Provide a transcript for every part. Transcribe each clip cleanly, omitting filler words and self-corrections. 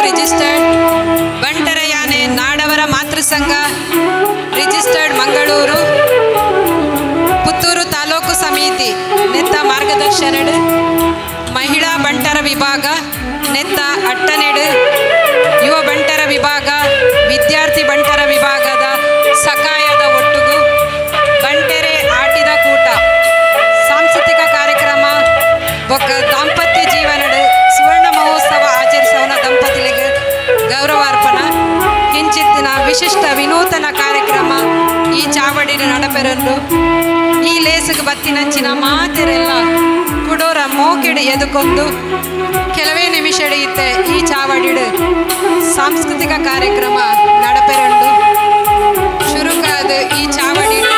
Registered ಬಂಟರ ಯಾನೆ ನಾಡವರ ಮಾತೃಸಂಘ registered Mangaluru Puttur ತಾಲೂಕು ಸಮಿತಿ ನೆತ್ತ ಮಾರ್ಗದರ್ಶನಡು ಮಹಿಳಾ ಬಂಟರ ವಿಭಾಗ ನೆತ್ತ ಅಟ್ಟನೆಡು ಯುವ ಬಂಟರ ವಿಭಾಗ ವಿದ್ಯಾರ್ಥಿ ಬಂಟರ ವಿಭಾಗದ ಸಕಾಯದ ಒಟ್ಟುಗು ಬಂಟೆರೆ ಆಟಿದ ಕೂಟ ಸಾಂಸ್ಕೃತಿಕ ಕಾರ್ಯಕ್ರಮ ಬೊಕ್ಕ ದಾಂಪತ್ಯ ಜೀವನಡು ಸುವರ್ಣ ಮಹೋತ್ಸವ ಆಚರಿಸೋಣ ದಂಪತಿಗಳಿಗೆ ಗೌರವಾರ್ಪಣ ಕಿಂಚಿತ್ತಿನ ವಿಶಿಷ್ಟ ವಿನೂತನ ಕಾರ್ಯಕ್ರಮ ಈ ಚಾವಡಿನ ನಡಪೆರನ್ನು ಈ ಲೇಸುಗೆ ಬತ್ತಿನಂಚಿನ ಮಾತೆರೆಲ್ಲ ಕುಡೋರ ಮೋಕೆಡು ಎದುಕೊಂದು ಕೆಲವೇ ನಿಮಿಷ ಇತ್ತೆ ಈ ಚಾವಡಿಡು ಸಾಂಸ್ಕೃತಿಕ ಕಾರ್ಯಕ್ರಮ ನಡಪೆರಂಡು ಶುರುಕಾದ ಈ ಚಾವಡಿಡು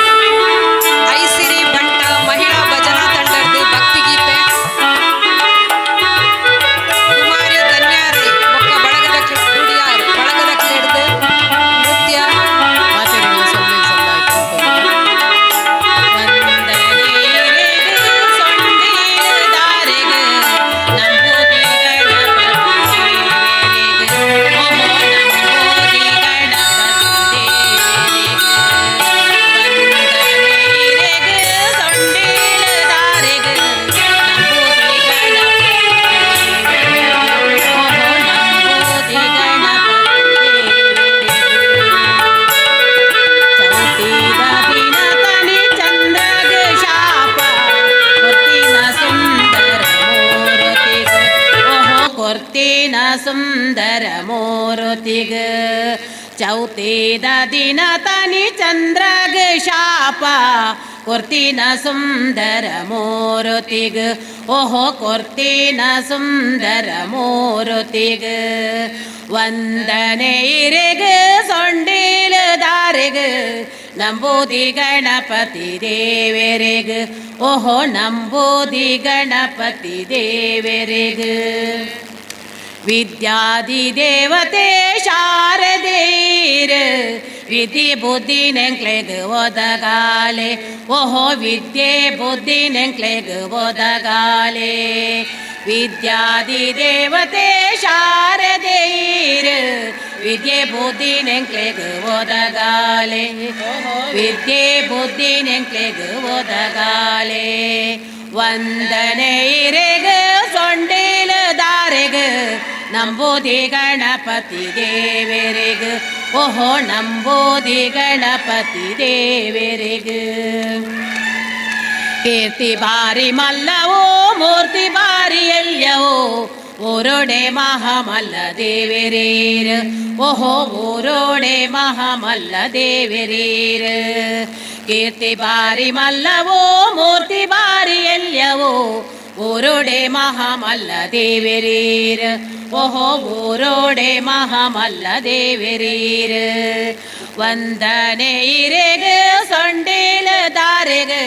ಐಸಿರಿ ಬಂಟ ಮಹಿಳಾ ಭಜನಾ ತಂಡದ ಭಕ್ತಿಗೀತೆ ಕುಮಾರಿ ಧನ್ಯಾರಿ ಬೊಕ್ಕ ಬಳಗದ ಗುಡಿಯಾರ್ ಬಳಗದ ಕ್ಲೇಡ್ದು ನೃತ್ಯ. ಮಾತೆರೆಗ್ಲ ಸೊಲ್ಮೆಲ್ ಸಂದಾಯ್ತು. ವಂದನೆರೆಗ್ ಸೊಂಡಿಲುದಾರೆಗ್ ನಂಬುದಿ ಗಣಪತಿ ದೇವರೆಗ್, ಓಹೋ ನಂಬುದಿ ಗಣಪತಿ ದೇವರೆಗ್. ವಂದನೆರೆಗ್ ಸೊಂಡಿಲುದಾರೆಗ್ ನಂಬುದಿ ಗಣಪತಿ ದೇವರೆಗ್, ಓಹೋ ನಂಬುದಿ ಗಣಪತಿ ದೇವರೆಗ್. ಚೌತಿದ ದಿನ ತನಿ ಚಂದ್ರಗ ಶಾಪ ಕೊರ್ತಿನ ಸುಂದರ ಮೂರುತಿಗ, ಓಹೋ ಕೊರ್ತಿನ ಸುಂದರ ಮೂರುತಿಗ. ಚೌತಿದ ದಿನ ತನಿ ಚಂದ್ರಗ ಶಾಪ ಕೊರ್ತಿನ ಸುಂದರ ಮೂರುತಿಗ್ ಓಹೋ ಕೊರ್ತಿನ ಸುಂದರ ಮೂರುತಿಗ್ ವಂದನೆ ಇರೆಗ್ ಸೊಂಡಿಲು ದಾರೆಗ್ ನಂಬೂದಿ ಗಣಪತಿ ದೇವರೆಗ್ ಓಹೋ ನಂಬೂದಿ ಗಣಪತಿ ದೇವರೆಗ್ ವಿದ್ಯಾದಿ ದೇವತೆ ಶಾರದೇರ್ ವಿಧಿ ಬುದ್ಧಿ ನೆಂಕ್ಲೆಗ್ ಒದಗಾಲೆ ಓಹೋ ವಿದ್ಯೆ ಬುದ್ಧಿ ನೆಂಕ್ಲೆಗ್ ಒದಗಾಲೆ ವಿದ್ಯಾದಿ ದೇವತೆ ಶಾರದೇರ್ ವಿದ್ಯೆ ಬುದ್ಧಿ ನೆಂಕ್ಲೆಗ್ ಒದಗಾಲೆ ವಿದ್ಯೆ ಬುದ್ಧಿ ನೆಂಕ್ಲೆಗ್ ಒದಗಾಲೆ ವಂದನೆ ಇರೆಗ್ ಸೊಂಡಿಲು ದಾರೆಗ್ ನಂಬೂದಿ ಗಣಪತಿ ದೇವರೆಗ್ ಓಹೋ ನಂಬೂದಿ ಗಣಪತಿ ದೇವರೆಗ್ ಕೀರ್ತಿ ಬಾರಿ ಮಲ್ಲವೋ ಮೂರ್ತಿ ಬಾರಿ ಎಲ್ಯವೋ ಊರೋಡೆ ಮಹಾಮಲ್ಲ ದೇವರೇರ್ ಓಹೋ ಊರೋಡೆ ಮಹಾಮಲ್ಲ ದೇವರೇರ್ ಕೀರ್ತಿ ಬಾರಿ ಮಲ್ಲವೋ ಮೂರ್ತಿ ಬಾರಿ ಎಲ್ಯವೋ ಊರೋಡೆ ಮಹಾಮಲ್ಲ ದೇವರೇರ್ ಓಹೋ ಊರೋಡೆ ಮಹಾಮಲ್ಲ ದೇವರೇರ್ ವಂದನೆ ಇರೆಗ್ ಸೊಂಡಿಲು ದಾರೆಗ್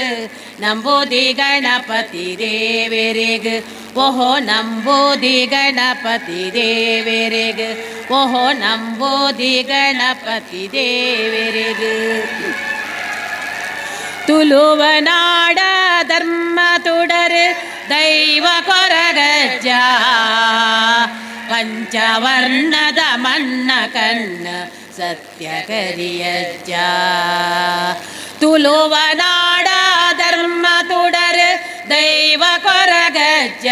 ನಂಬೂದಿ ಗಣಪತಿ ದೇವರೆಗ್ ಓಹೋ ನಂಬೂದಿ ಗಣಪತಿ ದೇವರೆಗ್ ಓಹೋ ನಂಬೂದಿ ಗಣಪತಿ ದೇವರೆಗ್ ತುಳುವನಾಡ ಧರ್ಮ ತುಡರ್ ದೈವ ಕೊರಗಜ್ಜ ಪಂಚವರ್ಣದ ಮನ್ನ ಕನ್ನ ಸತ್ಯ ಕರಿಯಜ್ಜ ತುಳುವನಾಡ ಧರ್ಮ ತುಡರ್ ದೈವ ಕೊರಗಜ್ಜ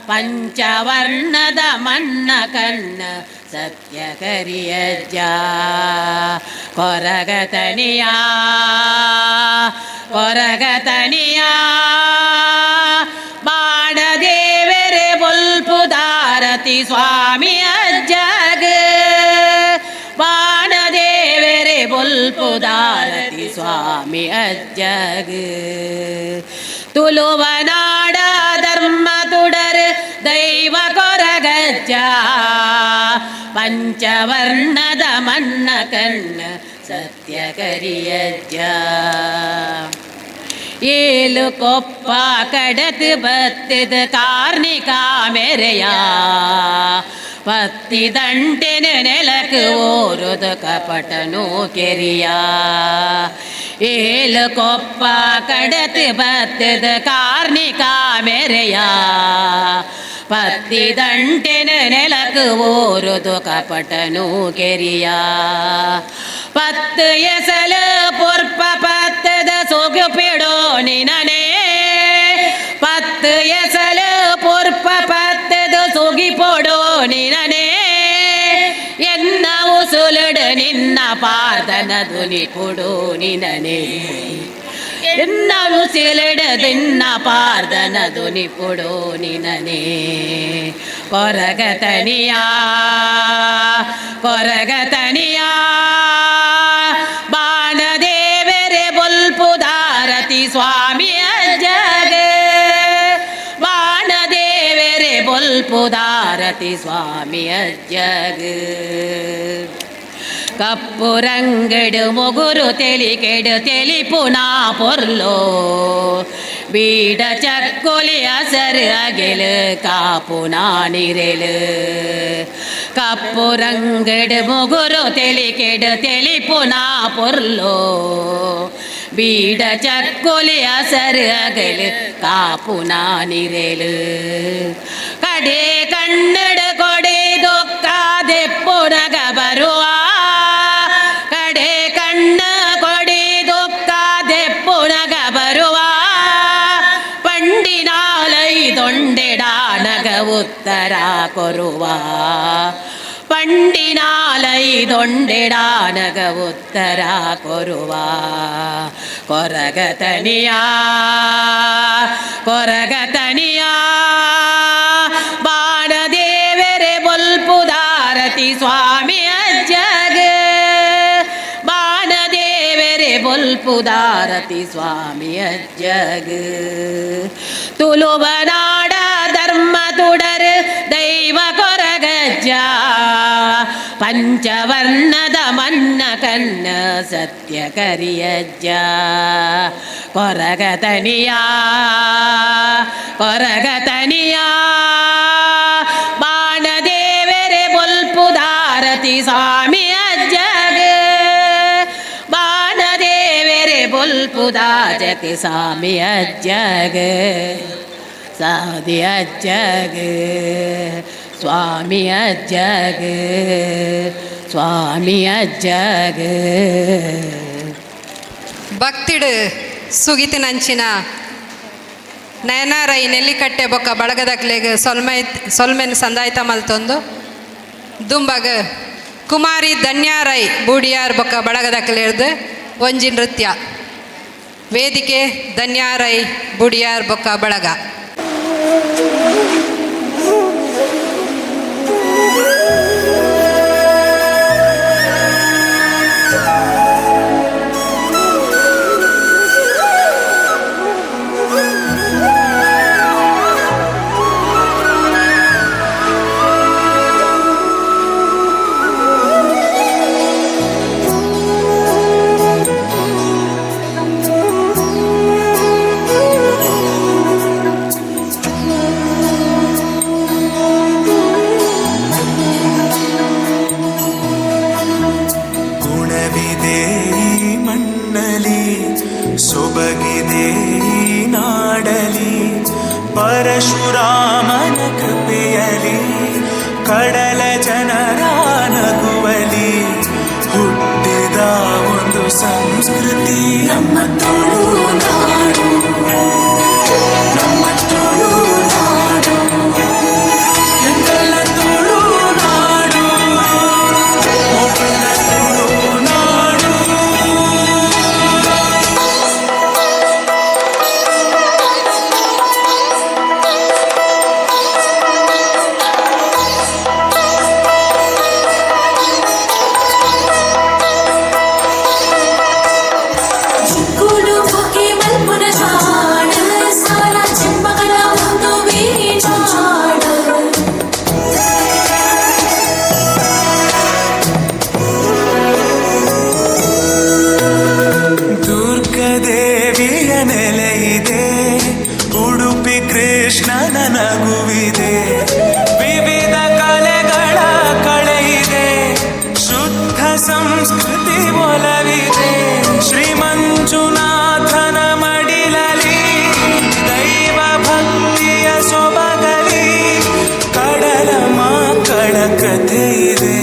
ಪಂಚವರ್ಣದ ಮನ್ನ ಕನ್ನ ಸತ್ಯ ಕರಿಯಜ್ಜ ಕೊರಗತನಿಯ ಕೊರಗತನಿಯ ಬಾಣದೇವರೆ ಬೊಲ್ಪುದಾರತಿ ಸ್ವಾಮಿ ಅಜ್ಜಗ ಬಾಣದೇವರೆ ಬೊಲ್ಪುದಾರತಿ ಸ್ವಾಮಿ ಅಜ್ಜಗ ತುಳುವನಾಡ ಧರ್ಮ ತುಡರ್ ದೈವ ಕೊರಗಜ್ಜ ಪಂಚವರ್ಣದ ಮನ್ನ ಕನ್ನ ಸತ್ಯ ಕರಿಯಜ್ಜ ಏಳು ಕೊಪ್ಪ ಕಡತು ಬತ್ತಿದ ಕಾರ್ಣಿಕ ಮೆರೆಯ ಪತ್ತಿದಂಟೆನ ನೆಲಕು ಓರುದ ಕಪಟನು ಕೆರಿಯ ಏಳು ಕೊಪ್ಪ ಕಡತು ಬತ್ತಿದ ಕಾರ್ಣಿಕ ಮೆರೆಯ ಪತ್ತಿದಂಟೆನ ನೆಲಕು ಓರುದು ಕಪಟನು ಕೆರಿಯ ಪತ್ತು ಎಸಲು ಪುರ್ಪ ಪತ್ತದ ಸೊಗು ನಿನನೇ ಪತ್ತು ಎಸಲು ಪುರ್ಪ ಪತ್ತದ ಸುಗಿ ಪೊಡೋ ನಿನನೇ ಎನ್ನ ಉಸುಲುಡು ನಿನ್ನ ಪಾದನ ದುನಿ ಪುಡೋ ನಿನನೇ ಎನ್ನ ಉಸಿಲಿಡು ನಿನ್ನ ಪಾರ್ದನ ದುನಿ ಪುಡೋ ನಿನನೇ ಕೊರಗತನಿಯ ಕೊರಗತನಿಯ ಬಾಣದೇವರೆ ಬೊಲ್ಪುದಾರತಿ ಸ್ವಾಮಿ ಅಜ್ಜಗ ಬಾಣದೇವರೆ ಬೊಲ್ಪುದಾರತಿ ಸ್ವಾಮಿ ಅಜ್ಜಗ ಕಪ್ಪು ರಂಗಡು ಮೊಗುರು ತೆಲಿಕೆಡು ತೆಲಿಪುನಾ ಪೊರ್ಲೋ ಬೀಡ ಚಕ್ಕೊಲಿ ಅಸರು ಅಗೆಲು ಕಾಪು ನಾನಿರೆಲು ಕಪ್ಪು ರಂಗಡು ಮೊಗುರು ತೆಲಿಕೆಡು ತೆಲಿಪುನಾ ಪೊರ್ಲೋ ಬೀಡ ಚಕ್ಕೊಲಿ ಅಸರು ಅಗಲು ಕಾಪು ನಾನಿರೆಲು ಕಡೆ ಕನ್ನಡ ಕೊಡೆ ದೊಕ್ಕಾದೆಪ್ಪುನಗ ಬರುವ ಕಡೆ ಕಣ್ಣ ಕೊಡಿ ದೊಕ್ಕಾದೆಪ್ಪುನಗ ಬರುವ ಪಂಡಿನಾಲೈದೊಂಡೆಡಾನಗ ಉತ್ತರ ಕೊರುವ ಪಂಡಿನಾಲೈದೊಂಡೆಡಾನಗ ಉತ್ತರ ಕೊರುವ ಕೊರಗತನಿಯ ಕೊರಗತನಿಯ ಬಾಣದೇವರೆ ಬೊಲ್ಪುದಾರತಿ ಸ್ವಾಮಿ ಅಜ್ಜಗ ಬಾಣದೇವರೆ ಬೊಲ್ಪುದಾರತಿ ಬೊಲ್ಪುದಾರತಿ ಸ್ವಾಮಿ ಅಜ್ಜಗ ತುಳುವನಾಡ ಧರ್ಮ ತುಡರು ದೈವ ಕೊರಗಜ್ಜ ಪಂಚವರ್ಣದ ಮನ್ನ ಕನ್ನ ಸತ್ಯ ಕರಿಯಜ್ಜ ಕೊರಗತನಿಯ ಕೊರಗತನಿಯ ಬಾಣದೇವರೆ ಬೊಲ್ಪುದಾರತಿ ಸ್ವಾಮಿ ಅಜ್ಜಗ ಬಾಣದೇವರೆ ಬೊಲ್ಪುದಾಜತಿ ಸ್ವಾಮಿ ಅಜ್ಜಗ ಸಾದಿ ಅಜ್ಜಗ ಸ್ವಾಮಿ ಅಜ್ಜಗ ಸ್ವಾಮಿ ಅಜ್ಜಗ. ಭಕ್ತಿಡು ಸುಗಿತಿನಂಚಿನ ನಯನಾರೈ ನೆಲ್ಲಿಕಟ್ಟೆ ಬೊಕ್ಕ ಬಳಗದಕ್ಲೆಗ್ ಸೊಲ್ಮೆ ಸೊಲ್ಮೆನ್ ಸಂದಾಯ್ತ ಮಲ್ತೊಂದು ದುಂಬಗ ಕುಮಾರಿ ಧನ್ಯಾರೈ ಬೂಡಿಯಾರ್ ಬೊಕ್ಕ ಬಳಗದಕ್ಲೆರ್ದು ಒಂಜಿ ನೃತ್ಯ ವೇದಿಕೆ ಧನ್ಯಾರೈ ಬುಡಿಯಾರ್ ಬೊಕ್ಕ ಬಳಗ. ಗುಣವಿದೆ ಈ ಮಣ್ಣಲಿ, ಸೊಬಗಿದೆ ಈ ನಾಡಲಿ, ಪರಶುರಾಮನ ಕೃಪೆಯಲಿ, ಕಡಲ ಜನರ ನಗುವಲಿ ಹುಟ್ಟಿದ ಒಂದು ಸಂಸ್ಕೃತಿ ನಮ್ಮ ತುಳುನಾಡು, ನಮ್ಮ ತುಳುನಾಡು, ಎಂದೆಲ್ಲ ತುಳುನಾಡು, ಮೊದಲ ತುಳುನಾಡು. ಚಿಕ್ಕುಡು ಬೊಕ್ಕೆ ಮಲ್ಪುನ ಜಾಣ ಸಾರ ಚೆಂಬಕನ ಒಂದು ವೀಣಾಡ. ದುರ್ಗದೇವಿಯ ನೆಲೆಯಿದೆ, ಉಡುಪಿ ಕೃಷ್ಣನ ನಗುವಿದೆ, ವಿವಿಧ ಕಲೆಗಳ ಕಳೆಯಿದೆ, ಶುದ್ಧ ಸಂಸ್ಕೃತಿ ಒಲವಿದೆ, ಶ್ರೀ ಮಂಜುನಾಥನ ಮಡಿಲಲಿ ದೈವ ಭಕ್ತಿಯ ಸೊಬಗಲಿ ಕಡಲ ಮಕ್ಕಳ ಕಥೆ ಇದೆ.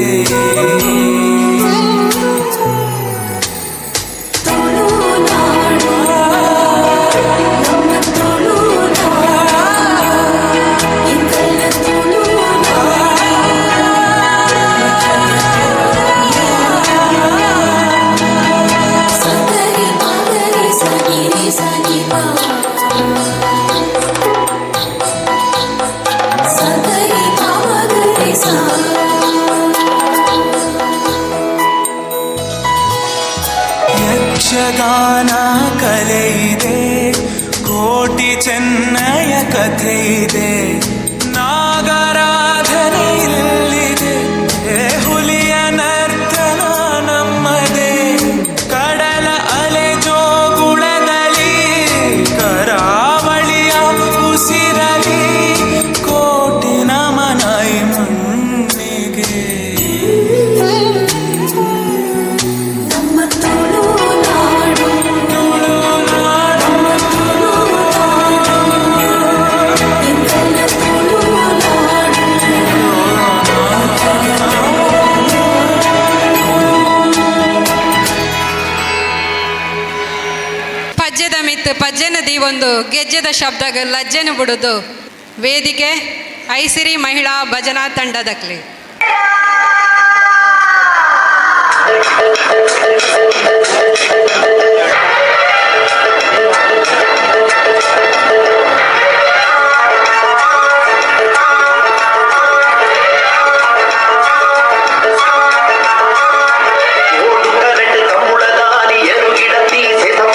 ತುಳುನಾಡು ನಮ್ಮ ತುಳುನಾಡು ಎಂದೆಲ್ಲ ತುಳುನಾಡು. ಸಗರಿ ಮಗರಿ ಸಗಿರಿ ಸಗಿಪ ಸಗರಿ ಮಗರಿ ಸ. ಯಕ್ಷಗಾನ ಕಲೆ ಇದೆ, ಕೋಟಿ ಚೆನ್ನಯ ಕಥೆ ಇದೆ, ನಾಗರಾಧನೆ ಇಲ್ಲಿದೆ, ಹುಲಿಯ ನರ್ತನ ನಮ್ಮದೇ, ಕಡಲ ಅಲೆ ಜೋಗುಳದಲ್ಲಿ ಕರಾವಳಿಯ ಉಸಿರಲಿ ಕೋಟಿ ನಮನ ಈ ಮಣ್ಣಿಗೆ. ನಮ್ಮ ತುಳುನಾಡು ಎಂದೆಲ್ಲ ತುಳುನಾಡು. ಪಜ್ಜೆದ ಮಿತ್ತು ಪಜ್ಜೆನ ದೀವೊಂದು ಗೆಜ್ಜೆದ ಶಬ್ದಗ ಲಜ್ಜೆನ ಬಿಡುದು ವೇದಿಕೆ ಐಸಿರಿ ಮಹಿಳಾ ಭಜನಾ ತಂಡದಕ್ಲಿ. ಓಡುಗರೆಟ್ ಕಂಬುಳದಾನಿ ಎರುಗಿಡತಿ ಸೆತಂ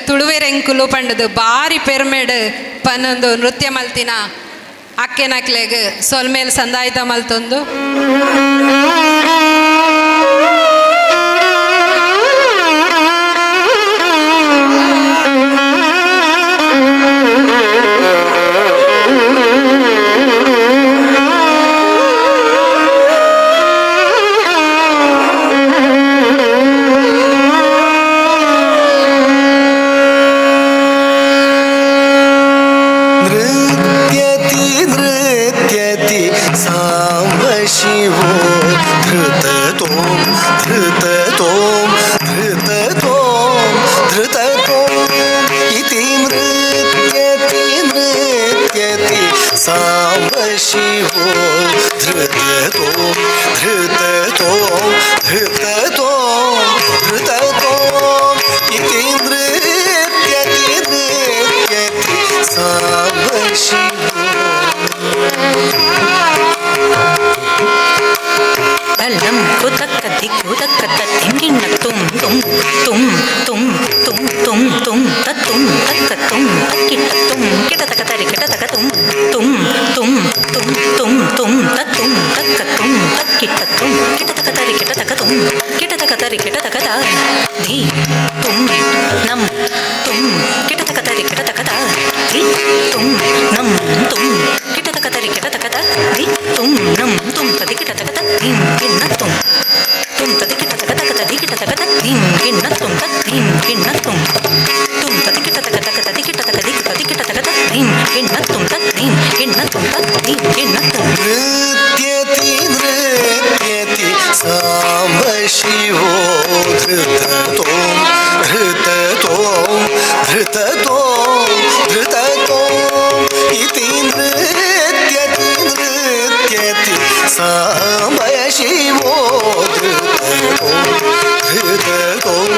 ತುಳುವೆರೆಂಕುಲು ಪಂಡದು ಬಾರಿ ಪೆರ್ಮೆಡ್ ಪನ್ನೊಂದು ನೃತ್ಯ ಮಲ್ತಿನ ಅಕ್ಕೆನಕ್ಲೆಗ್ ಸೊಲ್ಮೇಲ್ ಸಂದಾಯ್ತ ಮಲ್ತೊಂದು. ನೃತ್ಯತಿ ನೃತ್ಯತಿ ಸಾಂಬ ಶಿವೋ ಧೃತತೋಂ ಧೃತತೋಂ ಧೃತತೋಂ ಧೃತತೋಂ ಇತಿ ನೃತ್ಯತಿ ನೃತ್ಯತಿ ಸಾಂಬ ಶಿವೋ ಧೃತತೋಂ ಧೃತತೋಂ ಧೃತತೋಂ ಧೃತತೋಂ ಇತಿ ನೃತ್ಯತಿ ನೃತ್ಯತಿ ಸಾಂಬ ಶಿವೋ. ತಲ್ಲಂ ಕುತಕ್ಕ ದಿಕ್ಕು ತಕ್ಕ ತಿಂಗಿಣ್ಣ ತುಂ ತುಂ ತುಂ ತುಂ ತುಂ ತುಂ ತುಂ ತತ್ತುಂ ತಕ್ಕ ತುಂ ತಕ್ಕಿಟ್ಟ ತುಂ ಕಿಟತಕ ತರಿ ಕಿಟತಕ ತುಂ ತುಂ ತುಂ ತುಂ ತುಂ ತುಂ ತತ್ತುಂ ತಕ್ಕ ತುಂ ತಕ್ಕಿಟ್ಟ ತುಂ ಕಿಟತಕ ತರಿ ಕಿಟತಕ ತುಂ ಕಿಟತಕ ತರಿ ಕಿಟತಕ ತ ಧಿ ತುಂ ನಂ ತುಂ ಕಿಟತಕ ತರಿ ಕಿಟತಕ ತ ಧಿ ತುಂ ನಂ ತುಂ ಕಿಟತಕ ತರಿ ಕಿಟತಕ ತ ಧಿ ತುಂ ನಂ ತುಂ ತದಿ ಕಿಟತಕ ತ ಧಿಂ ಗಿಣ್ಣ ತುಂ ತುಂ ತದಿ ಕಿಟತಕ ತಕ ತದಿ ಕಿಟತಕ ತ ಧಿಂ ಗಿಣ್ಣ ತುಂ ತ ಧಿಂ ಗಿಣ್ಣ ತುಂ ತುಂ ತದಿ ಕಿಟತಕ ತಕ ತದಿ ಕಿಟತಕ the ತದಿ ಕಿಟತಕ ತ ಧಿಂ ಗಿಣ್ಣ ತುಂ ತ ಧಿಂ ಗಿಣ್ಣ ತುಂ ತ ಧಿಂ ಗಿಣ್ಣ ತುಂ. ನೃತ್ಯತಿ ನೃತ್ಯತಿ ಸಾಂಬ ಶಿವೋ ಧೃತತೋಂ ಧೃತತೋಂ ಧೃತತೋಂ ಧೃತತೋಂ ಇತಿ ನೃತ್ಯತಿ ನೃತ್ಯತಿ ಸಾಂಬ ಶಿವೋ ಧೃತತೋಂ ಧೃತತೋಂ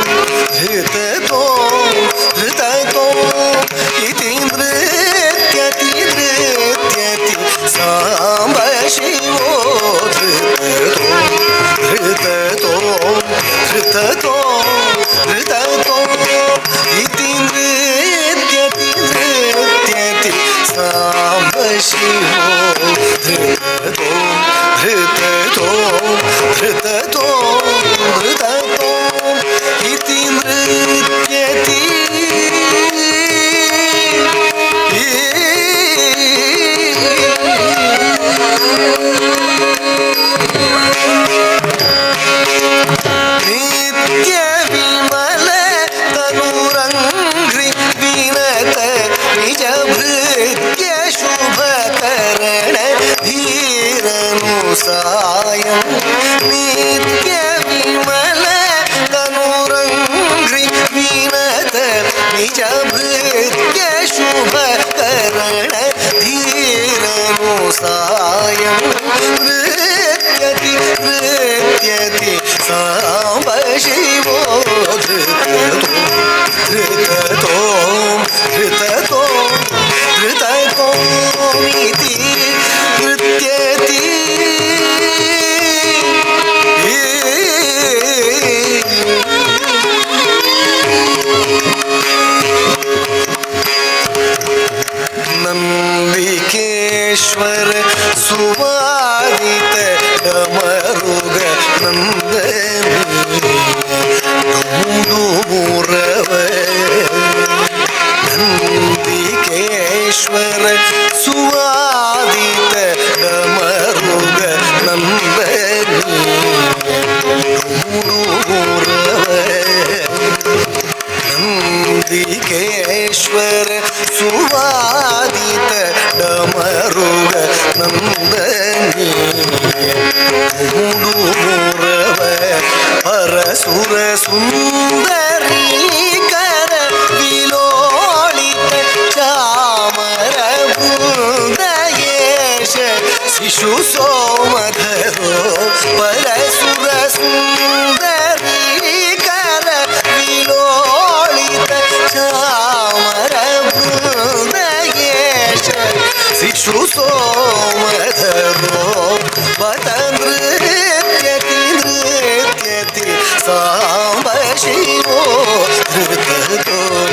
ಧೃತತೋಂ ಧೃತತೋಂ ಇತಿ ನೃತ್ಯತಿ ನೃತ್ಯತಿ ಸಾಂಬ ಶಿವೋ ಧೃತತೋಂ ಧೃತತೋಂ ಧೃತತೋಂ ಧೃತತೋಂ ಇತಿ ನೃತ್ಯತಿ ನೃತ್ಯತಿ ಸಾಂಬ ಶಿವೋ ಧೃತತೋಂ ಧೃತತೋಂ ಧೃತತೋಂ ಧೃತತೋಂ ಇತಿ ನೃತ್ಯತಿ. ನಿತ್ಯ ವಿಮಲ ತನುರಂಘ್ರಿ ವಿನತ ನಿಜ ಭೃತ್ಯ ಶುಭಕರಣ ಧೀರನು ಸಾಯಂ. ನಿತ್ಯ ವಿಮಲ ತನುರಂಘ್ರಿ ವಿನತ ನಿಜ ಭೃತ್ಯ ಶುಭಕರಣ ಧೀರನು ಸಾಯಂ. ನೃತ್ಯತಿ ನೃತ್ಯತಿ ಸಾಂಬ ಶಿವೋ ಧೃತತೋಂ ಧೃತತೋಂ ಧೃತತೋಂ ಧೃತತೋಮಿತಿ ನೃತ್ಯತಿ. ನಂದಿಕೇಶ್ವರ ಸುವಾದಿತ ಡಮರುಗ ನಂದನಿ ಮುರವ. ನಂದಿಕೇಶ್ವರ ಸುವಾದಿತ ಡಮರುಗ ನಂದನಿ ಮುರವ. ನಂದಿಕೇಶ್ವರ ಸುವಾದಿತ ಡಮರುಗ ನಂದನಿ ಮುರವ. ಪರಸುರ ಸುಂದರೀಕರ ವಿಲೋಳಿತ ಚಾಮರ ಬೃಂದಯೇಶ ಶಿಶು ಸೋಮಧರೋ. ಪರಸುರ ಸುಂದರೀಕರ ವಿಲೋಳಿತ ಚಾಮರ ಬೃಂದಯೇಶ ಶಿಶು ಸೋಮಧರೋ. ಬತ ನೃತ್ಯತಿ ನೃತ್ಯತಿ ಸಾಂಬ ಶಿವೋ ಧೃತತೋಂ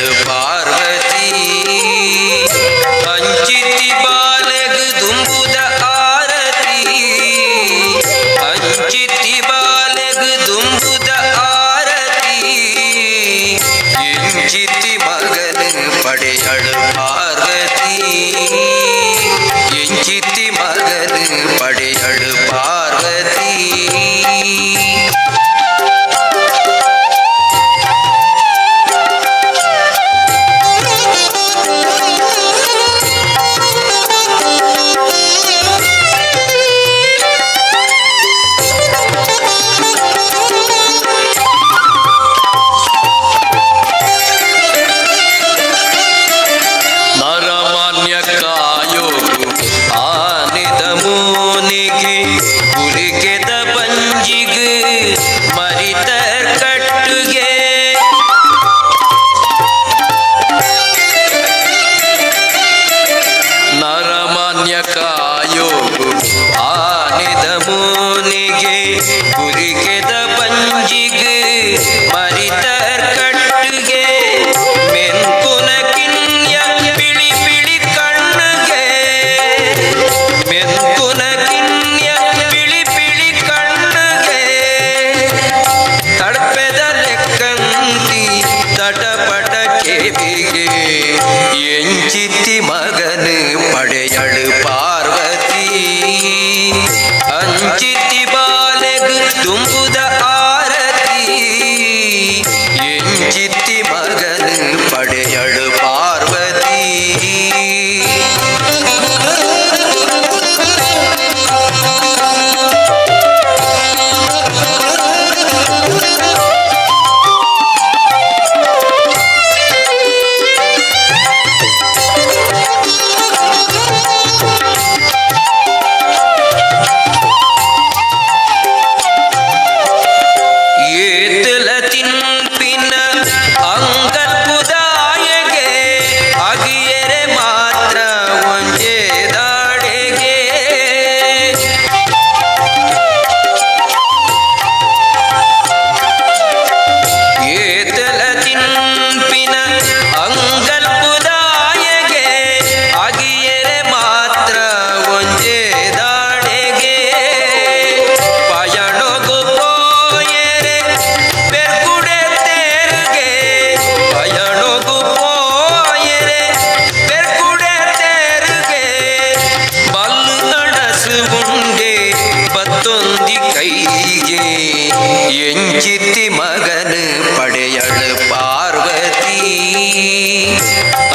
ಪಡೆಯಳು ಪಾರ್ವತಿ. ಅಂಚಿತಿ ಬಾಲೆಗ್ ದುಂಬುದ ಆರತಿ, ಅಂಚಿತಿ ಬಾಲೆಗ್ ದುಂಬುದ ಆರತಿ, ಎಂಚಿತಿ ಮಗನ ಪಡೆಯಳು ಪಾರ್ವತಿ, ಎಂಚಿತಿ ಮಗನ ಪಡೆಯಳು ಪಾರ್ವತಿ. ನರಮಾನ್ಯ ಕಾಯೋಗು ಆನಿದ ಮೂನಿಗೆ ಗುರಿಕೆದ ಬಂಜಿಗ್ ಮರಿತ ಕಟ್ಟುಗೆ. ನರಮಾನ್ಯ ಕಾಯೋಗು ಆನಿದ ಮೂನಿಗೆ ಗುರಿಕೆದ ಬಂಜಿಗ್ ಮರಿತ ಕಟ್ಟುಗೆ. ಮೆಂಕುನ ಕಿನ್ಯ ಬಿಳಿ ಬಿಳಿ ಕಣ್ಣುಗೆ, ಮೆಂಕುನ ಕಿನ್ಯ ಬಿಳಿ ಬಿಳಿ ಕಣ್ಣುಗೆ, ತಡಪೆದ ಲೆಕ್ಕಂತಿ ತಟಪಟ ಕೆವಿಗೆ, ಎಂಚಿತಿ ಮಗನು ಪಡೆಯಳು ಪಾರ್ವತಿ, ಅಂಚಿತಿ ಬಾಲೆಗ್ ದುಂಬುದ ಆರತಿ, ಎಂಚಿತಿ ಮಗನು ಪಡೆಯಳು ಪಾರ್ವತಿ. ಏತಲ ತಿನ್ಪಿನ ಅಂಗಲ್ಪುದಾಯಗೆ ಅಗಿಯರೆ ಮಾತ್ರ ಒಂಜೆ ದಾಡೆಗೆ. ಏತಲ ತಿನ್ಪಿನ ಅಂಗಲ್ಪುದಾಯಗೆ ಅಗಿಯರೆ ಮಾತ್ರ ಒಂಜೆ ದಾಡೆಗೆ. ಪಯಣಗು ಪೋಯರೆ ಪೆರ್ಗುಡೆ ತೇರುಗೆ, ಪಯಣಗು ಪೋಯರೆ ಪೆರ್ಗುಡೆ ತೇರುಗೆ, ಬಲ್ಲು ನಡಸು ಉಂಡೆ ಬತ್ತೊಂದಿ ಕೈಗೆ, ಎಂಚಿತಿ ಮಗನು ಪಡೆಯಳು ಪಾರ್ವತಿ,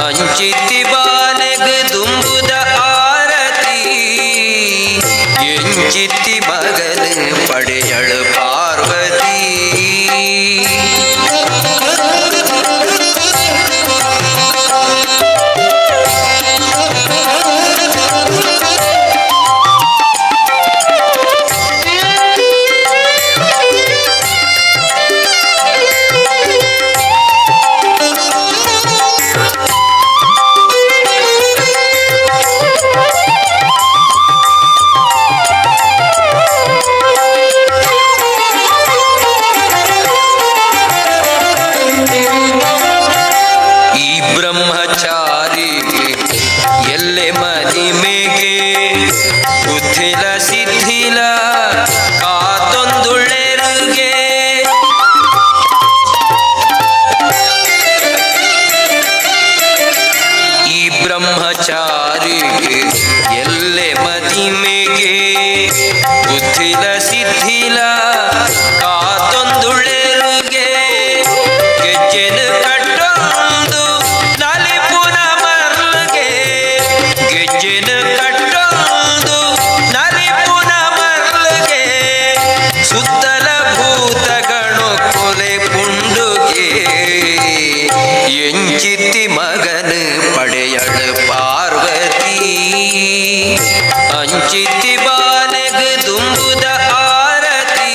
ಅಂಚಿತಿ ಬಾಲೆಗ್ ದುಂಬುದ ಆರತಿ, ಎಂಚಿತಿ ಮಗನು ಪಡೆಯಳು ಪಾರ್ವತಿ. ಈ ಬ್ರಹ್ಮಚಾರಿಗೆ ಎಲ್ಲೆ ಮದಿಮೆಗೆ ಬುದ್ಧಿಲ ಸಿದ್ಧಿಲ ಕಾತೊಂದುಳ್ಳೆರುಗೆ. ಈ ಬ್ರಹ್ಮಚಾರಿಗೆ ಎಲ್ಲೆ ಮದಿಮೆಗೆ ಬುದ್ಧಿಲ ಸಿದ್ಧಿಲ ಕಾತೊಂದುಳ್ಳೆರುಗೆ. ಗೆಜ್ಜೆನ ಕಟ್ಟೊಂದು ನಲಿಪುನ ಮರ್ಗೆ, ಗೆಜ್ಜೆನ ಕಟ್ಟೊಂದು ನಲಿಪುನ ಮರ್ಗೆ, ಸುತ್ತಲ ಭೂತಗಣು ಕೊಲೆ ಪುಂಡುಗೆ, ಎಂಚಿತಿ ಮಗನು ಪಡೆಯಳು ಪಾರ್ವತಿ, ಅಂಚಿತಿ ಬಾಲೆಗ್ ದುಂಬುದ ಆರತಿ,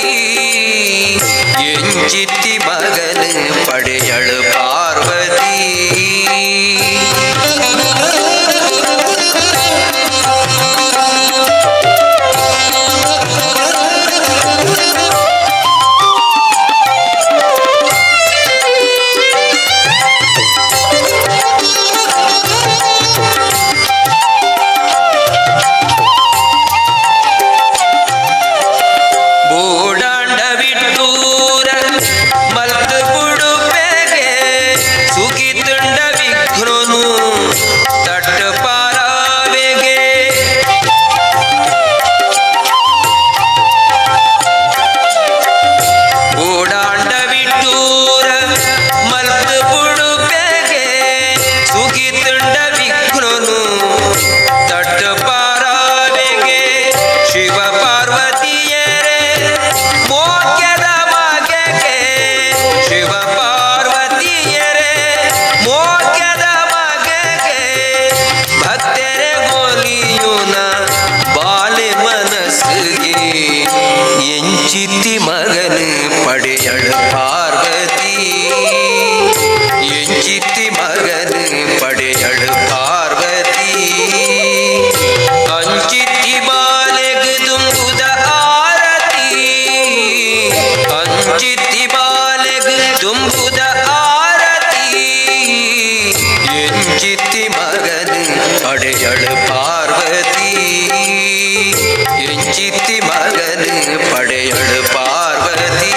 ಮಗನು ಪಡೆಯಳು ಪಾರ್ವತಿ. ಅಂಚಿತ್ತಿ ಬಾಲೆಗ್ ದುಂಬುದ ಆರತಿ, ಅಂಚಿತ್ತಿ ಬಾಲೆಗ್ ದುಂಬುದ ಆರತಿ. ಎಂಚಿತ್ತಿ ಮಗನು ಪಡೆಯಳು ಪಾರ್ವತಿ, ಎಂಚಿತ್ತಿ ಮಗನು ಪಡೆಯಳು ಪಾರ್ವತಿ.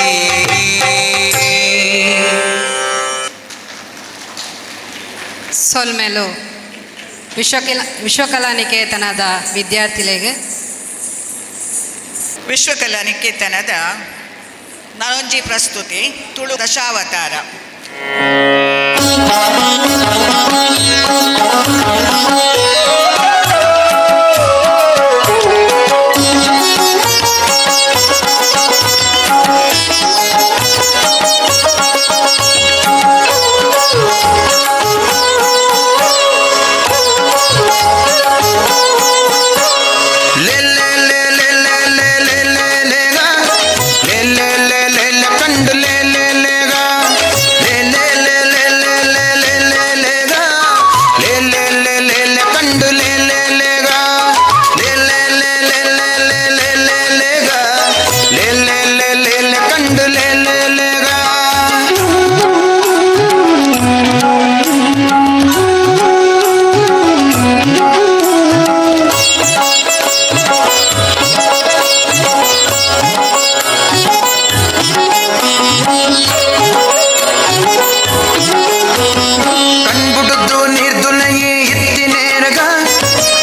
ಸೊಲ್ಮೆಲು ವಿಶ್ವಕಲಾನಿಕೇತನದ ವಿದ್ಯಾರ್ಥಿಗಳಿಗೆ. ವಿಶ್ವಕಲಾ ನಿಕೇತನದ ನಾನೊಂಜಿ ಪ್ರಸ್ತುತಿ ತುಳು ದಶಾವತಾರ. ಲೇ ಲೇ ಲೇ ಲೇ ಲೇ ಲೇ ಲೇ ಲೇ ಲೇ ಗಾ. ಲೇ ಲೇ ಲೇ ಲೇ ಲೇ ಕಂಡು ಲೇ ಲೇ ಲೇ ಗಾ. ಲೇ ಲೇ ಲೇ ಲೇ ಲೇ ಲೇ ಲೇ ಲೇ ಲೇ ಗಾ. ಲೇ ಲೇ ಲೇ ಲೇ ಲೇ ಕಂಡು ಲೇ ಲೇ ಲೇ ಗಾ. ಲೇ ಲೇ ಲೇ ಲೇ ಲೇ ಲೇ ಲೇ ಲೇ ಲೇ ಗಾ. ಲೇ ಲೇ ಲೇ ಲೇ ಲೇ ಕಂಡು ಲೇ ಲೇ ಲೇ ಗಾ. ಕಣ್ಬುಡುದು ನಿರ್ದುಲಯಿ ಇತ್ತಿನೇರಗ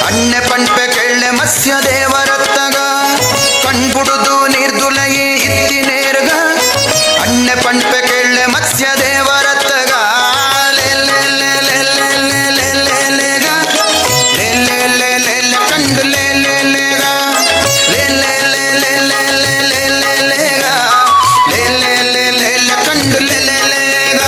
ಅಣ್ಣೆ ಪಂಪೆ ಕೆಳ್ಳೆ ಮತ್ಸ್ಯ ದೇವರತ್ತಗ. ಕಣ್ಬುಡುದು ನಿರ್ದುಲಯಿ ಇತ್ತಿನೇರಗ ಅಣ್ಣೆ ಪಂಪೆ ಕೆಳ್ಳೆ ಮತ್ಸ್ಯ ದೇವರತ್ತಗ. ಲೇ ಲೇ ಲೇ ಲೇ ಲೇ ಲೇ ಲೇ ಲೇ ಲೇ ಗ. ಲೇ ಲೇ ಲೇ ಲೇ ಲೇ ಕಂಡು ಲೇ ಲೇ ಲೇ ಗ. ಲೇ ಲೇ ಲೇ ಲೇ ಲೇ ಲೇ ಲೇ ಲೇ ಲೇ ಗ. ಲೇ ಲೇ ಲೇ ಲೇ ಲೇ ಕಂಡು ಲೇ ಲೇ ಲೇ ಗ.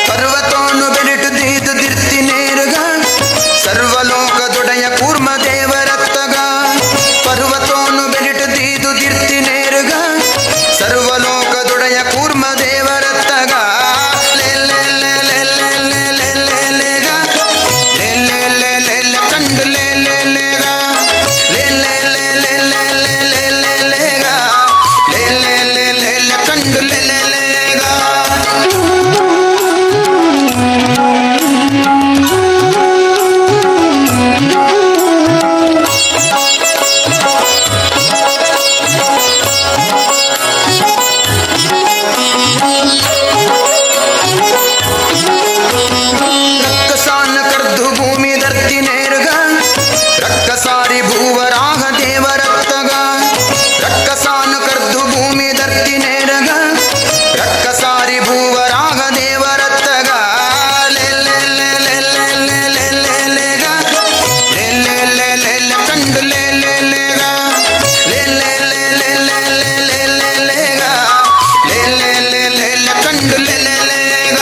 ಪರ್ವತೋನು ಬೆರಿಟು ದೀದು ದಿರ್ತಿ ನೇರುಗ ಸರ್ವಲೋಕದೊಡೆಯ ಕೂರ್ಮ ದೇವರತ್ತಗ. ಪರ್ವತೋನು ಬೆರಿಟು ದೀದು ದಿರ್ತಿ ನೇರುಗ ಸರ್ವಲೋಕದೊಡೆಯ ಕೂರ್ಮ ದೇವರತ್ತಗ. ಲೇ ಲೇ ಲೇ ಲೇ ಲೇ ಲೇ ಲೇ ಲೇ ಲೇ ಗ. ಲೇ ಲೇ ಲೇ ಲೇ ಲೇ ಕಂಡು ಲೇ ಲೇ ಲೇ ಗ. ಲೇ ಲೇ ಲೇ ಲೇ ಲೇ ಲೇ ಲೇ ಲೇ ಲೇ ಗ. ಲೇ ಲೇ ಲೇ ಲೇ ಲೇ ಕಂಡು ಲೇ ಲೇ ಲೇ ಗ. ರಕ್ಕಸಾನ ಕರ್ದು ಭೂಮಿ ಧರ್ತಿ ನೇರುಗ ರಕ್ಕಸಾರಿ ಭೂವರಾಹ ದೇವರತ್ತಗ. ರಕ್ಕಸಾನ ಕರ್ದು ಭೂಮಿ ಧರ್ತಿ ನೇರಗ ರಕ್ಕಸಾರಿ ಭೂವರಾಹ ದೇವರತ್ತಗ. ಲೇ ಲೇ ಲೇ ಲೇ ಲೇ ಲೇ ಲೇ ಲೇ ಲೇ ಗ. ಲೇ ಲೇ ಲೇ ಲೇ ಲೇ ಕಂಡು ಲೇ ಲೇ ಲೇ ಗ. ಲೇ ಲೇ ಲೇ ಲೇ ಲೇ ಲೇ ಲೇ ಲೇ ಲೇ ಗ. ಲೇ ಲೇ ಲೇ ಲೇ ಲೇ ಕಂಡು ಲೇ ಲೇ ಲೇ ಗ.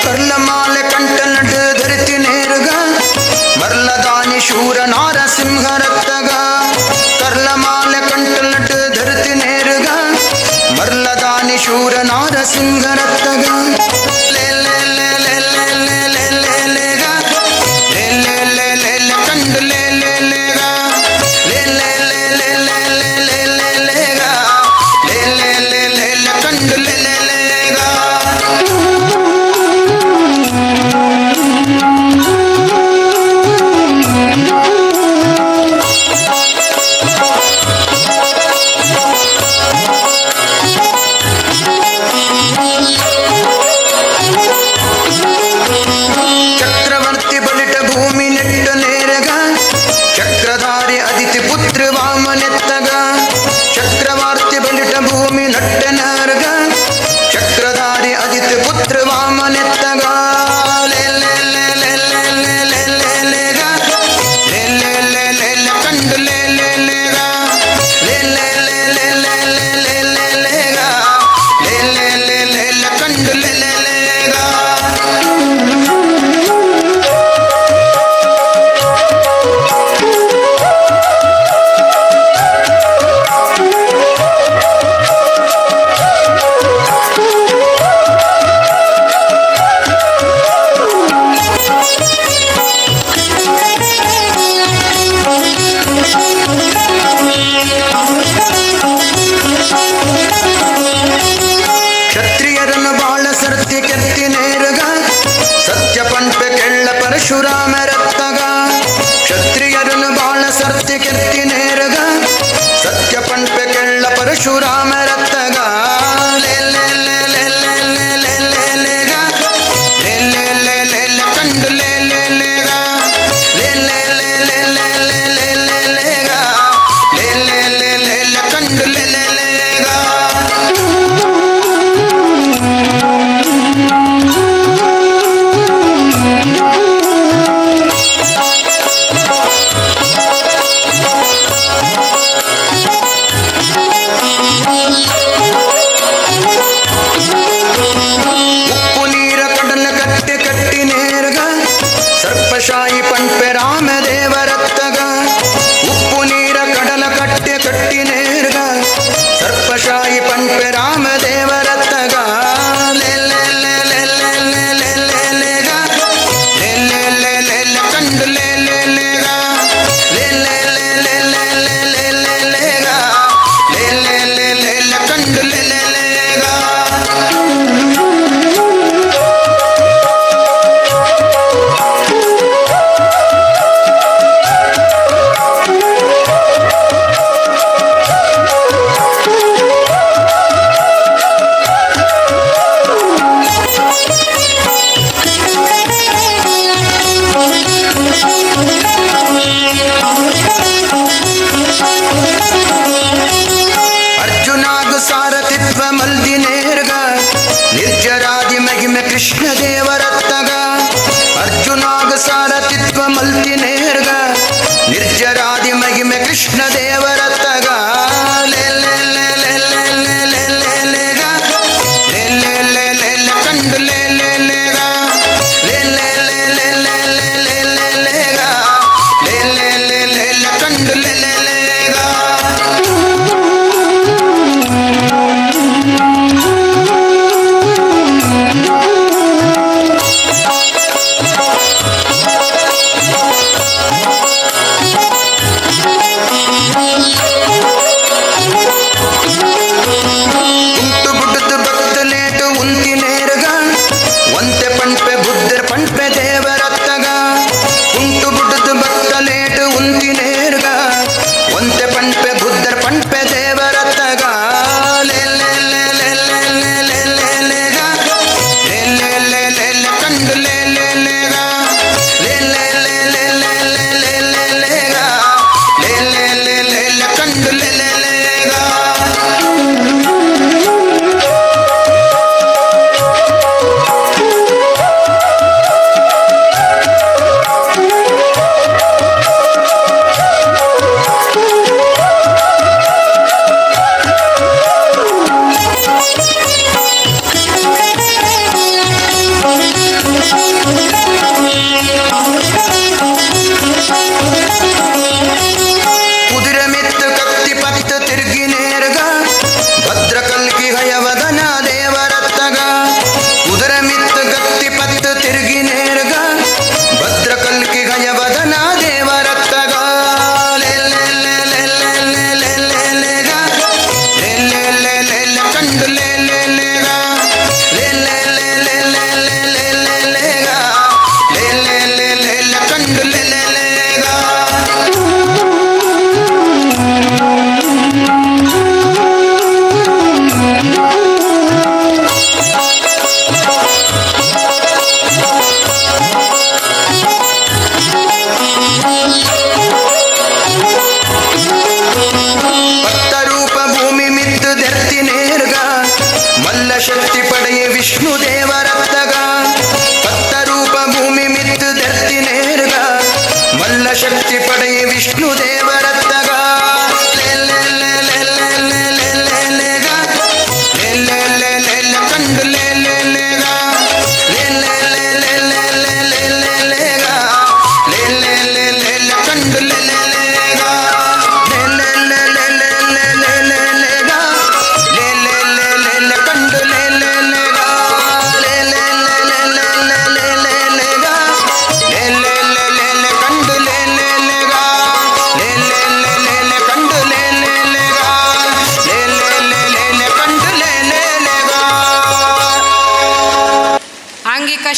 ಕರ್ಲಮಾಲೆ ಕಂಠ ನಡು ಧರಿತಿ ನೇರುಗ ಮರ್ಲದಾನಿ ಶೂರ ನಾರಸಿಂಹರತ್ತಗ. ಕರ್ಲಮಾಲೆ ಕಂಠ ನಡು ಧರಿತಿ ನೇರುಗ ಮರ್ಲದಾನಿ ಶೂರ ನಾರಸಿಂಹರತ್ತಗ. ಲೇ ಲೇ ಲೇ ಲೇ ಲೇ ಲೇ ಲೇ ಲೇ ಲೇ ಗ. ಲೇ ಲೇ ಲೇ ಲೇ ಲೇ ಕಂಡು ಲೇ ಲೇ ಲೇ ಗ. ಲೇ ಲೇ ಲೇ ಲೇ ಲೇ ಲೇ ಲೇ ಲೇ ಲೇ ಗ. ಲೇ ಲೇ ಲೇ ಲೇ ಲೇ ಕಂಡು ಲೇ ಲೇ ಲೇ ಗ.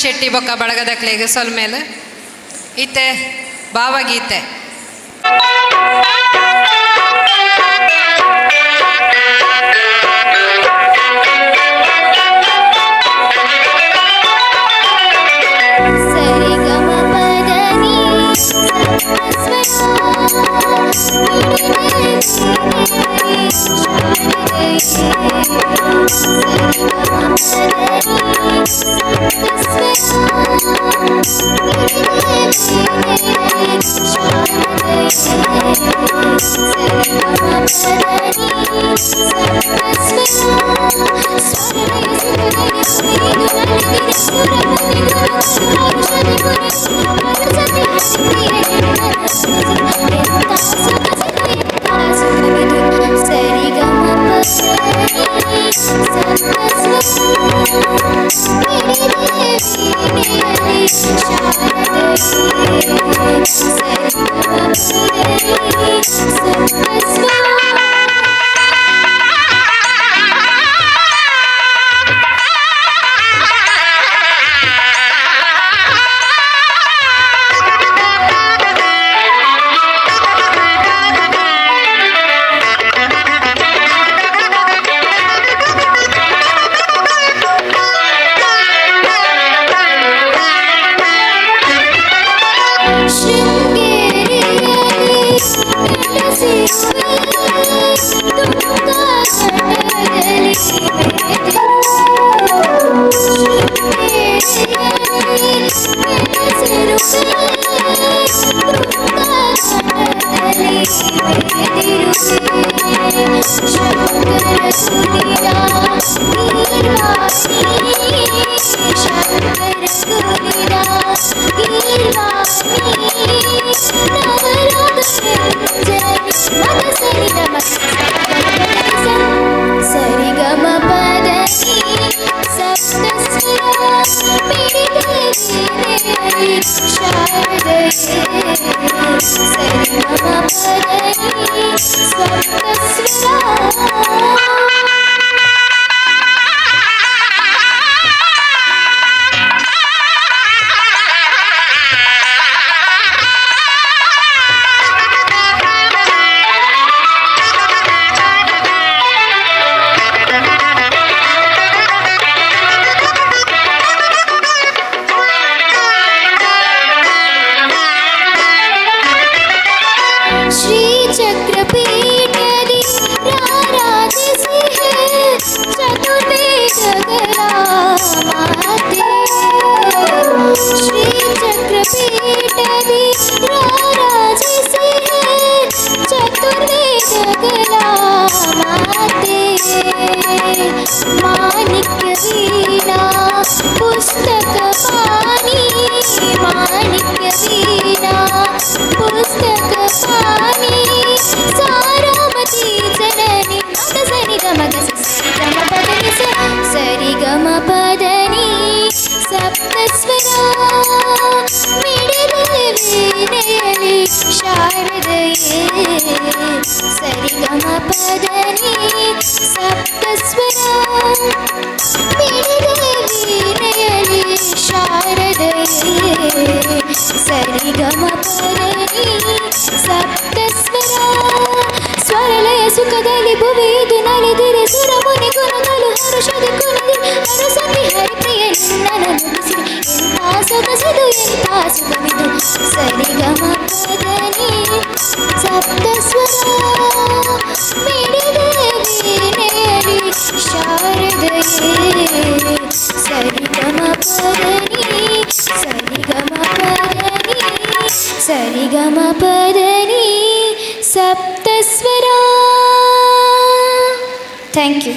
ಶೆಟ್ಟಿ ಬೊಕ್ಕ ಬಳಗದಕ್ಲೆಗ್ ಸೊಲ್ಮೇಲ್. ಇತ್ತೆ ಭಾವಗೀತೆ. Thank you.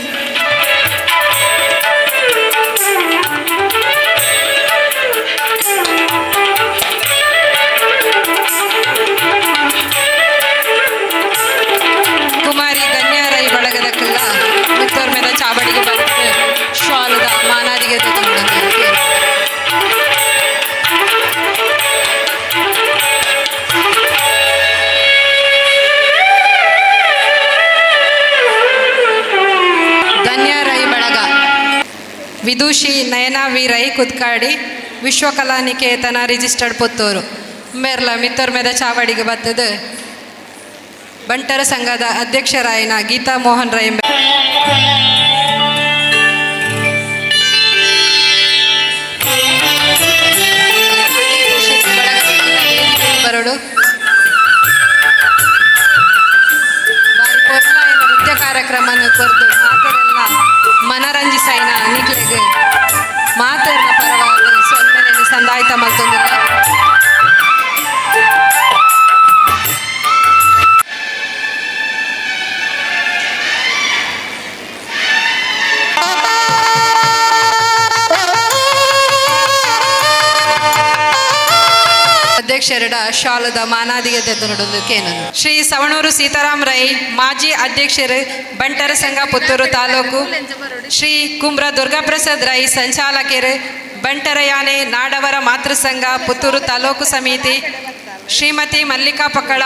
ಕುಮಾರಿ ಧನ್ಯಾರೈ ಬಳಗದಕ್ಕೆಲ್ಲ ಮಿತ್ತೋರ್ಮೆದ ಚಾವಡಿಗೆ ಬರುತ್ತೆ ಶಾಲದ ಮಾನಾದಿಗೆ ಧನ್ಯಾರೈ ಬಳಗ ವಿದುಷಿ ನಯನಾ ವಿ ರೈ ಕುತ್ಕಾಡಿ. ವಿಶ್ವಕಲಾ ನಿಕೇತನ ರಿಜಿಸ್ಟರ್ಡ್ ಪುತ್ತೂರು. ಮೇರ್ಲ ಮಿತ್ತೊರ್ಮೆದ ಚಾವಡಿಗೆ ಬತ್ತದು ಬಂಟರ ಸಂಘದ ಅಧ್ಯಕ್ಷರಾಯಿನ ಗೀತಾ ಮೋಹನ್ ರೈ. ಬರೋಡು ಬಾರಿ ಪೊರ್ಲಾಯಿನ ನೃತ್ಯ ಕಾರ್ಯಕ್ರಮನ ಕೊರ್ದು ಮಾತೆರೆಲ್ಲ ಮನರಂಜಿಸೈನ ನಿಕ್ಲೆಗ್ ಮಾತೆರ್ನ ಪರವಾದ ಸೊನ್ನೆಲೆನ್ ಸಂದಾಯ್ತ ಮಲ್ತೊಂದುಲ್ಲ. ಅಧ್ಯಕ್ಷರಡ ಶಾಲದ ಮಾನಾದಿಗೆ ತೆತ್ತನೊಡೊಂದು ಕೇನನು. ಶ್ರೀ ಸವಣೂರು ಸೀತಾರಾಮ್ ರೈ, ಮಾಜಿ ಅಧ್ಯಕ್ಷರು, ಬಂಟರ ಸಂಘ ಪುತ್ತೂರು ತಾಲೂಕು. ಶ್ರೀ ಕುಮ್ರ ದುರ್ಗಾಪ್ರಸಾದ್ ರೈ, ಸಂಚಾಲಕರು, ಬಂಟರ ಯಾನೆ ನಾಡವರ ಮಾತೃ ಸಂಘ ಪುತ್ತೂರು ತಾಲೂಕು ಸಮಿತಿ. ಶ್ರೀಮತಿ ಮಲ್ಲಿಕಾ ಪಕ್ಕಳ,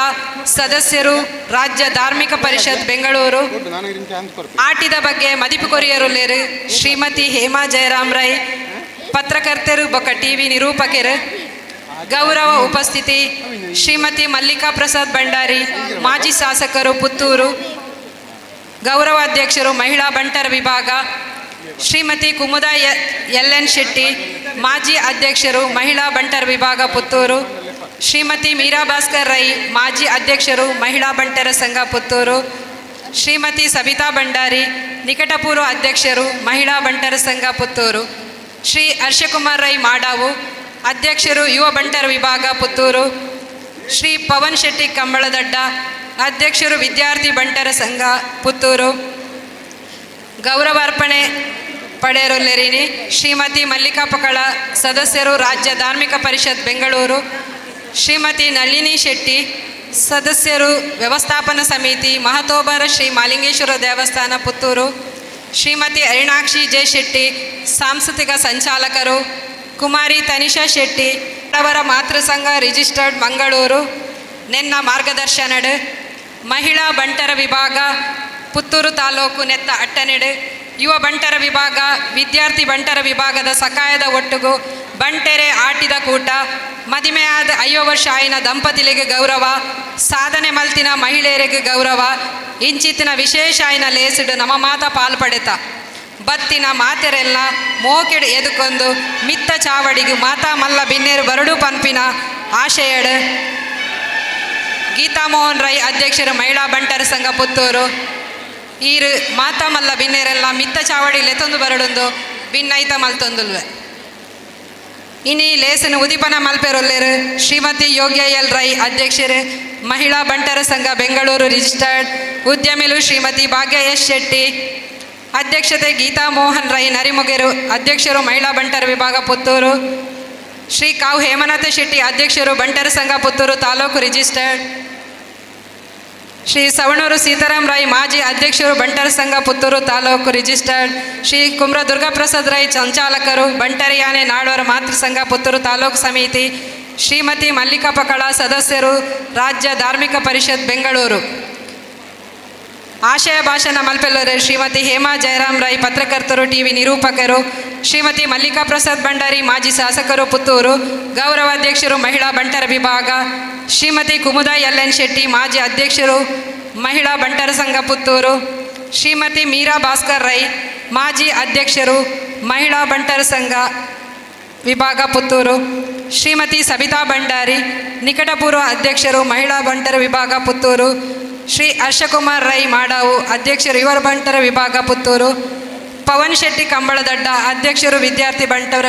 ಸದಸ್ಯರು, ರಾಜ್ಯ ಧಾರ್ಮಿಕ ಪರಿಷತ್ ಬೆಂಗಳೂರು. ಆಟಿದ ಬಗ್ಗೆ ಮದಿಪು ಕೊರಿಯರುಲ್ಲೇರು ಶ್ರೀಮತಿ ಹೇಮಾ ಜಯರಾಮ್ ರೈ, ಪತ್ರಕರ್ತರು ಬೊಕ್ಕ ಟಿವಿ ನಿರೂಪಕರು. ಗೌರವ ಉಪಸ್ಥಿತಿ ಶ್ರೀಮತಿ ಮಲ್ಲಿಕಾ ಪ್ರಸಾದ್ ಭಂಡಾರಿ, ಮಾಜಿ ಶಾಸಕರು ಪುತ್ತೂರು. ಗೌರವಾಧ್ಯಕ್ಷರು, ಮಹಿಳಾ ಬಂಟರ ವಿಭಾಗ. ಶ್ರೀಮತಿ ಕುಮುದಾ ಎಲ್ ಎನ್ ಶೆಟ್ಟಿ, ಮಾಜಿ ಅಧ್ಯಕ್ಷರು, ಮಹಿಳಾ ಬಂಟರ ವಿಭಾಗ ಪುತ್ತೂರು. ಶ್ರೀಮತಿ ಮೀರಾ ಭಾಸ್ಕರ್ ರೈ, ಮಾಜಿ ಅಧ್ಯಕ್ಷರು, ಮಹಿಳಾ ಬಂಟರ ಸಂಘ ಪುತ್ತೂರು. ಶ್ರೀಮತಿ ಸಬಿತಾ ಭಂಡಾರಿ, ನಿಕಟಪೂರ್ವ ಅಧ್ಯಕ್ಷರು, ಮಹಿಳಾ ಬಂಟರ ಸಂಘ ಪುತ್ತೂರು. ಶ್ರೀ ಹರ್ಷಕುಮಾರ್ ರೈ ಮಾಡಾವು, ಅಧ್ಯಕ್ಷರು, ಯುವ ಬಂಟರ ವಿಭಾಗ ಪುತ್ತೂರು. ಶ್ರೀ ಪವನ್ ಶೆಟ್ಟಿ ಕಂಬಳದಡ್ಡ, ಅಧ್ಯಕ್ಷರು, ವಿದ್ಯಾರ್ಥಿ ಬಂಟರ ಸಂಘ ಪುತ್ತೂರು. ಗೌರವಾರ್ಪಣೆ ಪಡೆಯರೊಲ್ಲೆರಿನಿ ಶ್ರೀಮತಿ ಮಲ್ಲಿಕಾ ಪಕಳ, ಸದಸ್ಯರು, ರಾಜ್ಯ ಧಾರ್ಮಿಕ ಪರಿಷತ್ ಬೆಂಗಳೂರು. ಶ್ರೀಮತಿ ನಳಿನಿ ಶೆಟ್ಟಿ, ಸದಸ್ಯರು, ವ್ಯವಸ್ಥಾಪನಾ ಸಮಿತಿ, ಮಹತೋಬರ ಶ್ರೀ ಮಾಲಿಂಗೇಶ್ವರ ದೇವಸ್ಥಾನ ಪುತ್ತೂರು. ಶ್ರೀಮತಿ ಅರುಣಾಕ್ಷಿ ಜೆ ಶೆಟ್ಟಿ, ಸಾಂಸ್ಕೃತಿಕ ಸಂಚಾಲಕರು. ಕುಮಾರಿ ತನಿಷಾ ಶೆಟ್ಟಿ ಅವರ ಮಾತೃ ಸಂಘ ರಿಜಿಸ್ಟರ್ಡ್ ಮಂಗಳೂರು ನೆನ್ನ ಮಾರ್ಗದರ್ಶನಡು ಮಹಿಳಾ ಬಂಟರ ವಿಭಾಗ ಪುತ್ತೂರು ತಾಲೂಕು ನೆತ್ತ ಅಟ್ಟನೆಡು ಯುವ ಬಂಟರ ವಿಭಾಗ, ವಿದ್ಯಾರ್ಥಿ ಬಂಟರ ವಿಭಾಗದ ಸಕಾಯದ ಒಟ್ಟುಗು ಬಂಟೆರೆ ಆಟಿದ ಕೂಟ, ಮದಿಮೆಯಾದ 50 ವರ್ಷ ಆಯಿನ ದಂಪತಿಲಿಗೆ ಗೌರವ, ಸಾಧನೆ ಮಲ್ತಿನ ಮಹಿಳೆಯರಿಗೆ ಗೌರವ, ಇಂಚಿತ್ತಿನ ವಿಶೇಷ ಆಯಿನ ಲೇಸಿಡು ನಮ್ಮ ಮಾತ ಪಾಲ್ಪಡೆತ ಬತ್ತಿನ ಮಾತೆರೆಲ್ಲ ಮೋಕೆಡು ಎದುಕೊಂದು ಮಿತ್ತ ಚಾವಡಿಗು ಮಾತಾ ಮಲ್ಲ ಬಿನ್ನೇರು ಬರಡು ಪನ್ಪಿನ ಆಶಯಡು ಗೀತಾ ಮೋಹನ್ ರೈ, ಅಧ್ಯಕ್ಷರು, ಮಹಿಳಾ ಬಂಟರ ಸಂಘ ಪುತ್ತೂರು. ಈರು ಮಾತಾ ಮಲ್ಲ ಬಿನ್ನೇರೆಲ್ಲ ಮಿತ್ತ ಚಾವಡಿ ಲೆತ್ತೊಂದು ಬರಡೊಂದು ಬಿನ್ನೈತ ಮಲ್ತೊಂದುಲ್ವೆ. ಇನಿ ಲೇಸನ ಉದಿಪನ ಮಲ್ಪೆರೊಲ್ಲೇರು ಶ್ರೀಮತಿ ಯೋಗ್ಯ ಎಲ್ ರೈ, ಅಧ್ಯಕ್ಷರು, ಮಹಿಳಾ ಬಂಟರ ಸಂಘ ಬೆಂಗಳೂರು ರಿಜಿಸ್ಟರ್ಡ್. ಉದ್ಯಮಿಲು ಶ್ರೀಮತಿ ಭಾಗ್ಯ ಎಸ್ ಶೆಟ್ಟಿ. ಅಧ್ಯಕ್ಷತೆ ಗೀತಾ ಮೋಹನ್ ರೈ ನರಿಮೊಗೆರು, ಅಧ್ಯಕ್ಷರು, ಮಹಿಳಾ ಬಂಟರ ವಿಭಾಗ ಪುತ್ತೂರು. ಶ್ರೀ ಕಾವು ಹೇಮನಾಥ ಶೆಟ್ಟಿ, ಅಧ್ಯಕ್ಷರು, ಬಂಟರ ಸಂಘ ಪುತ್ತೂರು ತಾಲೂಕು ರಿಜಿಸ್ಟರ್ಡ್. ಶ್ರೀ ಸವಣೂರು ಸೀತಾರಾಮ್ ರೈ, ಮಾಜಿ ಅಧ್ಯಕ್ಷರು, ಬಂಟರ ಸಂಘ ಪುತ್ತೂರು ತಾಲೂಕು ರಿಜಿಸ್ಟರ್ಡ್. ಶ್ರೀ ಕುಮ್ರ ದುರ್ಗಾಪ್ರಸಾದ್ ರೈ, ಸಂಚಾಲಕರು, ಬಂಟರಿಯಾನೆ ನಾಡೋರ ಮಾತೃ ಸಂಘ ಪುತ್ತೂರು ತಾಲೂಕು ಸಮಿತಿ. ಶ್ರೀಮತಿ ಮಲ್ಲಿಕಾ ಪಕಳ, ಸದಸ್ಯರು, ರಾಜ್ಯ ಧಾರ್ಮಿಕ ಪರಿಷತ್ ಬೆಂಗಳೂರು. ಆಶಯ ಭಾಷಣ ಮಲ್ಪೆಲ್ಲರೆ ಶ್ರೀಮತಿ ಹೇಮಾ ಜಯರಾಮ್ ರೈ, ಪತ್ರಕರ್ತರು, ಟಿವಿ ನಿರೂಪಕರು. ಶ್ರೀಮತಿ ಮಲ್ಲಿಕಾ ಪ್ರಸಾದ್ ಭಂಡಾರಿ, ಮಾಜಿ ಶಾಸಕರು ಪುತ್ತೂರು, ಗೌರವಾಧ್ಯಕ್ಷರು, ಮಹಿಳಾ ಬಂಟರ ವಿಭಾಗ. ಶ್ರೀಮತಿ ಕುಮುದಾ ಎಲ್ ಎನ್ ಶೆಟ್ಟಿ, ಮಾಜಿ ಅಧ್ಯಕ್ಷರು, ಮಹಿಳಾ ಬಂಟರ ಸಂಘ ಪುತ್ತೂರು. ಶ್ರೀಮತಿ ಮೀರಾ ಭಾಸ್ಕರ್ ರೈ, ಮಾಜಿ ಅಧ್ಯಕ್ಷರು, ಮಹಿಳಾ ಬಂಟರ ಸಂಘ ವಿಭಾಗ ಪುತ್ತೂರು. ಶ್ರೀಮತಿ ಸಬಿತಾ ಭಂಡಾರಿ, ನಿಕಟಪೂರ್ವ ಅಧ್ಯಕ್ಷರು, ಮಹಿಳಾ ಬಂಟರ ವಿಭಾಗ ಪುತ್ತೂರು. ಶ್ರೀ ಹರ್ಷಕುಮಾರ್ ರೈ ಮಾಡಾವು, ಅಧ್ಯಕ್ಷರು, ಯುವ ಬಂಟರ ವಿಭಾಗ ಪುತ್ತೂರು. ಪವನ್ ಶೆಟ್ಟಿ ಕಂಬಳದಡ್ಡ, ಅಧ್ಯಕ್ಷರು, ವಿದ್ಯಾರ್ಥಿ ಬಂಟರ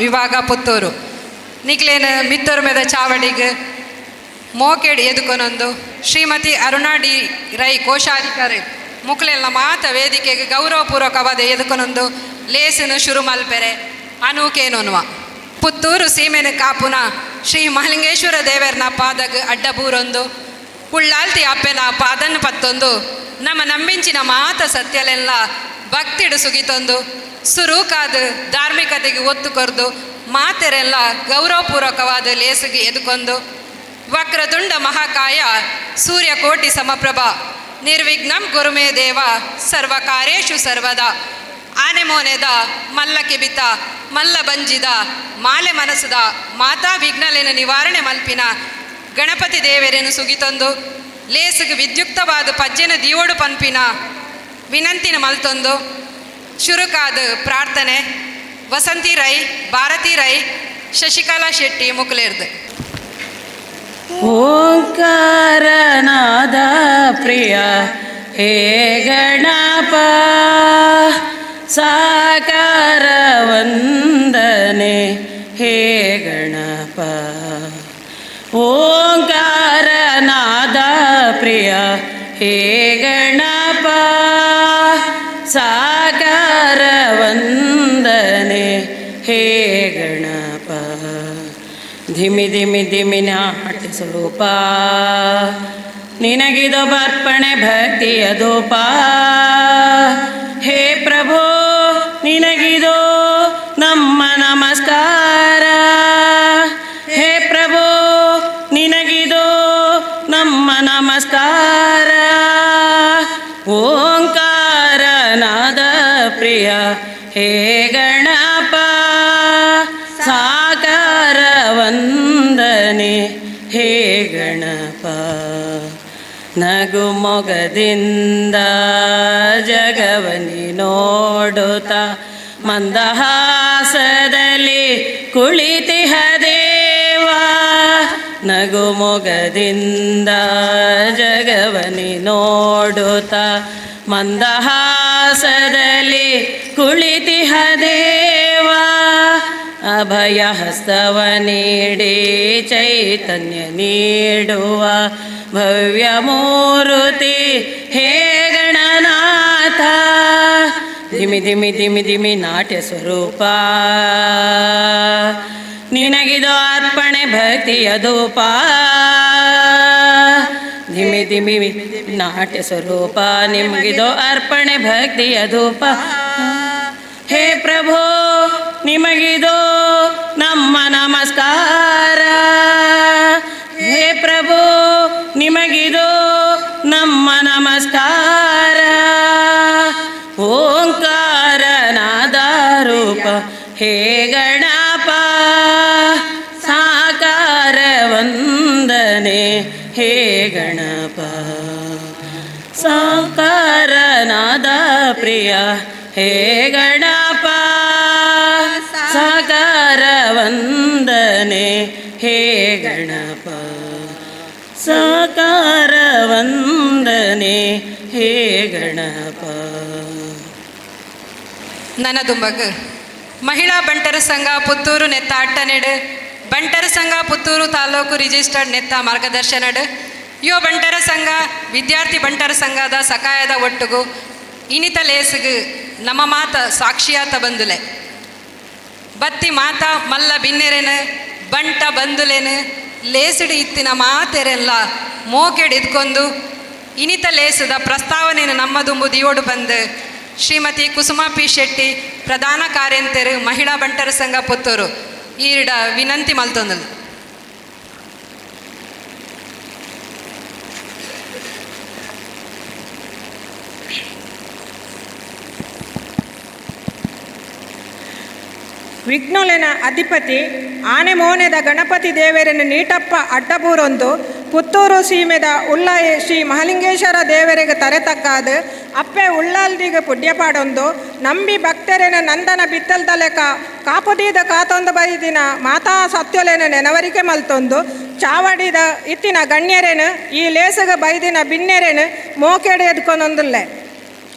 ವಿಭಾಗ ಪುತ್ತೂರು. ನಿಕ್ಲೇನ ಮಿತ್ತೊರ್ಮೆದ ಚಾವಡಿಗೆ ಮೋಕೆಡ್ ಎದುಕೊನೊಂದು ಶ್ರೀಮತಿ ಅರುಣಾ ಡಿ ರೈ, ಕೋಶಾಧಿಕಾರಿ ಮುಕ್ಲೆಲ್ಲ ಮಾತ ವೇದಿಕೆಗೆ ಗೌರವಪೂರ್ವಕವಾದ ಎದುಕೊನೊಂದು ಲೇಸನು ಶುರು ಮಲ್ಪೆರೆ ಅನೂಕೇನೊನ್ವ. ಪುತ್ತೂರು ಸೀಮೆನ ಕಾಪುನ ಶ್ರೀ ಮಹಲಿಂಗೇಶ್ವರ ದೇವರನ ಪಾದಗ ಅಡ್ಡಬೂರೊಂದು ಉಳ್ಳಾಲ್ತಿ ಅಪ್ಪೆನ ಪಾದನ್ನು ಪತ್ತೊಂದು ನಮ್ಮ ನಂಬಿಂಚಿನ ಮಾತ ಸತ್ಯಲೆಲ್ಲ ಭಕ್ತಿಡು ಸುಗಿತೊಂದು ಸುರೂಕಾದ ಧಾರ್ಮಿಕತೆಗೆ ಒತ್ತು ಕೊರ್ದು ಮಾತೆರೆಲ್ಲ ಗೌರವಪೂರ್ವಕವಾದ ಲೇಸುಗೆ ಎದುಕೊಂದು ವಕ್ರತುಂಡ ಮಹಾಕಾಯ ಸೂರ್ಯಕೋಟಿ ಸಮಪ್ರಭಾ ನಿರ್ವಿಘ್ನಂ ಗುರುಮೇ ದೇವ ಸರ್ವಕಾರ್ಯೇಷು ಸರ್ವದಾ. ಆನೆ ಮೋನೆದ ಮಲ್ಲ ಕಿಬಿತ ಮಲ್ಲ ಬಂಜಿದ ಮಾಲೆ ಮನಸ್ಸುದ ಮಾತಾ ವಿಘ್ನಲೇನು ನಿವಾರಣೆ ಮಲ್ಪಿನ ಗಣಪತಿ ದೇವರೇನು ಸುಗಿತೊಂದು ಲೇಸುಗು ವಿದ್ಯುಕ್ತವಾದ ಪಜ್ಜೆನ ದಿಯೋಡು ಪನ್ಪಿನ ವಿನಂತಿನ ಮಲ್ತೊಂದು ಶುರುಕಾದ ಪ್ರಾರ್ಥನೆ ವಸಂತಿ ರೈ, ಭಾರತಿ ರೈ, ಶಶಿಕಲಾ ಶೆಟ್ಟಿ ಮುಕ್ಲೇರ್ದು. ಓಂಕಾರನಾದ ಪ್ರಿಯ ಹೇ ಗಣಪ, ಸಾಕಾರ ವಂದನೆ ಹೇ ಗಣಪ. ಓಂಕಾರನಾದ ಪ್ರಿಯ ಹೇ ಗಣಪ, ಸಾಕಾರ ವಂದನೆ ಹೇ ಗಣಪ. ಧಿಮಿ ಧಿಮಿ ಧಿಮಿ ನಾಟ್ಯ ಸ್ವರೂಪ, ನಿನಗಿದು ಬರ್ಪಣೆ ಭಕ್ತಿಯ ಧೂಪ. ಹೇ ಪ್ರಭೋ ನಿನಗಿದು ನಮ್ಮ ನಮಸ್ಕಾರ, ಹೇ ಪ್ರಭೋ ನಿನಗಿದು ನಮ್ಮ ನಮಸ್ಕಾರ. ಓಂಕಾರನಾದ ಪ್ರಿಯ ಹೇ ಗಣಪ, ಸಾಕಾರ ವಂದನೆ ಹೇ ಗಣಪ. ನಗು ಮೊಗದಿಂದ ಜಗವನಿ ನೋಡುತ್ತ ಮಂದಹಾಸದಲ್ಲಿ ಕುಳಿತಿಹ ದೇವ, ನಗು ಮೊಗದಿಂದ ಜಗವನಿ ನೋಡುತ್ತ ಮಂದಹಾಸದಲ್ಲಿ ಕುಳಿತಿಹ ದೇವ. ಅಭಯ ಹಸ್ತವ ನೀಡಿ ಚೈತನ್ಯ ನೀಡುವ ಭವ್ಯ ಮೂರುತಿ ಹೇ ಗಣನಾಥ. ಧಿಮಿ ಧಿಮಿ ಧಿಮಿ ಧಿಮಿ ನಾಟ್ಯ ಸ್ವರೂಪ, ನಿನಗಿದು ಅರ್ಪಣೆ ಭಕ್ತಿಯ ಧೂಪ. ಧಿಮಿ ಧಿಮಿ ನಾಟ್ಯ ಸ್ವರೂಪ, ನಿಮಗಿದು ಅರ್ಪಣೆ ಭಕ್ತಿಯ ಧೂಪ. ಹೇ ಪ್ರಭೋ ನಿಮಗಿದು ನಮ್ಮ ನಮಸ್ಕಾರ, ಹೇ ಪ್ರಭೋ ನಿಮಗಿದು ನಮ್ಮ ನಮಸ್ಕಾರ. ಓಂಕಾರನಾದ ರೂಪ ಹೇ ಗಣಪ, ಸಾಕಾರ ವಂದನೆ ಹೇ ಗಣಪ. ಸಾಕಾರನಾದ ಪ್ರಿಯ ಹೇ ಗಣಪ, ಸಾಕಾರ ವಂದನೆ ಹೇ ಗಣಪ. ಸಾಕಾರ ವಂದನೆ ಹೇ ಗಣಪ. ನನದುಂಬಗ್ ಮಹಿಳಾ ಬಂಟರ ಸಂಘ ಪುತ್ತೂರು ನೆತ್ತ ಅಟ್ಟನೆಡು, ಬಂಟರ ಸಂಘ ಪುತ್ತೂರು ತಾಲೂಕು ರಿಜಿಸ್ಟರ್ಡ್ ನೆತ್ತ ಮಾರ್ಗದರ್ಶನಡು, ಯುವ ಬಂಟರ ಸಂಘ ವಿದ್ಯಾರ್ಥಿ ಬಂಟರ ಸಂಘದ ಸಕಾಯದ ಒಟ್ಟುಗು ಇನಿತ ಲೇಸುಗು ನಮ್ಮ ಮಾತ ಸಾಕ್ಷಿಯಾತ ಬಂದುಲೆ ಬತ್ತಿ ಮಾತ ಮಲ್ಲ ಬಿನ್ನೆರೆನು ಬಂಟ ಬಂದುಲೇನು ಲೇಸಿಡು ಇತ್ತಿನ ಮಾತೆರೆಲ್ಲ ಮೋಕೆಡ್ ಇದ್ಕೊಂಡು ಇನಿತ ಲೇಸದ ಪ್ರಸ್ತಾವನೆಯನ್ನು ನಮ್ಮ ದುಂಬು ದಿಯೋಡು ಬಂದು ಶ್ರೀಮತಿ ಕುಸುಮಾ ಪಿ ಶೆಟ್ಟಿ ಪ್ರಧಾನ ಕಾರ್ಯಂತೆರು ಮಹಿಳಾ ಬಂಟರ ಸಂಘ ಪುತ್ತೂರು ಈರಿಡ ವಿನಂತಿ ಮಲ್ತೊಂದಲು. ವಿಘ್ನುಲೆನ ಅಧಿಪತಿ ಆನೆ ಮೋನೆದ ಗಣಪತಿ ದೇವರನ್ನು ನೀಟಪ್ಪ ಅಡ್ಡಬೂರೊಂದು ಪುತ್ತೂರು ಸೀಮೆದ ಉಳ್ಳಾಯ ಶ್ರೀ ಮಹಲಿಂಗೇಶ್ವರ ದೇವರಿಗೆ ತರೆತಕ್ಕಾದ ಅಪ್ಪೆ ಉಳ್ಳಾಲ್ದಿಗೆ ಪುಡ್ಯಪಾಡೊಂದು ನಂಬಿ ಭಕ್ತರೇನ ನಂದನ ಬಿತ್ತಲ್ದಲೆಕ ಕಾಪುದೀದ ಕಾತೊಂದು ಬೈದಿನ ಮಾತಾ ಸತ್ಯೊಲೆನ ನೆನವರಿಕೆ ಮಲ್ತೊಂದು ಚಾವಡಿದ ಇತ್ತಿನ ಗಣ್ಯರೇನು ಈ ಲೇಸಗ ಬೈದಿನ ಬಿನ್ನೆರೇನು ಮೋಕೆಡೆ ಎದ್ಕೊನೊಂದುಲ್ಲೆ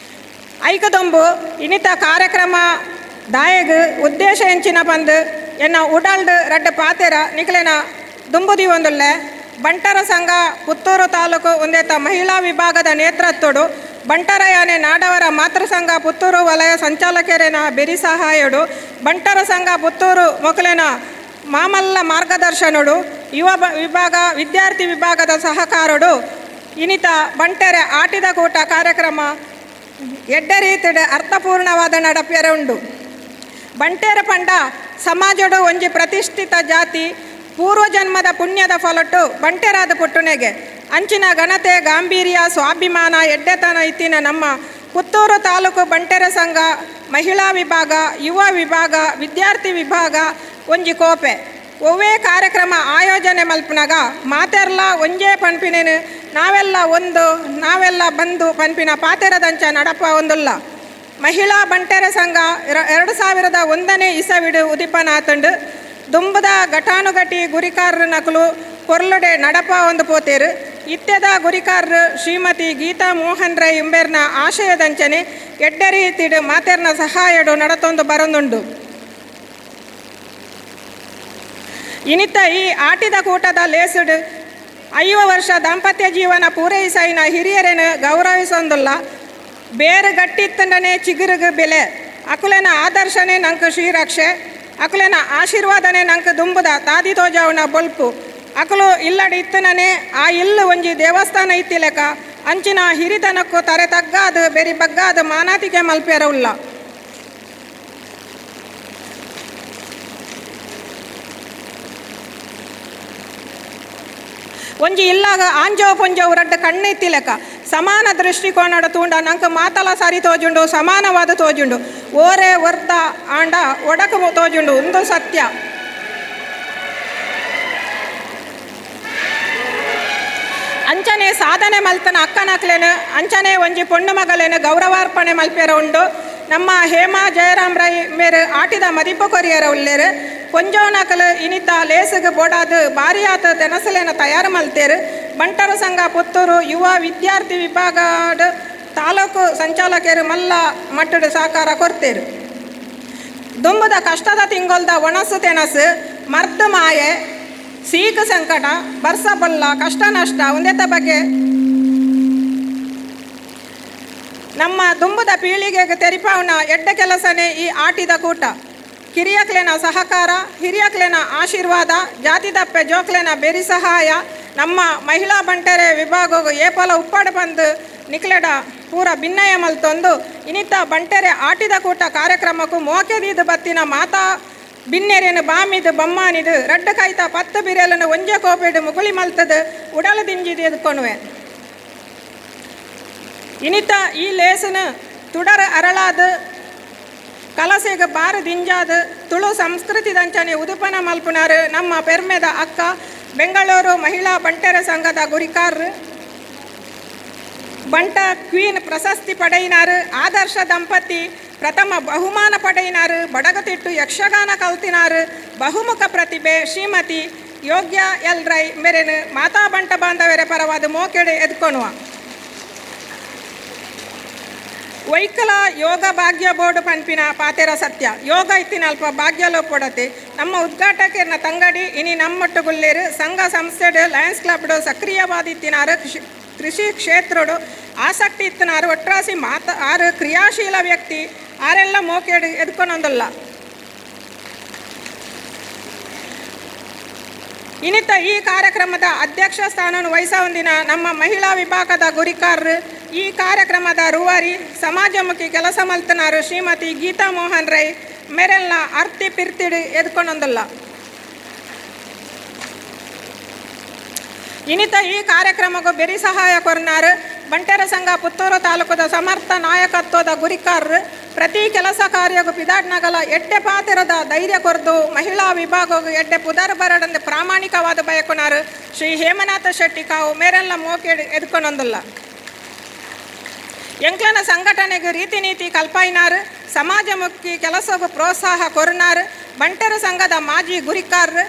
ಐಕದೊಂಬು ಇನಿತ ಕಾರ್ಯಕ್ರಮ ದಾಯಗ್ ಉದ್ದೇಶ ಎಂಚಿನ ಬಂದು ಎನ್ನ ಉಡಲ್ಡ್ ರಡ್ಡ ಪಾತೆರ ನಿಕ್ಲೆನ ದುಂಬುದಿ ಒಂದುಲ್ಲೆ ಬಂಟರ ಸಂಘ ಪುತ್ತೂರು ತಾಲೂಕು ಒಂದೇತ ಮಹಿಳಾ ವಿಭಾಗದ ನೇತೃತ್ವಡು ಬಂಟರ ಯಾನೆ ನಾಡವರ ಮಾತೃ ಸಂಘ ಪುತ್ತೂರು ವಲಯ ಸಂಚಾಲಕರೇನ ಬೆರಿ ಸಹಾಯಡು ಬಂಟರ ಸಂಘ ಪುತ್ತೂರು ಮೊಕಲೆನ ಮಾಮಲ್ಲ ಮಾರ್ಗದರ್ಶನಡು ಯುವ ವಿಭಾಗ ವಿದ್ಯಾರ್ಥಿ ವಿಭಾಗದ ಸಹಕಾರಡು ಇನಿತ ಬಂಟರೆ ಆಟಿದ ಕೂಟ ಕಾರ್ಯಕ್ರಮ ಎಡ್ಡೆ ರೀತಿಡೆ ಅರ್ಥಪೂರ್ಣವಾದ ನಡಪ್ಯರ ಉಂಡು. ಬಂಟೇರ ಪಂಡ ಸಮಾಜಡು ಒಂಜಿ ಪ್ರತಿಷ್ಠಿತ ಜಾತಿ ಪೂರ್ವಜನ್ಮದ ಪುಣ್ಯದ ಫಲಟ್ಟು ಬಂಟೆರಾದ ಪುಟ್ಟುನೆಗೆ ಅಂಚಿನ ಘನತೆ ಗಾಂಭೀರ್ಯ ಸ್ವಾಭಿಮಾನ ಎಡ್ಡೆತನ ಇತ್ತಿನ ನಮ್ಮ ಪುತ್ತೂರು ತಾಲೂಕು ಬಂಟೆರ ಸಂಘ ಮಹಿಳಾ ವಿಭಾಗ, ಯುವ ವಿಭಾಗ, ವಿದ್ಯಾರ್ಥಿ ವಿಭಾಗ ಒಂಜಿ ಕೋಪೆ. ಒವ್ವೇ ಕಾರ್ಯಕ್ರಮ ಆಯೋಜನೆ ಮಲ್ಪುನಗ ಮಾತೆರ್ಲ ಒಂಜೇ ಪನ್ಪಿನೇನು, ನಾವೆಲ್ಲ ಒಂದು, ನಾವೆಲ್ಲ ಬಂದು ಪನ್ಪಿನ ಪಾತೆರದಂಚ ನಡಪ ಒಂದುಲ್ಲ. ಮಹಿಳಾ ಬಂಟೆರ ಸಂಘ 2001ನೇ ಇಸವಿಡು ಉದಿಪನಾತಂಡು. ದುಂಬುದ ಘಟಾನುಘಟಿ ಗುರಿಕಾರರ ನಕಲು ಪೊರ್ಲುಡೆ ನಡಪ ಒಂದು ಪೋತೇರು. ಇತ್ಯದ ಗುರಿಕಾರರು ಶ್ರೀಮತಿ ಗೀತಾ ಮೋಹನ್ ರೈ ಇಂಬೇರ್ನ ಆಶಯದಂಚನೆ ಎಡ್ಡೆ ರೀತಿಡು ಮಾತೆರ್ನ ಸಹಾಯಡು ನಡತೊಂದು ಬರೊಂದುಂಡು. ಇನಿತ ಈ ಆಟಿದ ಕೂಟದ ಲೇಸುಡು 50 ವರ್ಷ ದಾಂಪತ್ಯ ಜೀವನ ಪೂರೈಸೈನ ಹಿರಿಯರೇನು ಗೌರವಿಸೊಂದುಲ್ಲ. ಬೇರು ಗಟ್ಟಿತ್ತಂಡನೆ ಚಿಗುರುಗು ಬೆಲೆ. ಅಕುಲೆನ ಆದರ್ಶನೇ ನಂಗೆ ಶ್ರೀರಕ್ಷೆ, ಅಕುಲೆನ ಆಶೀರ್ವಾದನೆ ನಂಗೆ ದುಂಬುದ ತಾದಿ ತೋಜಾವನ ಬೊಲ್ಪು. ಅಕುಲು ಇಲ್ಲಡಿ ಇತ್ತನನೆ ಆ ಇಲ್ಲು ಒಂಜಿ ದೇವಸ್ಥಾನ ಇತ್ತಿಲೆಕ ಅಂಚಿನ ಹಿರಿತನಕ್ಕೂ ತರೆ ತಗ್ಗಾದ ಬೆರಿ ಬಗ್ಗಾದ ಮಾನಾತಿಗೆ ಮಲ್ಪೆರ ಉಲ್ಲ. ಒಂಜಿ ಇಲ್ಲಾಗ ಆಂಜೋ ಪೊಂಜೋ ರಡ್ಡ ಕಣ್ಣು ಇತ್ತಿಲೆಕ ಸಮಾನ ದೃಷ್ಟಿಕೋನಡ ತೂಂಡ ನಂಗೆ ಮಾತಲ ಸರಿ ತೋಜುಂಡು, ಸಮಾನವಾದ ತೋಜುಂಡು. ಓರೆ ವರ್ತ ಆಂಡ ಒಡಕು ತೋಜುಂಡು, ಒಂದು ಸತ್ಯ. ಅಂಚನೆ ಸಾಧನೆ ಮಲ್ತನ ಅಕ್ಕನಕ್ಲೇನು ಅಂಚನೆ ಒಂಜಿ ಪೊಣ್ಣು ಮಗಲೇನು ಗೌರವಾರ್ಪಣೆ ಮಲ್ಪೆರ ಉಂಡು. ನಮ್ಮ ಹೇಮಾ ಜಯರಾಮ್ ರೈ ಮೇರು ಆಟಿದ ಮದಿಪು ಕೊರಿಯರ ಉಲ್ಲೇರು. ಕೊಂಜೋನಕಲು ಇನಿತ ಲೇಸುಗು ಬೋಡಾದು ಬಾರಿಯಾತ ತೆನಸಲೇನ ತಯಾರು ಮಲ್ತೇರು. ಬಂಟರ ಸಂಘ ಪುತ್ತೂರು ಯುವ ವಿದ್ಯಾರ್ಥಿ ವಿಭಾಗ ತಾಲೂಕು ಸಂಚಾಲಕರು ಮಲ್ಲ ಮಟ್ಟಡು ಸಹಕಾರ ಕೊರ್ತೇರು. ದುಂಬುದ ಕಷ್ಟದ ತಿಂಗೊಲ್ದ ಒಣಸು ತೆನಸು ಮರ್ದು ಮಾಯೆ ಸೀಕ ಸಂಕಟ ಬರ್ಸ ಬಲ್ಲ ಕಷ್ಟ ನಷ್ಟ ಒಂದೇತ ಬಗ್ಗೆ ನಮ್ಮ ದುಂಬುದ ಪೀಳಿಗೆಗೆ ತೆರಿಪಾವನ ಎಡ್ಡ ಕೆಲಸನೇ ಈ ಆಟಿದ ಕೂಟ. ಕಿರಿಯಕ್ಲೆನ ಸಹಕಾರ, ಹಿರಿಯಕ್ಲೆನ ಆಶೀರ್ವಾದ, ಜಾತಿ ದಪ್ಪೆ ಜೋಕ್ಲೆನ ಬೆರಿ ಸಹಾಯ ನಮ್ಮ ಮಹಿಳಾ ಬಂಟೆರೆ ವಿಭಾಗವು ಏಪಲ ಉಪ್ಪಾಡು ಬಂದು ನಿಕ್ಲೆಡ ಪೂರ ಭಿನ್ನಯ ಮಲ್ತೊಂದು ಇನಿತ ಬಂಟೆರೆ ಆಟಿದ ಕೂಟ ಕಾರ್ಯಕ್ರಮಕ್ಕೂ ಮೋಕೆದೀದು ಬತ್ತಿನ ಮಾತಾ ಬಿನ್ನೆರೇನು ಬಾಮಿದು ಬಮ್ಮಾನಿದು ರಡ್ಡ ಕಾಯ್ತ 10 ಬಿರೆಲನ್ನು ಒಂಜೆ ಕೋಪೆಡು ಮುಗುಳಿ ಮಲ್ತದು ಉಡಲು ದಿಂಜಿದು ಎದ್ಕೊಣುವೆ. ಇನಿತ ಈ ಲೇಸನ ತುಡರ ಅರಳಾದ ಕಲಸೆಗೆ ಬಾರು ದಿಂಜಾದ ತುಳು ಸಂಸ್ಕೃತಿ ದಂಚನೆ ಉದುಪನ ಮಲ್ಪುನಾರು ನಮ್ಮ ಪೆರ್ಮೆದ ಅಕ್ಕ ಬೆಂಗಳೂರು ಮಹಿಳಾ ಬಂಟೆರ ಸಂಘದ ಗುರಿಕಾರರು ಬಂಟ ಕ್ವೀನ್ ಪ್ರಶಸ್ತಿ ಪಡೆಯಿನಾರು, ಆದರ್ಶ ದಂಪತಿ ಪ್ರಥಮ ಬಹುಮಾನ ಪಡೆಯಿನಾರು, ಬಡಗತಿಟ್ಟು ಯಕ್ಷಗಾನ ಕಲ್ತಿನಾರು, ಬಹುಮುಖ ಪ್ರತಿಭೆ ಶ್ರೀಮತಿ ಯೋಗ್ಯ ಎಲ್ ರೈ ಮೆರೆನು ಮಾತಾ ಬಂಟ ಬಾಂಧವರ ಪರವಾದ ಮೋಕೆಡೆ ಎದ್ಕೊಣುವ. ವೈಕಲ ಯೋಗ ಭಾಗ್ಯ ಬೋರ್ಡ್ ಪನ್ಪಿನ ಪಾತೆರ ಸತ್ಯ ಯೋಗ ಇತ್ತಿನ ಅಲ್ಪ ಭಾಗ್ಯ ಲೋಪೊಡತೆ. ನಮ್ಮ ಉದ್ಘಾಟಕರ್ನ ತಂಗಡಿ ಇನಿ ನಮ್ಮೊಟ್ಟುಗುಲ್ಲೇರು ಸಂಘ ಸಂಸ್ಥೆಡು ಲಯನ್ಸ್ ಕ್ಲಬ್ಡು ಸಕ್ರಿಯವಾದ ಇತ್ತಿನಾರು, ಕೃಷಿ ಕ್ಷೇತ್ರಡು ಆಸಕ್ತಿ ಇತ್ತಿನಾರು, ಒಟ್ರಾಸಿ ಮಾತ ಆರು ಕ್ರಿಯಾಶೀಲ ವ್ಯಕ್ತಿ ಆರೆಲ್ಲ ಮೋಕೆಡು ಎದ್ಕೊನೊಂದಲ್ಲ. ಇನ್ನಿತ ಈ ಕಾರ್ಯಕ್ರಮದ ಅಧ್ಯಕ್ಷ ಸ್ಥಾನವನ್ನು ವಹಿಸೊಂದಿನ ನಮ್ಮ ಮಹಿಳಾ ವಿಭಾಗದ ಗುರಿಕಾರರು, ಈ ಕಾರ್ಯಕ್ರಮದ ರೂವಾರಿ ಸಮಾಜಮುಖಿ ಕೆಲಸ ಮಲ್ತನಾರು ಶ್ರೀಮತಿ ಗೀತಾ ಮೋಹನ್ ರೈ ಮೆರೆಲ್ನ ಅರ್ತಿ ಪಿರ್ತಿಡು ಎದ್ಕೊನೊಂದಲ್ಲ. ಇನ್ನಿತ ಈ ಕಾರ್ಯಕ್ರಮಕ್ಕೂ ಬೆರಿ ಸಹಾಯ ಕೊರ್ನಾರು ಬಂಟೆರ ಸಂಘ ಪುತ್ತೂರು ತಾಲೂಕದ ಸಮರ್ಥ ನಾಯಕತ್ವದ ಗುರಿಕಾರರು, ಪ್ರತಿ ಕೆಲಸ ಕಾರ್ಯಗೂ ಪಿದಾಡ್ನಗಲ ಎಡ್ಡೆ ಪಾತಿರದ ಧೈರ್ಯ ಕೊರ್ದು ಮಹಿಳಾ ವಿಭಾಗವು ಎಡ್ಡೆ ಪುದರ್ ಬರಡಂದು ಪ್ರಾಮಾಣಿಕವಾದ ಬಯಕುನಾರು ಶ್ರೀ ಹೇಮನಾಥ ಶೆಟ್ಟಿ ಕಾವು ಮೇರೆಲ್ಲ ಮೋಕೆಡು ಎದ್ಕೊನೊಂದಲ್ಲ. ಎಂಕ್ಲನ ಸಂಘಟನೆಗೆ ರೀತಿ ನೀತಿ ಕಲ್ಪಾಯಿನಾರು, ಸಮಾಜಮುಖಿ ಕೆಲಸಗೂ ಪ್ರೋತ್ಸಾಹ ಕೊರ್ನಾರು, ಬಂಟರ ಸಂಘದ ಮಾಜಿ ಗುರಿಕಾರರು,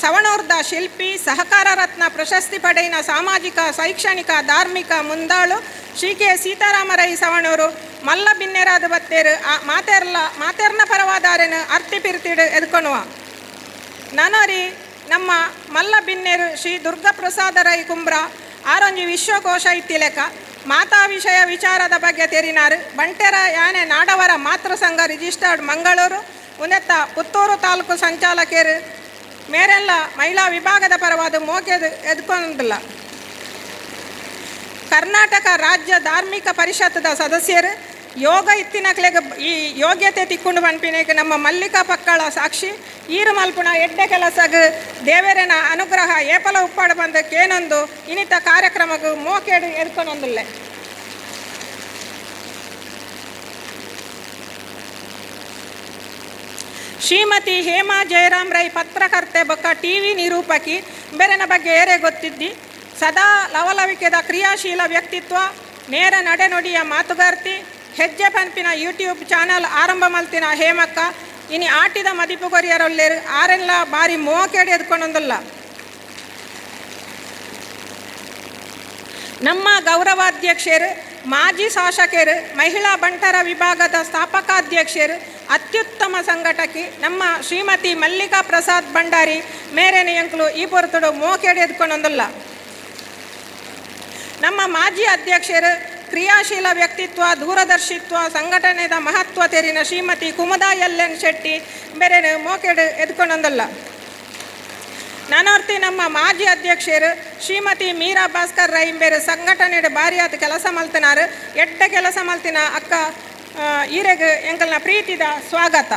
ಸವಣೂರ್ದ ಶಿಲ್ಪಿ, ಸಹಕಾರ ರತ್ನ ಪ್ರಶಸ್ತಿ ಪಡೆಯಿನ ಸಾಮಾಜಿಕ ಶೈಕ್ಷಣಿಕ ಧಾರ್ಮಿಕ ಮುಂದಾಳು ಶ್ರೀ ಕೆ ಸೀತಾರಾಮರೈ ಸವಣೂರು ಮಲ್ಲ ಬಿನ್ನೆರಾದ ಬತ್ತೇರು ಮಾತೆರ್ಲ ಮಾತೆರ್ನ ಪರವಾದಾರೇನು ಅರ್ತಿ ಪಿರ್ತಿಡು ಎದ್ಕೊಣುವ. ನನರಿ ನಮ್ಮ ಮಲ್ಲ ಬಿನ್ನೆರು ಶ್ರೀ ದುರ್ಗಾಪ್ರಸಾದ ರೈ ಕುಂಬ್ರ ಆರೊಂಜಿ ವಿಶ್ವಕೋಶ ಇತ್ತಿಲೆಕ ಮಾತಾ ವಿಷಯ ವಿಚಾರದ ಬಗ್ಗೆ ತೆರಿನಾರು, ಬಂಟೆರ ಯಾನೆ ನಾಡವರ ಮಾತೃ ಸಂಘ ರಿಜಿಸ್ಟರ್ಡ್ ಮಂಗಳೂರು ಉನೆತ್ತ ಪುತ್ತೂರು ತಾಲೂಕು ಸಂಚಾಲಕರು ಮೇರೆಲ್ಲ ಮಹಿಳಾ ವಿಭಾಗದ ಪರವಾದ ಮೋಕೆದು ಎದ್ಕೊಂಡಿಲ್ಲ. ಕರ್ನಾಟಕ ರಾಜ್ಯ ಧಾರ್ಮಿಕ ಪರಿಷತ್ತದ ಸದಸ್ಯರು, ಯೋಗ ಇತ್ತಿನಕ್ಲೆಗ್ ಈ ಯೋಗ್ಯತೆ ತಿಕ್ಕೊಂಡು ಪನ್ಪಿನೇಗೆ ನಮ್ಮ ಮಲ್ಲಿಕಾ ಪಕ್ಕಳ ಸಾಕ್ಷಿ ಈರು ಮಲ್ಪುಣ ಎಡ್ಡೆ ಕೆಲಸಗ್ ದೇವರನ ಅನುಗ್ರಹ ಏಪಲ ಉಪ್ಪಾಡು ಬಂದ ಕೇನೊಂದು ಇನ್ನಿತ ಕಾರ್ಯಕ್ರಮಕ್ಕೆ ಮೋಕೇಡು ಎದ್ಕೊನೊಂದುಲ್ಲೆ. ಶ್ರೀಮತಿ ಹೇಮಾ ಜಯರಾಮ್ ರೈ ಪತ್ರಕರ್ತೆ ಬೊಕ್ಕ ಟಿವಿ ನಿರೂಪಕಿ ಬೇರೆನ ಬಗ್ಗೆ ಏರೆ ಗೊತ್ತಿದ್ದಿ. ಸದಾ ಲವಲವಿಕೆದ ಕ್ರಿಯಾಶೀಲ ವ್ಯಕ್ತಿತ್ವ, ನೇರ ನಡೆನುಡಿಯ ಮಾತುಗಾರ್ತಿ, ಹೆಜ್ಜೆ ಪನ್ಪಿನ ಯೂಟ್ಯೂಬ್ ಚಾನಲ್ ಆರಂಭ ಮಲ್ತಿನ ಹೇಮಕ್ಕ ಇನಿ ಆಟಿದ ಮದಿಪು ಕೊರಿಯರೊಲ್ಲೇರು ಆರೆಲ್ಲ ಬಾರಿ ಮೋಕೆಡೆ ಎದ್ಕೊಂಡೊಂದಲ್ಲ. ನಮ್ಮ ಗೌರವಾಧ್ಯಕ್ಷರು, ಮಾಜಿ ಶಾಸಕರು, ಮಹಿಳಾ ಬಂಟರ ವಿಭಾಗದ ಸ್ಥಾಪಕಾಧ್ಯಕ್ಷರು, ಅತ್ಯುತ್ತಮ ಸಂಘಟಕಿ ನಮ್ಮ ಶ್ರೀಮತಿ ಮಲ್ಲಿಕಾ ಪ್ರಸಾದ್ ಭಂಡಾರಿ ಮೇರೆನ ಎಂಕ್ಲು ಈ ಪೊರ್ತುಡು ಮೋಕೆಡೆ ಎದ್ಕೊಂಡೊಂದಲ್ಲ. ನಮ್ಮ ಮಾಜಿ ಅಧ್ಯಕ್ಷರು, ಕ್ರಿಯಾಶೀಲ ವ್ಯಕ್ತಿತ್ವ, ದೂರದರ್ಶಿತ್ವ, ಸಂಘಟನೆದ ಮಹತ್ವ ತೆರಿನ ಶ್ರೀಮತಿ ಕುಮುದಾ ಎಲ್ ಎನ್ ಶೆಟ್ಟಿ ಬೇರೆ ಮೋಕೆಡು ಎದ್ಕೊಂಡೊಂದಲ್ಲ. ನಾನೋರ್ತಿ ನಮ್ಮ ಮಾಜಿ ಅಧ್ಯಕ್ಷರು ಶ್ರೀಮತಿ ಮೀರಾ ಭಾಸ್ಕರ್ ರೈ ಬೇರೆ ಸಂಘಟನೆ ಬಾರಿಯಾದ ಕೆಲಸ ಮಲ್ತಿನಾರು, ಎಡ್ಡ ಕೆಲಸ ಮಲ್ತಿನ ಅಕ್ಕ ಈರೆಗ್ ಎಂಕಲ್ನ ಪ್ರೀತಿದ ಸ್ವಾಗತ.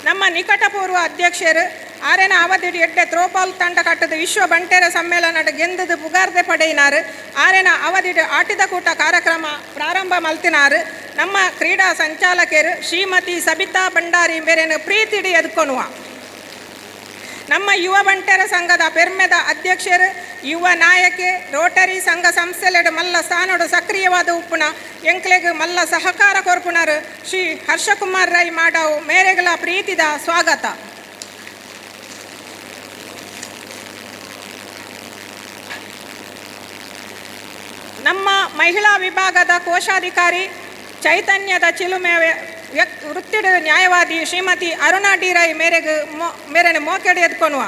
ನಮ್ಮ ನಿಕಟಪೂರ್ವ ಅಧ್ಯಕ್ಷರು ಆರೆನ ಅವಧಿಡು ಎಡ್ಡೆ ತ್ರೋಪಾಲ್ ತಂಡ ಕಟ್ಟದ ವಿಶ್ವ ಬಂಟೆರ ಸಮ್ಮೇಳನ ಗೆಂದದು ಪುಗಾರ್ದೆ ಪಡೆಯಿನಾರು. ಆರೆನ ಅವಧಿಡು ಆಟಿದ ಕೂಟ ಕಾರ್ಯಕ್ರಮ ಪ್ರಾರಂಭ ಮಲ್ತಿನಾರು. ನಮ್ಮ ಕ್ರೀಡಾ ಸಂಚಾಲಕರು ಶ್ರೀಮತಿ ಸಬಿತಾ ಭಂಡಾರಿ ಬೇರೆನ ಪ್ರೀತಿಡಿ ಎದ್ಕೊನುವ. ನಮ್ಮ ಯುವ ಬಂಟರ ಸಂಘದ ಪೆರ್ಮೆದ ಅಧ್ಯಕ್ಷರು, ಯುವ ನಾಯಕೆ, ರೋಟರಿ ಸಂಘ ಸಂಸ್ಥೆಲೆಡು ಮಲ್ಲ ಸ್ಥಾನಡು ಸಕ್ರಿಯವಾದ ಉಪ್ಪುನ ಎಂಕ್ಲೆಗ್ ಮಲ್ಲ ಸಹಕಾರ ಕೊರ್ಪುನರು ಶ್ರೀ ಹರ್ಷಕುಮಾರ್ ರೈ ಮಾಡವು ಮೇರೆಗಳ ಪ್ರೀತಿದ ಸ್ವಾಗತ. ನಮ್ಮ ಮಹಿಳಾ ವಿಭಾಗದ ಕೋಶಾಧಿಕಾರಿ ಚೈತನ್ಯದ ಚಿಲುಮೆ ವೃತ್ತಿಡು ನ್ಯಾಯವಾದಿ ಶ್ರೀಮತಿ ಅರುಣಾ ಡಿ ರೈ ಮೇರೆಗೆ ಮೇರೆನ ಮೋಕೆಡೆ ಎದ್ಕೊನುವ.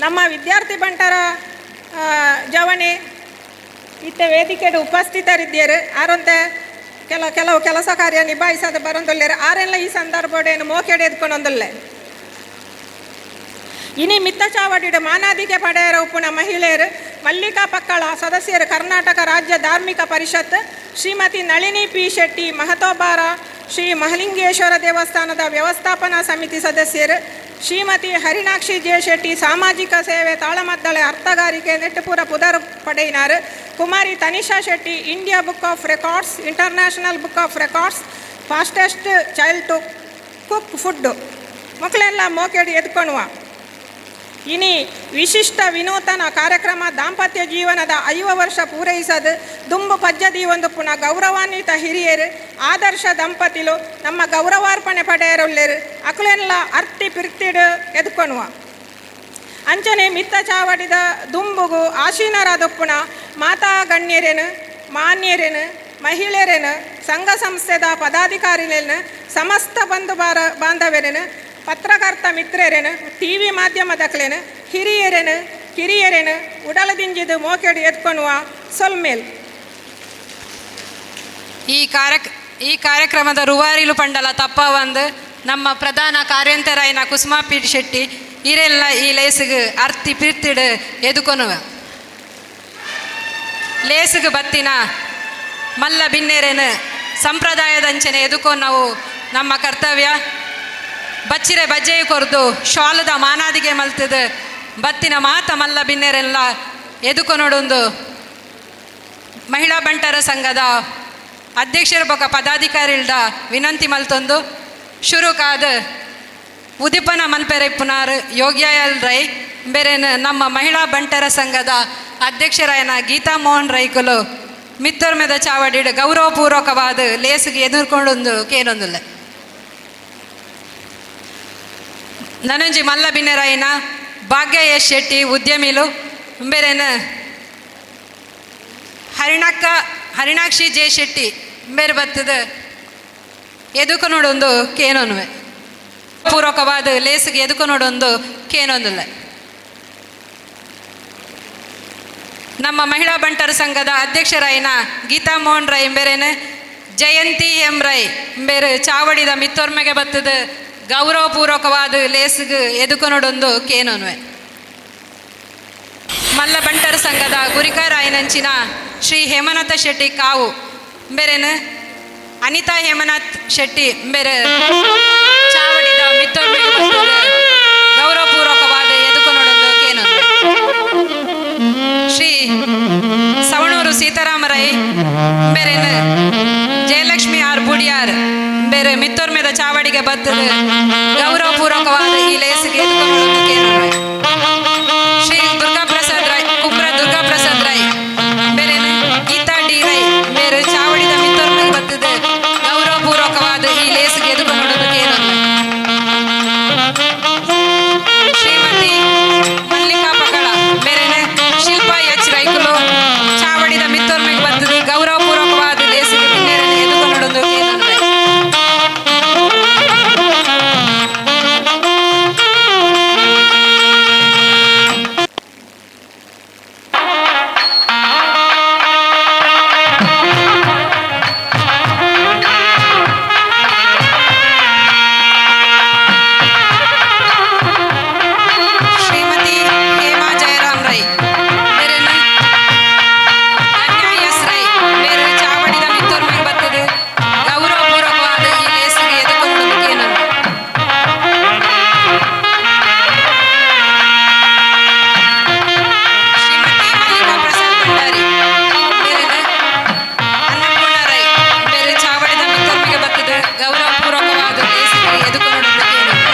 ನಮ್ಮ ವಿದ್ಯಾರ್ಥಿ ಬಂಟರ ಜವಣಿ ಇತ್ತ ವೇದಿಕೆಡು ಉಪಸ್ಥಿತರಿದ್ದೀರು. ಆರಂತೆ ಕೆಲವು ಕೆಲಸ ಕಾರ್ಯ ನಿಭಾಯಿಸದ ಬರೊಂದೊಲ್ಲೇರು ಆರೆಲ್ಲ ಈ ಸಂದರ್ಭಡೇನು ಮೋಕೆಡೆ ಎದ್ಕೊಂಡೊಂದೊಲ್ಲೆ. ಇನಿ ಮಿತ್ತಚಾವಡಿಡು ಮಾನಾದಿಗೆ ಪಡೆಯರ ಉಪ್ಪುನ ಮಹಿಳೆಯರು ಮಲ್ಲಿಕಾ ಪಕ್ಕಳ ಸದಸ್ಯರು ಕರ್ನಾಟಕ ರಾಜ್ಯ ಧಾರ್ಮಿಕ ಪರಿಷತ್, ಶ್ರೀಮತಿ ನಳಿನಿ ಪಿ ಶೆಟ್ಟಿ ಮಹತೋಬಾರ ಶ್ರೀ ಮಹಲಿಂಗೇಶ್ವರ ದೇವಸ್ಥಾನದ ವ್ಯವಸ್ಥಾಪನಾ ಸಮಿತಿ ಸದಸ್ಯರು, ಶ್ರೀಮತಿ ಹರಿಣಾಕ್ಷಿ ಜೆ ಶೆಟ್ಟಿ ಸಾಮಾಜಿಕ ಸೇವೆ ತಾಳಮದ್ದಳೆ ಅರ್ಥಗಾರಿಕೆ ನೆಟ್ಟಪುರ ಪುದರ್ ಪಡೆಯಿನಾರು, Kumari Tanisha Shetty India book of records, international book of records, fastest child to cook food ಮಕ್ಕಳೆಲ್ಲ ಮೋಕೆಡಿ ಎದ್ಕೊಳುವ. ಇನಿ ವಿಶಿಷ್ಟ ವಿನೂತನ ಕಾರ್ಯಕ್ರಮ ದಾಂಪತ್ಯ ಜೀವನದ 50 ವರ್ಷ ಪೂರೈಸದು ದುಂಬು ಪಜ್ಜದಿ ಒಂದು ಪುನಃ ಗೌರವಾನ್ವಿತ ಹಿರಿಯರು ಆದರ್ಶ ದಂಪತಿಲು ನಮ್ಮ ಗೌರವಾರ್ಪಣೆ ಪಡೆಯರುಳ್ಳೇರು ಅಕುಲೆಲ್ಲ ಅರ್ತಿ ಪಿರ್ತಿಡು ಎದ್ಕೊನುವ. ಅಂಚನೆ ಮಿತ್ತ ಚಾವಡಿದ ದುಂಬುಗು ಆಶೀನರಾದೊಪ್ಪುನ ಮಾತಾ ಗಣ್ಯರೇನು, ಮಾನ್ಯರೇನು, ಮಹಿಳೆಯರೇನು, ಸಂಘ ಸಂಸ್ಥೆದ ಪದಾಧಿಕಾರಿಲೇನು, ಸಮಸ್ತ ಬಂಧು ಬಾಂಧವ್ಯರೇನು, ಪತ್ರಕರ್ತ ಮಿತ್ರರೇನು, ಟಿ ವಿ ಮಾಧ್ಯಮದಕ್ಲೇನು, ಹಿರಿಯರೇನು, ಕಿರಿಯರೇನು ಉಡಲದಿಂಜಿದು ಮೋಕೆಡು ಎತ್ಕೊನುವ ಸೊಲ್ಮೇಲ್. ಈ ಕಾರ್ಯಕ್ರಮದ ರೂವಾರಿಲು ಪಂಡಲ ತಪ್ಪ ಒಂದು ನಮ್ಮ ಪ್ರಧಾನ ಕಾರ್ಯಂತರಾಯನ ಕುಸುಮಾ ಪಿ ಶೆಟ್ಟಿ ಈರೆಲ್ಲ ಈ ಲೇಸುಗು ಅರ್ತಿ ಪಿರ್ತಿಡು ಎದುಕೊನುವ. ಲೇಸುಗು ಬತ್ತಿನ ಮಲ್ಲ ಬಿನ್ನೇರೇನು ಸಂಪ್ರದಾಯದಂಚನೆ ಎದುಕೊ ನಾವು ನಮ್ಮ ಕರ್ತವ್ಯ. ಬಚ್ಚಿರೆ ಬಜ್ಜೆಯು ಕೊರ್ದು ಶಾಲದ ಮಾನಾದಿಗೆ ಮಲ್ತದ ಬತ್ತಿನ ಮಾತ ಮಲ್ಲ ಬಿನ್ನೆರೆಲ್ಲ ಎದುಕೊನೊಡೊಂದು ಮಹಿಳಾ ಬಂಟರ ಸಂಘದ ಅಧ್ಯಕ್ಷರ ಬೊಕ ಪದಾಧಿಕಾರಿಲ್ದ ವಿನಂತಿ ಮಲ್ತೊಂದು ಶುರುಕಾದ ಉದಿಪನ ಮಲ್ಪೆರೆ ಪುನಾರ್ ಯೋಗ್ಯಾಯಲ್ ರೈ ಬೇರೆನ ನಮ್ಮ ಮಹಿಳಾ ಬಂಟರ ಸಂಘದ ಅಧ್ಯಕ್ಷರಾಯನ ಗೀತಾ ಮೋಹನ್ ರೈಕುಲು ಮಿತ್ತರ್ಮೆದ ಚಾವಡಿಡು ಗೌರವಪೂರ್ವಕವಾದ ಲೇಸುಗೆ ಎದುರ್ಕೊಂಡೊಂದು ಕೇನೊಂದುಲ್ಲ. ನನಂಜಿ ಮಲ್ಲ ಬಿನ್ನೆರಾಯಿನ ಭಾಗ್ಯ ಎಸ್ ಶೆಟ್ಟಿ ಉದ್ಯಮಿಲು ಬೇರೆನ ಹರಿಣಾಕ್ಷಿ ಜೆ ಶೆಟ್ಟಿ ಬೇರೆ ಬತ್ತದ ಎದುಕು ನೋಡೊಂದು ಕೇನೊನ್ವೆ ಪೂರ್ವಕವಾದ ಲೇಸುಗೆ ಎದುಕು ನೋಡೊಂದು ಕೇನೊಂದಿಲ್ಲ. ನಮ್ಮ ಮಹಿಳಾ ಬಂಟರ ಸಂಘದ ಅಧ್ಯಕ್ಷರಾಯಿನ ಗೀತಾ ಮೋಹನ್ ರೈ ಬೇರೆನ ಜಯಂತಿ ಎಂ ರೈ ಬೇರೆ ಚಾವಡಿದ ಮಿತ್ತೊರ್ಮೆಗೆ ಬತ್ತದ ಗೌರವಪೂರ್ವಕವಾದ ಲೇಸುಗೆ ಎದುಕು ನೋಡೊಂದು ಕೇನೊನ್ವೆ. ಮಲ್ಲ ಬಂಟರ ಸಂಘದ ಗುರಿಕಾರಾಯನಂಚಿನ ಶ್ರೀ ಹೇಮನಾಥ ಶೆಟ್ಟಿ ಕಾವು ಬೇರೆನ ಅನಿತಾ ಹೇಮನಾಥ್ ಶೆಟ್ಟಿ ಬೇರೆ ಚಾವಡಿದ ಮಿತ್ತೊರ್ಮೆಗೆ ಬತ್ತದ ಗೌರವಪೂರ್ವಕವಾದ ಎದುಕು ನೋಡೊಂದು ಕೇನೊಂದು. ಶ್ರೀ ಸವಣೂರು ಸೀತಾರಾಮ ರೈ ಬೇರೆನ ಜಯಲಕ್ಷ್ಮಿ ಆರ್ ಬುಡಿಯಾರ್ ಬೇರೆ ಬೇರೆ ಮಿತ್ತೊರ್ಮೆದ ಚಾವಡಿಗೆ ಬತ್ತದು ಗೌರವಪೂರ್ವಕವಾದ ಈ ಲೇಸಿಗೆ ಎದುಕೊಂಡು ಕೇಳುವೆ. ಶ್ರೀ ದುರ್ಗಾ ಪ್ರಸಾದ್ ರೈ ಕುಮ್ರ ದುರ್ಗಾ ಪ್ರಸಾದ್ ರೈ ಬೇರೆ ಗೀತಾ ಡಿ ರೈ ಬೇರೆ ಚಾವಡಿದ ಮಿತ್ತೊರ್ಮೆಗೆ ಬತ್ತದು ಗೌರವಪೂರ್ವಕವಾದ ಈ ಲೇಸಿಗೆ ಎದುಕೊಂಡು ಕೇಳುವೆ. ಶ್ರೀಮತಿ ಮಲ್ಲಿಕಾ ಪಕಳ ಬೇರೆನೆ ಶಿಲ್ಪಾ ಎಚ್ ರೈಕುಲು ಚಾವಡಿದ ಮಿತ್ತೊರ್ಮೆಗೆ ಬತ್ತದು ಗೌರವಪೂರ್ವಕವಾದ ಲೇಸಿಗೆ ಬಿನ್ನೇರನ್ನು ಎದುಕೊಂಡು ಕೇಳುವೆ. ಶ್ರೀಮತಿ ಹೇಮಾ ಜಯರಾಮ್ ರೈ ಬೇರೆನ ಧನ್ಯ ಎಸ್ ರೈ ಬೇರೆ ಚಾವಡಿದ ಮಿತ್ತೊರ್ಮೆಗೆ ಬರ್ತದೆ ಗೌರವಪೂರ್ವಕವಾದ ಈ ಲೇಸಿಗೆ ಎದುಕೊಂಡು ಕೇನನ್ನು. ಶ್ರೀಮತಿ ಮಲ್ಲಿಕಾ ಪ್ರಸಾದ್ ಭಂಡಾರಿ ಬೇರೆನ ಅನ್ನಪೂರ್ಣ ರೈ ಬೇರೆ ಚಾವಡಿದ ಮಿತ್ತೊರ್ಮೆಗೆ ಬರ್ತದೆ ಗೌರವಪೂರ್ವಕವಾದ ಲೇಸಿಗೆ ಎದುಕೊಂಡು ಕೇನನ್ನು.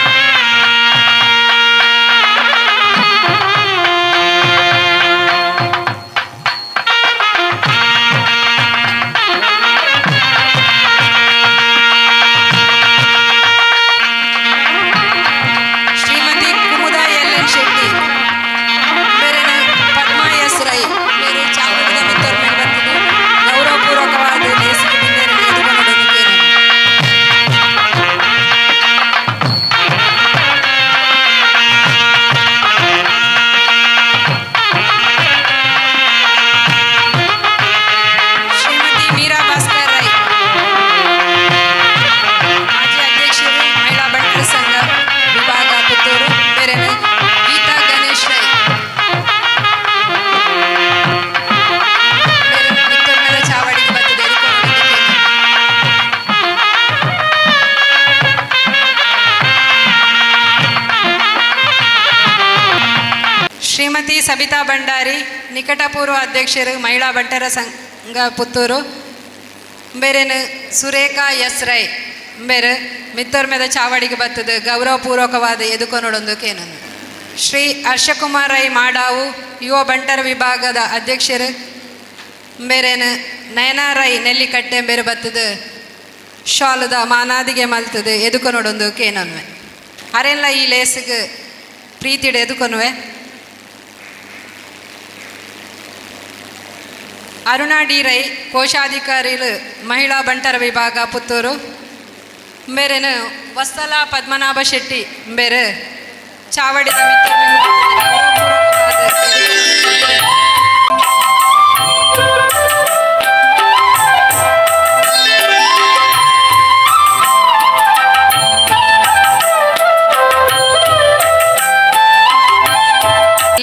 ಶ್ರೀಮತಿ ಕುಮುದ ಎಲ್ ಎನ್ ಶೆಟ್ಟಿ ಬೇರೆ ಪದ್ಮಾ ಎಸ್ ರೈ ಬೇರೆ ಚಾವಡಿದ ಮಿತ್ತೊರ್ಮೆಗೆ ಬರ್ತದೆ ಗೌರವಪೂರ್ವಕವಾದ ಲೇಸಿಗೆ ಬಿನ್ನೇರನ್ನು ಎದುಕೊಂಡು ಕೇನನ್ನು. ಶ್ರೀಮತಿ ಮೀರಾ ಭಾಸ್ಕರ್ ರೈ ಮಾಜಿ ಅಧ್ಯಕ್ಷರು ಮಹಿಳಾ ಬಂಟರ ಸಂಘ ವಿಭಾಗ ಪುತ್ತೂರು ಬೇರೆ ಗೀತಾ ಗಣೇಶ್ ರೈ ಬೇರೆ ಮಿತ್ತೊರ್ಮೆದ ಚಾವಡಿಗೆ ಬರ್ತದೆ ಎದುಕೊಂಡು ಕೇನನ್ನು. ಶ್ರೀಮತಿ ಸಬಿತಾ ಭಂಡಾರಿ ನಿಕಟಪೂರ್ವ ಅಧ್ಯಕ್ಷರು ಮಹಿಳಾ ಬಂಟರ ಸಂಘ ಪುತ್ತೂರು ಬೇರೆನು ಸುರೇಖಾ ಎಸ್ ರೈ ಬೇರೆ ಮಿತ್ತೊರ್ಮೆದ ಚಾವಡಿಗೆ ಬರ್ತದೆ ಗೌರವಪೂರ್ವಕವಾದ ಎದುಕೊನೊಡೊಂದು ಕೇನನ್ನು. ಶ್ರೀ ಹರ್ಷಕುಮಾರ್ ರೈ ಮಾಡಾವು ಯುವ ಬಂಟರ ವಿಭಾಗದ ಅಧ್ಯಕ್ಷರು ಬೇರೆನು ನಯನಾ ರೈ ನೆಲ್ಲಿಕಟ್ಟೆ ಬೇರೆ ಬರ್ತದೆ ಶಾಲದ ಮಾನಾದಿಗೆ ಮಲ್ತದೆ ಎದುಕೊನೊಡೊಂದು ಕೇನನ್ವೆ. ಅರೆಲ್ಲ ಈ ಲೇಸಿಗೆ ಪ್ರೀತಿಡೆ ಎದುಕೊನುವೆ. ಅರುಣಾ ಡಿ ರೈ ಕೋಶಾಧಿಕಾರಿಲು ಮಹಿಳಾ ಬಂಟರ ವಿಭಾಗ ಪುತ್ತೂರು ಬೇರೆನು ವತ್ಸಲ ಪದ್ಮನಾಭ ಶೆಟ್ಟಿ ಬೇರೆ ಚಾವಡಿದ ಮಿತ್ತೊರ್ಮೆಗೆ ಬರ್ತದೆ ಗೌರವಪೂರ್ವಕವಾದ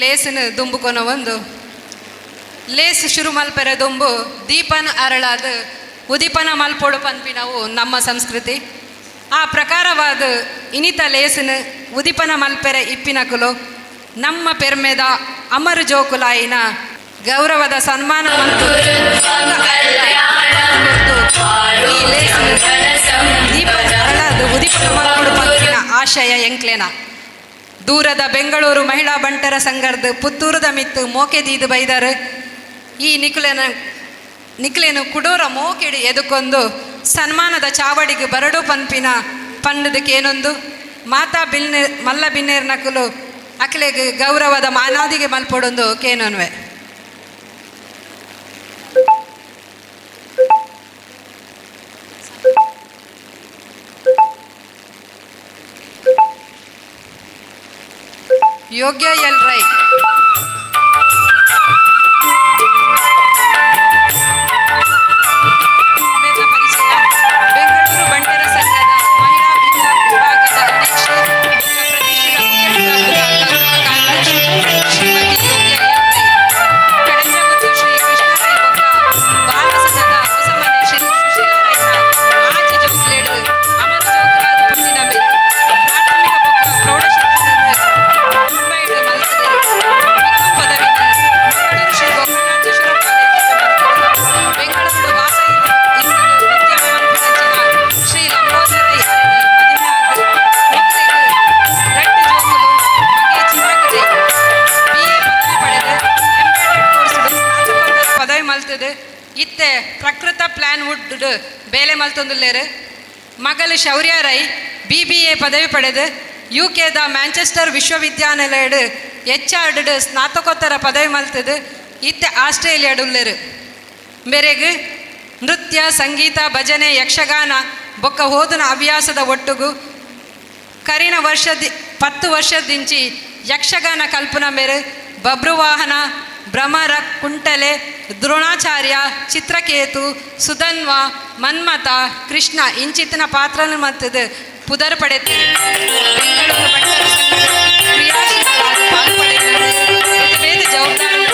ಲೇಸಿನ ದುಂಬುಕೊನ ಒಂದು ಲೇಸ್ ಶುರು ಮಲ್ಪೆರೆ ದುಂಬು ದೀಪನ ಅರಳಾದ ಉದೀಪನ ಮಲ್ಪೊಡು ಪನ್ಪಿನವು ನಮ್ಮ ಸಂಸ್ಕೃತಿ. ಆ ಪ್ರಕಾರವಾದ ಇನಿತ ಲೇಸಿನ ಉದೀಪನ ಮಲ್ಪೆರೆ ಇಪ್ಪಿನಕುಲು ನಮ್ಮ ಪೆರ್ಮೆದ ಅಮರು ಜೋಕುಲಾಯಿನ ಗೌರವದ ಸನ್ಮಾನ ಮತ್ತು ಈ ಲೇಸಿನ ದೀಪನ ಅರಳಾದ ಉದೀಪನ ಮಲ್ಪೊಡು ಪನ್ಪಿನ ಆಶಯ ಎಂಕ್ಲೇನ. ದೂರದ ಬೆಂಗಳೂರು ಮಹಿಳಾ ಬಂಟರ ಸಂಘದ ಪುತ್ತೂರದ ಮಿತ್ತು ಮೋಕೆ ದೀದು ಬೈದಾರು ಈ ನಿಕ್ಲೆನ ನಿಕ್ಲೇನು ಕುಡೋರ ಮೋಕೆಡಿ ಎದುಕೊಂದು ಸನ್ಮಾನದ ಚಾವಡಿಗೆ ಬರಡು ಪನ್ಪಿನ ಪನ್ನದಕ್ಕೇನೊಂದು ಮಾತಾ ಬಿಲ್ನೆ ಮಲ್ಲ ಬಿನ್ನೇರ್ ನಕಲು ಅಕ್ಲೆಗ್ ಗೌರವದ ಮಾನಾದಿಗೆ ಮಲ್ಪೊಡೊಂದು ಕೇನನ್ವೆ. ಯೋಗ್ಯ ಎಲ್ ರೈ ಮೇಲಿನ ಪರಿಚಯ ಬೆಂಗಳೂರು ಬಂಟರ ಸಂಘದ ಮಹಿಳಾ ವಿಭಾಗದ ಅಧ್ಯಕ್ಷೆ ಪ್ರತಿಷ್ಠಿತ ಕ್ರಿಕೆಟ್ ಕ್ಲಬ್ನ ಗೌರವ ಕಾರ್ಯದರ್ಶಿ ಶ್ರೀಮತಿ ಯೋಗ್ಯ ಎಲ್ ರೈ. ಕಡಂಜಗುತ್ತು ಶ್ರೀ ಕೃಷ್ಣ ರೈ ಬೊಕ್ಕ ಬಾಲ ಸಂಘದ ಹೊಸಮನೆ ಶ್ರೀ ಸುಶೀಲ ರೈನ ಆಚೆ ಜೋಕ್ಲೇಡು ಅಮರ ಜೋಕ್ರಾದ ಪುಟ್ಟಿನ ಮೇಲೆ ಪ್ರಾಥಮಿಕ ಬೊಕ್ಕ ಪ್ರೌಢ ಶಿಕ್ಷಣದ ಮುಂಬೈಡ್ ಮಲ್ತದೆ. ಪ್ರಕೃತ ಪ್ಲಾನ್ ವುಡ್ ಬೇಲೆ ಮಲ್ತೊಂದುಲ್ಲೆರ್. ಮಗಲು ಶೌರ್ಯ ರೈ ಬಿಬಿಎ ಪದವಿ ಪಡೆದು ಯುಕೆದ ಮ್ಯಾಂಚೆಸ್ಟರ್ ವಿಶ್ವವಿದ್ಯಾನಿಲಯಡ್ ಎಚ್ ಆರ್ ಸ್ನಾತಕೋತ್ತರ ಪದವಿ ಮಲ್ತದು ಇತ್ತೆ ಆಸ್ಟ್ರೇಲಿಯಾಡ್ ಉಲ್ಲೆರ್. ಮೇರೆಗ್ ನೃತ್ಯ, ಸಂಗೀತ, ಭಜನೆ, ಯಕ್ಷಗಾನ ಬೊಕ್ಕ ಓದುನ ಹವ್ಯಾಸದ ಒಟ್ಟುಗು ಕರಿನ ವರ್ಷದ 10 ವರ್ಷದಿಂಚಿ ಯಕ್ಷಗಾನ ಕಲ್ಪನ ಮೇರೆ ಬಬ್ರುವಾಹನ, ಭ್ರಮರ ಕುಂಟಲೆ, ದ್ರೋಣಾಚಾರ್ಯ, ಚಿತ್ರಕೇತು, ಸುಧನ್ವ, ಮನ್ಮಥ, ಕೃಷ್ಣ ಇಂಚಿತ್ತಿನ ಪಾತ್ರನ ಮತ್ತದು ಪುದರ್ ಪಡೆತು. ಬೆಂಗಳೂರು ಬಂಟರ ಸಂಘದ ಕ್ರಿಯಾಶೀಲರಾದ ಪಾಲು ಪಡೆದರು. ಬೇರೆ ಜವಾಬ್ದಾರಿ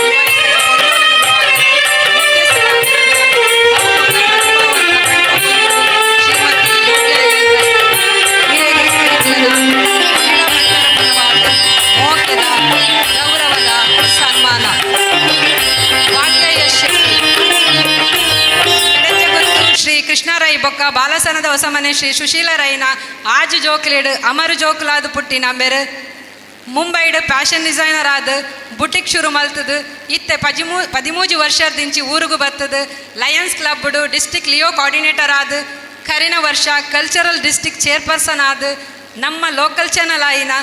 ಶ್ರೀಮತಿ ಯೋಗ್ಯ ಮೋಕ್ಷದ ಗೌರವದ ಸನ್ಮಾನ. ಭಾಗ್ಯ ಶೆಟ್ಟಿ ಶ್ರೀ ಕೃಷ್ಣರೈ ಬೊಕ್ಕ ಬಾಲಸನದ ಹೊಸಮನೆ ಶ್ರೀ ಸುಶೀಲ ರೈನ ಆಜು ಜೋಕ್ಲೇಡ್ ಅಮರು ಜೋಕ್ಲಾದ ಪುಟ್ಟಿನ ಮೇರೆ ಮುಂಬೈಡ್ ಫ್ಯಾಷನ್ ಡಿಸೈನರ್ ಆದ ಬುಟಿಕ್ ಶುರು ಮಲ್ತದು. ಇತ್ತೆ 13 ವರ್ಷದಿಂಚಿ ಊರುಗು ಬರ್ತದೆ. ಲಯನ್ಸ್ ಕ್ಲಬ್ಡು ಡಿಸ್ಟಿಕ್ ಲಿಯೋ ಕೋಆರ್ಡಿನೇಟರ್ ಆದ ಕರಿನ ವರ್ಷ ಕಲ್ಚರಲ್ ಡಿಸ್ಟಿಕ್ ಚೇರ್ಪರ್ಸನ್ ಆದ ನಮ್ಮ ಲೋಕಲ್ ಚಾನಲ್ ಆಯಿನ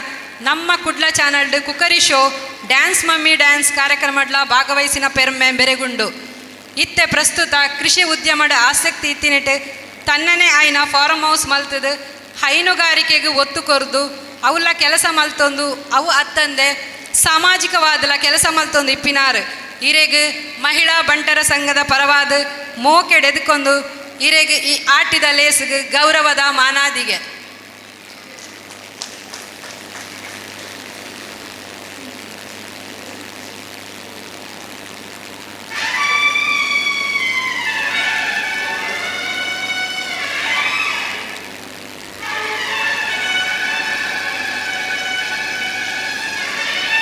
ನಮ್ಮ Kudla ಚಾನಲ್ಡ್ cookery show, dance mummy dance ಕಾರ್ಯಕ್ರಮಡ್ಲ ಭಾಗವಹಿಸಿನ ಪೆರ್ಮೆ ಬೆರೆಗುಂಡು. ಇತ್ತೆ ಪ್ರಸ್ತುತ ಕೃಷಿ ಉದ್ಯಮದ ಆಸಕ್ತಿ ಇತ್ತಿನಿಟ್ಟು ತನ್ನನೇ ಆಯ್ನ ಫಾರ್ಮ್ ಹೌಸ್ ಮಲ್ತದು ಹೈನುಗಾರಿಕೆಗೆ ಒತ್ತು ಕೊರ್ದು ಅವುಲ ಕೆಲಸ ಮಲ್ತೊಂದು ಅವು ಅತ್ತಂದೆ ಸಾಮಾಜಿಕವಾದಲ ಕೆಲಸ ಮಲ್ತೊಂದು ಇಪ್ಪಿನಾರು. ಇರೆಗ್ ಮಹಿಳಾ ಬಂಟರ ಸಂಘದ ಪರವಾದ ಮೋಕೆಡೆದುಕೊಂಡು ಇರೆಗ್ ಈ ಆಟಿದ ಲೇಸ್ಗ್ ಗೌರವದ ಮಾನಾದಿಗೆ.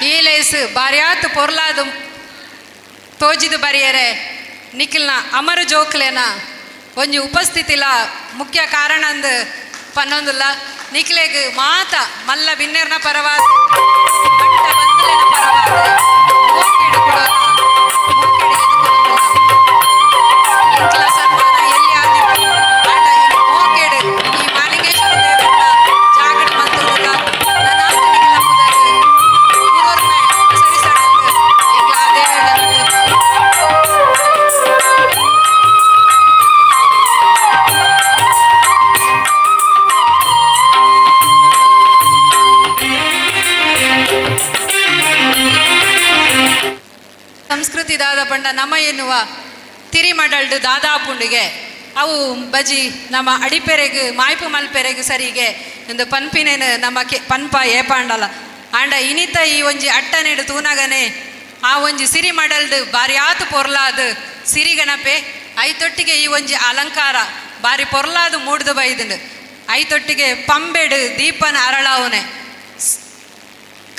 ಈ ಲೇಸ್ ಬಾರ್ಯಾತ್ ಪೊರ್ಲಾದು ತೋಜಿದು ಬರಿಯರೆ ನಿಖಿಲ್ನ ಅಮರ ಜೋಕ್ಲೇನ ಒಂಜಿ ಉಪಸ್ಥಿತಿಲ ಮುಖ್ಯ ಕಾರಣ ಅಂದ್ ಪನ್ನೊಂದುಲ್ಲ. ನಿಖಿಲೆಗ್ ಮಾತ ಮಲ್ಲ ಬಿನ್ನೆರ್ನ ಪರವಾದ ಬಂಟ ಬಂಧುಲೆನ ಪರವಾದ ಮೋಕೆಡ್ ಕುಡೋಲ ಮೋಕೆಡ್ ಎದುಕೊನೊಂದುಲ್ಲ. ಎಂಕ್ಲ ಸನ್ಮಾನ ಎಲ್ಲಿ ಆದಿಪ್ಪು ಆಂಡ ಈ ಮೋಕೆಡ್ ಈ ಮಾಲಿಂಗೇಶ್ವರ ದೇವರ ಜಾಗಡ್ ಮಲ್ತೊಂದುಲ್ಲ. ನನಾತ್ ನಿಖಿಲ್ನ ಪುದರ್ ಊರೊರ್ಮೆ ಪಸರಿಸಡಂದ್ ಎಂಕ್ಲ ಆ ದೇವೆರ್ಡ. ಸಂಸ್ಕೃತಿ ದಾದ ಪಂಡ ನಮ ಎನ್ನುವ ತಿರಿಮಡಲ್ಡು ದಾದಾಪುಂಡಿಗೆ ಅವು ಬಜಿ ನಮ್ಮ ಅಡಿಪೆರೆಗ್ ಮಾಯ್ಪು ಮಲ್ಪೆರೆಗ್ ಸರಿಗೆ ಎಂದು ಪನ್ಪಿನೇನು ನಮ್ಮ ಕೆ ಪನ್ಪ ಏಪಾಂಡಲ. ಆಂಡ ಇನಿತ ಈ ಒಂಜಿ ಅಟ್ಟನೆಡು ತೂನಗನೆ ಆ ಒಂಜಿ ಸಿರಿ ಮಡಲ್ಡು ಬಾರಿಯಾತು ಪೊರ್ಲಾದು ಸಿರಿಗಣಪೆ ಐತೊಟ್ಟಿಗೆ ಈ ಒಂಜಿ ಅಲಂಕಾರ ಬಾರಿ ಪೊರ್ಲಾದು ಮೂಡ್ದು ಬೈದುಂಡು. ಐತೊಟ್ಟಿಗೆ ಪಂಬೆಡು ದೀಪನ ಅರಳಾವುನೆ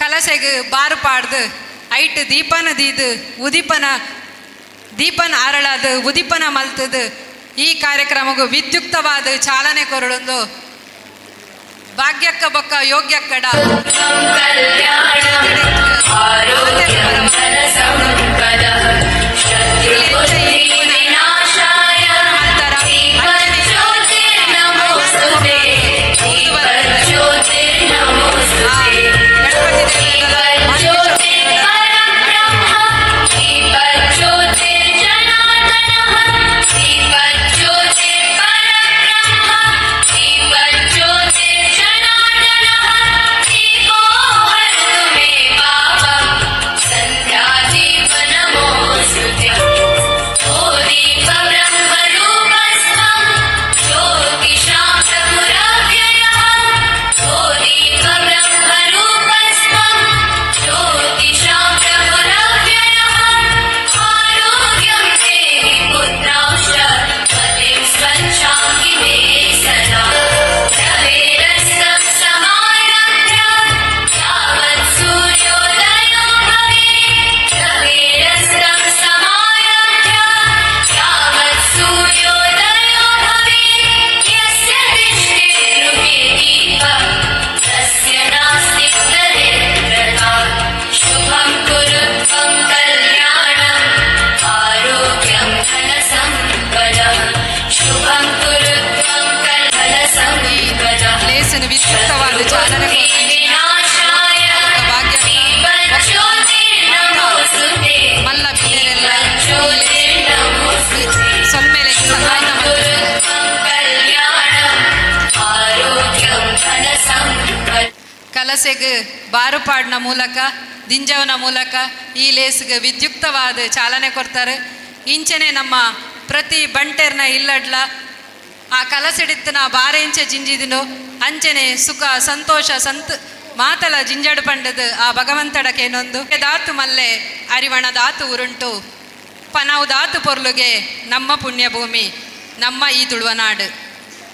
ಕಲಸೆಗ್ ಬಾರು ಪಾಡ್ದು ಐಟ್ ದೀಪನ ದೀದು ಉದೀಪನ ದೀಪನ ಅರಳಾದು ಉದೀಪನ ಮಲ್ತದು ಈ ಕಾರ್ಯಕ್ರಮಗೂ ವಿದ್ಯುಕ್ತವಾದ ಚಾಲನೆ ಕೊರಳೊಂದು ಭಾಗ್ಯಕ್ಕ ಬೊಕ್ಕ ಯೋಗ್ಯಕ್ಕಡ Oh. ಚಾಲನೆ ಕೊರ್ನಂಚಿನ ಭಾಗ್ಯ ಮಲ್ಲ ಬಿನ್ನೆರೆಲ್ಲ ಸೊಲ್ಮೆಲೆ ಸಂದಾಯ್ತ ಮಲ್ತುಲ್ಲೆರ್. ಕಲಸೆಗ್ ಬಾರುಪಾಡ್ನ ಮೂಲಕ, ದಿಂಜವನ ಮೂಲಕ ಈ ಲೇಸ್ಗ್ ವಿದ್ಯುಕ್ತವಾದ ಚಾಲನೆ ಕೊರ್ತಾರೆ. ಇಂಚನೆ ನಮ್ಮ ಪ್ರತಿ ಬಂಟೆರ್ನ ಇಲ್ಲಡ್ಲ ಆ ಕಲಸೆಡಿತ್ತನ ಬಾರೆಂಚೆ ಜಿಂಜಿದಿನೋ ಅಂಚನೆ ಸುಖ ಸಂತೋಷ ಸಂತ ಮಾತಲ ಜಿಂಜಡು ಪಂಡದು ಆ ಭಗವಂತಡಕೇನೊಂದು ದಾತು ಮಲ್ಲೆ ಅರಿವಣ ದಾತು ಉರುಂಟು ಪನವು ದಾತು ಪೊರ್ಲುಗೆ ನಮ್ಮ ಪುಣ್ಯಭೂಮಿ ನಮ್ಮ ಈ ತುಳುವನಾಡು.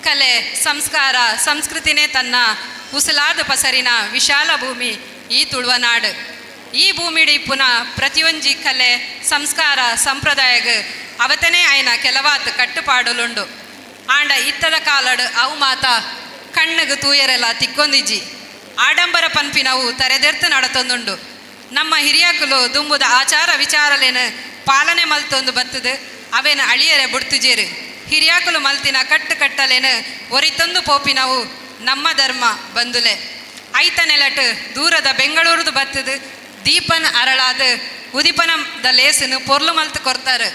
ಕಲೆ ಸಂಸ್ಕಾರ ಸಂಸ್ಕೃತಿನೇ ತನ್ನ ಉಸಲಾದ ಪಸರಿನ ವಿಶಾಲ ಭೂಮಿ ಈ ತುಳುವನಾಡು. ಈ ಭೂಮಿಡಿ ಪುನಃ ಪ್ರತಿಯೊಂಜಿ ಕಲೆ ಸಂಸ್ಕಾರ ಸಂಪ್ರದಾಯಗ ಅವತನೇ ಆಯ್ನ ಕೆಲವಾತ್ ಕಟ್ಟುಪಾಡಲುಂಡು. ಆಂಡ ಇತ್ತದ ಕಾಲಡು ಅವು ಮಾತ ಕಣ್ಣುಗು ತೂಯರೆಲ್ಲ ತಿಕ್ಕೊಂದಿಜ್ಜಿ. ಆಡಂಬರ ಪನ್ಪಿನವು ತರೆದೆರ್ತು ನಡತೊಂದುಂಡು. ನಮ್ಮ ಹಿರಿಯಕುಲು ದುಂಬುದ ಆಚಾರ ವಿಚಾರಲೇನು ಪಾಲನೆ ಮಲ್ತೊಂದು ಬತ್ತದು ಅವೇನು ಅಳಿಯರೆ ಬುಡ್ತುಜೇರು. ಹಿರಿಯಾಕುಲು ಮಲ್ತಿನ ಕಟ್ಟು ಕಟ್ಟಲೇನು ಒರಿತೊಂದು ಪೋಪಿನವು ನಮ್ಮ ಧರ್ಮ ಬಂದುಲೆ. ಐತ ನೆಲಟ್ ದೂರದ ಬೆಂಗಳೂರುದು ಬತ್ತದು ದೀಪನ್ ಅರಳಾದ ಉದಿಪನದ ಲೇಸನು ಪೊರ್ಲು ಮಲ್ತು ಕೊರ್ತಾರೆ.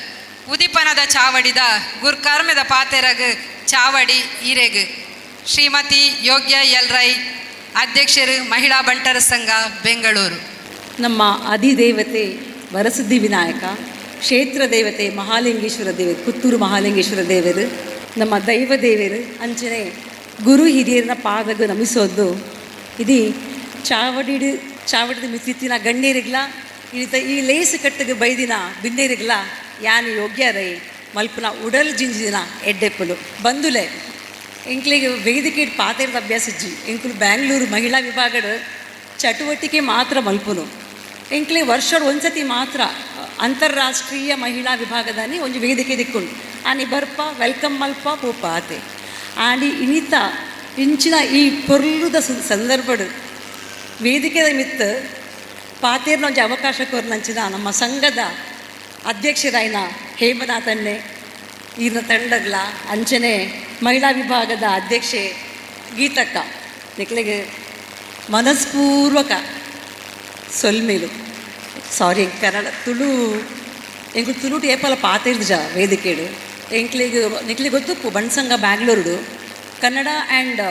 ಉದಿಪನದ ಚಾವಡಿದ ಗುರ್ಕರ್ಮೆದ ಪಾತೆರಗ್ ಚಾವಡಿ ಈರೆಗ್ ಶ್ರೀಮತಿ ಯೋಗ್ಯ ಎಲ್ ರೈ, ಅಧ್ಯಕ್ಷರು, ಮಹಿಳಾ ಬಂಟರ ಸಂಘ, ಬೆಂಗಳೂರು. ನಮ್ಮ ಅಧಿದೇವತೆ ವರಸಿದ್ಧಿ ವಿನಾಯಕ, ಕ್ಷೇತ್ರ ದೇವತೆ ಮಹಾಲಿಂಗೇಶ್ವರ ದೇವರು, ಪುತ್ತೂರು ಮಹಾಲಿಂಗೇಶ್ವರ ದೇವರು, ನಮ್ಮ ದೈವ ದೇವರು, ಅಂಚನೆ ಗುರು ಹಿರಿಯರನ್ನ ಪಾದಗ ನಮಿಸೋದು. ಇದು ಚಾವಡಿಡು ಚಾವಡಿದ ಮಿತಿತ್ತಿನ ಗಣ್ಯರಿಗ್ಲ ಈತ ಈ ಲೇಸು ಕಟ್ಟಿಗೆ ಬೈದಿನ ಬಿನ್ನೇರಿಗ್ಲ ಯಾನು ಯೋಗ್ಯರೈ ಮಲ್ಪುನ ಉಡಲ್ ಜಿಂಜಿನ ಎಡ್ಡೆಪ್ಪಲು ಬಂದುಲೆ. ಎಂಕ್ಲಿಗೆ ವೇದಿಕೆ ಪಾತೆರದ ಅಭ್ಯಾಸ ಇಜ್ಜಿ. ಎಂಕುಲು ಬ್ಯಾಂಗ್ಳೂರು ಮಹಿಳಾ ವಿಭಾಗದ ಚಟುವಟಿಕೆ ಮಾತ್ರ ಮಲ್ಪುನು. ಎಂಕ್ಲೆ ವರ್ಷಡ್ ಒಂದ್ಸತಿ ಮಾತ್ರ ಅಂತಾರಾಷ್ಟ್ರೀಯ ಮಹಿಳಾ ವಿಭಾಗದಾನಿ ಒಂಜಿ ವೇದಿಕೆ ದಿಕ್ಕುಂಡು. ಆನಿ ಬರ್ಪ welcome ಮಲ್ಪ ಪೋಪ ಆತೆ. ಆಂಡಿ ಇನಿತ ಇಂಚಿನ ಈ ಪೊರ್ಲುದ ಸಂದರ್ಭಡು ವೇದಿಕೆದ ಮಿತ್ತು ಪಾತೇರ್ನ ಒಂಜಿ ಅವಕಾಶ ಕೊರ್ನಂಚಿನ ನಮ್ಮ ಸಂಘದ ಅಧ್ಯಕ್ಷರಾಯಿನ ಹೇಮನಾಥನ್ನೇ ಈರ್ನ ತಂಡಗ್ಲ, ಅಂಚನೆ ಮಹಿಳಾ ವಿಭಾಗದ ಅಧ್ಯಕ್ಷೆ ಗೀತಕ್ಕ ನಿಕ್ಲೆಗೆ ಮನಸ್ಪೂರ್ವಕ ಸೊಲ್ಮೇಲು. ಸಾರಿ, ಕನ್ನಡ ತುಳು ಎಂಕು ತುಳುಟು ಏಪಲ ಪಾತೆರ್ದ ಜ ವೇದಿಕೆಡು. ಎಂಕ್ಲೆಗ್ ನಿಕ್ಲೆಗ್ ಗೊತ್ತುಪ್ಪು ಬಣ್ಸಂಗ ಬ್ಯಾಂಗ್ಳೂರುಡು ಕನ್ನಡ ಆ್ಯಂಡ್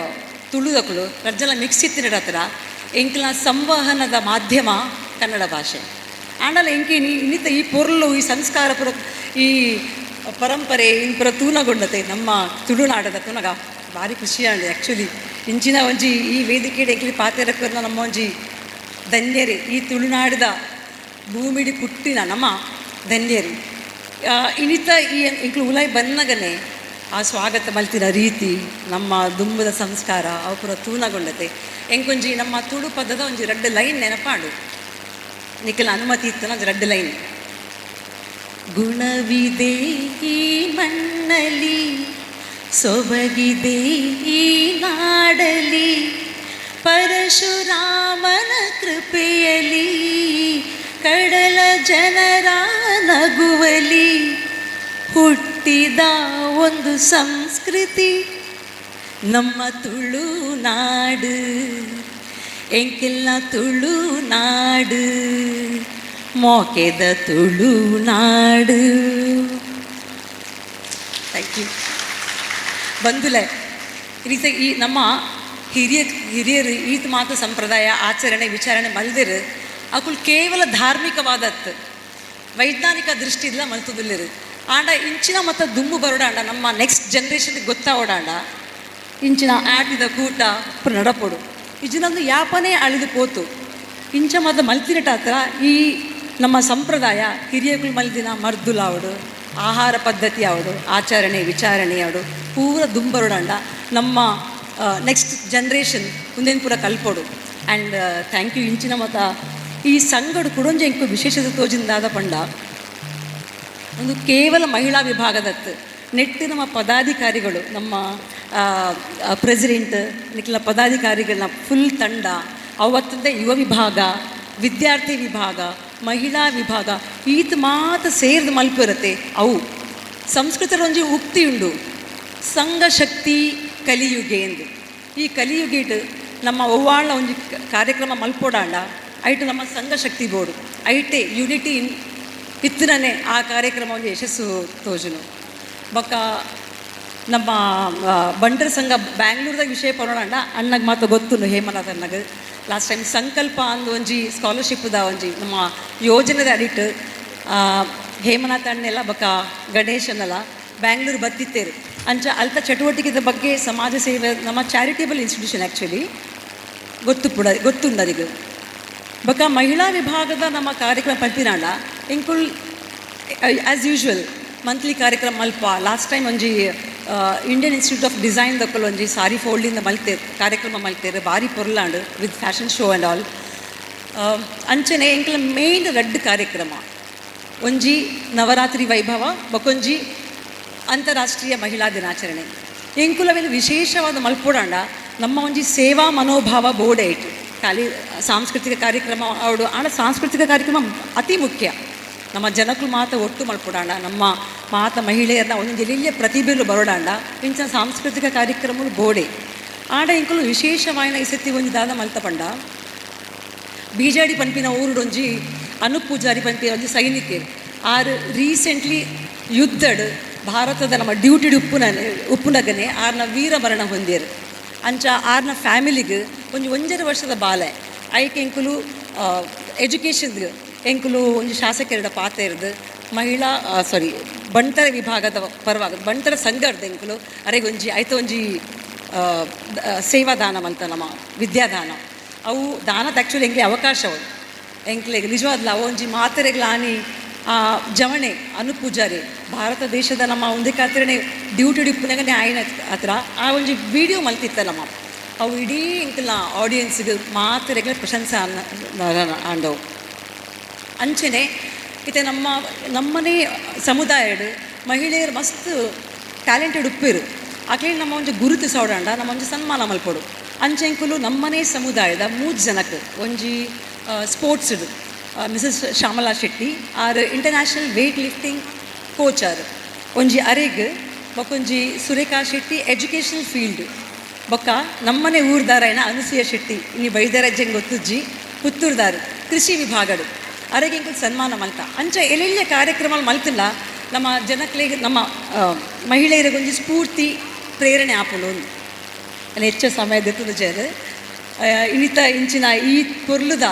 ತುಳುದಕುಲು ರಜ್ಜಲ ಮಿಕ್ಸ್ ಇತ್ತಿನ ಹತ್ರ. ಎಂಕ್ಲ ಸಂವಹನದ ಮಾಧ್ಯಮ ಕನ್ನಡ ಭಾಷೆ. ಆಂಡಲ ಎಂಕೆ ಇನ್ನಿತ ಈ ಪೊರ್ಲು ಈ ಸಂಸ್ಕಾರ ಪುರ ಈ ಪರಂಪರೆ ಇನ್ ಪುರ ತೂನಗೊಂಡತೆ ನಮ್ಮ ತುಳುನಾಡದ ತುನಗ ಭಾರಿ ಖುಷಿಯಾಂಡು. ಆ್ಯಕ್ಚುಲಿ ಇಂಚಿನ ಒಂಜಿ ಈ ವೇದಿಕೆ ಎಂಕ್ಲಿ ಪಾತೆರಕ್ಕರ್ನ ನಮ್ಮ ಒಂಜಿ ಧನ್ಯರಿ, ಈ ತುಳುನಾಡದ ಭೂಮಿಡಿ ಪುಟ್ಟಿನ ನಮ್ಮ ಧನ್ಯರಿ. ಇನ್ನಿತ ಈ ಎಂಕ್ಲು ಉಲಾಯಿ ಬನ್ನಗನೆ ಆ ಸ್ವಾಗತ ಮಲ್ತಿನ ರೀತಿ ನಮ್ಮ ದುಂಬದ ಸಂಸ್ಕಾರ ಅವು ಪೂರ ತೂನಗೊಂಡತೆ. ಎಂಕೊಂಜಿ ನಮ್ಮ ತುಳು ಪದದ ಒಂಜಿ ರಡ್ಡ್ ಲೈನ್ ನೆನಪಾಡು, ನಿಖಲ ಅನುಮತಿ ಇತ್ತನ ಒಂಜಿ ರಡ್ಡ್ ಲೈನ್. ಗುಣವಿದೆ ಈ ಮಣ್ಣಲಿ, ಸೊಬಗಿದೆ ಈ ನಾಡಲಿ, ಪರಶುರಾಮನ ಕೃಪೆಯಲಿ, ಕಡಲ ಜನರ ನಗುವಲಿ ಹುಟ್ಟಿದ ಒಂದು ಸಂಸ್ಕೃತಿ ನಮ್ಮ ತುಳುನಾಡು. ಎಂಕೆಲ್ಲ ತುಳುನಾಡು ಮೋಕೆದ ತುಳುನಾಡು. Thank you. ಬಂದುಲೆ ರೀತಿ ಈ ನಮ್ಮ ಹಿರಿಯರು ಈತ ಮಾತು ಸಂಪ್ರದಾಯ ಆಚರಣೆ ವಿಚಾರಣೆ ಮಲ್ದಿರು. ಅಕುಲ್ ಕೇವಲ ಧಾರ್ಮಿಕವಾದತ್ತು ವೈಜ್ಞಾನಿಕ ದೃಷ್ಟಿ ಇಲ್ಲ ಮಲ್ತುದುಲ್ಲಿರು. ಆಂಡ ಇಂಚಿನ ಮತ್ತು ದುಂಬು ಬರೋಡಾಂಡ ನಮ್ಮ ನೆಕ್ಸ್ಟ್ ಜನ್ರೇಷನ್ಗೆ ಗೊತ್ತಾವಡಾಂಡ ಇಂಚಿನ ಆಟಿದ ಕೂಟ ನಡಪೊಡು ಇಜಿನೊಂದು ಯಾಪನೇ ಅಳಿದು ಪೋತು. ಇಂಚ ಮದ ಮಲ್ತಿನಟಾತ್ರ ಈ ನಮ್ಮ ಸಂಪ್ರದಾಯ ಹಿರಿಯಗಳು ಮಲ್ದಿನ ಮರ್ದುಲಾವಡು ಆಹಾರ ಪದ್ಧತಿ ಆವಡು ಆಚರಣೆ ವಿಚಾರಣೆ ಆವಡು ಪೂರ ದುಂಬರುಡಾಂಡ ನಮ್ಮ ನೆಕ್ಸ್ಟ್ ಜನ್ರೇಷನ್ ಮುಂದಿನ ಪೂರ ಕಲ್ಪೊಡು. And thank you. ಇಂಚಿನ ಮತ ಈ ಸಂಗಡು ಕುಡೊಂಜ ಎಂಕು ವಿಶೇಷತೆ ತೋಜಿಂದಾದ ಪಂಡ ಒಂದು ಕೇವಲ ಮಹಿಳಾ ವಿಭಾಗದತ್ತು ನೆಟ್ಟು ನಮ್ಮ ಪದಾಧಿಕಾರಿಗಳು ನಮ್ಮ ಪ್ರೆಸಿಡೆಂಟ್ ನಿಖಿಲ ಪದಾಧಿಕಾರಿಗಳನ್ನ ಫುಲ್ ತಂಡ ಅವತ್ತಂದೆ ಯುವ ವಿಭಾಗ, ವಿದ್ಯಾರ್ಥಿ ವಿಭಾಗ, ಮಹಿಳಾ ವಿಭಾಗ ಈತ ಮಾತು ಸೇರಿದ ಮಲ್ಪಿರತ್ತೆ. ಅವು ಸಂಸ್ಕೃತರೊಂಜಿ ಉಕ್ತಿ ಉಂಡು, ಸಂಘಶಕ್ತಿ ಕಲಿಯುಗೆ ಎಂದು. ಈ ಕಲಿಯುಗೇಟ್ ನಮ್ಮ ಒವ್ವಾಳ ಒಂಜಿ ಕಾರ್ಯಕ್ರಮ ಮಲ್ಪೋಡಾಂಡ ಐಟು ನಮ್ಮ ಸಂಘ ಶಕ್ತಿ ಬೋರ್ಡು ಐಟೆ ಯೂನಿಟಿ ಇನ್ ಇತ್ತನೇ ಆ ಕಾರ್ಯಕ್ರಮ ಒಂಜಿ ಯಶಸ್ಸು ತೋಜುನು. ಬೊಕ್ಕ ನಮ್ಮ ಬಂಟರ ಸಂಘ ಬ್ಯಾಂಗ್ಳೂರ್ದಾಗ ವಿಷಯ ಪರೋಣ ಅಣ್ಣಗೆ ಮಾತ್ರ ಗೊತ್ತು ಹೇಮನಾಥ್ ಅಣ್ಣಗೆ ಲಾಸ್ಟ್ ಟೈಮ್ ಸಂಕಲ್ಪ ಅಂದು ಒಂಜಿ ಸ್ಕಾಲರ್ಶಿಪ್ದ ಒಂಜಿ ನಮ್ಮ ಯೋಜನೆದ ಅಡಿಟ್ ಹೇಮನಾಥ್ ಅಣ್ಣೆಲ್ಲ ಬೊಕ್ಕ ಗಣೇಶನೆಲ್ಲ ಬ್ಯಾಂಗ್ಳೂರು ಬತ್ತಿತ್ತೇರು. ಅಂಚ ಅಲ್ತ ಚಟುವಟಿಕೆದ ಬಗ್ಗೆ ಸಮಾಜ ಸೇವೆ ನಮ್ಮ ಚಾರಿಟೇಬಲ್ ಇನ್ಸ್ಟಿಟ್ಯೂಷನ್ ಆ್ಯಕ್ಚುಲಿ ಗೊತ್ತು ಪುಡ ಗೊತ್ತುಂಡು. ಬೊಕ್ಕ ಮಹಿಳಾ ವಿಭಾಗದ ನಮ್ಮ ಕಾರ್ಯಕ್ರಮ ಪಲ್ಪಿನಾಂಡ ಎಂಕುಲ್ ಆ್ಯಸ್ ಯೂಶುವಲ್ ಮಂತ್ಲಿ ಕಾರ್ಯಕ್ರಮ ಮಲ್ಪ. ಲಾಸ್ಟ್ ಟೈಮ್ ಒಂಜಿ ಇಂಡಿಯನ್ ಇನ್ಸ್ಟಿಟ್ಯೂಟ್ ಆಫ್ ಡಿಸೈನ್ ದಕ್ಕಲ್ ಒಂಜಿ ಸಾರಿ ಫೋಲ್ಡಿಂದ ಮಲ್ತೇರು ಕಾರ್ಯಕ್ರಮ ಮಲ್ತೇರು ಭಾರಿ ಪೊರ್ಲಾಂಡು with fashion show and all. ಅಂಚನೆ ಎಂಕಲ ಮೇನ್ ರಡ್ಡ್ ಕಾರ್ಯಕ್ರಮ ಒಂಜಿ ನವರಾತ್ರಿ ವೈಭವ ಬೊಕೊಂಜಿ ಅಂತಾರಾಷ್ಟ್ರೀಯ ಮಹಿಳಾ ದಿನಾಚರಣೆ. ಎಂಕುಲವೆಲ್ಲ ವಿಶೇಷವಾದ ಮಲ್ಪೊಡಾಂಡ ನಮ್ಮ ಒಂಜಿ ಸೇವಾ ಮನೋಭಾವ ಬೋರ್ಡ್ ಇಟ್ಟು ಖಾಲಿ ಸಾಂಸ್ಕೃತಿಕ ಕಾರ್ಯಕ್ರಮ ಅವಡು ಆಂಡ ಸಾಂಸ್ಕೃತಿಕ ಕಾರ್ಯಕ್ರಮ ಅತಿ ಮುಖ್ಯ. ನಮ್ಮ ಜನಕ್ಕಳು ಮಾತ ಒಟ್ಟು ಮಲ್ಪೊಡಾಂಡ ನಮ್ಮ ಮಾತ ಮಹಿಳೆಯರನ್ನ ಒಂದೊಂದು ಎಲ್ಲಿಯ ಪ್ರತಿಭೆಲು ಬರೋಡಾಂಡ ಇಂಚಿನ ಸಾಂಸ್ಕೃತಿಕ ಕಾರ್ಯಕ್ರಮಗಳು ಬೋಡೆ ಆಂಡ ಎಂಕುಲು ವಿಶೇಷವಾಯಿನ ಈ ಸತಿ ಒಂಜಿ ದಾದ ಮಲ್ತ ಪಂಡ ಬೀಜಾಡಿ ಪನ್ಪಿನ ಊರುಡೊಂಜಿ ಅನುಪ್ ಪೂಜಾರಿ ಪನ್ಪಿನ ಒಂಜಿ ಸೈನಿಕರು ಆರು ರೀಸೆಂಟ್ಲಿ ಯುದ್ಧಡ್ ಭಾರತದ ನಮ್ಮ ಡ್ಯೂಟಿ ಉಪ್ಪುನಗನೆ ಆರ್ನ ವೀರಮರಣ ಹೊಂದಿರು. ಅಂಚ ಆರ್ನ ಫ್ಯಾಮಿಲಿಗೆ ಒಂಜಿ ಒಂಜರ ವರ್ಷದ ಬಾಲೆ ಐಕ್ ಎಂಕುಲು ಎಜುಕೇಷನ್ ಎಂಕುಲು ಒಂಜಿ ಶಾಸಕರ ಪಾತ್ರ ಇರ್ದು ಮಹಿಳಾ ಸಾರಿ ಬಂಟರ ವಿಭಾಗದ ಪರವಾಗ ಬಂಟರ ಸಂಘದ ಎಂಕುಲು ಅರೆಗೊಂಜಿ ಐತ ಒಂಜಿ ಸೇವಾದಾನ ಅಂತ ನಮ್ಮ ವಿದ್ಯಾದಾನ ಅವು ದಾನದ ಆ್ಯಕ್ಚುಲಿ ಎಂಕ್ಲೆ ಅವಕಾಶ ಎಂಕ್ಲೆಗ್ ನಿಜವಾದ್ಲ ಅವು ಒಂಜಿ ಮಾತೆರೆಗ್ಲಾನಿ ಆ ಜವಣೆ ಅನು ಪೂಜಾರಿ ಭಾರತ ದೇಶದ ನಮ್ಮ ಒಂದೇ ಖಾತ್ರೆನೆ ಡ್ಯೂಟಿ ಡಿಪ್ಪುನಾಗನೆ ಆಯ್ನ ಹತ್ರ ಆ ಒಂಜಿ ವಿಡಿಯೋ ಮಲ್ತಿತ್ತ ನಮ್ಮ ಅವು ಇಡೀ ಎಂಕಲ್ನ ಆಡಿಯನ್ಸ್ಗೆ ಮಾತೆರೆಗ್ಲ ಪ್ರಶಂಸೆ ಆಂಡವು. ಅಂಚನೆ ಇತ್ತೆ ನಮ್ಮ ನಮ್ಮನೆ ಸಮುದಾಯಡ್ ಮಹಿಳೆಯರು ಮಸ್ತ್ ಟ್ಯಾಲೆಂಟೆಡ್ ಉಪ್ಪಿರು ಅಕ್ಲೆ ನಮ್ಮ ಒಂಜಿ ಗುರುತು ಸೌಡಾಂಡ ನಮ್ಮ ಒಂಜಿ ಸನ್ಮಾನ ಮಲ್ಪೊಡು. ಅಂಚೆಂಕುಲು ನಮ್ಮನೆ ಸಮುದಾಯದ ಮೂರು ಜನಕ್ಕೆ ಒಂಜಿ ಸ್ಪೋರ್ಟ್ಸ್ ಮಿಸಸ್ ಶ್ಯಾಮಲಾ ಶೆಟ್ಟಿ ಆರ್ ಇಂಟರ್ನ್ಯಾಷನಲ್ ವೇಟ್ ಲಿಫ್ಟಿಂಗ್ ಕೋಚ್ ಆರ್ ಒಂಜಿ ಅರೆಗ್ ಬೊಕೊಂಜಿ ಸುರೇಖಾ ಶೆಟ್ಟಿ ಎಜುಕೇಷನಲ್ ಫೀಲ್ಡ್ ಬೊಕ್ಕ ನಮ್ಮನೆ ಊರ್ದಾರೈನ ಅನುಸೂಯ ಶೆಟ್ಟಿ ಇನ್ನು ಬೈದರಾಜ್ಯಂಗೆ ಗೊತ್ತುಜ್ಜಿ ಪುತ್ತೂರ್ದಾರು ಕೃಷಿ ವಿಭಾಗಡು ಅರೆಗೆ ಎಂಕುಲು ಸನ್ಮಾನ ಮಲ್ತ. ಅಂಚ ಎಲ್ಲೆಲ್ಲ ಕಾರ್ಯಕ್ರಮ ಮಲ್ತಿಲ್ಲ ನಮ್ಮ ಜನಕ್ಲೆಗ್ ನಮ್ಮ ಮಹಿಳೆಯರಿಗೊಂಜಿ ಸ್ಫೂರ್ತಿ ಪ್ರೇರಣೆ ಆಪುಂಡು. ಅಲ್ಲಿ ಹೆಚ್ಚು ಸಮಯ ದೆತ್ತದ ಜೇರು ಇನ್ನಿತ ಇಂಚಿನ ಈ ಪೊರ್ಲುದ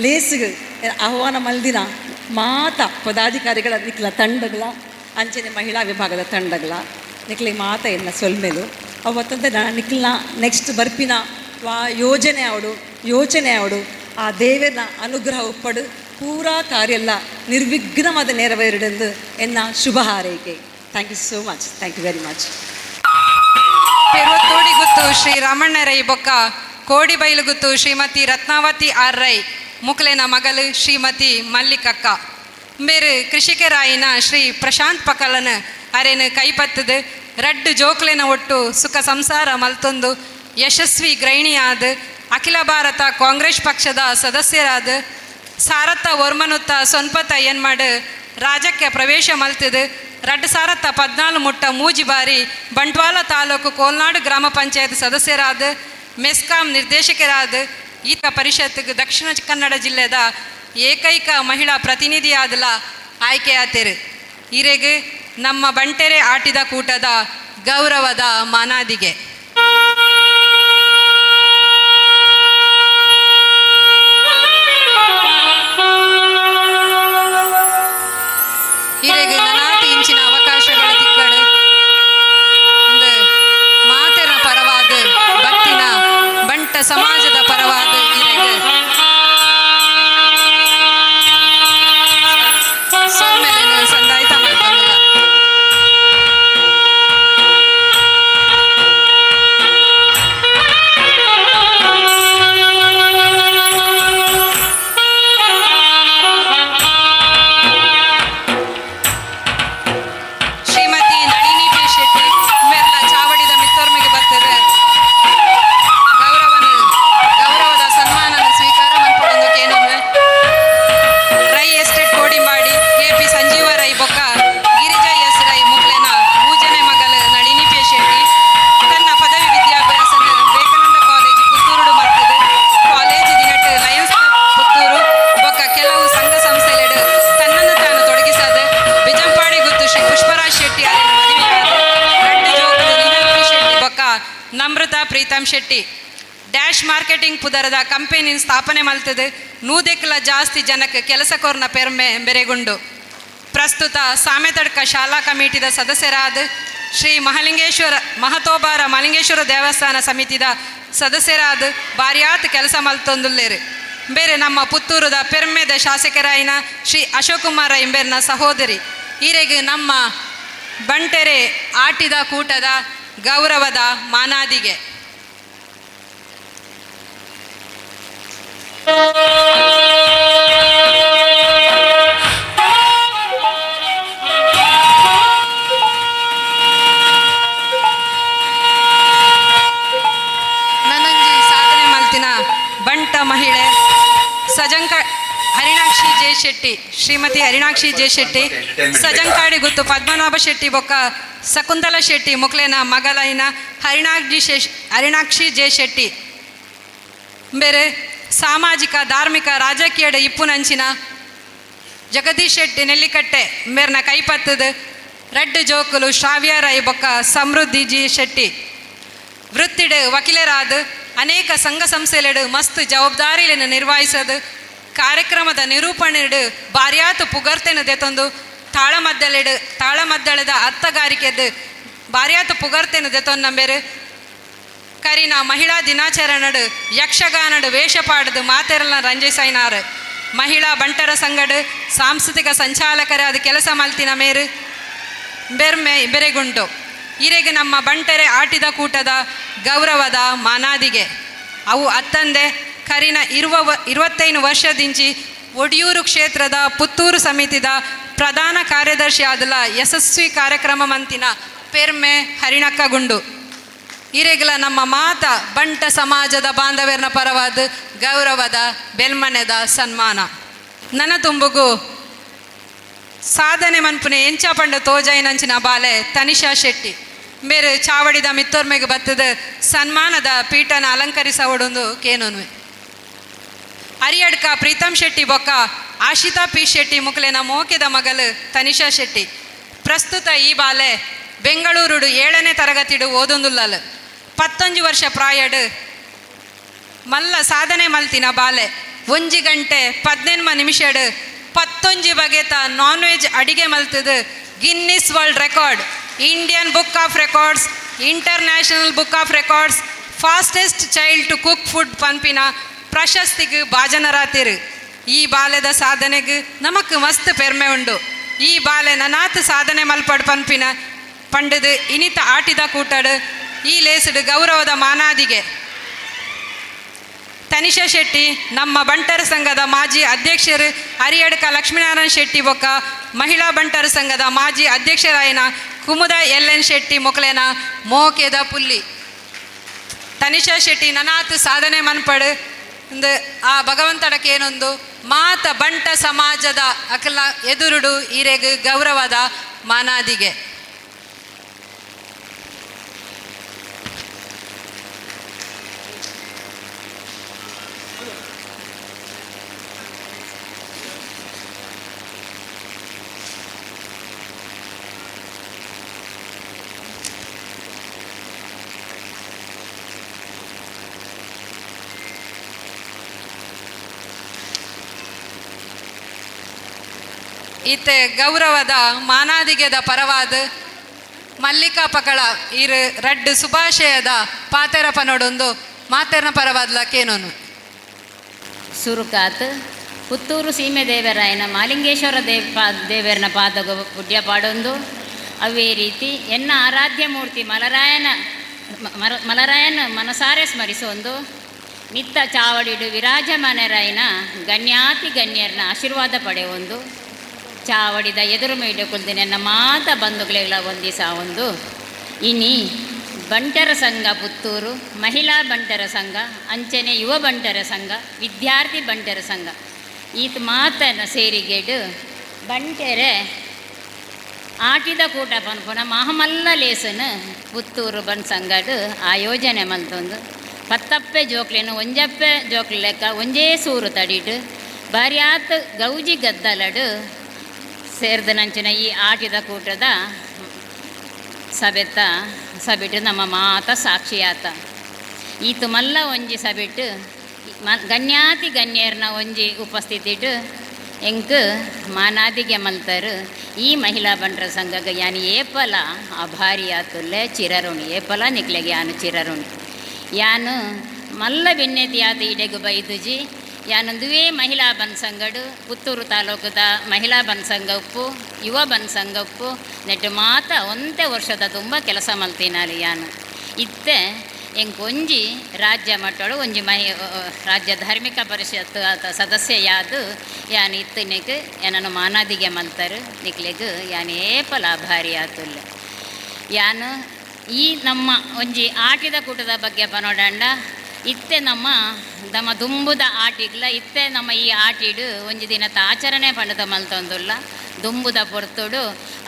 ಲೇಸ್ಗ್ ಆಹ್ವಾನ ಮಲ್ದಿನ ಮಾತ ಪದಾಧಿಕಾರಿಗಳ ನಿಕ್ಲ ತಂಡಗಳ ಅಂಚನೆ ಮಹಿಳಾ ವಿಭಾಗದ ತಂಡಗಳ ನಿಕ್ಲೆ ಮಾತ ಎನ್ನ ಸೊಲ್ಮೆಲು ಅವತ್ತಂತೆ ನಿಕ್ಲ ನೆಕ್ಸ್ಟ್ ಬರ್ಪಿನ ವಾ ಯೋಜನೆ ಅವಡು ಯೋಚನೆ ಅವಡು ಆ ದೇವರ ಅನುಗ್ರಹ ಒಪ್ಪಡು ಪೂರಾ ಕಾರ್ಯ ಎಲ್ಲ ನಿರ್ವಿಘ್ನವಾದ ನೆರವೇರಡೆಂದು ಎನ್ನ ಶುಭ ಹಾರೈಕೆ. Thank you so much, thank you very much. Peruvathodi Guttu Shri Ramanna Rai ಬೊಕ್ಕ ಕೋಡಿಬೈಲುಗುತ್ತು ಶ್ರೀಮತಿ ರತ್ನಾವತಿ ಆರ್ ರೈ ಮುಕ್ಲೆನ ಮಗಲು ಶ್ರೀಮತಿ ಮಲ್ಲಿಕಕ್ಕ ಮೇರು ಕೃಷಿಕರಾಯಿನ ಶ್ರೀ ಪ್ರಶಾಂತ್ ಪಕಲನ್ ಅರೆನು ಕೈಪತ್ತದು ರಡ್ಡು ಜೋಕ್ಲೆನ ಒಟ್ಟು ಸುಖ ಸಂಸಾರ ಮಲ್ತೊಂದು ಯಶಸ್ವಿ ಗೃಹಿಣಿಯಾದ ಅಖಿಲ ಭಾರತ ಕಾಂಗ್ರೆಸ್ ಪಕ್ಷದ ಸದಸ್ಯರಾದ ಸಾರತ್ತ ಒರ್ಮನುತ್ತ ಸೊನ್ಪತ ಎನ್ಮಾಡು ರಾಜಕ್ಕೆ ಪ್ರವೇಶ ಮಲ್ತದು 2014 ಮುಟ್ಟ ಮೂಜಿ ಬಾರಿ ಬಂಟ್ವಾಳ ತಾಲೂಕು ಕೋಲ್ನಾಡು ಗ್ರಾಮ ಪಂಚಾಯತ್ ಸದಸ್ಯರಾದ ಮೆಸ್ಕಾಂ ನಿರ್ದೇಶಕರಾದ ಈತ ಪರಿಷತ್ಗೆ ದಕ್ಷಿಣ ಕನ್ನಡ ಜಿಲ್ಲೆದ ಏಕೈಕ ಮಹಿಳಾ ಪ್ರತಿನಿಧಿಯಾದಲ ಆಯ್ಕೆಯಾತಿರು. ಇರೆಗೆ ನಮ್ಮ ಬಂಟೆರೆ ಆಟಿದ ಕೂಟದ ಗೌರವದ ಮಾನಾದಿಗೆ. ಇರೆಗೆ ನನಾತ್ ಇಂಚಿನ ಅವಕಾಶಗಳು ತಿಕ್ಕಡು ಮಾತೆರ ಪರವಾದ ಭಕ್ತಿನ ಬಂಟ ಸಮಾಜದ ಪರವಾದ ಇರೆಗೆ ಸೊಲ್ಮೆಲೆನು ಸಂದಾಯ್ತ ಮಾಡ್ಕೊಂಡಿಲ್ಲ. ಶ್ರೀಮತಿ ನಳಿನಿ ಪಿ ಶೆಟ್ಟಿ ಇವೆಲ್ಲ ಚಾವಡಿದ ಮಿತ್ತೋರ್ಮೆಗೆ ಬರ್ತದೆ ಗೌರವನು ನಮ್ರತಾ ಪ್ರೀತಮ್ ಶೆಟ್ಟಿ. ಡ್ಯಾಶ್ ಮಾರ್ಕೆಟಿಂಗ್ ಪುದರದ ಕಂಪೆನಿ ಸ್ಥಾಪನೆ ಮಲ್ತದೆ ನೂದೆಕ್ಲ ಜಾಸ್ತಿ ಜನಕ್ಕೆ ಕೆಲಸ ಕೊರ್ನ ಪೆರ್ಮೆ ಬೆರೆಗುಂಡು. ಪ್ರಸ್ತುತ ಸಾಮೆತಡ್ಕ ಶಾಲಾ ಕಮಿಟಿದ ಸದಸ್ಯರಾದ ಶ್ರೀ ಮಹಲಿಂಗೇಶ್ವರ ಮಹತೋಬಾರ ಮಹಲಿಂಗೇಶ್ವರ ದೇವಸ್ಥಾನ ಸಮಿತಿದ ಸದಸ್ಯರಾದ ಬಾರ್ಯಾತ್ ಕೆಲಸ ಮಲ್ತೊಂದುಲ್ಲೇರು. ಬೇರೆ ನಮ್ಮ ಪುತ್ತೂರುದ ಪೆರ್ಮೆದ ಶಾಸಕರಾಯಿನ ಶ್ರೀ ಅಶೋಕ್ ಕುಮಾರ ಇಂಬೇರ್ನ ಸಹೋದರಿ. ಈರೆಗೆ ನಮ್ಮ ಬಂಟೆರೆ ಆಟಿದ ಕೂಟದ ಗೌರವದ ಮಾನಾದಿಗೆ. ನನಂಜಿ ಸಾಧನೆ ಮಲ್ತಿನ ಬಂಟ ಮಹಿಳೆ ಸಜಂಕ ಹರಿಣಾಕ್ಷಿ ಜೆ ಶೆಟ್ಟಿ, ಶ್ರೀಮತಿ ಹರಿಣಾಕ್ಷಿ ಜೆ ಶೆಟ್ಟಿ, ಸಜಂಕಾಡಿ ಗುತ್ತು ಪದ್ಮನಾಭ ಶೆಟ್ಟಿ ಬೊಕ್ಕ ಶಕುಂತಲ ಶೆಟ್ಟಿ ಮುಕ್ಲೇನ ಮಗಲೈನ ಹರಿಣಾಕ್ಷಿ ಜೆ ಶೆಟ್ಟಿ. ಬೇರೆ ಸಾಮಾಜಿಕ ಧಾರ್ಮಿಕ ರಾಜಕೀಯ ಇಪ್ಪುನಂಚಿನ ಜಗದೀಶ್ ಶೆಟ್ಟಿ ನೆಲ್ಲಿಕಟ್ಟೆ ಮೇರ್ನ ಕೈಪತ್ತದ ರಡ್ಡು ಜೋಕುಲು ಶ್ರಾವ್ಯ ರೈ ಬೊಕ್ಕ ಸಮೃದ್ಧಿ ಜಿ ಶೆಟ್ಟಿ. ವೃತ್ತಿಡು ವಕೀಲರಾದ ಅನೇಕ ಸಂಘ ಸಂಸ್ಥೆಲೆಡು ಮಸ್ತ್ ಜವಾಬ್ದಾರಿಯನ್ನು ನಿರ್ವಹಿಸದು ಕಾರ್ಯಕ್ರಮದ ನಿರೂಪಣೆಡು ಬಾರ್ಯಾತು ಪುಗರ್ತೆನ ದೆತೊಂದು ತಾಳಮದ್ದಲೆಡು ತಾಳಮದ್ದಳೆದ ಅರ್ಥಗಾರಿಕೆದು ಬಾರ್ಯಾತು ಪುಗರ್ತೆನ ದೆತೊಂದು ನಂಬೇರು. ಕರಿನ ಮಹಿಳಾ ದಿನಾಚರಣೆಡು ಯಕ್ಷಗಾನಡು ವೇಷ ಪಾಡದು ಮಾತೆರಲ ರಂಜಿಸೈನಾರು. ಮಹಿಳಾ ಬಂಟರ ಸಂಘಡು ಸಾಂಸ್ಕೃತಿಕ ಸಂಚಾಲಕರಾದ ಕೆಲಸ ಮಲ್ತಿನ ಮೇರು ಬೆರ್ಮೆ ಬೆರೆಗುಂಟು. ಈರೆಗೆ ನಮ್ಮ ಬಂಟರೆ ಆಟಿದ ಕೂಟದ ಗೌರವದ ಮಾನಾದಿಗೆ. ಅವು ಅತ್ತಂದೆ ಕರಿನ 25 ವರ್ಷದಿಂಚಿ ಒಡಿಯೂರು ಕ್ಷೇತ್ರದ ಪುತ್ತೂರು ಸಮಿತಿದ ಪ್ರಧಾನ ಕಾರ್ಯದರ್ಶಿ ಆದಲ ಯಶಸ್ವಿ ಕಾರ್ಯಕ್ರಮ ಮಂತಿನ ಪೆರ್ಮೆ ಹರಿಣಕ್ಕಗುಂಡು. ಈರೆಗಲ ನಮ್ಮ ಮಾತ ಬಂಟ ಸಮಾಜದ ಬಾಂಧವ್ಯರ್ನ ಪರವಾದ ಗೌರವದ ಬೆಲ್ಮನೆದ ಸನ್ಮಾನ. ನನ್ನ ತುಂಬುಗು ಸಾಧನೆ ಮನ್ಪುನೆ ಎಂಚ ಪಂಡ ತೋಜಾಯಿನಂಚಿನ ಬಾಲೆ ತನಿಷಾ ಶೆಟ್ಟಿ ಮೇರು ಚಾವಡಿದ ಮಿತ್ತೋರ್ಮೆಗೆ ಬತ್ತದ ಸನ್ಮಾನದ ಪೀಠನ ಅಲಂಕರಿಸವಡೊಂದು ಕೇನೋನ್ವೆ. ಅರಿಯಡ್ಕ ಪ್ರೀತಮ್ ಶೆಟ್ಟಿ ಬೊಕ್ಕ ಆಶಿತಾ ಪಿ ಶೆಟ್ಟಿ ಮುಕ್ಲೆನ ಮೋಕೆದ ಮಗಲು ತನಿಷಾ ಶೆಟ್ಟಿ. ಪ್ರಸ್ತುತ ಈ ಬಾಲೆ ಬೆಂಗಳೂರುಡು 7ನೇ ತರಗತಿಡು ಓದೊಂದುಲ್ಲಲು. 19 ವರ್ಷ ಪ್ರಾಯಡು ಮಲ್ಲ ಸಾಧನೆ ಮಲ್ತಿನ ಬಾಲೆ 1 ಗಂಟೆ 18 ನಿಮಿಷಡು 19 ಬಗೆತ ನಾನ್ ವೆಜ್ ಅಡಿಗೆ ಮಲ್ತದು Guinness world record, Indian book of records, international book of records, fastest child to cook food ಪನ್ಪಿನ ಪ್ರಶಸ್ತಿಗೆ ಭಾಜನರಾತಿರು. ಈ ಬಾಲೆದ ಸಾಧನೆಗೆ ನಮಕ್ ಮಸ್ತ್ ಪೆರ್ಮೆ ಉಂಡು. ಈ ಬಾಲೆ ನನಾತ್ ಸಾಧನೆ ಮಲ್ಪಡ್ ಪನ್ಪಿನ ಪಂಡದು ಇನಿತ ಆಟಿದ ಕೂಟಡು ಈ ಲೇಸುಡು ಗೌರವದ ಮಾನಾದಿಗೆ. ತನಿಷಾ ಶೆಟ್ಟಿ ನಮ್ಮ ಬಂಟರ ಸಂಘದ ಮಾಜಿ ಅಧ್ಯಕ್ಷರು ಅರಿಯಡ್ಕ ಲಕ್ಷ್ಮೀನಾರಾಯಣ ಶೆಟ್ಟಿ ಬೊಕ್ಕ ಮಹಿಳಾ ಬಂಟರ ಸಂಘದ ಮಾಜಿ ಅಧ್ಯಕ್ಷರಾಯನ ಕುಮುದ ಎಲ್ ಎನ್ ಶೆಟ್ಟಿ ಮೊಕಲೇನ ಮೋಕೆದ ಪುಲ್ಲಿ. ತನಿಷಾ ಶೆಟ್ಟಿ ನನಾತ್ ಸಾಧನೆ ಮನ್ಪಡು ಇಂದು ಆ ಭಗವಂತಡಕೇನೊಂದು ಮಾತ ಬಂಟ ಸಮಾಜದ ಅಕಲ ಎದುರುಡು ಈರೆಗ್ ಗೌರವದ ಮಾನಾದಿಗೆ. ಇತ್ತೆ ಗೌರವದ ಮಾನಾದಿಗೆದ ಪರವಾದ ಮಲ್ಲಿಕಾ ಪಕಳ ಇರು ರಡ್ಡು ಸುಭಾಷಯದ ಪಾತೆರ ಪನೋಡೊಂದು ಮಾತೆರ್ನ ಪರವಾದ್ಲ ಕೇನೋನು. ಸುರುಕಾತ್ ಪುತ್ತೂರು ಸೀಮೆ ದೇವರಾಯನ ಮಾಲಿಂಗೇಶ್ವರ ದೇವರನ ಪಾದಗ ಪುಡ್ಯ ಪಾಡೊಂದು ಅವೇ ರೀತಿ ಎನ್ನ ಆರಾಧ್ಯ ಮೂರ್ತಿ ಮಲರಾಯನ ಮಲರಾಯನ ಮನಸಾರೆ ಸ್ಮರಿಸೊಂದು ಮಿತ್ತ ಚಾವಡಿಡು ವಿರಾಜಮಾನರಾಯನ ಗಣ್ಯಾತಿ ಗಣ್ಯರನ ಆಶೀರ್ವಾದ ಪಡೆಯೊಂದು ಚಾವಡಿದ ಎದುರು ಮೇಡ ಕುಲ್ದಿನ ಮಾತ ಬಂಧುಗಳೆಲ್ಲ ಒಂದಿಸ ಒಂದು ಇನಿ ಬಂಟರ ಸಂಘ ಪುತ್ತೂರು, ಮಹಿಳಾ ಬಂಟರ ಸಂಘ, ಅಂಚನೆ ಯುವ ಬಂಟರ ಸಂಘ, ವಿದ್ಯಾರ್ಥಿ ಬಂಟರ ಸಂಘ ಈತ ಮಾತನ ಸೇರಿಗೆಡು ಬಂಟೆರೆ ಆಟಿದ ಕೂಟ ಪನ್ಪುನ ಮಹಮಲ್ಲ ಲೇಸನ ಪುತ್ತೂರು ಬನ್ ಸಂಘಡು ಆಯೋಜನೆ ಮಲ್ತೊಂದು ಪತ್ತಪ್ಪೆ ಜೋಕ್ಲೆನು ಒಂಜಪ್ಪೆ ಜೋಕ್ಲೆ ಲೆಕ್ಕ ಒಂಜೇ ಸೂರು ತಡಿಡು ಬಾರ್ಯಾತ್ ಗೌಜಿ ಗದ್ದಲಡು ಸೇರ್ದ ನಂಚಿನ ಈ ಆಟಿದ ಕೂಟದ ಸಭೆತ ಸಭೆಟ್ ನಮ್ಮ ಮಾತ ಸಾಕ್ಷಿಯಾತ. ಈತು ಮಲ್ಲ ಒಂಜಿ ಸಭೆಟ್ ಗಣ್ಯಾತಿ ಗಣ್ಯರ್ನ ಒಂಜಿ ಉಪಸ್ಥಿತಿಟ್ ಎಂಕ್ ಮಾನಾದಿಗೆ ಮಲ್ತರು. ಈ ಮಹಿಳಾ ಬಂಟರ ಸಂಘಗ ಯಾನ್ ಏಪಲ ಅಭಾರಿಯಾತುಲ್ಲೆ ಚಿರರುಣಿ, ಏಪಲ ನಿಕ್ಲೆಗೆ ಯಾನು ಚಿರರುಣಿ. ಯಾನು ಮಲ್ಲ ಬೆನ್ನೆತಿಯಾತ ಇಡೆಗು ಬೈದುಜಿ. ಯಾನೊಂದುವೇ ಮಹಿಳಾ ಬನ್ ಸಂಘಡು ಪುತ್ತೂರು ತಾಲೂಕುದ ಮಹಿಳಾ ಬನ್ ಸಂಘ ಉಪ್ಪು, ಯುವ ಬನ್ ಸಂಘ ಉಪ್ಪು ನೆಟ್ಟು ಮಾತ ಒಂತೆ ವರ್ಷದ ತುಂಬ ಕೆಲಸ ಮಲ್ತಿನಾಲು ಯಾನು. ಇತ್ತೆ ಎಂಕ್ ಒಂಜಿ ರಾಜ್ಯ ಮಟ್ಟಡು ಒಂಜಿ ರಾಜ್ಯ ಧಾರ್ಮಿಕ ಪರಿಷತ್ ಸದಸ್ಯ ಯಾದು ಯಾನು ಇತ್ತಿನಕ್ ಏನನ್ನು ಮಾನಾದಿಗೆ ಮಲ್ತರು. ನಿಕ್ಲೆಗ್ ಯಾನು ಏಪಲ ಅಭಾರಿ ಆತುಲ್ಲೆ. ಯಾನು ಈ ನಮ್ಮ ಒಂಜಿ ಆಟಿದ ಕೂಟದ ಬಗ್ಗೆ ಪನೋಡಂಡ ಇತ್ತೆ ನಮ್ಮ ನಮ್ಮ ದುಂಬುದ ಆಟಿಗ್ಲ ಇತ್ತೆ ನಮ್ಮ ಈ ಆಟಿಡು ಒಂಜಿ ದಿನದ ಆಚರಣೆ ಪಂಡದ ಮಲ್ತೊಂದುಲ್ಲ. ದುಂಬುದ ಪೊರ್ತುಡು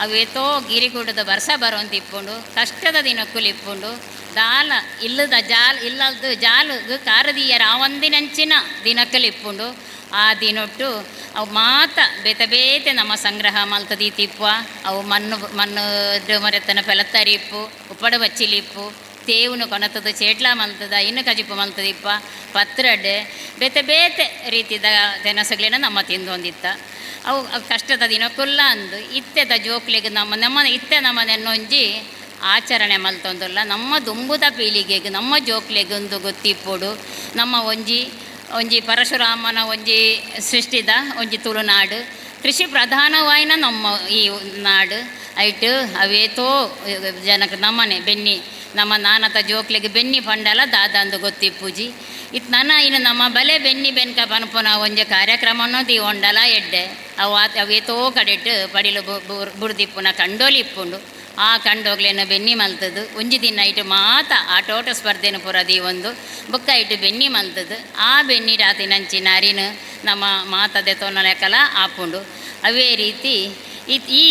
ಅವೇತೋ ಗಿರಿಕೂಟದ ಬರ್ಸ ಬರೋಂತಿಪ್ಪುಂಡು, ಕಷ್ಟದ ದಿನಕ್ಕುಲಿಪ್ಪುಂಡು, ದಾಲ ಇಲ್ಲದ ಜಾಲ್ ಇಲ್ಲದ ಜಾಲು ಕಾರದೀಯರ ಆ ಒಂದಿನಂಚಿನ ದಿನಕ್ಕಲಿಪ್ಪುಂಡು. ಆ ದಿನೊಟ್ಟು ಅವು ಮಾತ ಬೇತೆ ಬೇತೆ ನಮ್ಮ ಸಂಗ್ರಹ ಮಲ್ತದಿ ತಿಪ್ಪ ಅವು ಮಣ್ಣು ಮಣ್ಣು ಮರೆತನ ಪೆಲತ್ತರಿಪ್ಪು, ಉಪ್ಪಡ ಬಚ್ಚಿಲಿಪ್ಪು, ತೇವುನು ಕೊನತದ ಚೇಟ್ಲ ಮಲ್ತದ ಇನ್ನು ಕಜಿಪು ಮಲ್ತದಿಪ್ಪ, ಪತ್ರಡ್ಡೆ ಬೇತೆ ಬೇತೆ ರೀತಿದ ದಿನಸಗ್ಲೇನ ನಮ್ಮ ತಿಂದೊಂದಿತ್ತ. ಅವು ಕಷ್ಟದ ದಿನಕ್ಕುಲ್ಲ ಅಂದು ಇತ್ತೆದ ಜೋಕ್ಲಿಗೆ ನಮ್ಮ ನಮ್ಮ ಇತ್ತೆ ನಮ್ಮ ನೆನ್ನೊಂಜಿ ಆಚರಣೆ ಮಲ್ತೊಂದುಲ್ಲ. ನಮ್ಮ ದುಂಬುದ ಪೀಳಿಗೆಗೆ ನಮ್ಮ ಜೋಕ್ಲೆಗೆ ಒಂದು ಗೊತ್ತಿಪ್ಪುಡು ನಮ್ಮ ಒಂಜಿ ಒಂಜಿ ಪರಶುರಾಮನ ಒಂಜಿ ಸೃಷ್ಟಿದ ಒಂಜಿ ತುಳುನಾಡು, ಕೃಷಿ ಪ್ರಧಾನವಾಯಿನ ನಮ್ಮ ಈ ನಾಡು. ಐಟು ಅವೇತೋ ಜನಕ್ಕೆ ನಮ್ಮನೆ ಬೆನ್ನಿ ನಮ್ಮ ನಾನತ ಜೋಕ್ಲೆಗೆ ಬೆನ್ನಿ ಪಂಡಲ ದಾದಂದು ಗೊತ್ತಿಪ್ಪುಜಿ. ಇತ್ತು ನನ್ನ ಇನ್ನು ನಮ್ಮ ಬಲೆ ಬೆನ್ನಿ ಬೆನ್ಕ ಪನ್ಪುನ ಒಂಜಿ ಕಾರ್ಯಕ್ರಮನೂ ದೀವೊಂಡಲ ಎಡ್ಡೆ ಅವು ಅವೇತೋ ಕಡೆಟ್ ಪಡಿಲು ಬುಡ್ದಿಪ್ಪುನ ಕಂಡೋಲಿ ಇಪ್ಪುಂಡು. ಆ ಕಂಡೋಗ್ಲೇನ ಬೆನ್ನಿ ಮಲ್ತದು ಒಂಜಿ ದಿನ ಇಟ್ಟು ಮಾತ ಆಟೋಟ ಸ್ಪರ್ಧೆನ ಪೂರ ದೀವೊಂದು ಬೊಕ್ಕ ಇಟ್ಟು ಬೆನ್ನಿ ಮಲ್ತದು. ಆ ಬೆನ್ನಿ ರಾತಿ ನಂಚಿನ ಅರಿನ ನಮ್ಮ ಮಾತದೆ ತೋನಲೆಕ್ಕಲ ಆಪುಂಡು. ಅವೇ ರೀತಿ ಈ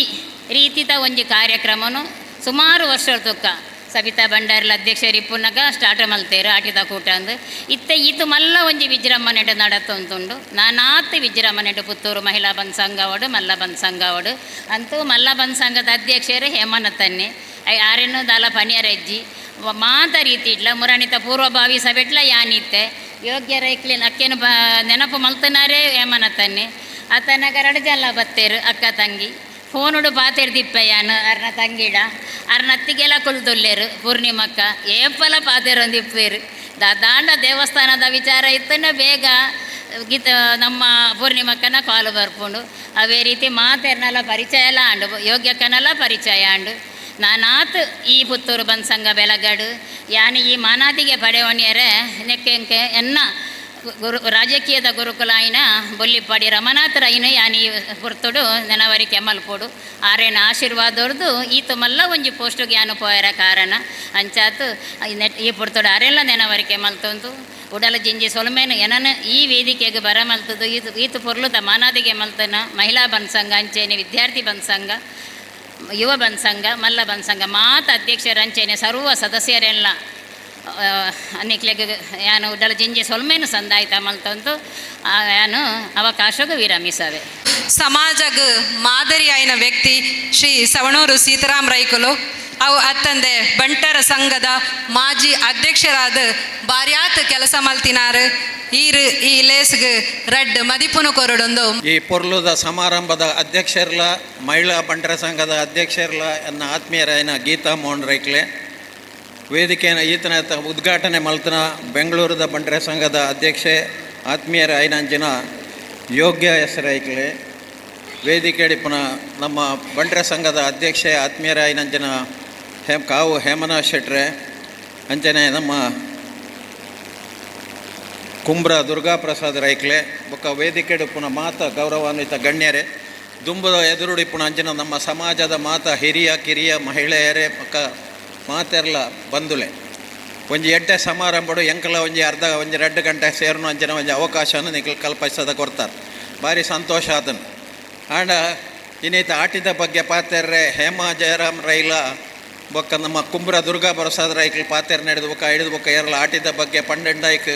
ರೀತಿದ ಒಂಜಿ ಕಾರ್ಯಕ್ರಮನು ಸುಮಾರು ವರ್ಷ ತುಕ್ಕ ಸಬಿತಾ ಭಂಡಾರ್ಲ ಅಧ್ಯಕ್ಷರು ಇಪ್ಪುನಗ ಸ್ಟಾರ್ಟ್ ಮಲ್ತೇರು ಆಟಿದ ಕೂಟ ಅಂದು. ಇತ್ತೆ ಈತು ಮಲ್ಲ ಒಂಜಿ ವಿಜೃಂಭಣೆಡ್ ನಡತೊಂದುಂಡು. ನಾನಾತ್ ವಿಜೃಂಭಣೆಡ್ ಪುತ್ತೂರು ಮಹಿಳಾ ಬಂದ್ ಸಂಘವಡು ಮಲ್ಲ ಬಂದ್ ಸಂಘವಡು ಅಂತೂ ಮಲ್ಲ ಬಂದ್ ಸಂಘದ ಅಧ್ಯಕ್ಷರು ಹೇಮನತನ್ನೆ ಆರೇನು ದಾಲ ಪನಿಯರಜ್ಜಿ ಮಾತ ರೀತಿ ಇಟ್ಲ ಮುರಣಿತ ಪೂರ್ವಭಾವಿ ಸಭೆಟ್ಲ ಯಾನಿತ್ತೆ ಯೋಗ್ಯ ರೈಕ್ಲಿನ ಅಕ್ಕೇನು ನೆನಪು ಮಲ್ತನಾರೇ ಹೇಮನತನ್ನೆ. ಆತನಗ ರಡು ಜನ ಬತ್ತೇರು ಅಕ್ಕ ತಂಗಿ ಫೋನುಡು ಪಾತೆರ್ದಿಪ್ಪಯ್ಯಾನು ಅರ್ನ ತಂಗಿಡ ಅರ್ನ ಅತ್ತಿಗೆಲ್ಲ ಕುಲ್ದುಲ್ಲೇರು ಪೂರ್ಣಿಮಕ್ಕ ಏಪಲ ಪಾತೆರೊಂದಿಪ್ಪೇರು. ದಾಂಡ ದೇವಸ್ಥಾನದ ವಿಚಾರ ಇತ್ತನ ಬೇಗ ಗೀತ ನಮ್ಮ ಪೂರ್ಣಿಮಕ್ಕನ ಕಾಲು ಬರ್ಪುಂಡು. ಅವೇ ರೀತಿ ಮಾತೆರ್ನೆಲ್ಲ ಪರಿಚಯ ಎಲ್ಲ ಆಂಡು ಯೋಗ್ಯಕ್ಕನೆಲ್ಲ ಪರಿಚಯ ಆಂಡು. ನಾನಾತ್ ಈ ಪುತ್ತೂರು ಬಂದ್ ಸಂಘ ಬೆಳಗಡು ಯಾನು ಈ ಮಾನಾದಿಗೆ ಪಡೆವಣಿಯರೆ ನೆಕ್ಕೆಂಕೆ ಎನ್ನ ಗುರು ರಾಜಕೀಯದ ಗುರುಕುಲಾಯಿನ ಬೊಲ್ಲಿಪ್ಪಾಡಿ ರಮನಾಥರಾಯಿನ ಯಾನಿ ಪುರ್ತುಡು ನೆನವರಿ ಕೆಮ್ಮಲ್ಪೋಡು ಆರೇನ ಆಶೀರ್ವಾದವ್ರದ್ದು ಈತ ಮಲ್ಲ ಒಂಜಿ ಪೋಸ್ಟ್ಗೆ ಯಾನು ಪೋಯರ ಕಾರಣ ಅಂಚಾತು ಈ ಪುರ್ತುಡು ಆರೆಲ್ಲ ನೆನವರಿ ಕೆಮ್ಮಲ್ತೊಂದು ಉಡಲ ಜಿಂಜಿ ಸೊಲ್ಮೇನು ಏನನ ಈ ವೇದಿಕೆಗೆ ಬರ ಮಲ್ತದು ಈತು ಈತು ಪೊರ್ಲುದ ಮಾನಾದಿಗೆ ಮಲ್ತನ ಮಹಿಳಾ ಬಂದ್ ಸಂಘ ಅಂಚೇನೆ ವಿದ್ಯಾರ್ಥಿ ಬಂದ್ ಸಂಘ ಯುವ ಬಂದ್ ಸಂಘ ಮಲ್ಲ ಬಂದ್ ಸಂಘ ಮಾತ ಅಧ್ಯಕ್ಷರ ಅಂಚೇನೆ ಸರ್ವ ಸದಸ್ಯರೆಲ್ಲ ನಿಕ್ಲೆಗ್ ಯಾನು ಉಡಲ ಜಿಂಜಿ ಸೊಲ್ಮೇನು ಸಂದಾಯ್ತ ಮಲ್ತೊಂದು ಯಾನು ಅವಕಾಶಗೂ ವಿರಮಿಸವೆ. ಸಮಾಜಗ್ ಮಾದರಿಯಾಯಿನ ವ್ಯಕ್ತಿ ಶ್ರೀ ಸವಣೂರು ಸೀತಾರಾಮ್ ರೈಕುಲು ಅವು ಅತ್ತಂದೆ ಬಂಟರ ಸಂಘದ ಮಾಜಿ ಅಧ್ಯಕ್ಷರಾದ ಬಾರ್ಯಾತ್ ಕೆಲಸ ಮಲ್ತಿನಾರು ಈರು ಈ ಲೇಸ್ಗ್ ರಡ್ಡ್ ಮದಿಪುನು ಕೊರಡೊಂದು. ಈ ಪೊರ್ಲುದ ಸಮಾರಂಭದ ಅಧ್ಯಕ್ಷರ್ಲ ಮಹಿಳಾ ಬಂಟರ ಸಂಘದ ಅಧ್ಯಕ್ಷರ್ಲ ಎನ್ನ ಆತ್ಮೀಯರಾಯನ ಗೀತಾ ಮೋಹನ್ ರೈಕ್ಲೆ, ವೇದಿಕೆಯ ಈತನ ಉದ್ಘಾಟನೆ ಮಲ್ತನ ಬೆಂಗಳೂರದ ಬಂಟರ ಸಂಘದ ಅಧ್ಯಕ್ಷೆ ಆತ್ಮೀಯರ ಐನಂಜಿನ ಯೋಗ್ಯ ಹೆಸರೈಕ್ಲೆ, ವೇದಿಕೆ ಪುನಃ ನಮ್ಮ ಬಂಟರ ಸಂಘದ ಅಧ್ಯಕ್ಷೆ ಆತ್ಮೀಯರ ಐನಂಜಿನ ಕಾವು ಹೇಮನಾಥ್ ಶೆಟ್ರೆ, ಅಂಚನೆ ನಮ್ಮ ಕುಂಬ್ರ ದುರ್ಗಾಪ್ರಸಾದ್ ರೈಕ್ಲೆ ಬೊಕ್ಕ ವೇದಿಕೆ ಪುನಃ ಮಾತ ಗೌರವಾನ್ವಿತ ಗಣ್ಯರೇ, ದುಂಬದ ಎದುರುಡಿ ಪುನಃ ಅಂಚಿನ ನಮ್ಮ ಸಮಾಜದ ಮಾತ ಹಿರಿಯ ಕಿರಿಯ ಮಹಿಳೆಯರೇ ಬೊಕ್ಕ ಮಾತೆರ್ಲ ಬಂದುಲೆ ಒಂಜಿ ಎಡ್ಡೆ ಸಮಾರಂಭಡು ಎಂಕಲ ಒಂಜಿ ಅರ್ಧ ಒಂಜಿ 2 ಗಂಟೆ ಸೇರ್ನು ಅಂಚಿನ ಒಂಜಿ ಅವಕಾಶನ ನಿಕಲ್ ಕಲ್ಪಿಸದ ಕೊಡ್ತಾರೆ, ಭಾರಿ ಸಂತೋಷ ಆತನು. ಆಂಡ ಇನ್ನೀತ ಆಟಿದ ಬಗ್ಗೆ ಪಾತೆರ್ರೆ ಹೇಮಾ ಜಯರಾಮ್ ರೈಲ ಬೊಕ್ಕ ನಮ್ಮ ಕುಂಬ್ರ ದುರ್ಗಾ ಪ್ರಸಾದ್ ರೈಕ್ಲು ಪಾತೆರ್ ನಡೆದು ಬೊಕ್ಕ ಹಿಡಿದು ಬೊಕ್ಕ ಏರ್ಲ ಆಟಿದ ಬಗ್ಗೆ ಪಂಡೆಂಡ ಐಕ್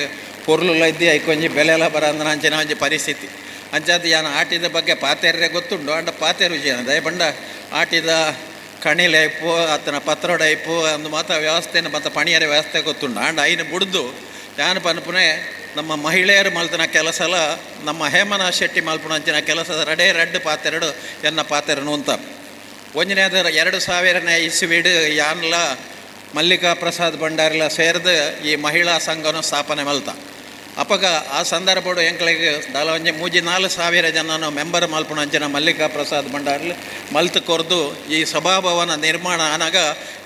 ಪೊರ್ಲುಲ ಇದ್ದಿ ಐಕ್ ಒಂಜಿ ಬೆಲೆಲ ಬರಂದನ ಅಂಚಿನ ಒಂಜಿ ಪರಿಸ್ಥಿತಿ ಅಂಚಾದ ಯಾನ ಆಟಿದ ಬಗ್ಗೆ ಪಾತೆರ್ರೆ ಗೊತ್ತುಂಡು. ಆಂಡ ಪಾತೆರು ವಿಜಯ ದಯಪಂಡ ಆಟಿದ ಕಣಿಲೆ ಇಪ್ಪು ಅತ್ತನ ಪತ್ರೋಡ ಇಪ್ಪು ಅಂದು ಮಾತ ವ್ಯವಸ್ಥೆನ ಮತ್ತು ಪಣಿಯರ ವ್ಯವಸ್ಥೆ ಗೊತ್ತುಂಡು. ಆಂಡ ಐನು ಬುಡ್ದು ಯಾನು ಪನ್ಪುನೆ ನಮ್ಮ ಮಹಿಳೆಯರು ಮಲ್ತನ ಕೆಲಸಲ ನಮ್ಮ ಹೇಮನಾಥ್ ಶೆಟ್ಟಿ ಮಲ್ಪುನಂಚಿನ ಕೆಲಸದ ರಡೇ ರಡ್ಡು ಪಾತೆರಡು ಎನ್ನ ಪಾತೆರನು ಅಂತ. ಒಂಜನೇದ 2000ನೇ ಇಸ್ವಿಡು ಯಾನ್ಲ ಮಲ್ಲಿಕಾ ಪ್ರಸಾದ್ ಭಂಡಾರಿಲ ಸೇರ್ದು ಈ ಮಹಿಳಾ ಸಂಘನ ಸ್ಥಾಪನೆ ಮಲ್ತ. ಅಪಗ ಆ ಸಂದರ್ಭಡು ಎಂಕ್ಲೆಗ್ ದಾಲ ಒಂಜಿ 3-4 ಸಾವಿರ ಜನನ ಮೆಂಬರ್ ಮಲ್ಪುನಂಚಿನ ಮಲ್ಲಿಕಾ ಪ್ರಸಾದ್ ಭಂಡಾರಿಲು ಮಲ್ತು ಕೊರ್ದು ಈ ಸಭಾಭವನ ನಿರ್ಮಾಣ ಆನಾಗ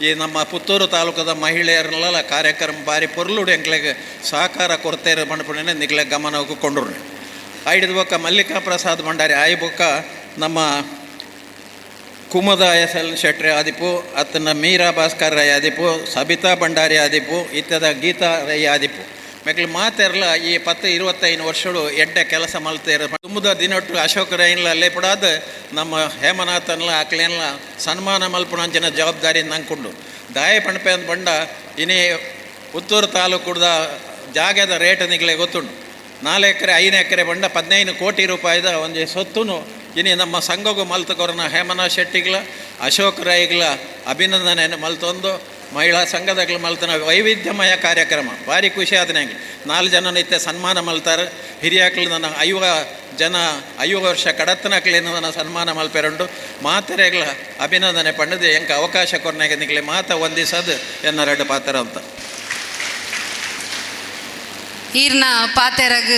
ಈ ನಮ್ಮ ಪುತ್ತೂರು ತಾಲೂಕದ ಮಹಿಳೆಯರನ್ನೆಲ್ಲ ಕಾರ್ಯಕ್ರಮ ಬಾರಿ ಪೊರ್ಲುಡು ಎಂಕ್ಲೆಗ್ ಸಹಕಾರ ಕೊರ್ತೇರು ಪನ್ಪುನೇ ನಿಕ್ಲೆ ಗಮನಕ್ಕೆ ಕೊಂಡ್ರು. ಐಡಿದ ಬೊಕ್ಕ ಮಲ್ಲಿಕಾ ಪ್ರಸಾದ್ ಭಂಡಾರಿ ಆಯಿ ಬೊಕ್ಕ ನಮ್ಮ ಕುಮದ ಎಸ್ ಎಲ್ ಶೆಟ್ರಿ ಆದಿಪು, ಅತ್ತನ ಮೀರಾ ಭಾಸ್ಕರ್ ರೈ ಆದಿಪು, ಸಬಿತಾ ಭಂಡಾರಿ ಆದಿಪು, ಇತ್ತದ ಗೀತಾ ರೈ ಆದಿಪು ಮೆಕ್ಲು ಮಾತೆರ್ಲ ಈ 10-25 ವರ್ಷಗಳು ಎಡ್ಡೆ ಕೆಲಸ ಮಲ್ತೇರು. ತುಂಬದ ದಿನೊಟ್ಟು ಅಶೋಕ್ ರೈನ್ಲ ಲೇಪಡಾದ ನಮ್ಮ ಹೇಮನಾಥನ್ಲ ಆಕ್ಲೇನ್ಲ ಸನ್ಮಾನ ಮಲ್ಪುನಂಚಿನ ಜವಾಬ್ದಾರಿ ನಂಕೊಂಡು ದಾಯ ಪಣಪೆ ಅಂದ್ ಬಂಡ ಇನಿ ಪುತ್ತೂರು ತಾಲೂಕುದ ಜಾಗದ ರೇಟ್ ನಿಗ್ಲೆ ಗೊತ್ತುಂಡು. 4 ಎಕರೆ 5 ಎಕರೆ ಬಂಡ 15 ಕೋಟಿ ರೂಪಾಯಿದ ಒಂಜಿ ಸೊತ್ತುನು ಇನಿ ನಮ್ಮ ಸಂಘಗೂ ಮಲ್ತಕೊರನ ಹೇಮನಾಥ್ ಶೆಟ್ಟಿಗ್ಲ ಅಶೋಕ್ ರೈಗ್ಲ ಅಭಿನಂದನೆಯನ್ನು ಮಲ್ತೊಂದು ಮಹಿಳಾ ಸಂಘದಾಗಲು ಮಲ್ತನ ವೈವಿಧ್ಯಮಯ ಕಾರ್ಯಕ್ರಮ ಭಾರಿ ಖುಷಿ ಆದ ನಂಗೆ. 4 ಜನ ನಿತ್ಯ ಸನ್ಮಾನ ಮಲ್ತಾರೆ. ಹಿರಿಯಾಕ್ಲು ನನ್ನ 50 ಜನ 50 ವರ್ಷ ಕಡತನಕ್ಲೇನು ನನ್ನ ಸನ್ಮಾನ ಮಲ್ಪೆರುಂಡು. ಮಾತೆರೆಗ್ಲ ಅಭಿನಂದನೆ ಪಂಡದು ಎಂಕ ಅವಕಾಶ ಕೊರ್ನಾಗ ನಿಕ್ಲೆ ಮಾತ ವಂದಿಸದು ಎನ್ನ ರೆಡ್ಡು ಪಾತ್ರ ಅಂತ. ಈರ್ನ ಪಾತೆರಗ್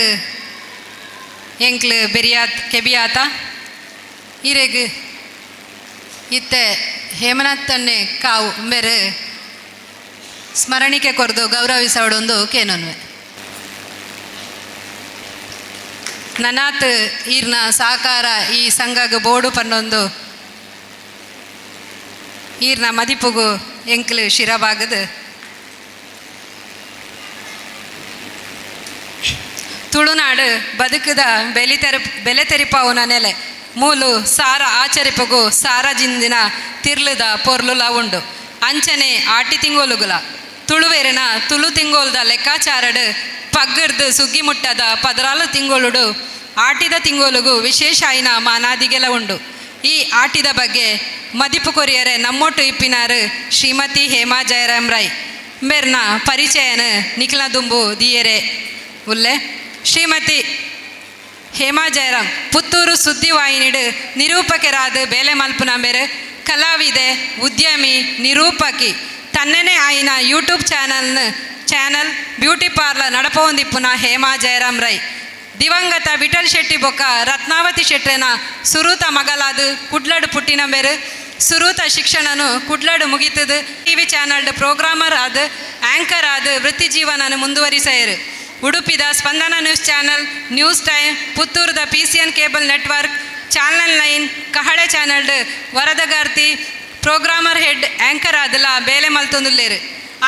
ಎಂಕ್ಲು ಬೆರಿಯಾತ್ ಕೆಬಿಯಾತ ಈರೆಗ್ ಇತ್ತೆ ಹೇಮನಾಥನ್ನೇ ಕಾವು ಬೇರೆ ಸ್ಮರಣಿಕೆ ಕೊರ್ದು ಗೌರವಿಸೋಡೊಂದು ಕೇನೊನ್ವೆ. ನನಾತ್ ಈರ್ನ ಸಹಕಾರ ಈ ಸಂಘಗ್ ಬೋಡು ಪನ್ನೊಂದು ಈರ್ನ ಮದಿಪುಗು ಎಂಕ್ಲು ಶಿರಬಾಗದು. ತುಳುನಾಡು ಬದುಕದ ಬೆಲೆ ತೆರಿಪಾವುನ ನೆಲೆ ಮೂಲು ಸಾರ ಆಚರಿಪಗು ಸಾರ ಜಿಂದಿನ ತಿರ್ಲುದ ಪೊರ್ಲುಲ ಉಂಡು. ಅಂಚನೆ ಆಟಿ ತಿಂಗೋಲುಗುಲ ತುಳುವೆರನ ತುಳು ತಿಂಗೋಲ್ದ ಲೆಕ್ಕಾಚಾರಡು ಪಗ್ಗರ್ದು ಸುಗ್ಗಿ ಮುಟ್ಟದ 14 ತಿಂಗೋಲುಡು ಆಟಿದ ತಿಂಗೋಲುಗು ವಿಶೇಷ ಆಯಿನ ಮಾನಾದಿಗೆಲ ಉಂಡು. ಈ ಆಟಿದ ಬಗ್ಗೆ ಮದಿಪು ಕೊರಿಯರೆ ನಮ್ಮೊಟ್ಟು ಇಪ್ಪಿನಾರು ಶ್ರೀಮತಿ ಹೇಮಾ ಜಯರಾಮ್ ರೈ ಮೇರ್ನ ಪರಿಚಯನ ನಿಖಿಲ ದುಂಬು ದಿಯರೆ ಉಲ್ಲೆ. ಶ್ರೀಮತಿ ಹೇಮಾ ಜಯರಾಮ್ ಪುತ್ತೂರು ಸುದ್ದಿವಾಹಿನಿಡು ನಿರೂಪಕರಾದ ಬೇಲೆ ಮಲ್ಪುನ ಮೇರು ಕಲಾವಿದೆ, ಉದ್ಯಮಿ, ನಿರೂಪಕಿ. ತನ್ನನೇ ಆಯಿನ ಯೂಟ್ಯೂಬ್ channel beauty parlour ನಡಪವೊಂದಿಪ್ಪುನ ಹೇಮಾ ಜಯರಾಮ್ ರೈ. ದಿವಂಗತ ವಿಠಲ್ ಶೆಟ್ಟಿ ಬೊಕ್ಕ ರತ್ನಾವತಿ ಶೆಟ್ಟೆನ ಸುರೂತ ಮಗಲಾದ ಕುಡ್ಲಡು ಪುಟ್ಟಿನ ಮೇರು ಸುರೂತ ಶಿಕ್ಷಣನು ಕುಡ್ಲಡು ಮುಗಿತದು. ಟಿವಿ ಚಾನಲ್ಡ್ ಪ್ರೋಗ್ರಾಮರ್ ಆದ ಆ್ಯಂಕರ್ ಆದ ವೃತ್ತಿ ಜೀವನನು ಮುಂದುವರಿಸಯರು. ಉಡುಪಿದ Spandana news channel, news time, ಪುತ್ತೂರುದ PCN cable network, channel 9, Kahale ಚಾನಲ್ಡ್ ವರದಗಾರ್ತಿ programmer head anchor ಆದಲ ಬೇಲೆ ಮಲ್ತೊಂದುಲ್ಲೇರು.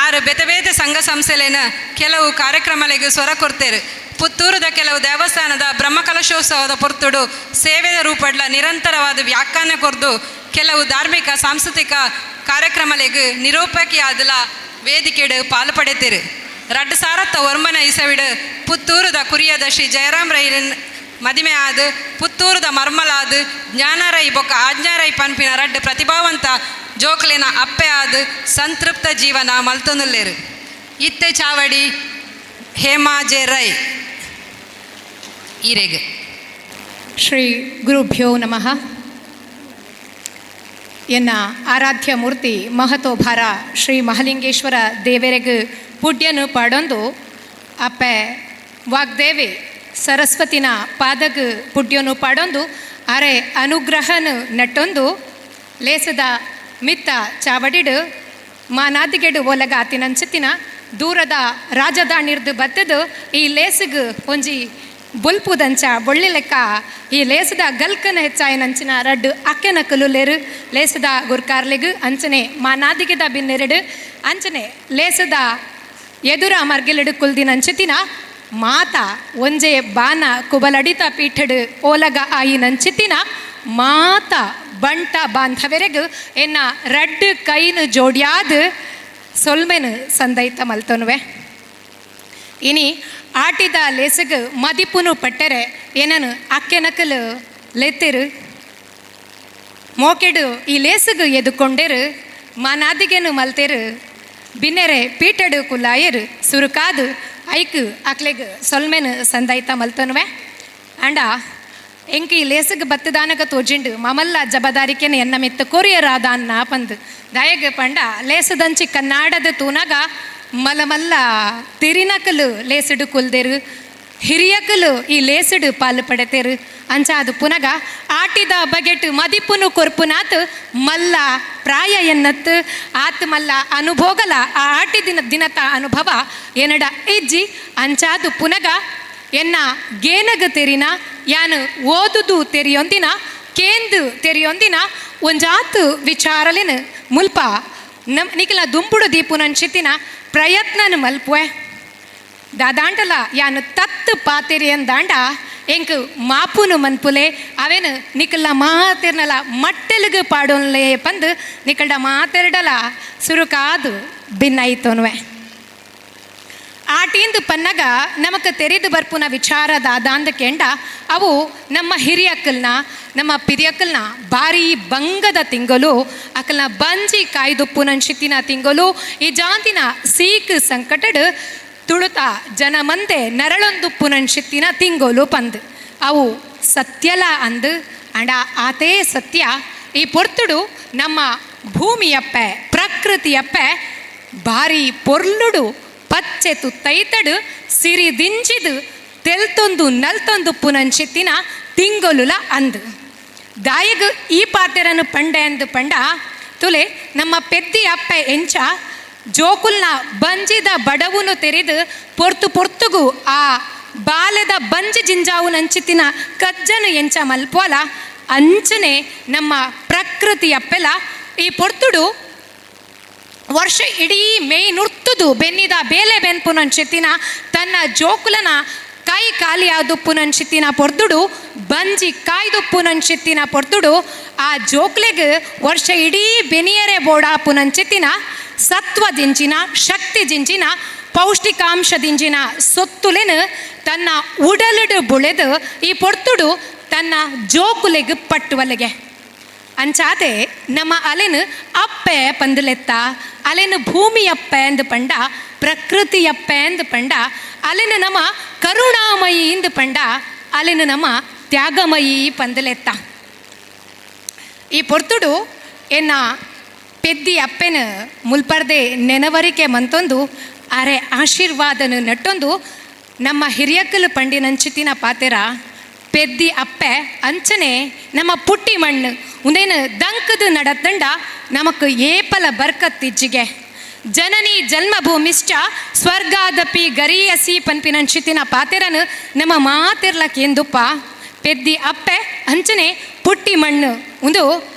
ಆರು ಬೇತೆ ಬೇತೆ ಸಂಘ ಸಂಸ್ಥೆಲೇನ ಕೆಲವು ಕಾರ್ಯಕ್ರಮಗಳಿಗೆ ಸ್ವರ ಕೊಡ್ತೇರು. ಪುತ್ತೂರುದ ಕೆಲವು ದೇವಸ್ಥಾನದ ಬ್ರಹ್ಮಕಲಶೋತ್ಸವದ ಪೊರ್ತುಡು ಸೇವೆಯ ರೂಪಡ್ಲ ನಿರಂತರವಾದ ವ್ಯಾಖ್ಯಾನ ಕೊರ್ದು ಕೆಲವು ಧಾರ್ಮಿಕ ಸಾಂಸ್ಕೃತಿಕ ಕಾರ್ಯಕ್ರಮಗಳಿಗೆ ನಿರೂಪಕಿಯಾದಲ ವೇದಿಕೆಡು ಪಾಲು ಪಡೆತೀರು. 2009 ಇಸವಿಡು ಪುತ್ತೂರುದ ಕುರಿಯದ ಶ್ರೀ ಜಯರಾಮ್ ರೈರನ್ ಮದಿಮೆ ಆದ ಪುತ್ತೂರುದ ಮರ್ಮಲಾದ ಜ್ಞಾನರೈ ಬೊಕ್ಕ ಆಜ್ಞಾರೈ ಪನ್ಪಿನ ರಡ್ಡು ಪ್ರತಿಭಾವಂತ ಜೋಕ್ಲಿನ ಅಪ್ಪೆ ಆದ ಸಂತೃಪ್ತ ಜೀವನ ಮಲ್ತೊಂದುಲ್ಲೇರು. ಇತ್ತೆ ಚಾವಡಿ ಹೇಮಾ ಜೆ ರೈ ಈರೆಗ್. ಶ್ರೀ ಗುರುಭ್ಯೋ ನಮಃ. ಎನ್ನ ಆರಾಧ್ಯ ಮೂರ್ತಿ ಮಹತೋಭಾರ ಶ್ರೀ ಮಹಲಿಂಗೇಶ್ವರ ದೇವರೆಗ್ ಪುಡ್ಯನು ಪಾಡೊಂದು ಅಪ್ಪೆ ವಾಗ್ದೇವಿ ಸರಸ್ವತಿನ ಪಾದಗ್ ಪುಡ್ಯನು ಪಾಡೊಂದು ಅರೆ ಅನುಗ್ರಹನು ನಟ್ಟೊಂದು ಲೇಸದ ಮಿತ್ತ ಚಾವಡಿಡು ಮಾನಾದಿಗೆಡು ಒಲಗ ಆತಿನಂಚತಿನ ದೂರದ ರಾಜಧಾನಿರ್ದು ಬತ್ತದು ಈ ಲೇಸಗ್ ಒಂಜಿ ಬೊಲ್ಪುದಂಚ ಬೊಳ್ಳಿ ಲೆಕ್ಕ ಈ ಲೇಸದ ಗಲ್ಕನ ಹೆಚ್ಚಾಯನಂಚಿನ ರಡ್ಡು ಅಕ್ಕೆನ ಕಲುಲೇರು ಲೇಸದ ಗುರ್ಕಾರ್ಲೆಗ್ ಅಂಚನೆ ಮಾನಾದಿಗೆದ ಬಿನ್ನೆರಡು ಅಂಚನೆ ಲೇಸದ ಎದುರ ಮರ್ಗಿಲೆಡು ಕುಲ್ದಿನಂಚಿತಿನ ಮಾತ ಒಂಜೆ ಬಾನ ಕುಬಲಡಿತ ಪೀಠಡು ಓಲಗ ಆಯಿನಂಚಿತಿನ ಮಾತ ಬಂಟ ಬಾಂಧವೆರೆಗು ಎನ್ನ ರಡ್ಡು ಕೈನು ಜೋಡ್ಯಾದ ಸೊಲ್ಮೆನು ಸಂದೈತ ಮಲ್ತೊನುವೆ. ಇನಿ ಆಟಿದ ಲೇಸಗು ಮದಿಪುನು ಪಟ್ಟರೆ ಏನನು ಅಕ್ಕೆನಕಲು ಲೆತ್ತಿರು. ಮೋಕೆಡು ಈ ಲೇಸುಗು ಎದುಕೊಂಡೆರು ಮಾನಾದಿಗೆನು ಮಲ್ತೆರು ಬಿನ್ನೆರೆ ಪೀಟಡು ಕುಲ್ಲಾಯರು ಸುರುಕಾದು ಐಕ್ ಅಕ್ಲೆಗ್ ಸೊಲ್ಮೆನು ಸಂದಾಯ್ತ ಮಲ್ತನುವೆ. ಅಂಡ ಎಂಕ್ ಈ ಲೇಸುಗ್ ಬತ್ತದಾನಗ ತೋಜಿಂಡು ಮಮಲ್ಲ ಜಬದಾರಿಕೆನ ಎನ್ನ ಮಿತ್ತ ಕೊರಿಯರಾದಾನ್ನ ಪಂದು ದಯಗ್ ಪಂಡ ಲೇಸುದಂಚಿ ಕನ್ನಾಡದ ತೂನಗ ಮಲಮಲ್ಲ ತಿರಿನಕಲು ಲೇಸುಡು ಕುಲ್ದೆರು ಹಿರಿಯಕಲು ಈ ಲೇಸುಡು ಪಾಲು ಪಡೆತೇರು. ಅಂಚಾದು ಪುನಗ ಆಟಿದ ಬಗೆಟ್ ಮದಿಪುನು ಕೊರ್ಪುನಾತ್ ಮಲ್ಲ ಪ್ರಾಯ ಎನ್ನತ್ತು ಆತ್ ಮಲ್ಲ ಅನುಭೋಗಲ ಆ ಆಟಿ ದಿನ ದಿನತ ಅನುಭವ ಏನಡ ಇಜ್ಜಿ. ಅಂಚಾದು ಪುನಗ ಎನ್ನ ಗೇನಗ ತೆರಿನ ಯಾನು ಓದುದು ತೆರಿಯೊಂದಿನ ಕೇಂದು ತೆರಿಯೊಂದಿನ ಒಂಜಾತು ವಿಚಾರಲಿನ ಮುಲ್ಪ ನಮ್ ನಿಖಲ ದುಂಬುಡು ದೀಪುನಂಚಿತಿನ ಪ್ರಯತ್ನನ ಮಲ್ಪುವೆ. ದಾದಾಂಡಲ ಯಾನು ತತ್ತು ಪಾತೆರಿಯಂದಾಂಡ ಎಂಕ್ ಮಾಪುನು ಮನ್ಪುಲೆ ಅವೇನು ನಿಕಲ್ಲ ಮಾತೆರ್ನಲ ಮಟ್ಟೆಲುಗು ಪಾಡೋನ್ಲೆ ಪಂದು ನಿಕಲ್ಡ ಮಾತೆರಡಲ ಸುರುಕಾದು ಭಿನ್ನಾಯಿತೋನುವೆ. ಆಟೀಂದು ಪನ್ನಗ ನಮಕ್ ತೆರೆದು ಬರ್ಪುನ ವಿಚಾರ ದಾದಾಂದ ಕೆಂಡ ಅವು ನಮ್ಮ ಹಿರಿಯಕ್ಕಲ್ನ ನಮ್ಮ ಪಿರಿಯಕ್ಕಲ್ನ ಭಾರಿ ಬಂಗದ ತಿಂಗಳು ಅಕಲ್ನ ಬಂಜಿ ಕಾಯ್ದುಪ್ಪುನಂಚಿತಿನ ತಿಂಗಳು ಈ ಜಾಂತಿನ ಸೀಕ್ ಸಂಕಟಡ್ ತುಳುತ ಜನ ಮಂದೆ ನರಳೊಂದುಪ್ಪುನಂಚಿತ್ತಿನ ತಿಂಗೋಲು ಪಂದ್ ಅವು ಸತ್ಯಲ ಅಂದು ಅಂಡ ಆತೇ ಸತ್ಯ. ಈ ಪೊರ್ತುಡು ನಮ್ಮ ಭೂಮಿಯಪ್ಪೆ ಪ್ರಕೃತಿಯಪ್ಪೆ ಭಾರಿ ಪೊರ್ಲುಡು ಪಚ್ಚೆ ತುತ್ತೈತಡು ಸಿರಿ ದಿಂಜಿದು ತೆಲ್ತೊಂದು ನಲ್ತೊಂದು ಪುನಂಚಿತ್ತಿನ ತಿಂಗೊಲುಲ ಅಂದು ದಾಯಗ್ ಈ ಪಾತೆರನು ಪಂಡೆ ಅಂದು ಪಂಡ ತುಲೆ ನಮ್ಮ ಪೆದ್ದಿ ಅಪ್ಪೆ ಎಂಚ ಜೋಕುಲ್ನ ಬಂಜಿದ ಬಡವುನು ತೆರೆದು ಪೊರ್ತು ಪೊರ್ತುಗು ಆ ಬಾಲೆದ ಬಂಜಿ ಜಿಂಜಾವು ನಂಚಿತಿನ ಕಜ್ಜನು ಎಂಚ ಮಲ್ಪೋಲ ಅಂಚನೆ ನಮ್ಮ ಪ್ರಕೃತಿಯಪ್ಪೆಲ ಈ ಪೊರ್ತುಡು ವರ್ಷ ಇಡೀ ಮೇಯ್ ನುರ್ತುದು ಬೆನ್ನಿದ ಬೇಲೆ ಬೆನ್ಪುನಂಚಿತಿನ ತನ್ನ ಜೋಕುಲನ ಕೈ ಖಾಲಿಯಾದುಪ್ಪುನಂಚಿತ್ತಿನ ಪೊರ್ದುಡು ಬಂಜಿ ಕಾಯ್ದುಪ್ಪುನಂಚಿತ್ತಿನ ಪೊರ್ದುಡು ಆ ಜೋಕ್ಲೆಗ್ ವರ್ಷ ಇಡೀ ಬೆನಿಯರೆ ಬೋಡಾಪುನಂಚಿತ್ತಿನ ಸತ್ವ ದಿಂಜಿನ ಶಕ್ತಿ ದಿಂಜಿನ ಪೌಷ್ಟಿಕಾಂಶ ದಿಂಜಿನ ಸೊತ್ತುಲೆನು ತನ್ನ ಉಡಲುಡು ಬುಳೆದು ಈ ಪೊರ್ತುಡು ತನ್ನ ಜೋಕುಲೆಗ್ ಪಟ್ಟುವಲೆಗೆ. ಅಂಚಾದೆ ನಮ್ಮ ಅಲೆನು ಅಪ್ಪೆ ಪಂದಲೆತ್ತ ಅಲೆನು ಭೂಮಿಯಪ್ಪೆ ಅಂದು ಪಂಡ ಪ್ರಕೃತಿಯಪ್ಪೆ ಅಂದು ಪಂಡ ಅಲೆನು ನಮ್ಮ ಕರುಣಾಮಯಿ ಇಂದು ಪಂಡ ಅಲೆನು ನಮ್ಮ ತ್ಯಾಗಮಯಿ ಪಂದಲೆತ್ತ. ಈ ಪೊರ್ತುಡು ಎನ್ನ ಪೆದ್ದಿ ಅಪ್ಪೆನ ಮುಲ್ಪರ್ದೆ ನೆನವರಿಕೆ ಮಂತೊಂದು ಅರೆ ಆಶೀರ್ವಾದನು ನಟ್ಟೊಂದು ನಮ್ಮ ಹಿರಿಯಕ್ಕಲು ಪಂಡಿನಂಚಿತಿನ ಪಾತೆರ ಪೆದ್ದಿ ಅಪ್ಪೆ ಅಂಚನೆ ನಮ್ಮ ಪುಟ್ಟಿ ಮಣ್ಣು ಉಂದೇನು ದಂಕದು ನಡತಂಡ ನಮಕ್ ಏಪಲ ಬರ್ಕತ್ತಿಜ್ಜಿಗೆ ಜನನಿ ಜನ್ಮಭೂಮಿಶ್ಚ ಸ್ವರ್ಗಾದಪಿ ಗರಿಯಸಿ ಪನ್ಪಿನಂಚಿತಿನ ಪಾತೆರನು ನಮ್ಮ ಮಾತಿರ್ಲಕ್ಕೆಂದುಪ್ಪ ಪೆದ್ದಿ ಅಪ್ಪೆ ಅಂಚನೆ ಪುಟ್ಟಿ ಮಣ್ಣು ಒಂದು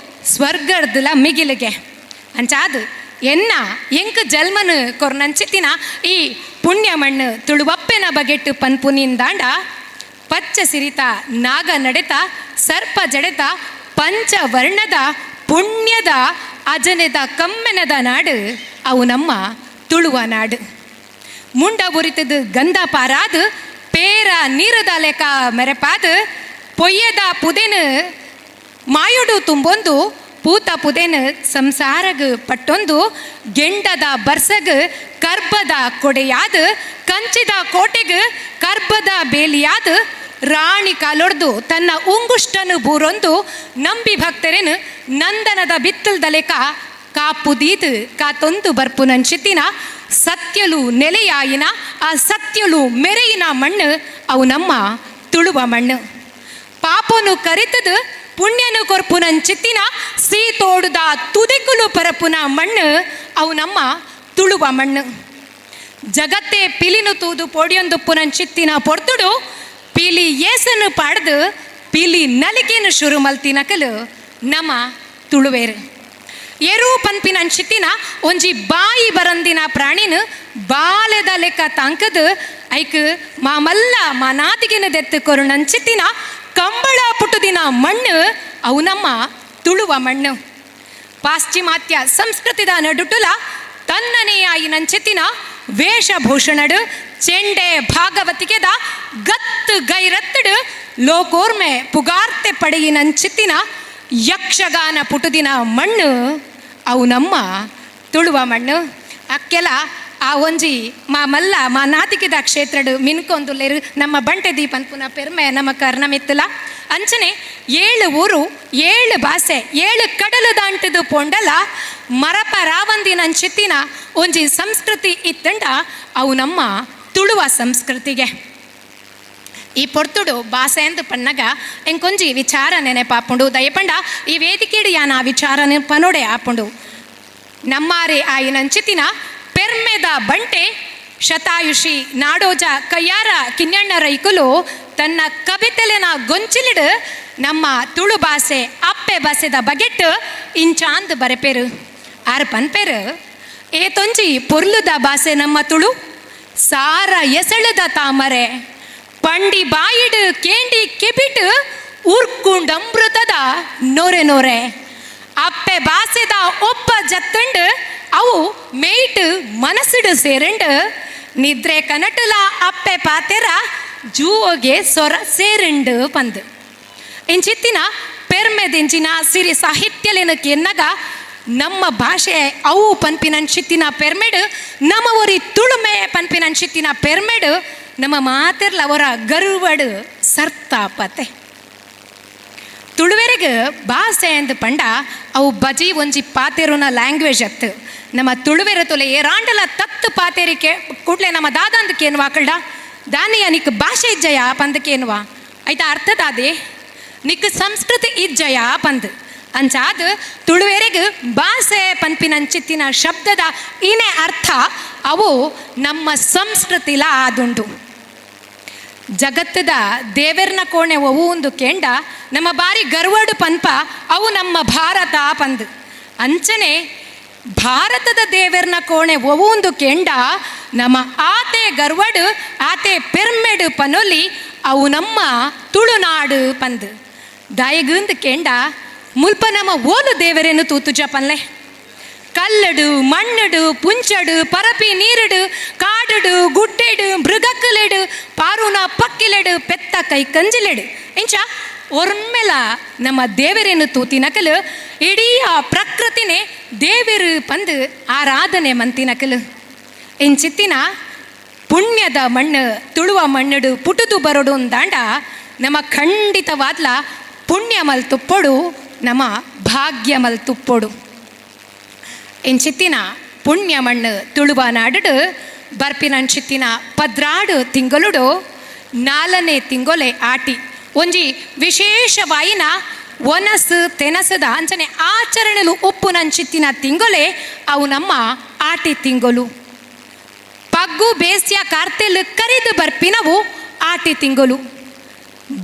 ಸ್ವರ್ಗರ್ದುಲ ಮಿಗಿಲಿಗೆ. ಅಂಚಾದು ಎನ್ನ ಎಂಕ್ ಜಲ್ಮನು ಕೊರ್ನಂಚಿತಿನ ಈ ಪುಣ್ಯ ಮಣ್ಣು ತುಳುವಪ್ಪೆನ ಬಗೆಟ್ಟು ಪನ್ಪುನಿಂದಾಂಡ ಪಚ್ಚ ಸಿರಿತ ನಾಗ ನಡೆತ ಸರ್ಪ ಜಡೆತ ಪಂಚವರ್ಣದ ಪುಣ್ಯದ ಅಜನೆದ ಕಮ್ಮೆನದ ನಾಡು ಅವು ನಮ್ಮ ತುಳುವ ನಾಡು. ಮುಂಡ ಉರಿತದು ಗಂಧ ಪಾರಾದು ಪೇರ ನೀರದ ಲೆಕ್ಕ ಮೆರೆಪಾದು ಪೊಯ್ಯದ ಪುದೆನು ಮಾಯುಡು ತುಂಬೊಂದು ಪೂತ ಪುದೆನು ಸಂಸಾರಗ್ ಪಟ್ಟೊಂದು ಗೆಂಡದ ಬರ್ಸಗ್ ಕರ್ಬದ ಕೊಡೆಯಾದ ಕಂಚಿದ ಕೋಟೆಗ್ ಕರ್ಬದ ಬೇಲಿಯಾದ ರಾಣಿ ಕಾಲೊಡ್ದು ತನ್ನ ಉಂಗುಷ್ಟನು ಬೂರೊಂದು ನಂಬಿ ಭಕ್ತರೇನು ನಂದನದ ಬಿತ್ತಲ್ದಲೆಕ ಕಾಪುದೀದು ಕಾತೊಂದು ಬರ್ಪುನಂಚಿತ್ತಿನ ಸತ್ಯಲು ನೆಲೆಯಾಯಿನ ಆ ಸತ್ಯಲು ಮೆರೆಯಿನ ಮಣ್ಣು ಅವು ನಮ್ಮ ತುಳುವ ಮಣ್ಣು. ಪಾಪನು ಕರಿತದು ಪುಣ್ಯನು ಕೊರ್ಪುನಂಚಿತ್ತಿನ ಸೀತೋಡುದ ತುದಿಕುಲು ಪರಪುನ ಮಣ್ಣು ಅವು ನಮ್ಮ ತುಳುವ ಮಣ್ಣು. ಜಗತ್ತೇ ಪಿಲಿನು ತೂದು ಪೋಡಿಯೊಂದು ಪುನಂಚಿತ್ತಿನ ಪೊರ್ತುಡು ಪಿಲಿ ಏಸನು ಪಾಡ್ದು ಪಿಲಿ ನಲಿಕೆನು ಶುರು ಮಲ್ತಿನಕಲು ನಮ್ಮ ತುಳುವೇರು. ಎರು ಪನ್ಪಿನ ಅಂಚಿತ್ತಿನ ಒಂಜಿ ಬಾಯಿ ಬರಂದಿನ ಪ್ರಾಣಿನ ಬಾಲೆದ ಲೆಕ್ಕ ತಾಂಕದು ಐಕ್ ಮಾಮಲ್ಲ ಮಾನಾದಿಗೆನ ದೆತ್ತು ಕೊರುಣಂಚಿತ್ತಿನ ಕಂಬಳ ಪುಟ್ಟುದಿನ ಮಣ್ಣು ಅವು ನಮ್ಮ ತುಳುವ ಮಣ್ಣು. ಪಾಶ್ಚಿಮಾತ್ಯ ಸಂಸ್ಕೃತಿದ ನಡುಟುಲ ತನ್ನನೆಯಾಯಿನಂಚಿತ್ತಿನ ವೇಷಭೂಷಣಡು ಚೆಂಡೆ ಭಾಗವತಿಗೆದ ಗತ್ತು ಗೈರತ್ತಡು ಲೋಕೋರ್ಮೆ ಪುಗಾರ್ತೆ ಪಡೆಯಿನಂಚಿತ್ತಿನ ಯಕ್ಷಗಾನ ಪುಟುದಿನ ಮಣ್ಣು ಅವು ನಮ್ಮ ತುಳುವ ಮಣ್ಣು. ಅಕ್ಕೆಲ ಆ ಒಂಜಿ ಮಾ ಮಲ್ಲ ಮಾ ನಾತಿಕಿದ ಕ್ಷೇತ್ರಡು ಮಿನ್ಕೊಂದುಲ್ಲೇರು ನಮ್ಮ ಬಂಟೆ ದೀಪನ್ ಪುನ ಪೆರ್ಮೆ ನಮ್ಮ ಕರ್ಣಮಿತ್ತಲ. ಅಂಚನೆ 7 ಊರು 7 ಭಾಷೆ 7 ಕಡಲು ದಾಂಟದು ಪೊಂಡಲ ಮರಪ ರಾವಂದಿನಂಚಿತ್ತಿನ ಒಂಜಿ ಸಂಸ್ಕೃತಿ ಇತ್ತಂಡ ಅವು ನಮ್ಮ ತುಳುವ ಸಂಸ್ಕೃತಿಗೆ. ಈ ಪೊರ್ತುಡು ಭಾಷೆ ಎಂದು ಪನ್ನಗ ಎಂಕೊಂಜಿ ವಿಚಾರ ನೆನೆಪಾಪುಂಡು. ದಯಪಂಡ ಈ ವೇದಿಕೆಡು ಯಾನ ಆ ವಿಚಾರ ನೆನಪನೋಡೆ ಆಪುಂಡು. ನಮ್ಮಾರೆ ಆಯಿನಂಚಿತಿನ ಪೆರ್ಮೆದ ಬಂಟೆ ಶತಾಯುಷಿ ನಾಡೋಜ ಕಯ್ಯಾರ ಕಿನ್ನಣ್ಣ ರೈಕುಲು ತನ್ನ ಕವಿತೆಲೆನ ಗೊಂಚಿಲಿಡು ನಮ್ಮ ತುಳು ಭಾಷೆ ಅಪ್ಪೆ ಭಾಷೆದ ಬಗೆಟ್ ಇಂಚಾಂದ್ ಬರೆಪೇರು. ಆರ್ ಪನ್ಪೇರು, ಏತೊಂಜಿ ಪೊರ್ಲುದ ಭಾಷೆ ನಮ್ಮ ತುಳು, ಸಾರ ಎಸಳದ ತಾಮರೆ ಪಂಡಿ ಬಾಯಿಡು ಕೇಂಡಿ ಕೆಬಿಟ್ ಉರ್ಕುಂಡಮೃತದ ನೊರೆ ನೊರೆ ಅಪ್ಪೆ ಭಾಷೆದ ಒಬ್ಬ ಜತ್ತಂಡು ಅವು ಮೇಯ್ಟ್ ಮನಸ್ಸಿಡು ಸೇರಂಡು ನಿದ್ರೆ ಕನಟುಲ ಅಪ್ಪೆ ಪಾತೆರ ಜೂವಗೆ ಸೊರ ಸೇರಂಡು ಪಂದು. ಇಂಚಿತ್ತಿನ ಪೆರ್ಮೆದಿಂಚಿನ ಸಿರಿ ಸಾಹಿತ್ಯಲೇನ ಎನ್ನಗ ನಮ್ಮ ಭಾಷೆ ಅವು ಪನ್ಪಿನಂಚಿತ್ತಿನ ಪೆರ್ಮೆಡು ನಮ್ಮ ಒರಿ ತುಳುಮೆ ಪನ್ಪಿನಂಚಿತ್ತಿನ ಪೆರ್ಮೆಡು ನಮ್ಮ ಮಾತೆರ್ಲ ಅವರ ಗರ್ವಡು ಸರ್ತಾಪತೆ. ತುಳುವೆರೆಗ್ ಭಾಷೆ ಅಂದ್ ಪಂಡ ಅವು ಬಜಿ ಒಂಜಿ ಪಾತೆರುನ ಲ್ಯಾಂಗ್ವೇಜ್ ಅತ್ತು. ನಮ್ಮ ತುಳುವೆರ ತೊಲೆ ಏರಾಂಡಲ ತತ್ತು ಪಾತೆರಿಕೆ ಕೂಡ್ಲೆ ನಮ್ಮ ದಾದಂದಕ್ಕೇನುವ ಕಳ್ಳ ದಾನಿಯ ನಿಕ್ ಭಾಷೆ ಇಜ್ಜಯ ಪಂದಕ್ಕೇನುವ ಆಯ್ತಾ ಅರ್ಥದಾದೆ ನಿಕ್ ಸಂಸ್ಕೃತಿ ಇಜ್ಜಯ ಪಂದ್ ಅಂಚಾದ ತುಳುವೆರೆಗ್ ಭಾಷೆ ಪನ್ಪಿನಂಚಿತ್ತಿನ ಶಬ್ದದ ಇನೇ ಅರ್ಥ ಅವು ನಮ್ಮ ಸಂಸ್ಕೃತಿಲ ಆದುಂಡು. ಜಗತ್ತದ ದೇವೆರ್ನ ಕೋಣೆ ಒವು ಒಂದು ಕೆಂಡ ನಮ್ಮ ಬಾರಿ ಗರ್ವಡು ಪನ್ಪ ಅವು ನಮ್ಮ ಭಾರತ ಪಂದ್. ಅಂಚನೆ ಭಾರತದ ದೇವೆರ್ನ ಕೋಣೆ ಒವು ಒಂದು ಕೆಂಡ ನಮ್ಮ ಆತೆ ಗರ್ವಡು ಆತೆ ಪೆರ್ಮೆಡು ಪನೊಲಿ ಅವು ನಮ್ಮ ತುಳುನಾಡು ಪಂದ್. ದಾಯಗಂದು ಕೆಂಡ ಮುಲ್ಪ ನಮ್ಮ ಓಲು ದೇವರೇನು ತೂತುಜ ಪನ್ಲೆ ಕಲ್ಲಡು ಮಣ್ಣಡು ಪುಂಚಡು ಪರಪಿ ನೀರುಡು ಕಾಡುಡು ಗುಡ್ಡೆಡು ಮೃಗಕ್ಕಲೆಡು ಪಾರುನ ಪಕ್ಕಿಲೆಡು ಪೆತ್ತ ಕೈ ಕಂಜಿಲೆಡು ಇಂಚ ಒರ್ಮೆಲ ನಮ್ಮ ದೇವರೇನು ತೂತಿನಕಲು ಇಡೀ ಆ ಪ್ರಕೃತಿನೇ ದೇವರು ಪಂದು ಆರಾಧನೆ ಮಂತಿನಕಲು. ಇಂಚಿತ್ತಿನ ಪುಣ್ಯದ ಮಣ್ಣು ತುಳುವ ಮಣ್ಣಡು ಪುಟುದು ಬರೋಡು ಅಂದಾಂಡ ನಮ್ಮ ಖಂಡಿತವಾದ್ಲ ಪುಣ್ಯ ಮಲ್ ತುಪ್ಪೊಡು ನಮ್ಮ ಭಾಗ್ಯ ಮಲ್ ತುಪ್ಪೊಡು. ಇಂಚಿತ್ತಿನ ಪುಣ್ಯ ಮಣ್ಣು ತುಳುವ ನಾಡುಡು ಬರ್ಪಿನಂಚಿತ್ತಿನ 12 ತಿಂಗಳುಡು 4ನೇ ತಿಂಗೊಲೆ ಆಟಿ ಒಂಜಿ ವಿಶೇಷವಾಯಿನ ಒನಸು ತೆನಸದ ಅಂಚನೆ ಆಚರಣೆಲು ಉಪ್ಪುನಂಚಿತ್ತಿನ ತಿಂಗೊಲೆ ಅವು ನಮ್ಮ ಆಟಿ ತಿಂಗಳು. ಪಗ್ಗು ಬೇಸಿಯ ಕಾರ್ತೆಲು ಕರಿದು ಬರ್ಪಿನವು ಆಟಿ ತಿಂಗಳು.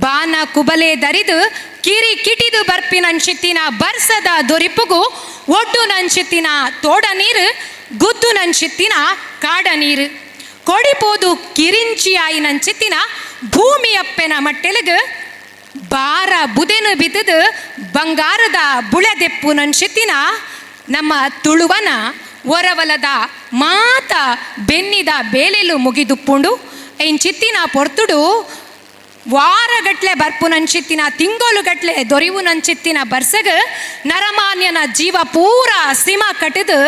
ಬಾನ ಕುಬಲೆ ದರಿದು ಕಿರಿ ಕಿಟಿದು ಬರ್ಪಿನಂಚಿತ್ತಿನ ಬರ್ಸದ ದೊರಿಪುಗು ಒಡ್ಡು ನಂಚಿತ್ತಿನ ತೋಡ ನೀರು ಗುದ್ದು ನಂಚಿತ್ತಿನ ಕಾಡ ನೀರು ಕೊಡಿಪೋದು ಕಿರಿಂಚಿಯಾಯಿ ನಂಚಿತ್ತಿನ ಭೂಮಿಯಪ್ಪೆನ ಮಟ್ಟೆಲಗು ಬಾರ ಬುದೆನು ಬಿದ್ದದು ಬಂಗಾರದ ಬುಳೆದೆಪ್ಪು ನಂಚಿತ್ತಿನ ನಮ್ಮ ತುಳುವನ ಒರವಲದ ಮಾತ ಬೆನ್ನಿದ ಬೇಲೆಲು ಮುಗಿದುಪ್ಪುಂಡು. ಇಂಚಿತ್ತಿನ ಪೊರ್ತುಡು ವಾರಗಟ್ಲೆ ಬರ್ಪುನಂಚಿತ್ತಿನ ತಿಂಗೋಲುಗಟ್ಲೆ ದೊರಿವುನಂಚಿತ್ತಿನ ಬರ್ಸಗ ನರಮಾನ್ಯನ ಜೀವ ಪೂರ ಸಿಮ ಕಟ್ಟಿದು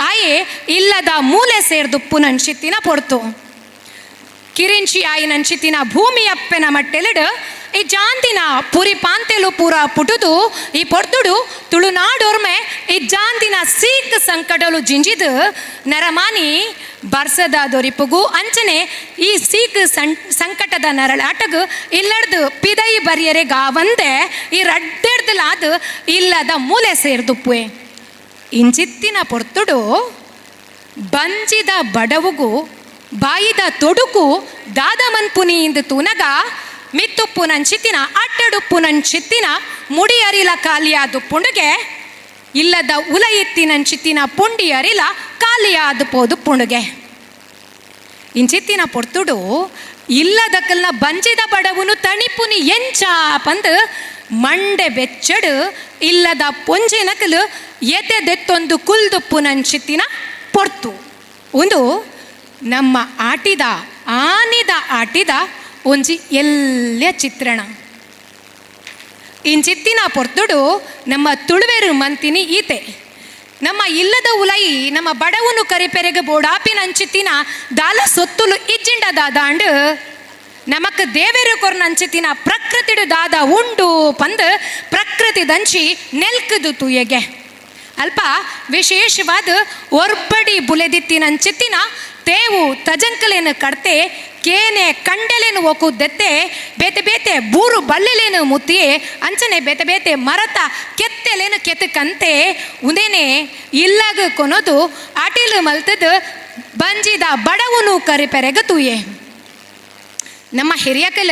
ಆಯೆ ಇಲ್ಲದ ಮೂಲೆ ಸೇರ್ದುಪ್ಪುನಂಚಿತ್ತಿನ ಪೊರ್ತು. ಕಿರಿಂಚಿ ಆಯಿನಂಚಿತ್ತಿನ ಭೂಮಿಯಪ್ಪೆನ ಮಟ್ಟೆಲೆಡು ಈ ಜಾಂತಿನ ಪುರಿ ಪಾಂತೆಲು ಪೂರ ಪುಟುದು ಈ ಪೊರ್ತುಡು ತುಳುನಾಡೋರ್ಮೆ ಈ ಜಾಂತಿನ ಸೀಕ್ ಸಂಕಟಲು ಜಿಂಜಿದು ನರಮಾನಿ ಬರ್ಸದ ದೊರಿಪುಗು ಅಂಚನೆ ಈ ಸೀಕ್ ಸಂಕಟದ ನರಳಾಟಗು ಇಲ್ಲಡ್ದು ಪಿದೈ ಬರಿಯರೆ ಗಾವಂದೆ ಈ ರಡ್ಡೆಡ್ದಲಾದ ಇಲ್ಲದ ಮೂಲೆ ಸೇರ್ದುಪ್ಪುವೆ. ಇಂಚಿತ್ತಿನ ಪೊರ್ತುಡು ಬಂಜಿದ ಬಡವುಗು ಬಾಯಿದ ತೊಡುಕು ದಾದಮನ್ಪುನಿ ಇಂದು ತೂನಗ ಮಿತ್ತುಪ್ಪು ನಂಚಿತ್ತಿನ ಅಟ್ಟಡುಪ್ಪು ನಂಚಿತ್ತಿನ ಮುಡಿ ಅರಿಲ ಖಾಲಿಯಾದ ಪುಂಡುಗೆ ಇಲ್ಲದ ಉಲ ಎತ್ತಿನಂಚಿತ್ತಿನ ಪುಂಡಿ ಅರಿಲ ಖಾಲಿಯಾದ ಪೋದು ಪುಂಡುಗೆ. ಇಂಚಿತ್ತಿನ ಪೊರ್ತುಡು ಇಲ್ಲದಕ್ಕಲ್ನ ಬಂಜಿದ ಬಡವುನು ತಣಿಪುನಿ ಎಂಚ ಪಂದು ಮಂಡೆ ಬೆಚ್ಚಡು ಇಲ್ಲದ ಪೊಂಜಿನಕಲು ಎತೆದೆತ್ತೊಂದು ಕುಲ್ದುಪ್ಪು ನಂಚಿತ್ತಿನ ಪೊರ್ತು. ಒಂದು ನಮ್ಮ ಆಟಿದ ಆನಿದ ಆಟಿದ ಒಂಜಿ ಎಲ್ಲ ಚಿತ್ರಣ. ಇಂಚಿತ್ತಿನ ಪೊರ್ತುಡು ನಮ್ಮ ತುಳುವೆರು ಮಂತಿನಿ ಈತೆ ನಮ್ಮ ಇಲ್ಲದ ಉಲೈ ನಮ್ಮ ಬಡವನು ಕರಿಪೆರೆಗೆ ಬೋಡಾಪಿನ ಅಂಚಿತ್ತಿನ ದಾಲ ಸೊತ್ತುಲು ಇಜ್ಜಿಂಡ ದಾದಾಂಡು ನಮಕ್ ದೇವೆರು ಕೊರ್ನ ಅಂಚಿತ್ತಿನ ಪ್ರಕೃತಿಡು ದಾದ ಉಂಡು ಪಂದ್ ಪ್ರಕೃತಿ ದಂಚಿ ನೆಲ್ಕದು ತುಯೆಗೆ ಅಲ್ಪ ವಿಶೇಷವಾದ ಒರ್ಬಡಿ ಬುಲೆದಿತ್ತಿನ ಅಂಚಿತ್ತಿನ ತೇವು ತಜಂಕಲೇನು ಕಡ್ತೆ ಕೇನೆ ಕಂಡಲೇನು ಒಕ್ಕುದೆತ್ತೆ ಬೇತೆ ಬೇತೆ ಬೂರು ಬಲ್ಲೆಲೇನು ಮುತ್ತಿಯೇ ಅಂಚನೆ ಬೇತೆ ಬೇತೆ ಮರತ ಕೆತ್ತೆಲೇನು ಕೆತ್ತಕಂತೆ ಉಂದೇನೆ ಇಲ್ಲಾಗ ಕೊನೋದು ಅಟಿಲು ಮಲ್ತದ ಬಂಜಿದ ಬಡವನು ಕರಿಪೆರೆಗ ತೂಯೆ. ನಮ್ಮ ಹಿರಿಯಕಲ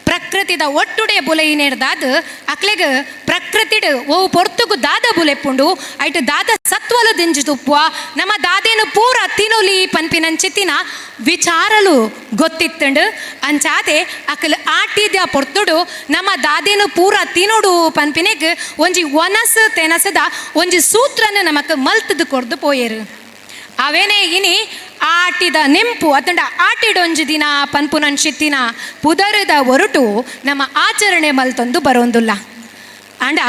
ಪ್ರಕೃತಿದ ಒಟ್ಟುಡೆ ಬುಲೆಯಿನೇರ್ದಾದ ಅಕ್ಲೆಗ್ ಪ್ರಕೃತಿಡ್ ಓ ಪೊರ್ತುಗು ದಾದ ಬುಲೆಪುಂಡು ಐಟ್ ದಾದ ಸತ್ವಲು ದಿಂಜಿ ತುಪ್ಪುವ ನಮ್ಮ ದಾದೇನು ಪೂರ ತಿನೊಲಿ ಪನ್ಪಿನಂಚಿತ್ತಿನ ವಿಚಾರಲು ಗೊತ್ತಿತ್ತಂಡು ಅಂಚಾದೆ ಅಕಲ್ ಆಟಿದ ಪೊರ್ತುಡು ನಮ್ಮ ದಾದೇನು ಪೂರ ತಿನೋಡು ಪನ್ಪಿನೆಗ್ ಒಂಜಿ ಒನಸು ತೆನಸದ ಒಂಜಿ ಸೂತ್ರನ ನಮಕ್ ಮಲ್ತದು ಕೊರ್ದು ಪೋಯೆರು. ಅವೇನೇ ಇನಿ ಆಟಿದ ನೆಂಪು ಅತಂಡ ಆಟಿಡೊಂಜಿ ದಿನ ಪನ್ಪುನಂಚಿತ್ತಿನ ಪುದರದ ಒರಟು ನಮ್ಮ ಆಚರಣೆ ಮಲ್ತೊಂದು ಬರೋಂದುಲ್ಲ. ಅಂಡ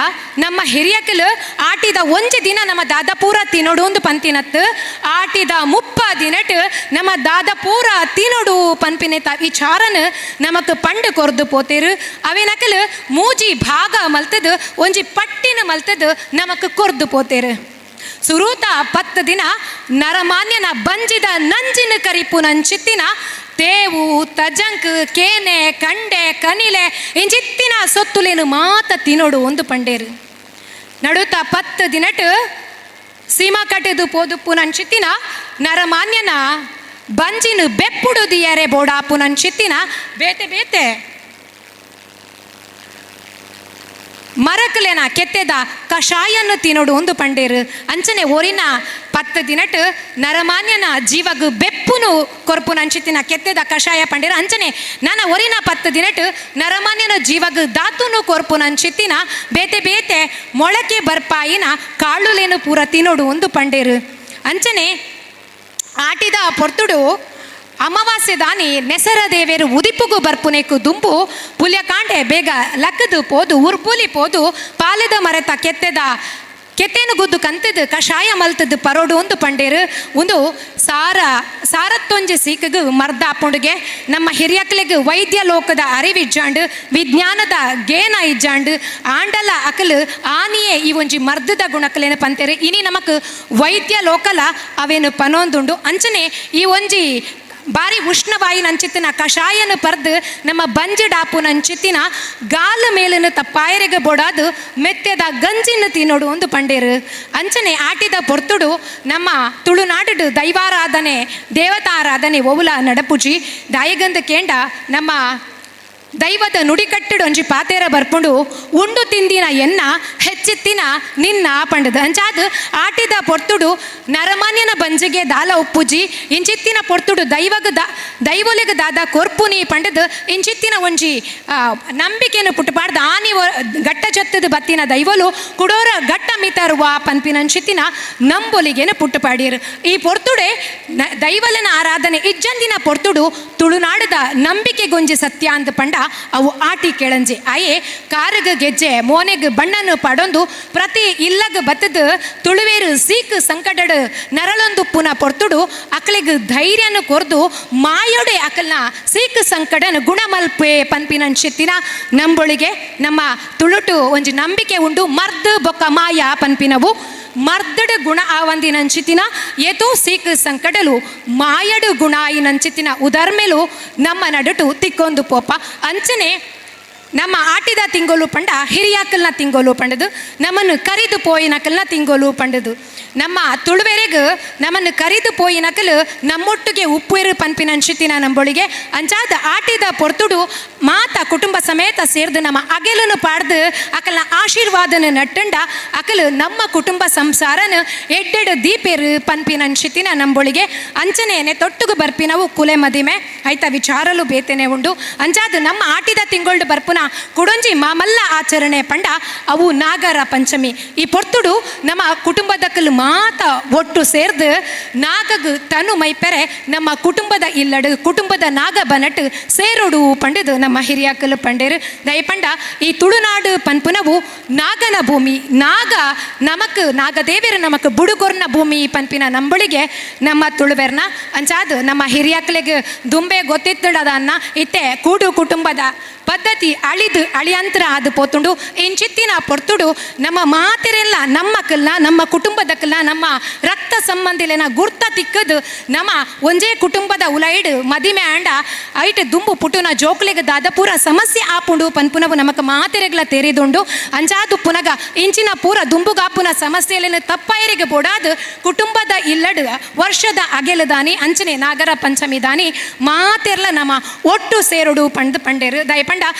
ನಮ್ಮ ಹಿರಿಯಕಲು ಆಟಿದ ಒಂಜಿ ದಿನ ನಮ್ಮ ದಾದ ಪೂರ ತಿನ್ನೋಡು ಒಂದು ಪಂತಿನತ್ತು ಆಟಿದ 30 ದಿನಟ್ ನಮ್ಮ ದಾದ ಪೂರ ತಿನ್ನೋಡು ಪನ್ಪಿನೆತ ವಿಚಾರನ ನಮಕ್ ಪಂಡು ಕೊರ್ದು ಪೋತೇರು. ಅವೇನಕಲು ಮೂಜಿ ಭಾಗ ಮಲ್ತದು ಒಂಜಿ ಪಟ್ಟಿನ ಮಲ್ತದು ನಮಕ್ ಕೊರ್ದು ಪೋತೇರು. ಸುರೂತ 10 ದಿನ ನರಮಾನ್ಯನ ಬಂಜಿದ ನಂಜಿನ ಕರಿಪು ನಂಚಿತ್ತಿನ ತೇವು ತಜಂಕ್ ಕೇನೆ ಕಂಡೆ ಕನಿಲೆ ಇಂಚಿತ್ತಿನ ಸೊತ್ತುಲೇನು ಮಾತ ತಿನ್ನೋಡು ಒಂದು ಪಂಡೇರು. ನಡುತ 10 ದಿನಟ್ ಸೀಮಾ ಕಟ್ಟೆದು ಪೋದುಪ್ಪು ನಂಚಿತ್ತಿನ ನರಮಾನ್ಯನ ಬಂಜಿನ ಬೆಪ್ಪುಡು ದಿಯರೆ ಬೋಡಾಪು ನಂಚಿತ್ತಿನ ಬೇತೆ ಬೇತೆ ಮರಕಲೆನ ಕೆತ್ತೆದ ಕಷಾಯನ್ನು ತಿನ್ನೋಡು ಒಂದು ಪಂಡೇರು. ಅಂಚನೆ ಒರಿನ 10 ದಿನಟ್ ನರಮಾನ್ಯನ ಜೀವಗ್ ಬೆಪ್ಪುನು ಕೊರ್ಪು ನಂಚಿತ್ತಿನ ಕೆತ್ತೆದ ಕಷಾಯ ಪಂಡೇರು. ಅಂಚನೆ ನನ್ನ ಒರಿನ 10 ದಿನಟ್ ನರಮಾನ್ಯನ ಜೀವಗ್ ಧಾತುನು ಕೊರ್ಪು ನಂಚಿತ್ತಿನ ಬೇತೆ ಬೇತೆ ಮೊಳಕೆ ಬರ್ಪಾಯಿನ ಕಾಳುಲೇನು ಪೂರ ತಿನ್ನೋಡು ಒಂದು ಪಂಡೇರು. ಅಂಚನೆ ಆಟಿದ ಪೊರ್ತುಡು ಅಮಾವಾಸ್ಯೆ ದಾನಿ ನೆಸರ ದೇವೇರು ಉದಿಪುಗು ಬರ್ಪುನೆಕ್ಕು ದುಂಬು ಪುಲ್ಯಕಾಂಡೆ ಬೇಗ ಲಕ್ಕದು ಪೋದು ಉರ್ಪುಲಿ ಪೋದು ಪಾಲದ ಮರೆತ ಕೆತ್ತೆದ ಕೆತ್ತೇನು ಗುದ್ದು ಕಂತದು ಕಷಾಯ ಮಲ್ತದ್ದು ಪರೋಡು ಒಂದು ಪಂಡೇರು. ಒಂದು ಸಾರ ಸಾರತ್ತೊಂಜಿ ಸೀಕಗು ಮರ್ದ ಅಪ್ಪುಂಡುಗೆ ನಮ್ಮ ಹಿರಿಯಕ್ಲೆಗ್ ವೈದ್ಯ ಲೋಕದ ಅರಿವಿಜ್ಜಾಂಡು ವಿಜ್ಞಾನದ ಗೇನ ಇಜ್ಜಾಂಡು ಆಂಡಲ ಅಕಲು ಆನಿಯೇ ಈ ಒಂಜಿ ಮರ್ದದ ಗುಣಕಲೇನು ಪಂತೇರು. ಇನಿ ನಮಕ್ ವೈದ್ಯ ಲೋಕಲ ಅವೇನು ಪನೊಂದುಂಡು. ಅಂಚನೆ ಈ ಒಂಜಿ ಬಾರಿ ಉಷ್ಣವಾಯಿ ನಂಚಿತ್ತಿನ ಕಷಾಯನ ಪರ್ದು ನಮ್ಮ ಬಂಜಿ ನಂಚಿತ್ತಿನ ಗಾಲ ಮೇಲಿನ ತಪ್ಪಾಯರಿಗೆ ಬೊಡಾದು ಮೆತ್ತೆದ ಗಂಜಿನ ತಿನ್ನೋಡು ಒಂದು ಪಂಡೇರು. ಅಂಚನೆ ಆಟಿದ ಪೊರ್ತುಡು ನಮ್ಮ ತುಳುನಾಡು ದೈವಾರಾಧನೆ ದೇವತಾರಾಧನೆ ಒವುಲ ನಡಪುಜಿ ದಾಯಗಂದ ಕೇಂಡ ನಮ್ಮ ದೈವದ ನುಡಿಕಟ್ಟಡು ಒಂಜಿ ಪಾತೇರ ಬರ್ಪುಂಡು ಉಂಡು ತಿಂದಿನ ಎನ್ನ ಹೆಚ್ಚಿತ್ತಿನ ನಿನ್ನ ಪಂಡದ. ಅಂಚಾದ ಆಟಿದ ಪೊರ್ತುಡು ನರಮಾನ್ಯನ ಬಂಜಿಗೆ ದಾಲ ಉಪ್ಪುಜಿ ಇಂಚಿತ್ತಿನ ಪೊರ್ತುಡು ದೈವಗ ದೈವೊಲೆಗ ದಾದ ಕೊರ್ಪುನಿ ಪಂಡದ ಇಂಚಿತ್ತಿನ ಒಂಜಿ ನಂಬಿಕೆಯನ್ನು ಪುಟ್ಟಪಾಡ್ದ ಆನಿ ಗಟ್ಟ ಜತ್ತದ ಬತ್ತಿನ ದೈವಲು ಕುಡೋರ ಗಟ್ಟ ಮಿತರುವ ಪನ್ಪಿನ ಅಂಚಿತ್ತಿನ ನಂಬೊಲಿಗೆನ ಪುಟ್ಟಪಾಡಿರು. ಈ ಪೊರ್ತುಡೆ ದೈವಲನ ಆರಾಧನೆ ಇಜ್ಜಂದಿನ ಪೊರ್ತುಡು ತುಳುನಾಡದ ನಂಬಿಕೆಗೊಂಜಿ ಸತ್ಯ ಅಂದ ಪಂಡ ಅವು ಆಟಿ ಕೆಳಂಜಿ ಆಯೆ ಕಾರಗ ಗೆಜ್ಜೆ ಮೋನೆಗ್ ಬಣ್ಣನು ಪಡೊಂದು ಪ್ರತಿ ಇಲ್ಲಗ ಬತ್ತದ ತುಳುವೇರು ಸೀಕ್ ಸಂಕಟಡು ನರಳೊಂದು ಪುನ ಪೊರ್ತುಡು ಅಕಲೆಗ್ ಧೈರ್ಯನು ಕೊರ್ದು ಮಾಯೋಡೆ ಅಕಲ್ನ ಸೀಕ್ ಸಂಕಟನ ಗುಣಮಲ್ಪೆ ಪನ್ಪಿನಂಚಿತ್ತಿನ ನಂಬೊಳಿಗೆ ನಮ್ಮ ತುಳುಟು ಒಂಜಿ ನಂಬಿಕೆ ಉಂಡು ಮರ್ದ್ ಬೊಕ್ಕ ಮಾಯ ಪನ್ಪಿನವು ಮರ್ದಡು ಗುಣ ಆವಂದಿನಂಚಿತಿನ ಏತೋ ಸೀಕ್ ಸಂಕಟಲು ಮಾಯಡು ಗುಣ ಆಯಿನಂಚಿತಿನ ಉದರ್ಮೆಲು ನಮ್ಮ ನಡುಟು ತಿಕ್ಕೊಂದು ಪೋಪ. ಅಂಚನೆ ನಮ್ಮ ಆಟಿದ ತಿಂಗೋಲು ಪಂಡ ಹಿರಿಯಾಕಲ್ನ ತಿಂಗೋಲು ಪಂಡದು ನಮ್ಮನ್ನು ಕರಿದು ಪೋಯಿನಕಲ್ನ ತಿಂಗೋಲು ಪಂಡದು ನಮ್ಮ ತುಳುವೆರೆಗ್ ನಮ್ಮನ್ನು ಕರಿದು ಪೋಯಿನಕಲು ನಮ್ಮೊಟ್ಟಿಗೆ ಉಪ್ಪುರು ಪನ್ಪಿನ ಅಂಚಿತಿನ ನಂಬೊಳಿಗೆ ಅಂಚಾದ ಆಟಿದ ಪೊರ್ತುಡು ಮಾತ ಕುಟುಂಬ ಸಮೇತ ಸೇರ್ದು ನಮ್ಮ ಅಗೆಲನ್ನು ಪಾಡ್ದು ಅಕಲ್ನ ಆಶೀರ್ವಾದನ ನಟ್ಟಂಡ ಅಕಲು ನಮ್ಮ ಕುಟುಂಬ ಸಂಸಾರನ ಎಡ್ಡೆಡು ದೀಪೇರು ಪನ್ಪಿನ ಅಂಚಿತಿನ ನಂಬೊಳಿಗೆ. ಅಂಚನೆ ತೊಟ್ಟುಗು ಬರ್ಪಿನವು ಕುಲೆ ಮದಿಮೆ ಐತ ವಿಚಾರಲು ಬೇತೆನೆ ಉಂಡು. ಅಂಚಾದ್ ನಮ್ಮ ಆಟಿದ ತಿಂಗೊಳ್ಡು ಬರ್ಪುನ ಕುಡೊಂಜಿ ಮಾಮಲ್ಲ ಆಚರಣೆ ಪಂಡ ಅವು ನಾಗರ ಪಂಚಮಿ. ಈ ಪೊರ್ತುಡು ನಮ್ಮ ಕುಟುಂಬದಕ್ಕಲು ಮಾತ ಒಟ್ಟು ಸೇರ್ದು ನಾಗಗ್ ತನು ಮೈಪೆರೆ ನಮ್ಮ ಕುಟುಂಬದ ಇಲ್ಲಡು ಕುಟುಂಬದ ನಾಗ ಬನಟ್ ಸೇರುಡು ಪಂಡದು ನಮ್ಮ ಹಿರಿಯಾಕಲು ಪಂಡೇರು. ದಯಪಂಡ ಈ ತುಳುನಾಡು ಪನ್ಪುನವು ನಾಗನ ಭೂಮಿ, ನಾಗ ನಮಕ್ ನಾಗದೇವರು ನಮಕ್ ಬುಡುಗೊರ್ನ ಭೂಮಿ ಪನ್ಪಿನ ನಂಬಳಿಗೆ ನಮ್ಮ ತುಳುವೆರ್ನ. ಅಂಚಾದ್ ನಮ್ಮ ಹಿರಿಯಾಕ್ಲೆಗ್ ದುಂಬೆ ಗೊತ್ತಿತ್ತಡದನ್ನ ಇತ್ತೆ ಕೂಡು ಕುಟುಂಬದ ಪದ್ಧತಿ ಅಳಿದು ಅಳಿಯಂತರ ಆದು ಪೋತುಂಡು. ಇಂಚಿತ್ತಿನ ಪೊರ್ತುಡು ನಮ್ಮ ಮಾತೆರೆಲ್ಲ ನಮ್ಮಕ್ಕಲ್ಲ ನಮ್ಮ ಕುಟುಂಬದಕ್ಕಲ್ಲ ನಮ್ಮ ರಕ್ತ ಸಂಬಂಧಿಲೆನ ಗುರ್ತ ತಿಕ್ಕದು ನಮ್ಮ ಒಂಜೇ ಕುಟುಂಬದ ಉಲೈಡ್ ಮದಿಮೆ ಆಂಡ ಐಟ್ ದುಂಬು ಪುಟುನ ಜೋಕ್ಲೆಗ್ ದಾದ ಪೂರ ಸಮಸ್ಯೆ ಆಪುಂಡು ಪನ್ಪುನವು ನಮಕ್ ಮಾತೆರೆಗ್ಲ ತೆರೆದುಂಡು. ಅಂಚಾದು ಪುನಗ ಇಂಚಿನ ಪೂರ ದುಂಬುಗಾಪುನ ಸಮಸ್ಯೆಲೆನ ತಪ್ಪಾಯರಿಗೆ ಬೋಡಾದು ಕುಟುಂಬದ ಇಲ್ಲಡು ವರ್ಷದ ಅಗೆಲದಾನಿ ಅಂಚನೆ ನಾಗರ ಪಂಚಮಿ ದಾನಿ ಮಾತೆರ್ಲ ನಮ್ಮ ಒಟ್ಟು ಸೇರುಡು ಪಂಡ್ ಪಂಡೇರು. ದಯಪಂಡ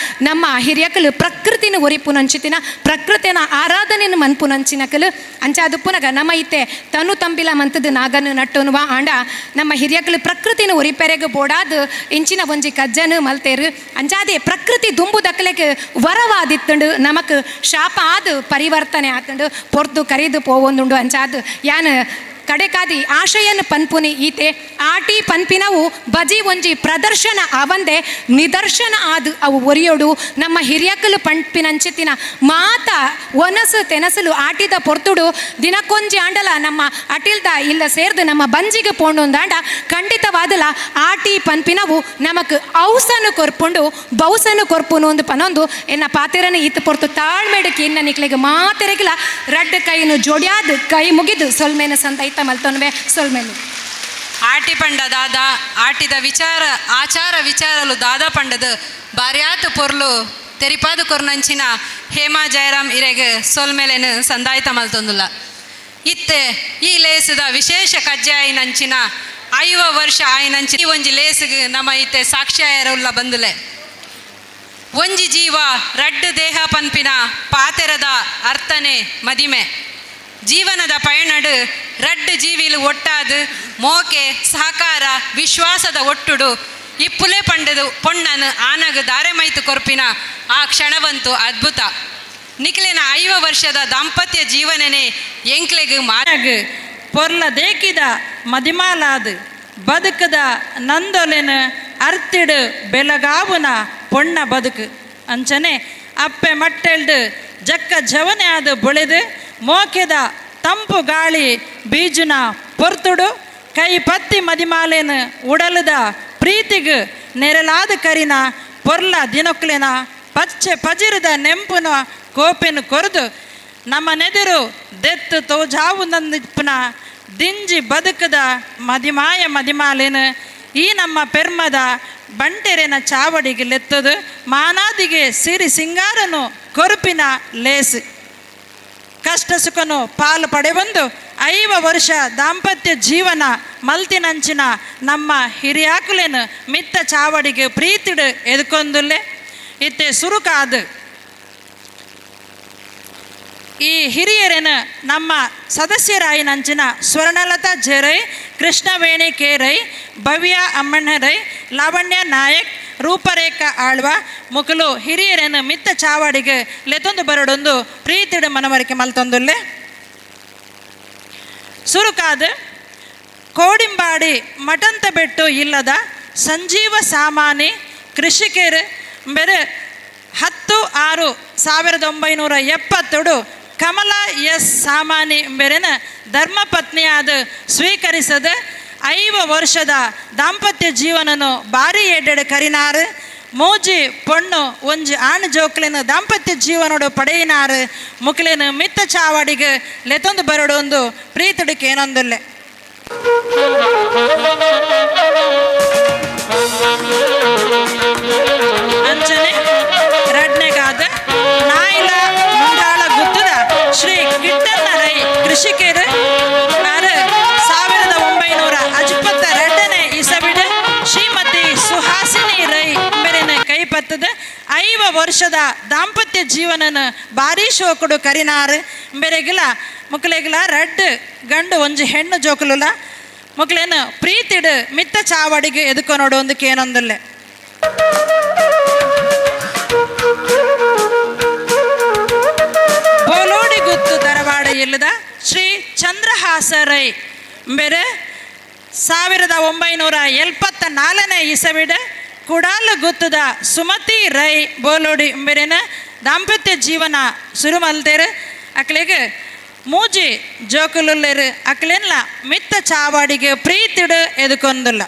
ನಮ್ಮ ಹಿರಿಯಕಲು ಪ್ರಕೃತಿನ ಒರಿಪುನಂಚಿತಿನ ಪ್ರಕೃತಿನ ಆರಾಧನೆಯನ್ನು ಮನ್ಪುನಂಚಿನಕಲು ಅಂಚಾದು ಪುನಗ ನಮ್ಮ ಇತ್ತೆ ತನು ತಂಬಿಲ ಮಂತದ ನಾಗನು ನಟ್ಟುನುವ ಆಂಡ ನಮ್ಮ ಹಿರಿಯಕಲು ಪ್ರಕೃತಿನ ಒರಿಪೆರೆಗ್ ಬೋಡಾದು ಇಂಚಿನ ಒಂಜಿ ಕಜ್ಜನು ಮಲ್ತೇರು. ಅಂಚಾದೆ ಪ್ರಕೃತಿ ದುಂಬುದಕ್ಕಲೆಗ್ ವರವಾದಿತ್ತುಂಡು ನಮಕ್ ಶಾಪ ಆದು ಪರಿವರ್ತನೆ ಆತುಂಡು ಪೊರ್ತು ಕರಿದು ಪೋವೊಂದುಂಡು. ಅಂಚಾದು ಯಾನ್ ಕಡೆಕಾದಿ ಆಶಯನ್ ಪನ್ಪುನಿ ಈತೆ ಆಟಿ ಪನ್ಪಿನವು ಬಜಿ ಒಂಜಿ ಪ್ರದರ್ಶನ ಆವಂದೆ ನಿದರ್ಶನ ಆದು ಅವು ಒರಿಯೋಡು. ನಮ್ಮ ಹಿರಿಯಕಲು ಪನ್ಪಿನಂಚಿತಿನ ಮಾತ ಒನಸು ತೆನಸಲು ಆಟಿದ ಪೊರ್ತುಡು ದಿನಕ್ಕೊಂಜಿ ಆಂಡಲ ನಮ್ಮ ಅಟಿಲ್ದ ಇಲ್ಲ ಸೇರ್ದು ನಮ್ಮ ಬಂಜಿಗೆ ಪೋಂಡೊಂದಾಂಡ ಖಂಡಿತವಾದಲ ಆಟಿ ಪನ್ಪಿನವು ನಮಕ್ ಔಸನು ಕೊರ್ಪುಂಡು ಬೌಸನು ಕೊರ್ಪುನು ಒಂದು ಪನೊಂದು ಎನ್ನ ಪಾತೆರನ ಈತ ಪೊರ್ತು ತಾಳ್ಮೆಡಕ್ಕೆ ಇನ್ನ ನಿಕ್ಲೆಗೆ ಮಾತೆರೆಗಿಲ ರಡ್ಡು ಕೈನು ಜೋಡ್ಯಾದ್ ಕೈ ಮುಗಿದು ಸೊಲ್ಮೇನ ಸಂದೈತ ಮಲ್ತೊನ್ವೆ ಸೊಲ್ಮೇನು. ಆಟಿ ಪಂಡ ದಾದ ಆಟಿದ ವಿಚಾರ ಆಚಾರ ವಿಚಾರಲು ದಾದ ಪಂಡದ ಬಾರ್ಯಾತ ಪೊರ್ಲು ತೆರಿಪಾದು ಕೊರ್ನಂಚಿನ ಹೇಮಾ ಜಯರಾಮ್ ಇರೆಗ್ ಸೊಲ್ಮೇಲೆನು ಸಂದಾಯ್ತ ಮಲ್ತೊಂದುಲ್ಲ. ಇತ್ತೆ ಈ ಲೇಸದ ವಿಶೇಷ ಕಜ್ಜಾಯಿನಂಚಿನ 50 ವರ್ಷ ಆಯಿನಂಚಿನ ಈ ಒಂಜಿ ಲೇಸಿಗೆ ನಮ್ಮ ಇತ್ತೆ ಸಾಕ್ಷ್ಯಾಯರುಲ್ಲ ಬಂದುಲೆ. ಒಂಜಿ ಜೀವ ರಡ್ಡು ದೇಹ ಪನ್ಪಿನ ಪಾತೆರದ ಅರ್ಥನೆ ಮದಿಮೆ. ಜೀವನದ ಪಯಣಡು ರಡ್ಡು ಜೀವಿಲು ಒಟ್ಟಾದು ಮೋಕೆ ಸಹಕಾರ ವಿಶ್ವಾಸದ ಒಟ್ಟುಡು ಇಪ್ಪುಲೆ ಪಂಡದು ಪೊಣ್ಣನು ಆನಗು ದಾರೆ ಮೈತು ಕೊರ್ಪಿನ ಆ ಕ್ಷಣವಂತೂ ಅದ್ಭುತ. ನಿಕ್ಲೆನ 50 ವರ್ಷದ ದಾಂಪತ್ಯ ಜೀವನನೇ ಎಂಕ್ಲೆಗ್ ಮಾರಾಗ ಪೊರ್ಲ ದೇಕಿದ ಮದಿಮಾಲಾದ ಬದುಕದ ನಂದೊಲೆನ ಅರ್ತಿಡು ಬೆಲಗಾವುನ ಪೊಣ್ಣ ಬದುಕು ಅಂಚನೆ ಅಪ್ಪೆ ಮಟ್ಟೆಲ್ಡು ಜಕ್ಕ ಜವನೆ ಆದ ಬೊಳೆದು ಮೋಕೆದ ತಂಪು ಗಾಳಿ ಬೀಜುನ ಪೊರ್ತುಡು ಕೈ ಪತ್ತಿ ಮದಿಮಾಲೇನ ಉಡಲದ ಪ್ರೀತಿಗ್ ನೆರಲಾದ ಕರಿನ ಪೊರ್ಲ ದಿನೊಕ್ಲೆನ ಪಚ್ಚೆ ಪಜಿರದ ನೆಂಪುನ ಕೋಪೆನು ಕೊರೆದು ನಮ್ಮ ನೆದಿರು ದೆತ್ತು ತೋಜಾವು ನಂದಿಪ್ಪನ ದಿಂಜಿ ಬದುಕದ ಮದಿಮಾಯ ಮದಿಮಾಲೇನು ಈ ನಮ್ಮ ಪೆರ್ಮದ ಬಂಟೆರೆನ ಚಾವಡಿಗೆ ಲೆತ್ತದು ಮಾನಾದಿಗೆ ಸಿರಿ ಸಿಂಗಾರನು ಕೊರುಪಿನ ಲೇಸು ಕಷ್ಟ ಸುಖನು ಪಾಲು ಪಡೆಬಂದು 50 ವರ್ಷ ದಾಂಪತ್ಯ ಜೀವನ ಮಲ್ತಿನಂಚಿನ ನಮ್ಮ ಹಿರಿಯಾಕುಲೇನು ಮಿತ್ತ ಚಾವಡಿಗೆ ಪ್ರೀತಿಡು ಎದ್ಕೊಂದುಲ್ಲೆ ಇತ್ತೆ ಸುರುಕಾದು ಈ ಹಿರಿಯರೇನು ನಮ್ಮ ಸದಸ್ಯರಾಯಿನಂಚಿನ ಸ್ವರ್ಣಲತಾ ಜೆರೈ, ಕೃಷ್ಣವೇಣಿ ಕೆ ರೈ, ಭವ್ಯ ಅಮ್ಮಣ್ಣರೈ, ಲಾವಣ್ಯ ನಾಯಕ್, ರೂಪರೇಖಾ ಆಳ್ವ ಮುಕುಲು ಹಿರಿಯರೇನು ಮಿತ್ತ ಚಾವಡಿಗೆ ಲೆತೊಂದು ಬರಡೊಂದು ಪ್ರೀತಿಡು ಮನವರಿಕೆ ಮಲ್ತೊಂದುಲ್ಲೆ. ಸುರುಕಾದ ಕೋಡಿಂಬಾಡಿ ಮಠಂತ ಬೆಟ್ಟು ಇಲ್ಲದ ಸಂಜೀವ ಸಾಮಾನಿ ಕೃಷಿಕರು ಬೆರೆ 10/6/1970 ಕಮಲಾ ಎಸ್ ಸಾಮಾನಿ ಬೆರೆನ ಧರ್ಮಪತ್ನಿಯಾದ ಸ್ವೀಕರಿಸದ 50 ವರ್ಷದ ದಾಂಪತ್ಯ ಜೀವನನು ಭಾರಿ ಎಡ್ಡೆಡು ಕರಿನಾರು ಮೋಜಿ ಪೊಣ್ಣು ಒಂಜಿ ಆಣ್ ಜೋಕ್ಲೆನ ದಾಂಪತ್ಯ ಜೀವನೋಡು ಪಡೆಯಿನಾರು ಮುಕ್ಲೇನು ಮಿತ್ತ ಚಾವಡಿಗೆ ಲೆತೊಂದು ಬರಡೊಂದು ಪ್ರೀತಿಡುಕ್ಕೆ ಏನೊಂದುಲ್ಲೆ. ಅಂಚನೆ ರಡ್ನೆಗಾದ ನಾಯಿಲ ಮುಂಡಾಳ ಗುತ್ತದ ಶ್ರೀ ಕಿಟ್ಟಣ್ಣ ರೈ ಕೃಷಿಕರು 1952 ಇಸವಿಡು ಶ್ರೀಮತಿ ಸುಹಾಸಿನಿ ರೈ ಮೇರಿನ ಕೈಪತ್ತದ 50 ವರ್ಷದ ದಾಂಪತ್ಯ ಜೀವನನ ಭಾರಿ ಶೋಕುಡು ಕರಿನಾರು ಬೆರೆಗಿಲ ಮುಕ್ಲೆಗಿಲ ರಡ್ಡು ಗಂಡು ಒಂಜಿ ಹೆಣ್ಣು ಜೋಕುಲುಲ ಮೊಕ್ಲೇನ ಪ್ರೀತಿಡು ಮಿತ್ತ ಚಾವಡಿಗೆ ಎದುಕೊನೋಡು ಒಂದು ಕೇನೊಂದುಲ್ಲೆ. ಬೋಲೋಡಿ ಗುತ್ತು ತರವಾಡ ಇಲ್ಲದ ಶ್ರೀ ಚಂದ್ರಹಾಸ ರೈ ಬೇರೆ 1974ನೇ ಇಸವಿಡ ಕುಡಾಲು ಗುತ್ತದ ಸುಮತಿ ರೈ ಬೋಲೋಡಿ ಬೇರೆನ ದಾಂಪತ್ಯ ಜೀವನ ಶುರು ಮಲ್ತೇರು. ಅಕ್ಲೆಗೆ ಮೂಜಿ ಜೋಕುಲುಲ್ಲೇರು. ಅಕ್ಲೆನ್ಲ ಮಿತ್ತ ಚಾವಾಡಿಗೆ ಪ್ರೀತಿಡು ಎದುಕೊಂದುಲ್ಲ.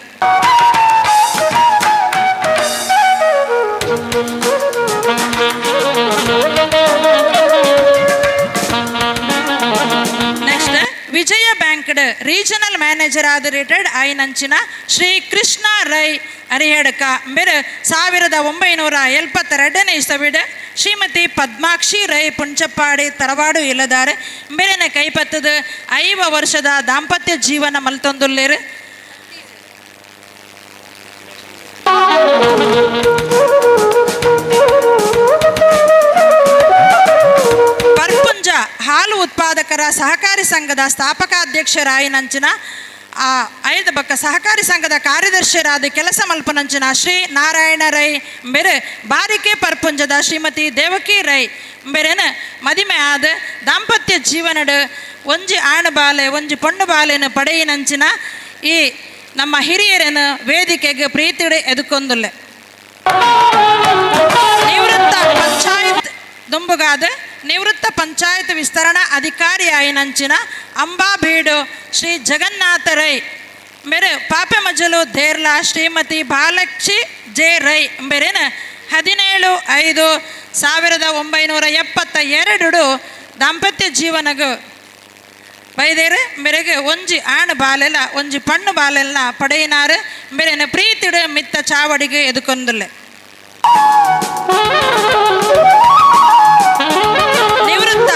ನೆಕ್ಸ್ಟ್ ವಿಜಯ ಬ್ಯಾಂಕ್ಡ್ ರೀಜನಲ್ ಮ್ಯಾನೇಜರ್ ಆದ ರಿಟೈರ್ಡ್ ಆಯಿನಂಚಿನ ಶ್ರೀ ಕೃಷ್ಣ ರೈ ಅರಿಯಡ್ಕ ಬೇರೆ 1972ನೇ ಇಸವಿಡ್ ಶ್ರೀಮತಿ ಪದ್ಮಾಕ್ಷಿ ರೈ ಪುಂಚಪ್ಪಾಡಿ ತರವಾಡು ಇಲ್ಲದಾರೆ ಬೇರೆನ ಕೈಪತ್ತದ 5 ವರ್ಷದ ದಾಂಪತ್ಯ ಜೀವನ ಮಲ್ತೊಂದುಲ್ಲೇರು. ಪರ್ಪುಂಜ ಹಾಲು ಉತ್ಪಾದಕರ ಸಹಕಾರಿ ಸಂಘದ ಸ್ಥಾಪಕಾಧ್ಯಕ್ಷರಾಯಿನಂಚಿನ ಐದು ಬಕ್ಕ ಸಹಕಾರಿ ಸಂಘದ ಕಾರ್ಯದರ್ಶಿಯರಾದ ಕೆಲಸ ಮಲ್ಪನಂಚಿನ ಶ್ರೀ ನಾರಾಯಣ ರೈ ಬೇರೆ ಬಾರಿಕೆ ಪರ್ಪುಂಜದ ಶ್ರೀಮತಿ ದೇವಕಿ ರೈ ಬೇರೆನ ಮದಿಮೆ ಆದ ದಾಂಪತ್ಯ ಜೀವನಡು ಒಂಜಿ ಆಣು ಬಾಲೆ ಒಂಜಿ ಪೊಣ್ಣು ಬಾಲೆನ ಪಡೆಯಿನಂಚಿನ ಈ ನಮ್ಮ ಹಿರಿಯರನ್ನು ವೇದಿಕೆಗೆ ಪ್ರೀತಿಡೆ ಎದುಕೊಂದುಲ್ಲೆ. ನಿವೃತ್ತ ಪಂಚಾಯತ್ ದುಂಬುಗಾದ ನಿವೃತ್ತ ಪಂಚಾಯತ್ ವಿಸ್ತರಣಾ ಅಧಿಕಾರಿ ಆಯಿನಂಚಿನ ಅಂಬಾಬೀಡು ಶ್ರೀ ಜಗನ್ನಾಥ ರೈ ಮೇರೆ ಪಾಪೆ ಮಜಲು ಧೇರ್ಲಾ ಶ್ರೀಮತಿ ಬಾಲಕ್ಷಿ ಜೆ ರೈ ಮೇರೆನ 17/5/1972 ದಾಂಪತ್ಯ ಜೀವನಗು ಬೈದೇರು. ಮೇರೆಗೆ ಒಂಜಿ ಆಣು ಬಾಲೆಲ್ಲ ಒಂಜಿ ಪಣ್ಣು ಬಾಲೆಲ್ಲ ಪಡೆಯಿನಾರು. ಮೇರೆನ ಪ್ರೀತಿಡು ಮಿತ್ತ ಚಾವಡಿಗೆ ಎದುಕೊಂದುಲ್ಲೆ. ನಿವೃತ್ತ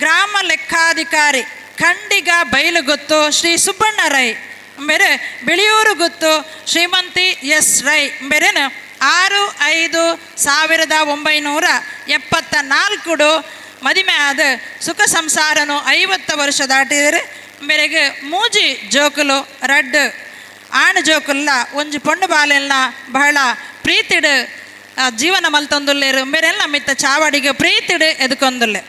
ಗ್ರಾಮ ಲೆಕ್ಕಾಧಿಕಾರಿ ಖಂಡಿಗ ಬೈಲುಗುತ್ತು ಶ್ರೀ ಸುಬ್ಬಣ್ಣ ರೈ ಬೇರೆ ಬಿಳಿಯೂರು ಗುತ್ತು ಶ್ರೀಮಂತಿ ಎಸ್ ರೈ ಬೇರೆನ 6/5/1974 ಮದಿಮೆ ಆದ ಸುಖ ಸಂಸಾರನು 50 ವರ್ಷ ದಾಟಿದರೆ. ಮೇರೆಗೆ ಮೂಜಿ ಜೋಕುಲು ರಡ್ಡು ಆಣು ಜೋಕುಲ್ಲ ಒಂಜಿ ಪೊಣ್ಣು ಬಾಲೆಲ್ಲ ಬಹಳ ಪ್ರೀತಿಡು ಜೀವನ ಮಲ್ತೊಂದುಲ್ಲೇರು. ಮೇರೆಲ್ಲ ಮಿತ್ತ ಚಾವಡಿಗೆ ಪ್ರೀತಿಡು ಎದುಕೊಂದುಲ್ಲೆ.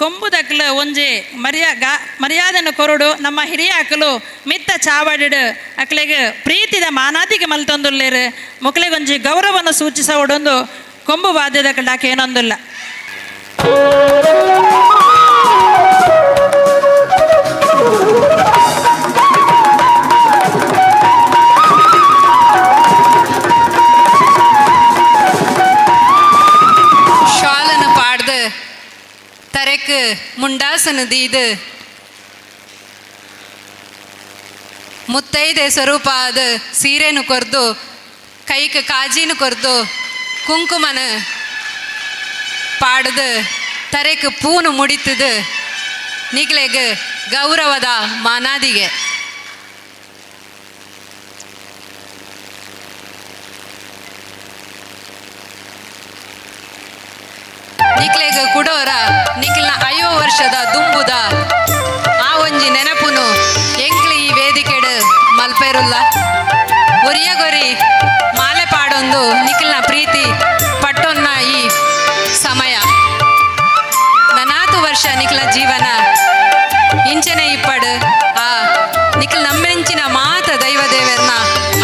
ಕೊಂಬುದಕ್ಲು ಒಂಜಿ ಮರ್ಯಾದೆನ ಕೊರಡು ನಮ್ಮ ಹಿರಿಯ ಅಕಲು ಮಿತ್ತ ಚಾವಡಿಡು ಅಕ್ಲೆಗ್ ಪ್ರೀತಿದ ಮಾನಾದಿಗೆ ಮಲ್ತೊಂದುಲ್ಲೇರು. ಮೊಕ್ಲೆಗೊಂಜಿ ಗೌರವವನ್ನು ಸೂಚಿಸೋಡೊಂದು ಕೊಂಬು ವಾದ್ಯದ ಕಡಾಕ ಏನೊಂದಿಲ್ಲ. ಶಾಲನ್ನು ಪಾಡ್ದು ತರೆಕ್ ಮುಂಡಾಸನ ದೀದು ಮುತ್ತೈದೆ ಸ್ವರೂಪ ಆದ ಸೀರೆನು ಕೊರ್ದು ಕೈಕ್ ಕಾಜಿನು ಕೊರ್ದು ಕುಂಕುಮನ ಪಾಡ್ದು ತರೆಕ್ ಪೂನು ಮುಡಿತದು ನಿಗ್ಲೆಗ್ ಗೌರವದ ಮಾನಾದಿಗೆ. ನಿಕ್ಲೆಗ್ ಕುಡೋರ ನಿಕ್ಲ್ನ 50 ವರ್ಷದ ದುಂಬುದ ಆ ಒಂಜಿ ನೆನಪುನು ಎಂಕ್ಲಿ ಈ ವೇದಿಕೆಡು ಮಲ್ಪೆರುಲ್ಲ. ಒರಿಯಗೊರಿ ಮಾಲೆ ಪಾಡೊಂದು ನಿಕ್ಲ್ನ ಪ್ರೀತಿ ಪಟ್ಟೊನ್ನ ಈ ಸಮಯ ನನಾತು ವರ್ಷ ನಿಕ್ಲ ಜೀವನ ಇಂಚನೆ ಇಪ್ಪಡು. ಆ ನಿಕ್ಲ್ ನಮ್ಮೆಂಚಿನ ಮಾತ ದೈವ ದೇವರ್ನ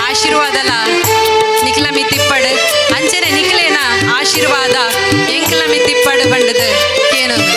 ಆಶೀರ್ವಾದಲ ನಿಕ್ಲ ಮಿತ್ತಿಪ್ಪಡು ಅಂಚನೆ ನಿಕ್ಲೇನ ಆಶೀರ್ವಾದ ಎಂಕ್ಲ ಮಿತ್ತಿಪ್ಪಡು ಬಂಡದು ಕೇನೊಂದು.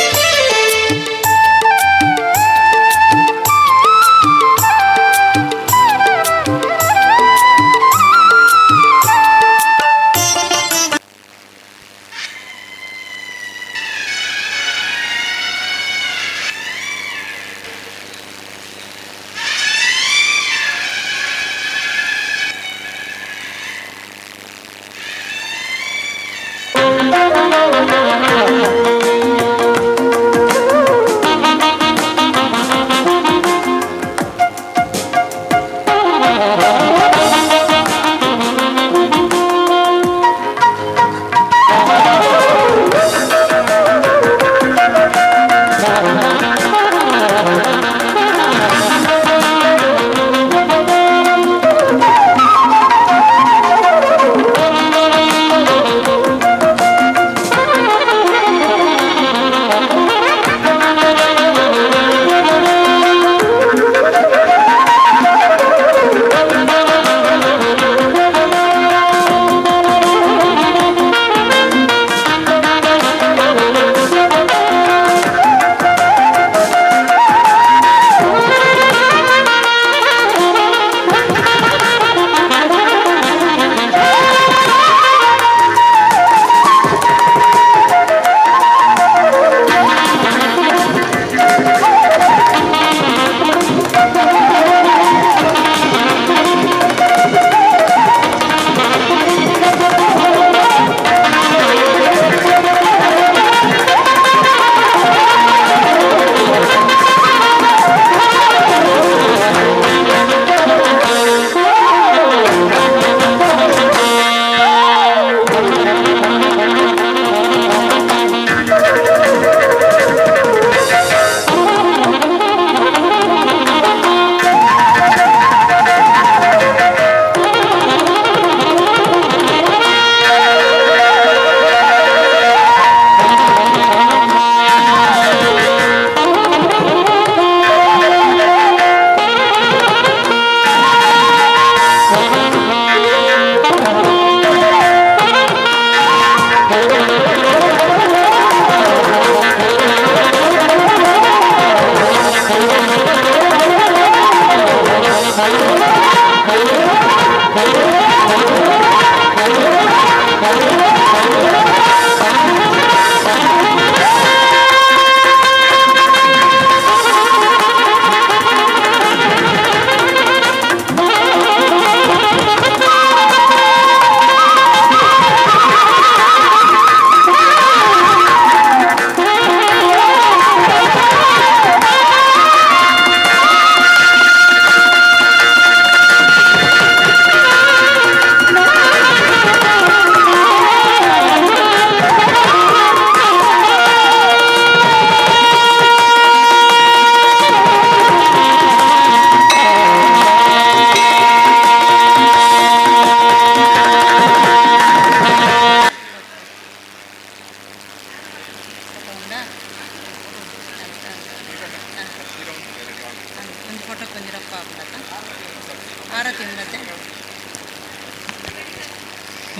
ಆರತಿ ಉಂಡತೆ.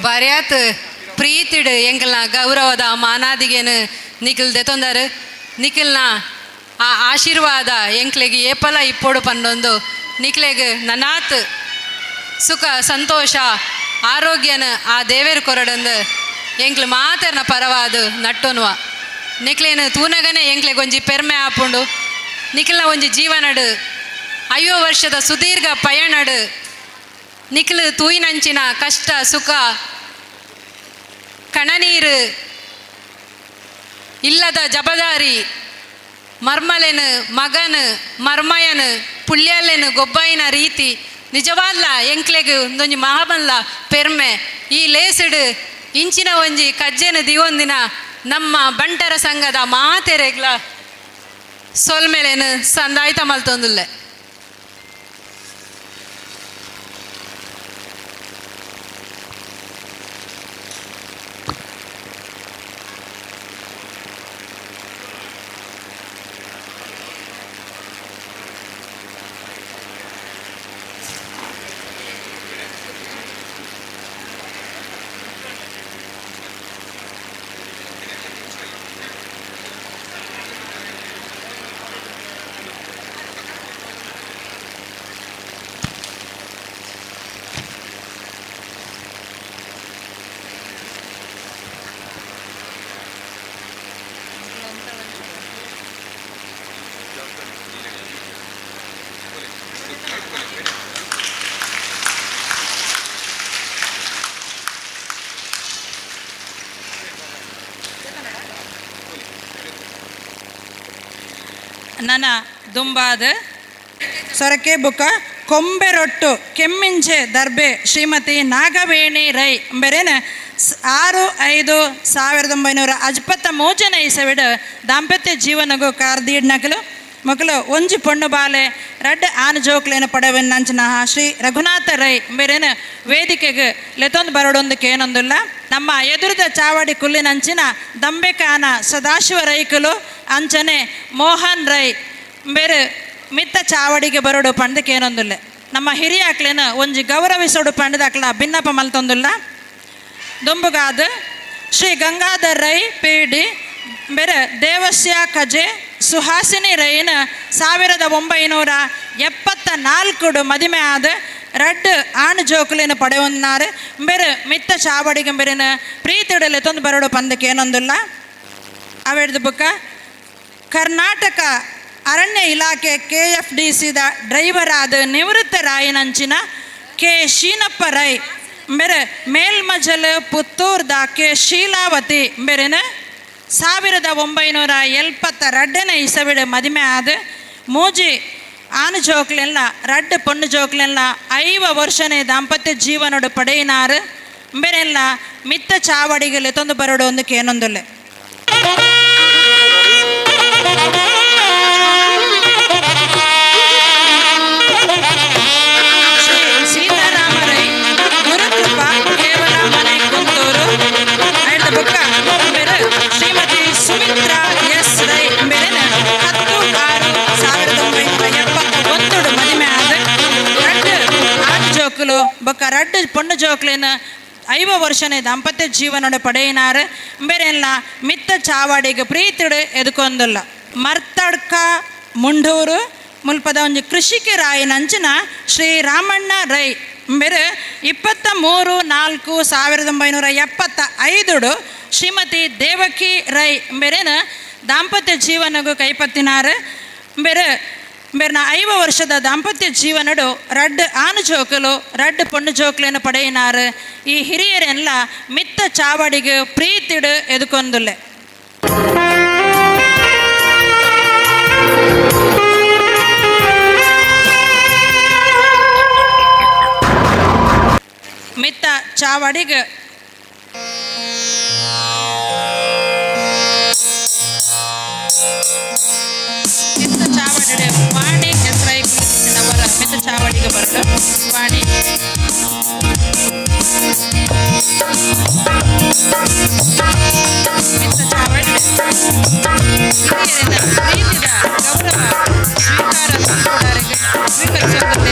ಬರ್ಯಾತ್ ಪ್ರೀತಿಡ್ ಎಂಕಲ್ನ ಗೌರವದ ಮಾನಾದಿಗೆನು ನಿಖಿಲ್ ದೆತೊಂದರು. ನಿಖಿಲ್ನ ಆ ಆಶೀರ್ವಾದ ಎಂಕ್ಲೆಗ್ ಏಪಲ ಇಪ್ಪೊಡು ಪನ್ನೊಂದು ನಿಕ್ಲೆಗ್ ನನಾತ್ ಸುಖ ಸಂತೋಷ ಆರೋಗ್ಯನ ಆ ದೇವೇರು ಕೊರಡಂದು ಎಂಕ್ಲು ಮಾತೆರ್ನ ಪರವಾದ ನಟ್ಟೊನುವ. ನಿಕ್ಲೇನು ತೂನಗನೆ ಎಂಕ್ಲೆಗ್ ಒಂಜಿ ಪೆರ್ಮೆ ಆಪುಂಡು. ನಿಖಿಲ್ನ ಒಂಜಿ ಜೀವನಡು 50 ವರ್ಷದ ಸುದೀರ್ಘ ಪಯಣಡು ನಿಖಿಲ್ ತೂಯಿನಂಚಿನ ಕಷ್ಟ ಸುಖ ಕಣನೀರು ಇಲ್ಲದ ಜಬದಾರಿ ಮರ್ಮಲೆನು ಮಗನು ಮರ್ಮಯನು ಪುಳ್ಯಲೆನು ಗೊಬ್ಬಾಯಿನ ರೀತಿ ನಿಜವಾದ್ಲ ಎಂಕ್ಲೆಗ್ ಒಂದೊಂಜಿ ಮಹಾಬಲ್ಲ ಪೆರ್ಮೆ. ಈ ಲೇಸಿಡು ಇಂಚಿನ ಒಂಜಿ ಕಜ್ಜೆನು ದಿವೊಂದಿನ ನಮ್ಮ ಬಂಟರ ಸಂಘದ ಮಾತೆರೆಗ್ಲ ಸೊಲ್ಮೆಲೇನು ಸಂದಾಯ್ತ ಮಲ್ತೊಂದುಲ್ಲೆ. ನನ ದುಂಬಾದ ಸೊರಕೆ ಬುಕ್ಕ ಕೊಂಬೆರೊಟ್ಟು ಕೆಮ್ಮಿಂಜೆ ದರ್ಬೆ ಶ್ರೀಮತಿ ನಾಗವೇಣಿ ರೈ ಬೇರೇನ 6/5/1953 ಇಸವಿಡು ದಾಂಪತ್ಯ ಜೀವನಗೂ ಕಾರ್ದೀಡ್ನಕಲು ಮಕ್ಕಳು ಒಂಜಿ ಪೊಣ್ಣು ಬಾಲೆ ರಡ್ಡ್ ಆನು ಜೋಕ್ಲೇನ ಪಡವೆನ್ನಂಚಿನ ಶ್ರೀ ರಘುನಾಥ ರೈ ಬೇರೇನ ವೇದಿಕೆಗೆ ಲೆತೊಂದು ಬರಡೊಂದಕ್ಕೆ ಏನೊಂದಿಲ್ಲ. ನಮ್ಮ ಎದುರಿದ ಚಾವಡಿ ಕುಲ್ಲಿನಂಚಿನ ದಂಬೆಕಾನ ಸದಾಶಿವ ರೈಕುಲು ಅಂಚನೆ ಮೋಹನ್ ರೈ ಬೇರೆ ಮಿತ್ತ ಚಾವಡಿಗೆ ಬರೋಡು ಪಂಡಕ್ಕೆ ಏನೊಂದಿಲ್ಲ. ನಮ್ಮ ಹಿರಿಯಾಕ್ಲೇನ ಒಂಜಿ ಗೌರವಿಸೋಡು ಪಂಡದಾಕ್ಲ ಭಿನ್ನಪ ಮಲ್ತೊಂದಿಲ್ಲ. ದುಂಬುಗಾದ ಶ್ರೀ ಗಂಗಾಧರ್ ರೈ ಪಿ ಡಿ ಬೇರೆ ದೇವಸ್ಯ ಕಜೆ ಸುಹಾಸಿನಿ ರೈನ 1974 ಮದಿಮೆ ಆದ ರಡ್ಡ್ ಆಣು ಜೋಕುಲೇನು ಪಡೆಯೊಂದಿನಾರು ಬೇರೆ ಮಿತ್ತ ಚಾವಡಿಗೆ ಬೇರೆನ ಪ್ರೀತಿಡಲೆ ತೊಂದು ಬರೋಡು ಪಂದಕ್ಕೆ ಏನೊಂದಿಲ್ಲ. ಅವೆಡ್ದು ಬುಕ್ಕ ಕರ್ನಾಟಕ ಅರಣ್ಯ ಇಲಾಖೆ KFDCದ ಡ್ರೈವರ್ ಆದ ನಿವೃತ್ತ ರಾಯನಂಚಿನ ಕೆ ಶೀನಪ್ಪ ರೈ ಬೇರೆ ಮೇಲ್ಮಜಲ್ ಪುತ್ತೂರ್ದ ಕೆ ಶೀಲಾವತಿ ಬೇರೆನ 1972 ಇಸವಿಡು ಮದಿಮೆ ಆದ ಮೂಜಿ ಆನು ಜೋಕ್ಲೆಲ್ಲ ರಡ್ಡ್ ಪೊಣ್ಣು ಜೋಕ್ಲೆಲ್ಲ 5 ವರ್ಷನೇ ದಾಂಪತ್ಯ ಜೀವನಡು ಪಡೆಯಿನಾರು ಬೇರೆಲ್ಲ ಮಿತ್ತ ಚಾವಡಿಗೆ ಲೆತೊಂದು ಬರೋಡು ಒಂದಕ್ಕೆ ಏನೊಂದಿಲ್ಲ. ಶ್ರೀ ಸೀತಾರಾಮ ರೈ ಗುರುಕೃಪಾ ಕೇವಲ ಮನೆ ಕುಂತೂರು ಐದ ಬುಕ್ಕ ಬೇರೆ ಶ್ರೀಮತಿ ಸುಮಿತ್ರಾ ಎಸ್ ರೈ ಬೇರೆನ 10/6/1971 ಮದಿಮೆ ಆದ ರಡ್ಡ್ ಆಣ್ ಜೋಕುಲು ಬೊಕ್ಕ ರಡ್ಡ್ ಪೊಣ್ಣು ಜೋಕ್ಲೇನ 5 ವರ್ಷನೇ ದಾಂಪತ್ಯ ಜೀವನೋಡು ಪಡೆಯಿನಾರು ಬೇರೆಲ್ಲ ಮಿತ್ತ ಚಾವಡಿಗೆ ಪ್ರೀತಿಡು ಎದುಕೊಂದಿಲ್ಲ. ಮರ್ತಡ್ಕ ಮುಂಡೂರು ಮುಲ್ಪದ ಒಂಜಿ ಕೃಷಿಕೆ ರಾಯನಂಚಿನ ಶ್ರೀ ರಾಮಣ್ಣ ರೈ ಬೇರೆ 23/4/1975 ಶ್ರೀಮತಿ ದೇವಕಿ ರೈ ಬೇರೆನ ದಾಂಪತ್ಯ ಜೀವನಗೂ ಕೈಪತ್ತಿನಾರು ಬೇರೆ ಬೇರೆ 5 ವರ್ಷದ ದಾಂಪತ್ಯ ಜೀವನಡು ರಡ್ಡ್ ಆನು ಜೋಕಲು ರಡ್ಡ್ ಪೊಣ್ಣು ಜೋಕ್ಲೇನು ಪಡೆಯಿನಾರು. ಈ ಹಿರಿಯರೆಲ್ಲ ಮಿತ್ತ ಚಾವಡಿಗೆ ಪ್ರೀತಿಡು ಎದುಕೊಂದುಲ್ಲೆ. ಮಿತ್ತ ಚಾವಡಿಗೆ ಮಿತ್ತ ಚಾವಡಿ ವಾಣಿ ಹೆಸರೈ ಕುಳಿತಿನವರ ಮಿತ್ತ ಚಾವಡಿಗೆ ಬರಲು ವಾಣಿ ಮಿತ್ತ ಚಾವಡಿ ಹಿರಿಯರಿನ ಪ್ರೀತಿದ ಗೌರವ ಸ್ವೀಕಾರ ಸ್ವೀಕರಿಸುವಂತೆ.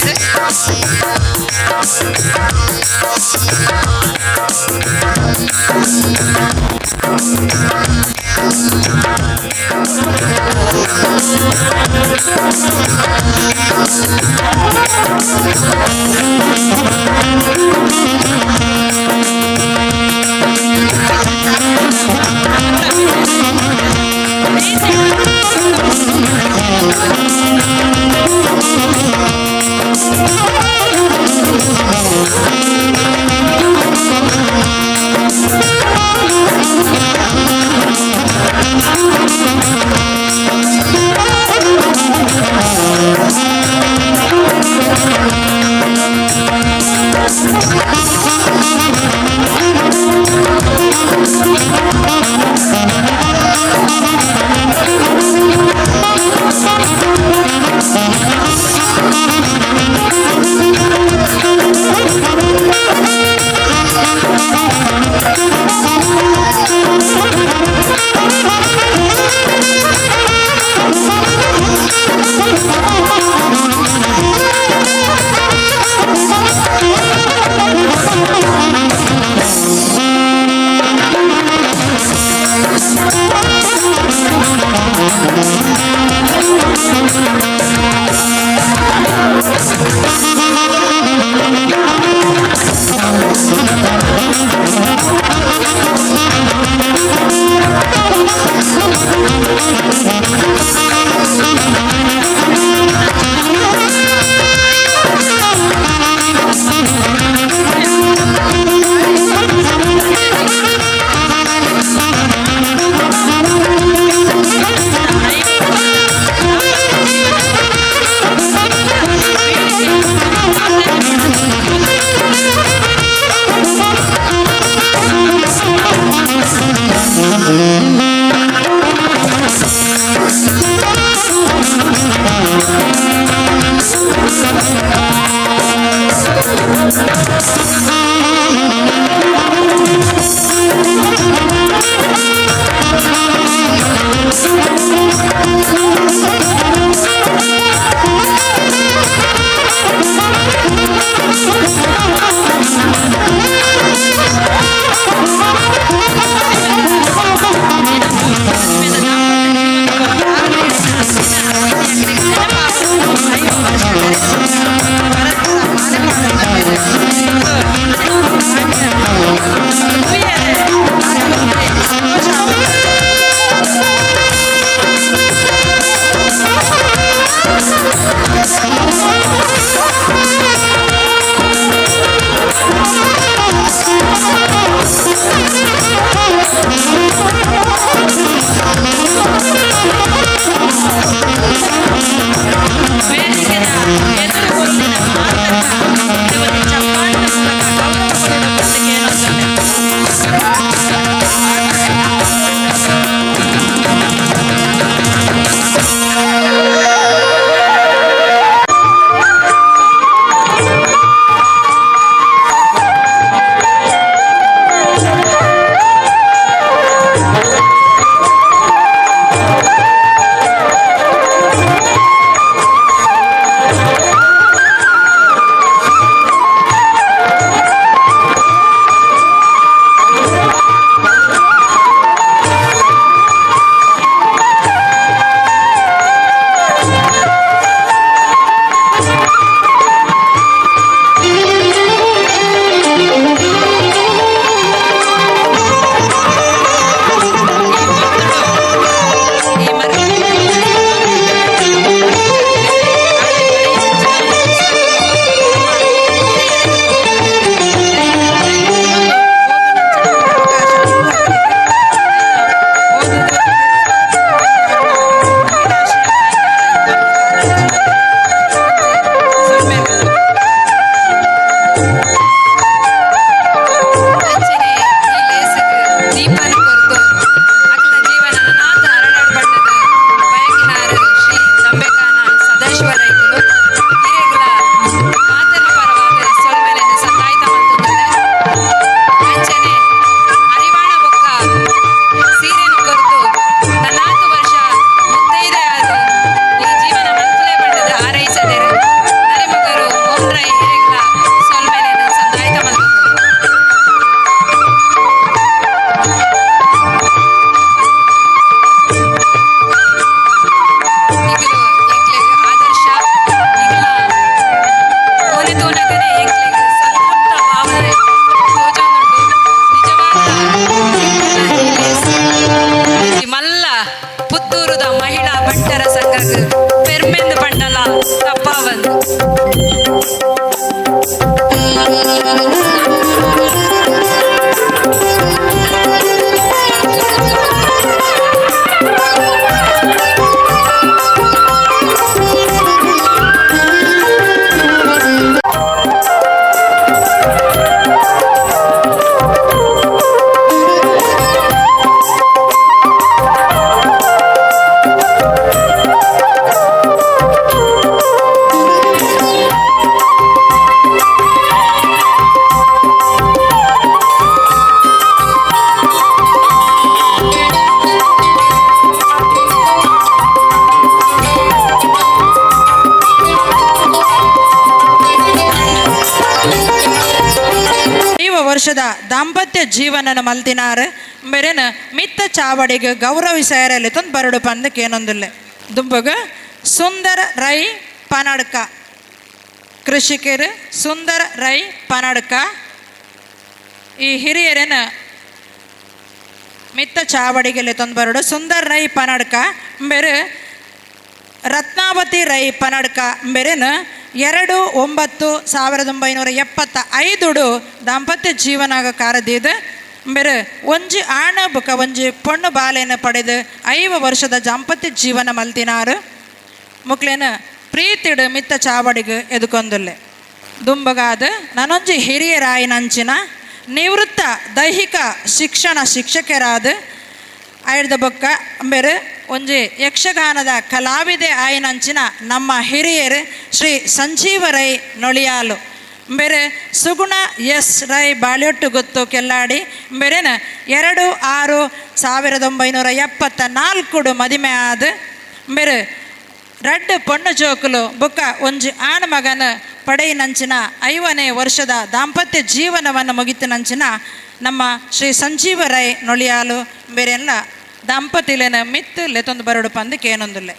ಆವಂದು. ವರ್ಷದ ದಾಂಪತ್ಯ ಜೀವನನ ಮಲ್ತಿನಾರು ಮೇರೆನ ಮಿತ್ತ ಚಾವಡಿಗೆ ಗೌರವಿಸಾಯರಲ್ಲಿ ತಂದು ಬರಡು ಪಂದಕ್ಕೇನೊಂದಿಲ್ಲ. ದುಂಬಗ ಸುಂದರ ರೈ ಪನಡ್ಕ ಕೃಷಿಕರು ಸುಂದರ ರೈ ಪನಡ್ಕ ಈ ಹಿರಿಯರನ್ನ ಮಿತ್ತ ಚಾವಡಿಗೆಲ್ಲ ತಂದು ಬರಡು ಸುಂದರ ರೈ ಪನಡ್ಕ ಬೇರೆ ರತ್ನಾವತಿ ರೈ ಪನಡ್ಕ ಬೇರೆನ 2/9/1975 ದಾಂಪತ್ಯ ಜೀವನ ಕಾರದೀದು ಬೇರೆ ಒಂಜಿ ಆಣ ಬುಕ ಒಂಜಿ ಪೊಣ್ಣು ಬಾಲೆನ ಪಡೆದು 5 ವರ್ಷದ ದಾಂಪತ್ಯ ಜೀವನ ಮಲ್ತಿನಾರು ಮುಕ್ಲೇನ ಪ್ರೀತಿಡು ಮಿತ್ತ ಚಾವಡಿಗೆ ಎದುಕೊಂದುಲ್ಲೆ. ದುಂಬಗಾದ ನಾನೊಂಜಿ ಹಿರಿಯರಾಯಿನಂಚಿನ ನಿವೃತ್ತ ದೈಹಿಕ ಶಿಕ್ಷಣ ಶಿಕ್ಷಕರಾದ ಆಯ್ದ ಬೊಕ್ಕ ಬೇರೆ ಒಂಜಿ ಯಕ್ಷಗಾನದ ಕಲಾವಿದೆ ಆಯಿನಂಚಿನ ನಮ್ಮ ಹಿರಿಯರು ಶ್ರೀ ಸಂಜೀವ ರೈ ನೊಳಿಯಾಲು ಬೇರೆ ಸುಗುಣ ಎಸ್ ರೈ ಬಾಳ್ಯೊಟ್ಟು ಗೊತ್ತು ಕೆಲ್ಲಾಡಿ ಬೇರೆನ 2/6/1974 ಮದಿಮೆ ಆದ ಬೇರೆ ರಡ್ಡು ಪೊಣ್ಣು ಜೋಕುಲು ಬೊಕ್ಕ ಒಂಜಿ ಆಣ ಮಗನ ಪಡೆಯಿನಂಚಿನ 5ನೇ ವರ್ಷದ ದಾಂಪತ್ಯ ಜೀವನವನ್ನು ಮುಗಿತಿನಂಚಿನ ನಮ್ಮ ಶ್ರೀ ಸಂಜೀವ ರೈ ನೊಳಿಯಾಲು ಬೇರೆಲ್ಲ ದಂಪತಿಲೇನ ಮಿತ್ತು ಲೆತೊಂದು ಬರಡು ಪಂದಕ್ಕೇನೊಂದಿಲ್ಲ.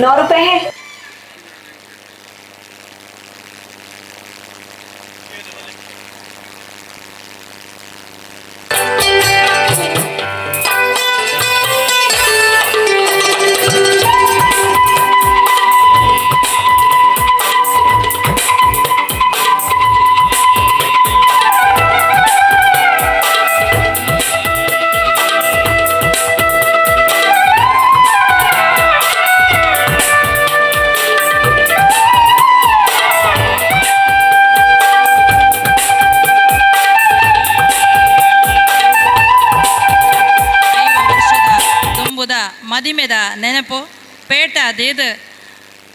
नौ रुपए है. ಮದಿಮೆದ ನೆನಪು ಪೇಟ ದೇದ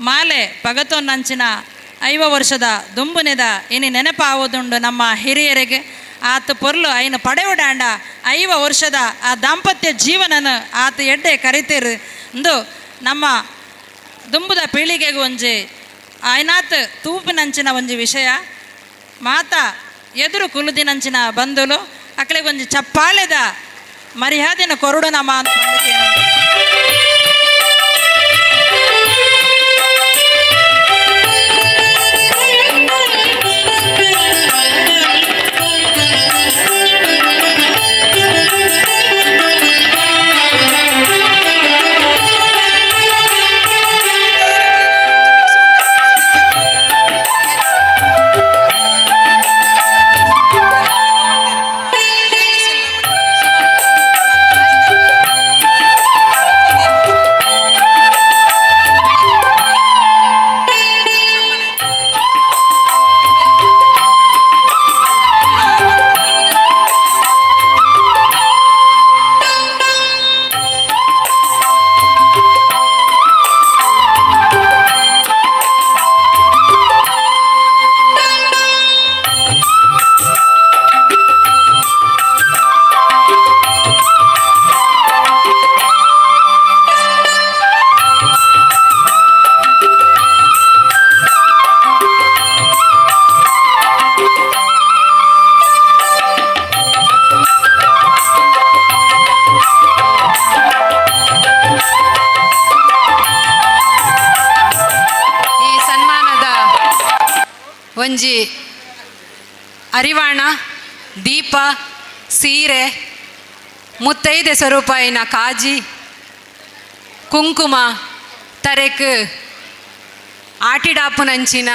ಮಾಲೆ ಪಗತೊನ್ನಂಚಿನ 5 ವರ್ಷದ ದುಂಬುನೆದ ಇನಿ ನೆನಪಾವುದುಂಡು ನಮ್ಮ ಹಿರಿಯರಿಗೆ. ಆತ ಪೊರ್ಲು ಐನು ಪಡೆವುಡಾಂಡ 5 ವರ್ಷದ ಆ ದಾಂಪತ್ಯ ಜೀವನನ ಆತ ಎಡ್ಡೆ ಕರಿತೀರು ಇಂದು ನಮ್ಮ ದುಂಬುದ ಪೀಳಿಗೆಗೆ ಒಂಜಿ ಆಯ್ನಾತ್ ತೂಪಿನಂಚಿನ ಒಂಜಿ ವಿಷಯ. ಮಾತಾ ಎದುರು ಕುಲುದಿನಂಚಿನ ಬಂಧುಲು ಅಕ್ಕಳಿಗೆ ಒಂಜಿ ಚಪ್ಪಾಳೆದ ಮರ್ಯಾದೆನ ಕೊರಡು ನಮ್ಮ ಅಂತ. ಒಂಜಿ ಅರಿವಾಣ ದೀಪ ಸೀರೆ ಮುತ್ತೈದೆ ಸ್ವರೂಪಾಯಿನ ಕಾಜಿ ಕುಂಕುಮ ತರೆಕ್ ಆಟಿಡಾಪುನಂಚಿನ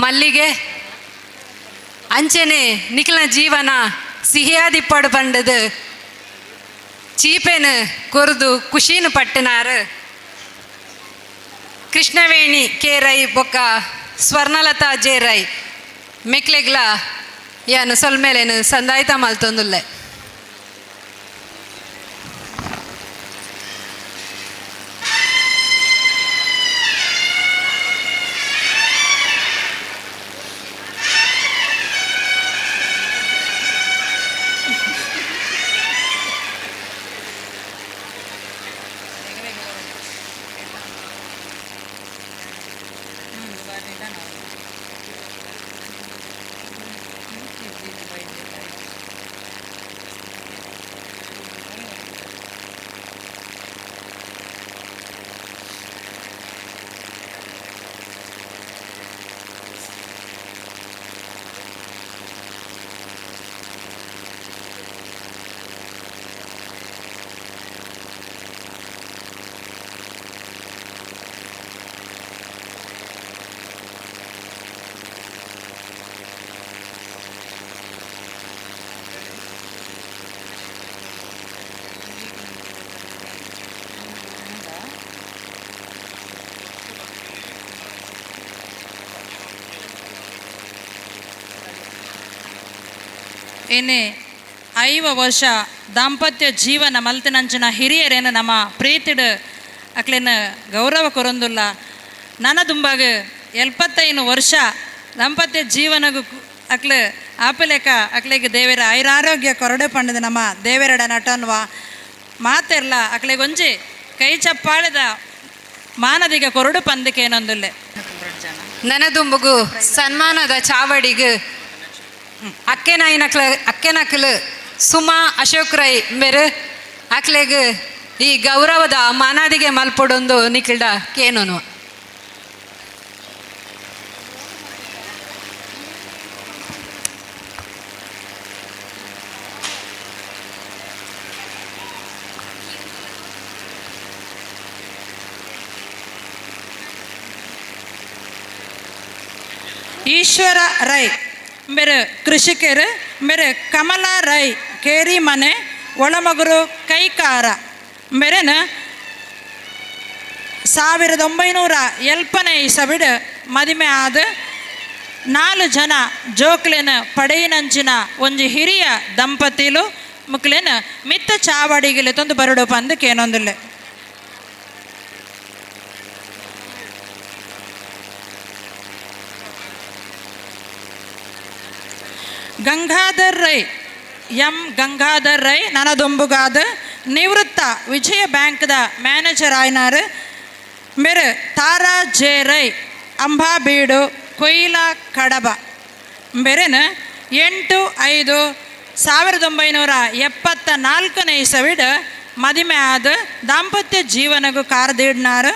ಮಲ್ಲಿಗೆ ಅಂಚನೆ ನಿಖಿಲ ಜೀವನ ಸಿಹಿಯಾದಿಪ್ಪಡು ಪಂಡದು ಚೀಪೆನು ಕೊರ್ದು ಖುಷಿನು ಪಟ್ಟಿನಾರು ಕೃಷ್ಣವೇಣಿ ಕೆ ರೈ ಬೊಕ್ಕ ಸ್ವರ್ಣಲತಾ ಜೆ ರೈ ಮೆಕ್ಲೆಗ್ಲ ಯಾನು ಸೊಲ್ಮೇಲೇನು ಸಂದಾಯ್ತ ಮಲ್ತೊಂದುಲ್ಲೆ. ಏನೇ 50 ವರ್ಷ ದಾಂಪತ್ಯ ಜೀವನ ಮಲ್ತಿನಂಚಿನ ಹಿರಿಯರೇನು ನಮ್ಮ ಪ್ರೀತಿಡು ಅಕ್ಲೇನ ಗೌರವ ಕೊರೊಂದುಲ್ಲ. ನನ್ನ ದುಂಬಾಗ 75 ವರ್ಷ ದಾಂಪತ್ಯ ಜೀವನಗೂ ಅಕ್ಲೆ ಆಪಲೇಕ ಅಕ್ಲೆಗೆ ದೇವರ ಐರಾರೋಗ್ಯ ಕೊರಡೆ ಪಂಡದ ನಮ್ಮ ದೇವರಡ ನಟನ್ವ ಮಾತೆರ್ಲ ಅಕ್ಲೆಗೊಂಜಿ ಕೈ ಚಪ್ಪಾಳೆದ ಮಾನದಿಗ ಕೊರಡು ಪಂದಕ್ಕೆ ಏನೊಂದುಲ್ಲೆ. ನನದುಂಬುಗು ಸನ್ಮಾನದ ಚಾವಡಿಗು ಅಕ್ಕೆನಾಯಿನಕ್ಲ ಅಕ್ಕೆನಕ್ಲು ಸುಮಾ ಅಶೋಕ್ ರೈ ಮೇರು ಅಕ್ಲೆಗ್ ಈ ಗೌರವದ ಮಾನಾದಿಗೆ ಮಲ್ಪೊಡೊಂದು ನಿಖಿಲ್ಡ ಕೇನೋನು. ಈಶ್ವರ ರೈ ಮೇರೆ ಕೃಷಿಕರು ಮೇರೆ ಕಮಲಾ ರೈ ಕೇರಿ ಮನೆ ಒಳಮಗುರು ಕೈಕಾರ ಮೇರೆನ 1970ನೇ ಇಸವಿಡ್ ಮದಿಮೆ ಆದ 4 ಜನ ಜೋಕ್ಲೆನ ಪಡೆಯಿನಂಚಿನ ಒಂಜಿ ಹಿರಿಯ ದಂಪತಿಲು ಮುಕ್ಲೆನ ಮಿತ್ತ ಚಾವಡಿಗೆಲೆ ತಂದು ಬರಡು ಪಂದಕ್ಕೇನೊಂದಿಲ್ಲ. ಗಂಗಾಧರ್ ರೈ ಎಂ ಗಂಗಾಧರ್ ರೈ ನನದೊಂಬುಗಾದ ನಿವೃತ್ತ ವಿಜಯ ಬ್ಯಾಂಕ್ದ ಮ್ಯಾನೇಜರ್ ಆಯ್ನಾರು ಮೇರು ತಾರಾ ಜೆ ರೈ ಅಂಬಾಬೀಡು ಕೊಯ್ಲಾ ಕಡಬ ಮೇರೆನ 8/5/1974ನೇ ಇಸವಿಡ್ ಮದಿಮೆ ಆದ ದಾಂಪತ್ಯ ಜೀವನಗೂ ಕಾರದಿಡ್ನಾರು.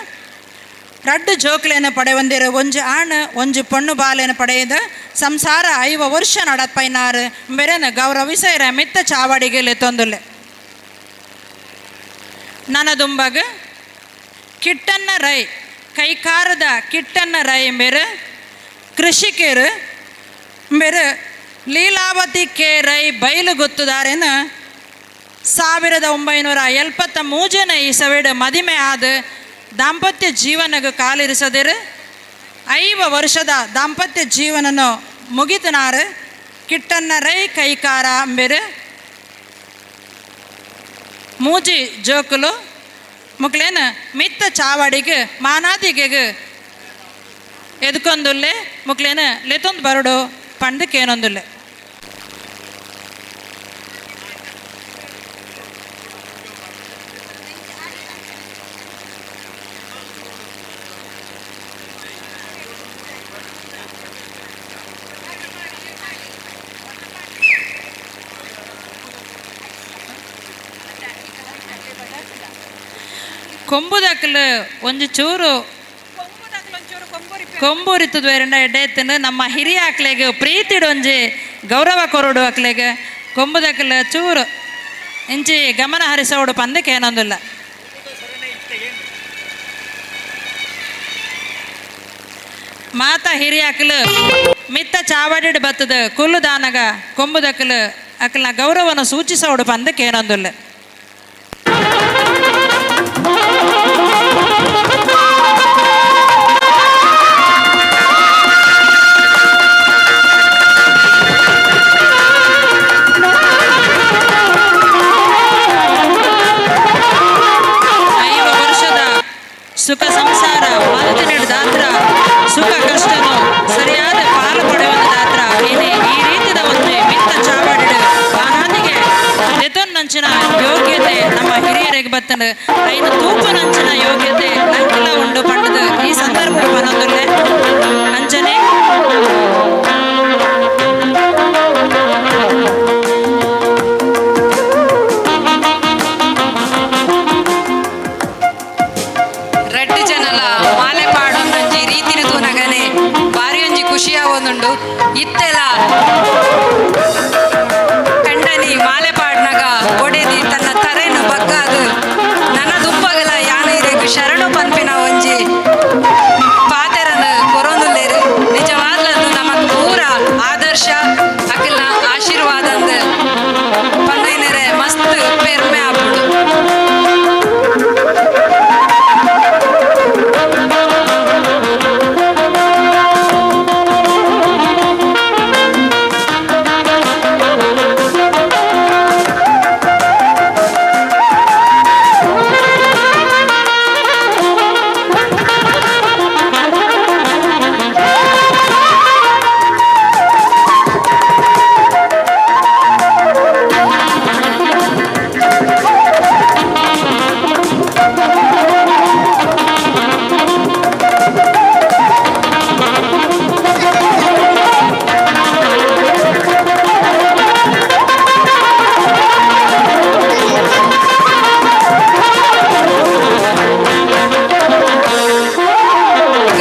2 ಜೋಕ್ಲೇನ ಪಡೆವಂದಿರು, ಒಂಜಿ ಆಣ್ ಒಂಜಿ ಪೊಣ್ಣು ಬಾಲೇನ ಪಡೆಯದ ಸಂಸಾರ 50 ವರ್ಷ ನಡಪೈನಾರು ಮೆರೆನ ಗೌರವಿಸೈರ ಮಿತ್ತ ಚಾವಡಿಗೆಲೆ ತೊಂದುಲ್ಲೆ. ನನದುಂಬಗ ಕಿಟ್ಟನ್ನ ರೈ ಕೈಕಾರದ ಕಿಟ್ಟನ್ನ ರೈ ಮೇರು ಕೃಷಿಕರು ಮೇರು ಲೀಲಾವತಿ ಕೆ ರೈ ಬಯಲು ಗೊತ್ತುದಾರೇನ 1973ನೇ ಇಸವಿಡ್ ಮದಿಮೆ ಆದ ದಾಂಪತ್ಯ ಜೀವನಗೂ ಕಾಲಿರಿಸದಿರು 50 ವರ್ಷದ ದಾಂಪತ್ಯ ಜೀವನನು ಮುಗಿತನಾರು ಕಿಟ್ಟನ್ನ ರೈ ಕೈಕಾರ ಅಂಬೆರು ಮೂಜಿ ಜೋಕುಲು ಮುಕ್ಲೇನ ಮಿತ್ತ ಚಾವಡಿಗೆ ಮಾನಾದಿಗೆಗೆ ಎದ್ಕೊಂದುಲ್ಲೆ ಮುಕ್ಲೇನ ಲೆತೊಂದು ಬರಡು ಪಂಡಕ್ಕೇನೊಂದುಲ್ಲೆ. ಕೊಂಬುದಕ್ಲು ಒಂಜಿ ಚೂರು ಕೊಂಬೂರಿತ್ತದ ಎಡ್ಡೆತ್ತಿನ ನಮ್ಮ ಹಿರಿಯ ಅಕ್ಲೆಗ್ ಪ್ರೀತಿಡೊಂಜಿ ಗೌರವ ಕೊರಡು ಅಕ್ಲೆಗ್ ಕೊಂಬುದಕ್ಲ ಚೂರು ಇಂಚಿ ಗಮನ ಹರಿಸೋಡು ಪಂದಕ್ಕೆ ಏನೊಂದಿಲ್ಲ. ಮಾತಾ ಹಿರಿಯಾಕಲು ಮಿತ್ತ ಚಾವಡಿಡ್ ಬತ್ತದ ಕುಲ್ಲು ದಾನಗ ಕೊಂಬುದಕ್ಕಲು ಅಕ್ಲನ ಗೌರವನ ಸೂಚಿಸೋಡು ಪಂದಕ್ಕೆ ಏನೊಂದಿಲ್ಲ. ಸುಖ ಸಂಸಾರ ಮಲ್ತಿನಿಡ್ ದಾತ್ರ ಸುಖ ಕಷ್ಟನು ಸರಿಯಾದ ಪಾಲು ಪಡೆಯುವ ದಾತ್ರ ಏನೇ ಈ ರೀತಿದ ಒಂದು ಮಿತ್ತ ಚಾವಡಿಡು ಬಾನಾದಿಗೆ ದೆತೊನ್ನಂಚಿನ ಯೋಗ್ಯತೆ ನಮ್ಮ ಹಿರಿಯರಿಗೆ ಬತ್ತನು ಐನು ತೂಪನಂಚಿನ ಯೋಗ್ಯತೆ ನಂಕೆಲ್ಲ ಉಂಡು ಪಂಡದು ಈ ಸಂದರ್ಭ ಪನೊಂದುಲ್ಲೆ ಅಂಚನೆ ಖುಷಿಯಾವೊಂದುಂಡು ಇತ್ತೆಲ ಕಂಡನಿ ಮಾಲೆ ಪಾಡ್ನಗ ಒಡೆದಿ ತನ್ನ ತರೆನು ಬಗ್ಗಾದು ನನ್ನ ದುಪ್ಪಗಲ ಯಾನೈರೆಗ್ ಶರಣು ಪನ್ಪಿನ ಒಂಜಿ ಪಾತೆರನು ಕೊರೊಂದುಲ್ಲೇರು. ನಿಜವಾಗ್ಲೂ ನಮಕ್ ಪೂರ ಆದರ್ಶ ಅಕಲ್ನ ಆಶೀರ್ವಾದ ಅಂದ್ ಪನ್ನೈನರೆ ಮಸ್ತ್ ಪೆರ್ಮೆ ಆಪುಂಡು.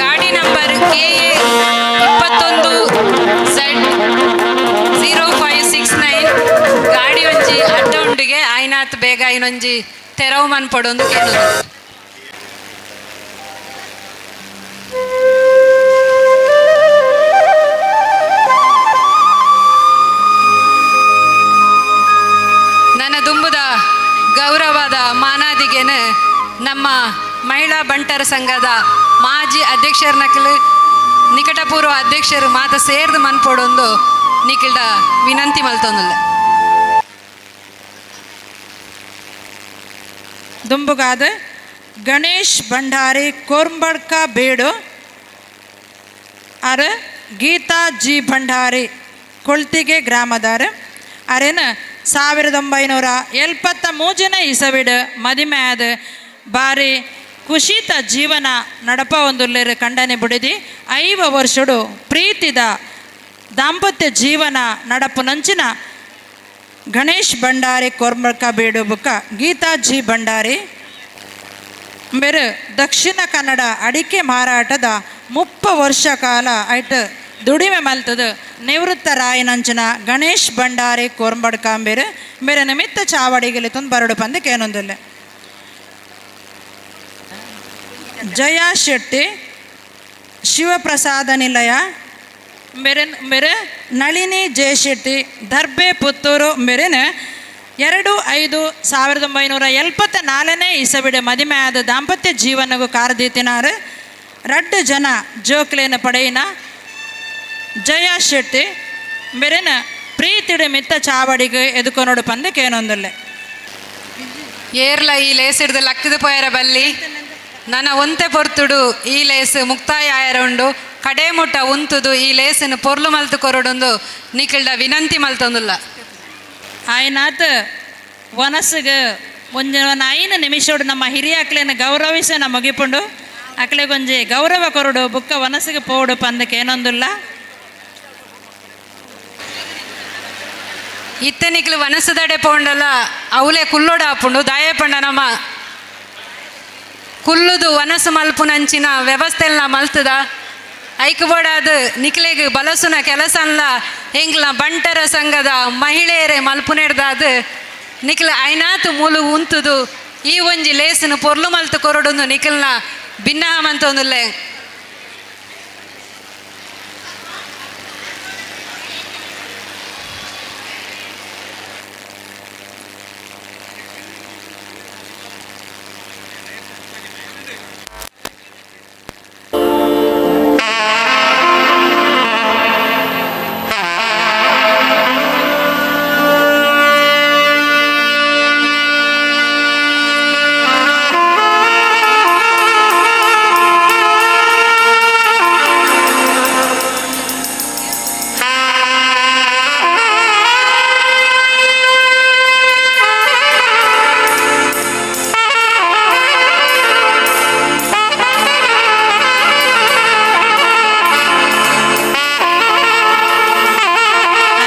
ಗಾಡಿ ನಂಬರ್ KA 21 Z 0569 ಗಾಡಿ ಒಂಜಿ ಅಡ್ಡ ಉಂಡಿಗೆ ಆಯ್ನಾತ್ ಬೇಗ ಇನ್ನೊಂಜಿ ತೆರವು ಮನ್ಪೊಡೊಂದು ಕೇಳುದು. ನನ್ನ ದುಂಬುದ ಗೌರವದ ಮಾನಾದಿಗೆನ ನಮ್ಮ ಮಹಿಳಾ ಬಂಟರ ಸಂಘದ ಮಾಜಿ ಅಧ್ಯಕ್ಷರ ನಕಲು ನಿಕಟಪೂರ್ವ ಅಧ್ಯಕ್ಷರು ಮಾತ ಸೇರ್ದು ಮನ್ಪೊಡೊಂದು ನಿಖಿಲ್ಡ ವಿನಂತಿ ಮಲ್ತೊಂದುಲ್ಲ. ದುಂಬುಗಾದ ಗಣೇಶ್ ಭಂಡಾರಿ ಕೋರ್ಂಬಡ್ಕ ಬೇಡು ಅರ ಗೀತಾ ಜಿ ಭಂಡಾರಿ ಕೊಳ್ತಿಗೆ ಗ್ರಾಮದಾರ ಅರೇನ 1973 ಇಸವಿಡು ಮದಿಮೆ ಆದ ಬಾರಿ ಕುಶಿತ ಜೀವನ ನಡಪ ಒಂದುಲ್ಲೇರು ಕಂಡನೆ ಬುಡಿದಿ 5 ವರ್ಷಡು ಪ್ರೀತಿದ ದಾಂಪತ್ಯ ಜೀವನ ನಡಪು ನಂಚಿನ ಗಣೇಶ್ ಭಂಡಾರಿ ಕೋರ್ಮಡ್ಕ ಬೇಡು ಬುಕ್ಕ ಗೀತಾ ಜಿ ಭಂಡಾರಿ ಮೇರು ದಕ್ಷಿಣ ಕನ್ನಡ ಅಡಿಕೆ ಮಾರಾಟದ 30 ವರ್ಷ ಕಾಲ ಐಟ್ ದುಡಿಮೆ ಮಲ್ತದು ನಿವೃತ್ತ ರಾಯನಂಚಿನ ಗಣೇಶ್ ಭಂಡಾರಿ ಕೋರ್ಮಡ್ಕಾಂಬೇರು ಮೇರೆ ನಿಮಿತ್ತ ಚಾವಡಿಗೆ ತಂದು ಬರಡು ಪಂದಕ್ಕೆ ಏನೊಂದಿಲ್ಲ. ಜಯಾ ಶೆಟ್ಟಿ ಶಿವಪ್ರಸಾದ ನಿಲಯ ಮೇರೆ ಮೇರೆ ನಳಿನಿ ಜಯಶೆಟ್ಟಿ ದರ್ಬೆ ಪುತ್ತೂರು ಮೇರೆನ 2/5/1974 ಇಸವಿಡು ಮದಿಮೆ ಆದ ದಾಂಪತ್ಯ ಜೀವನಗೂ ಕಾರದೀತಿನಾರು 2 ಜನ ಜೋಕ್ಲೇನ ಪಡೆಯಿನ ಜಯಾ ಶೆಟ್ಟಿ ಮೇರೆನ ಪ್ರೀತಿಡು ಮಿತ್ತ ಚಾವಡಿಗೆ ಎದುಕೊನೋಡು ಪಂದಕ್ಕೆ ಏನೊಂದಿಲ್ಲ. ಏರ್ಲ ಈ ಲೇಸಿಡ್ದು ಲಕ್ಕದ ಪೋಯರ ಬಲ್ಲಿ ನನ್ನ ಒಂತೆ ಪೊರ್ತುಡು ಈ ಲೇಸ್ ಮುಕ್ತಾಯ ಆಯರ ಉಂಡು ಕಡೆ ಮುಟ್ಟ ಉಂತುದು ಈ ಲೇಸನ್ನು ಪೊರ್ಲು ಮಲ್ತು ಕೊರಡೊಂದು ನಿಖಿಲ್ಡ ವಿನಂತಿ ಮಲ್ತೊಂದುಲ್ಲ. ಆಯ್ನಾತ್ ವನಸ್ಸಿಗೆ ಒಂಜಿ 5 ನಿಮಿಷೋಡು ನಮ್ಮ ಹಿರಿಯ ಅಕ್ಲೆನ ಗೌರವಿಸ ನಮ್ಮ ಮುಗಿಪುಂಡು ಅಕ್ಲೆಗೊಂಜಿ ಗೌರವ ಕೊರಡು ಬುಕ್ಕ ವನಸ್ಸಿಗೆ ಪೋಡು ಪಂದಕ್ಕೆ ಏನೊಂದಿಲ್ಲ. ಇತ್ತೆ ನಿಕ್ಲು ವನಸುದಡೆ ಪೋಂಡಲ ಅವಲೆ ಕುಲ್ಲೋಡ ಆಪುಂಡು ದಾಯಪಂಡ ನಮ್ಮ ಕುಲ್ಲುದು ವನಸು ಮಲ್ಪುನಂಚಿನ ವ್ಯವಸ್ಥೆಲ್ಲ ಮಲ್ತದ ಐಕ್ ಬೋಡಾದ್ ನಿಕ್ಲೆಗ್ ಬಲಸುನ ಕೆಲಸನ್ಲ ಎಂಕ್ಲ ಬಂಟರ ಸಂಘದ ಮಹಿಳೆಯರೇ ಮಲ್ಪುನೆಡ್ದಾದ್ ನಿಕ್ಲ ಐನಾತ್ ಮೂಲು ಉಂತುದು ಈ ಒಂಜಿ ಲೇಸನು ಪೊರ್ಲು ಮಲ್ತು ಕೊರಡುಂದು ನಿಕ್ಲ್ನ ಭಿನ್ನ ಮಂತೊಂದುಲ್ಲೆ.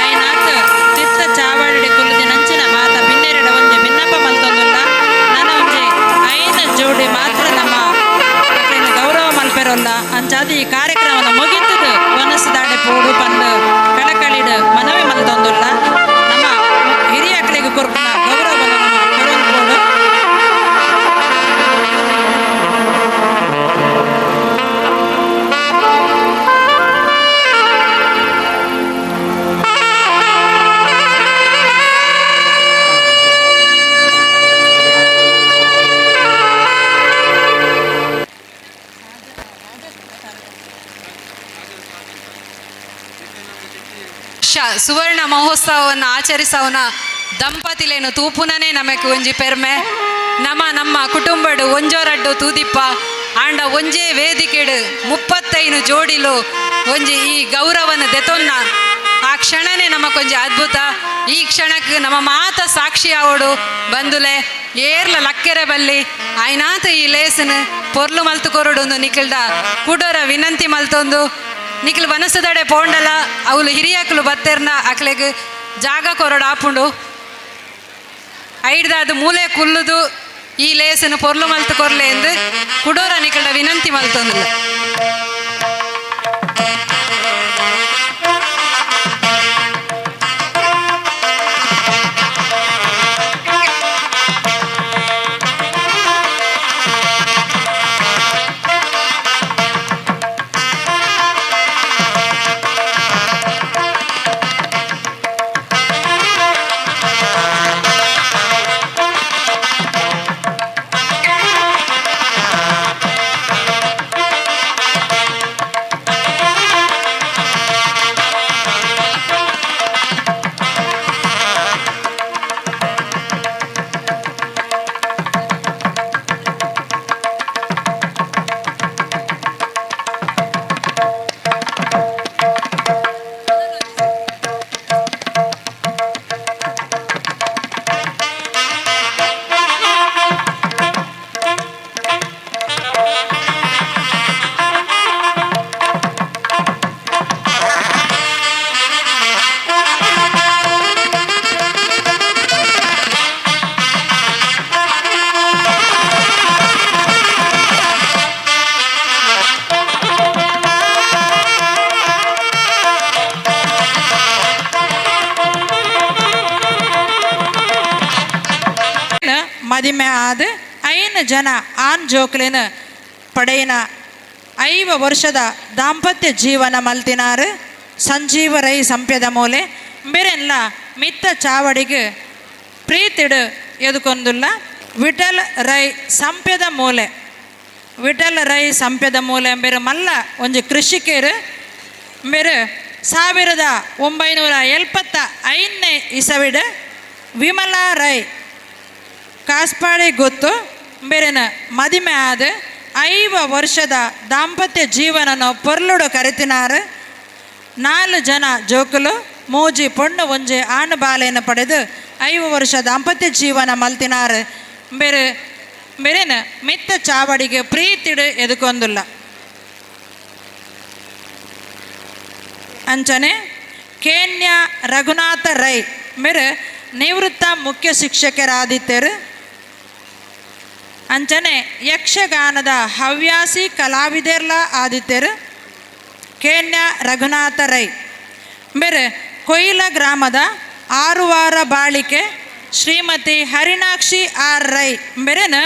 ಆಯ್ನಾತ್ ತಿತ್ತ ಚಾವಡಿ ಕುಲ್ಲುದಿನಂಚಿನ ಮಾತ ಬಿನ್ನೆರಡ ಒಂಜಿ ಬಿನ್ನಪ ಮಲ್ತೊಂದುಲ್ಲ. ನನ ಒಂಜಿ ಐನ ಜೋಡಿ ಮಾತ್ರ ನಮ್ಮ ಅಕ್ಲೆನ ಗೌರವ ಮಲ್ಪೆರೊಲ್ಲ. ಅಂಚಾದ್ ಈ ಕಾರ್ಯಕ್ರಮದ ಮುಗಿತದು ವನಸುದಾಡೆ ಪೋಡು ಪಂದ್ ಕಳಕಳಿಡ್ ಮನವಿ ಮಲ್ತೊಂದುಲ್ಲ. ನಮ್ಮ ಹಿರಿಯಕ್ಲೆಗ್ ಕೊರ್ಪುನ ಗೌರವ ನಮ್ಮ ಕೊರೊಂದು ಪೋಡು. ಸುವರ್ಣ ಮಹೋತ್ಸವವನ್ನು ಆಚರಿಸವನ ದಂಪತಿಲೇನು ತೂಪುನನೇ ನಮಕ್ ಒಂಜಿ ಪೆರ್ಮೆ. ನಮ್ಮ ನಮ್ಮ ಕುಟುಂಬಡು ಒಂಜೋರಡ್ಡು ತೂದಿಪ್ಪ ಆಂಡ ಒಂಜೇ ವೇದಿಕೆಡು 35 ಜೋಡಿಲು ಒಂಜಿ ಈ ಗೌರವನ ದೆತೊನ್ನ ಆ ಕ್ಷಣನೇ ನಮಕೊಂಜಿ ಅದ್ಭುತ. ಈ ಕ್ಷಣಕ್ಕೆ ನಮ್ಮ ಮಾತ ಸಾಕ್ಷಿ ಆವಡು ಬಂದುಲೆ ಏರ್ಲ ಲಕ್ಕೆರೆ ಬಲ್ಲಿ ಆಯ್ನಾತ ಈ ಲೇಸನ್ ಪೊರ್ಲು ಮಲ್ತು ಕೊರಡು ನಿಖಿಲ್ದ ಕುಡೋರ ವಿನಂತಿ ಮಲ್ತೊಂದು ನಿಖಿಲ್ ವನಸದಡೆ ಪೋಂಡಲ ಅವಳು ಹಿರಿಯಾಕಲು ಬತ್ತೆರ್ನ ಅಕ್ಲೆಗ್ ಜಾಗ ಕೊರಡು ಆಪುಂಡು ಐಡ್ದಾದ ಮೂಲೆ ಕುಲ್ಲುದು ಈ ಲೇಸನ್ ಪೊರ್ಲು ಮಲ್ತು ಕೊರ್ಲೆ ಎಂದು ಕುಡೋರ ನಿಖಿಲ್ಡ ವಿನಂತಿ ಮಲ್ತೊಂದಿಲ್ಲ. ಮದಿಮೆ ಆದ ಐನು ಜನ ಆನ್ ಜೋಕ್ಲೇನ ಪಡೆಯಿನ 5 ವರ್ಷದ ದಾಂಪತ್ಯ ಜೀವನ ಮಲ್ತಿನಾರು ಸಂಜೀವ ರೈ ಸಂಪ್ಯದ ಮೂಲೆ ಬೇರೆಲ್ಲ ಮಿತ್ತ ಚಾವಡಿಗೆ ಪ್ರೀತಿಡು ಎದುಕೊಂದುಲ್ಲ. ವಿಠಲ್ ರೈ ಸಂಪ್ಯದ ಮೂಲೆ ವಿಠಲ್ ರೈ ಸಂಪ್ಯದ ಮೂಲೆ ಬೇರೆ ಮಲ್ಲ ಒಂಜಿ ಕೃಷಿಕರು ಬೇರೆ 1975ನೇ ಇಸವಿಡು ವಿಮಲಾ ರೈ ಕಾಸ್ಪಾಡಿ ಗೊತ್ತು ಬೇರೆನ ಮದಿಮೆ ಆದ 5 ವರ್ಷದ ದಾಂಪತ್ಯ ಜೀವನನ ಪೊರ್ಲುಡು ಕರಿತಿನಾರು. 4 ಜನ ಜೋಕುಲು ಮೂಜಿ ಪೊಣ್ಣು ಒಂಜಿ ಆಣು ಬಾಲೆಯನ್ನು ಪಡೆದು 5 ವರ್ಷ ದಾಂಪತ್ಯ ಜೀವನ ಮಲ್ತಿನಾರು. ಬೇರೆ ಬೇರೆನ ಮಿತ್ತ ಚಾವಡಿಗೆ ಪ್ರೀತಿಡು ಎದುಕೊಂದುಲ್ಲ. ಅಂಚನೆ ಕೇನ್ಯಾ ರಘುನಾಥ ರೈ ಮೇರೆ ನಿವೃತ್ತ ಮುಖ್ಯ ಶಿಕ್ಷಕರಾದಿತ್ತರು. ಅಂಚನೆ ಯಕ್ಷಗಾನದ ಹವ್ಯಾಸಿ ಕಲಾವಿದೆರ್ಲ ಆದಿತ್ಯರು. ಕೇನ್ಯ ರಘುನಾಥ ರೈ ಬೇರೆ ಕೊಯಿಲ ಗ್ರಾಮದ ಆರುವಾರ ಬಾಳಿಕೆ ಶ್ರೀಮತಿ ಹರಿಣಾಕ್ಷಿ ಆರ್ ರೈ ಬೇರೆನ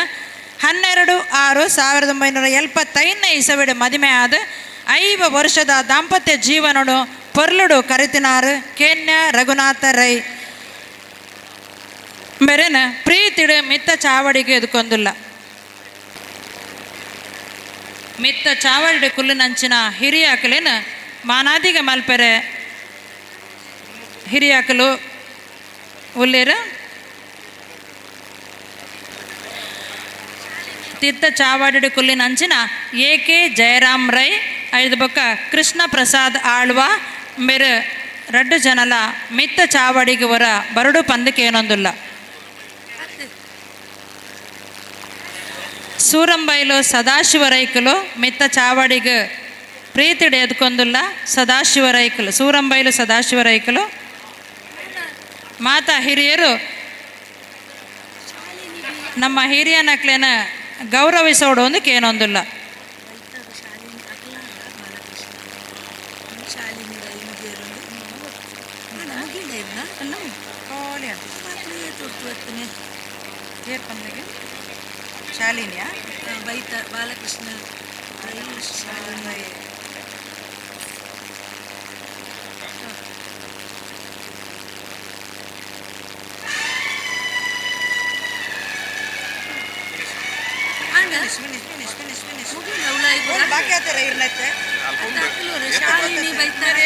12/6/1975 ಇಸವಿಡು ಮದುವೆ ಆದ 5 ವರ್ಷದ ದಾಂಪತ್ಯ ಜೀವನಡು ಪೊರ್ಲುಡು ಕರಿತಿನಾರು ಕೇನ್ಯ ರಘುನಾಥ ರೈ ಬೇರೆನ ಪ್ರೀತಿಡು ಮಿತ್ತ ಚಾವಡಿಗೆ ಎದುಕೊಂದಿಲ್ಲ. ಮಿತ್ತ ಚಾವಡಿ ಕುಲ್ಲುನಂಚಿನ ಹಿರಿಯಾಕಲೇನ ಮಾನಾದಿಗೆ ಮಲ್ಪೆರೆ ಹಿರಿಯಾಕಲು ಉಲ್ಲೇರ ತಿತ್ತ ಚಾವಾಡಿ ಕುಲ್ಲಿನಂಚಿನ ಎ ಕೆ ಜಯರಾಮ್ ರೈ ಐದು ಬೊಕ್ಕ ಕೃಷ್ಣ ಪ್ರಸಾದ್ ಆಳ್ವ ಮೇರು ರಡ್ಡು ಜನಲ ಮಿತ್ತ ಚಾವಡಿಗೆ ವರ ಬರಡು ಪಂದಕೇನೊಂದುಲ್ಲ. ಸೂರಂಬೈಲು ಸದಾಶಿವ ರೈಕಲು ಮಿತ್ತ ಚಾವಡಿಗೆ ಪ್ರೀತಿಡೆ ಎದ್ಕೊಂದುಲ್ಲ ಸದಾಶಿವ ರೈಕಲು ಸೂರಂಬೈಲು ಸದಾಶಿವ ರೈಕಲು ಮಾತಾ ಹಿರಿಯರು ನಮ್ಮ ಹಿರಿಯನಕ್ಲೇನ ಗೌರವಿಸೋಡು ಒಂದು ಕೇನೊಂದಿಲ್ಲ. ಶಾಲಿನಿಯಾ ಬೈತ ಬಾಲಕೃಷ್ಣ ರೈ ಶಾಲಿನಿ. ಬಾಕಿ ಆತರ ಇರ್ಲತ್ತೆ ಶಾಲಿನಿ ಬೈತಾರೆ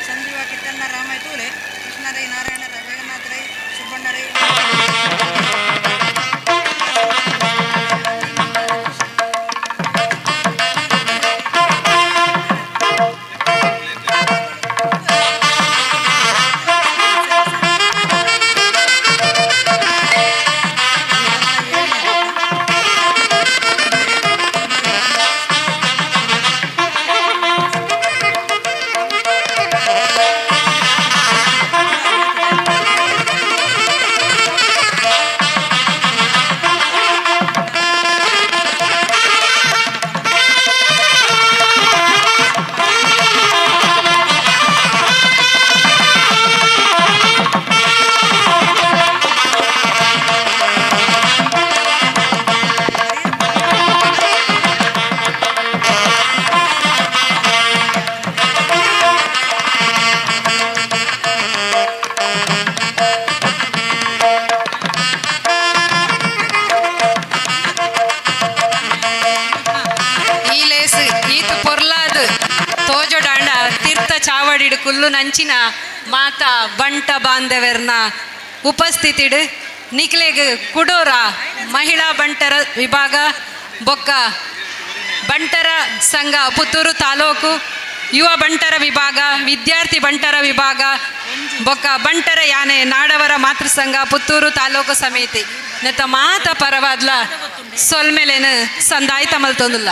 ಸಂಜೀವ ಕಿಟ್ಟಣ್ಣ ರಾಮಯ್ಯ ತೂಲೆ ಕೃಷ್ಣ ರೈ ನಾರಾಯಣ ರೈ ಜಗನ್ನಾಥ ರೈ ಸುಬ್ಬಣ್ಣ ರೈ. ಚಾವಡಿಡು ಕುಲ್ಲು ನಂಚಿನ ಮಾತಾ ಬಂಟ ಬಾಂಧವರ್ನ ಉಪಸ್ಥಿತಿಡು ನಿಕ್ಲೆಗ್ ಕುಡೋರ ಮಹಿಳಾ ಬಂಟರ ವಿಭಾಗ ಬೊಕ್ಕ ಬಂಟರ ಸಂಘ ಪುತ್ತೂರು ತಾಲೂಕು ಯುವ ಬಂಟರ ವಿಭಾಗ ವಿದ್ಯಾರ್ಥಿ ಬಂಟರ ವಿಭಾಗ ಬೊಕ್ಕ ಬಂಟರ ಯಾನೆ ನಾಡವರ ಮಾತೃ ಸಂಘ ಪುತ್ತೂರು ತಾಲೂಕು ಸಮಿತಿ ನೆತ್ತ ಮಾತ ಪರವಾದ್ಲ ಸೊಲ್ಮೆಲೇನು ಸಂದಾಯ್ತ ಮಲ್ತೊಂದಿಲ್ಲ.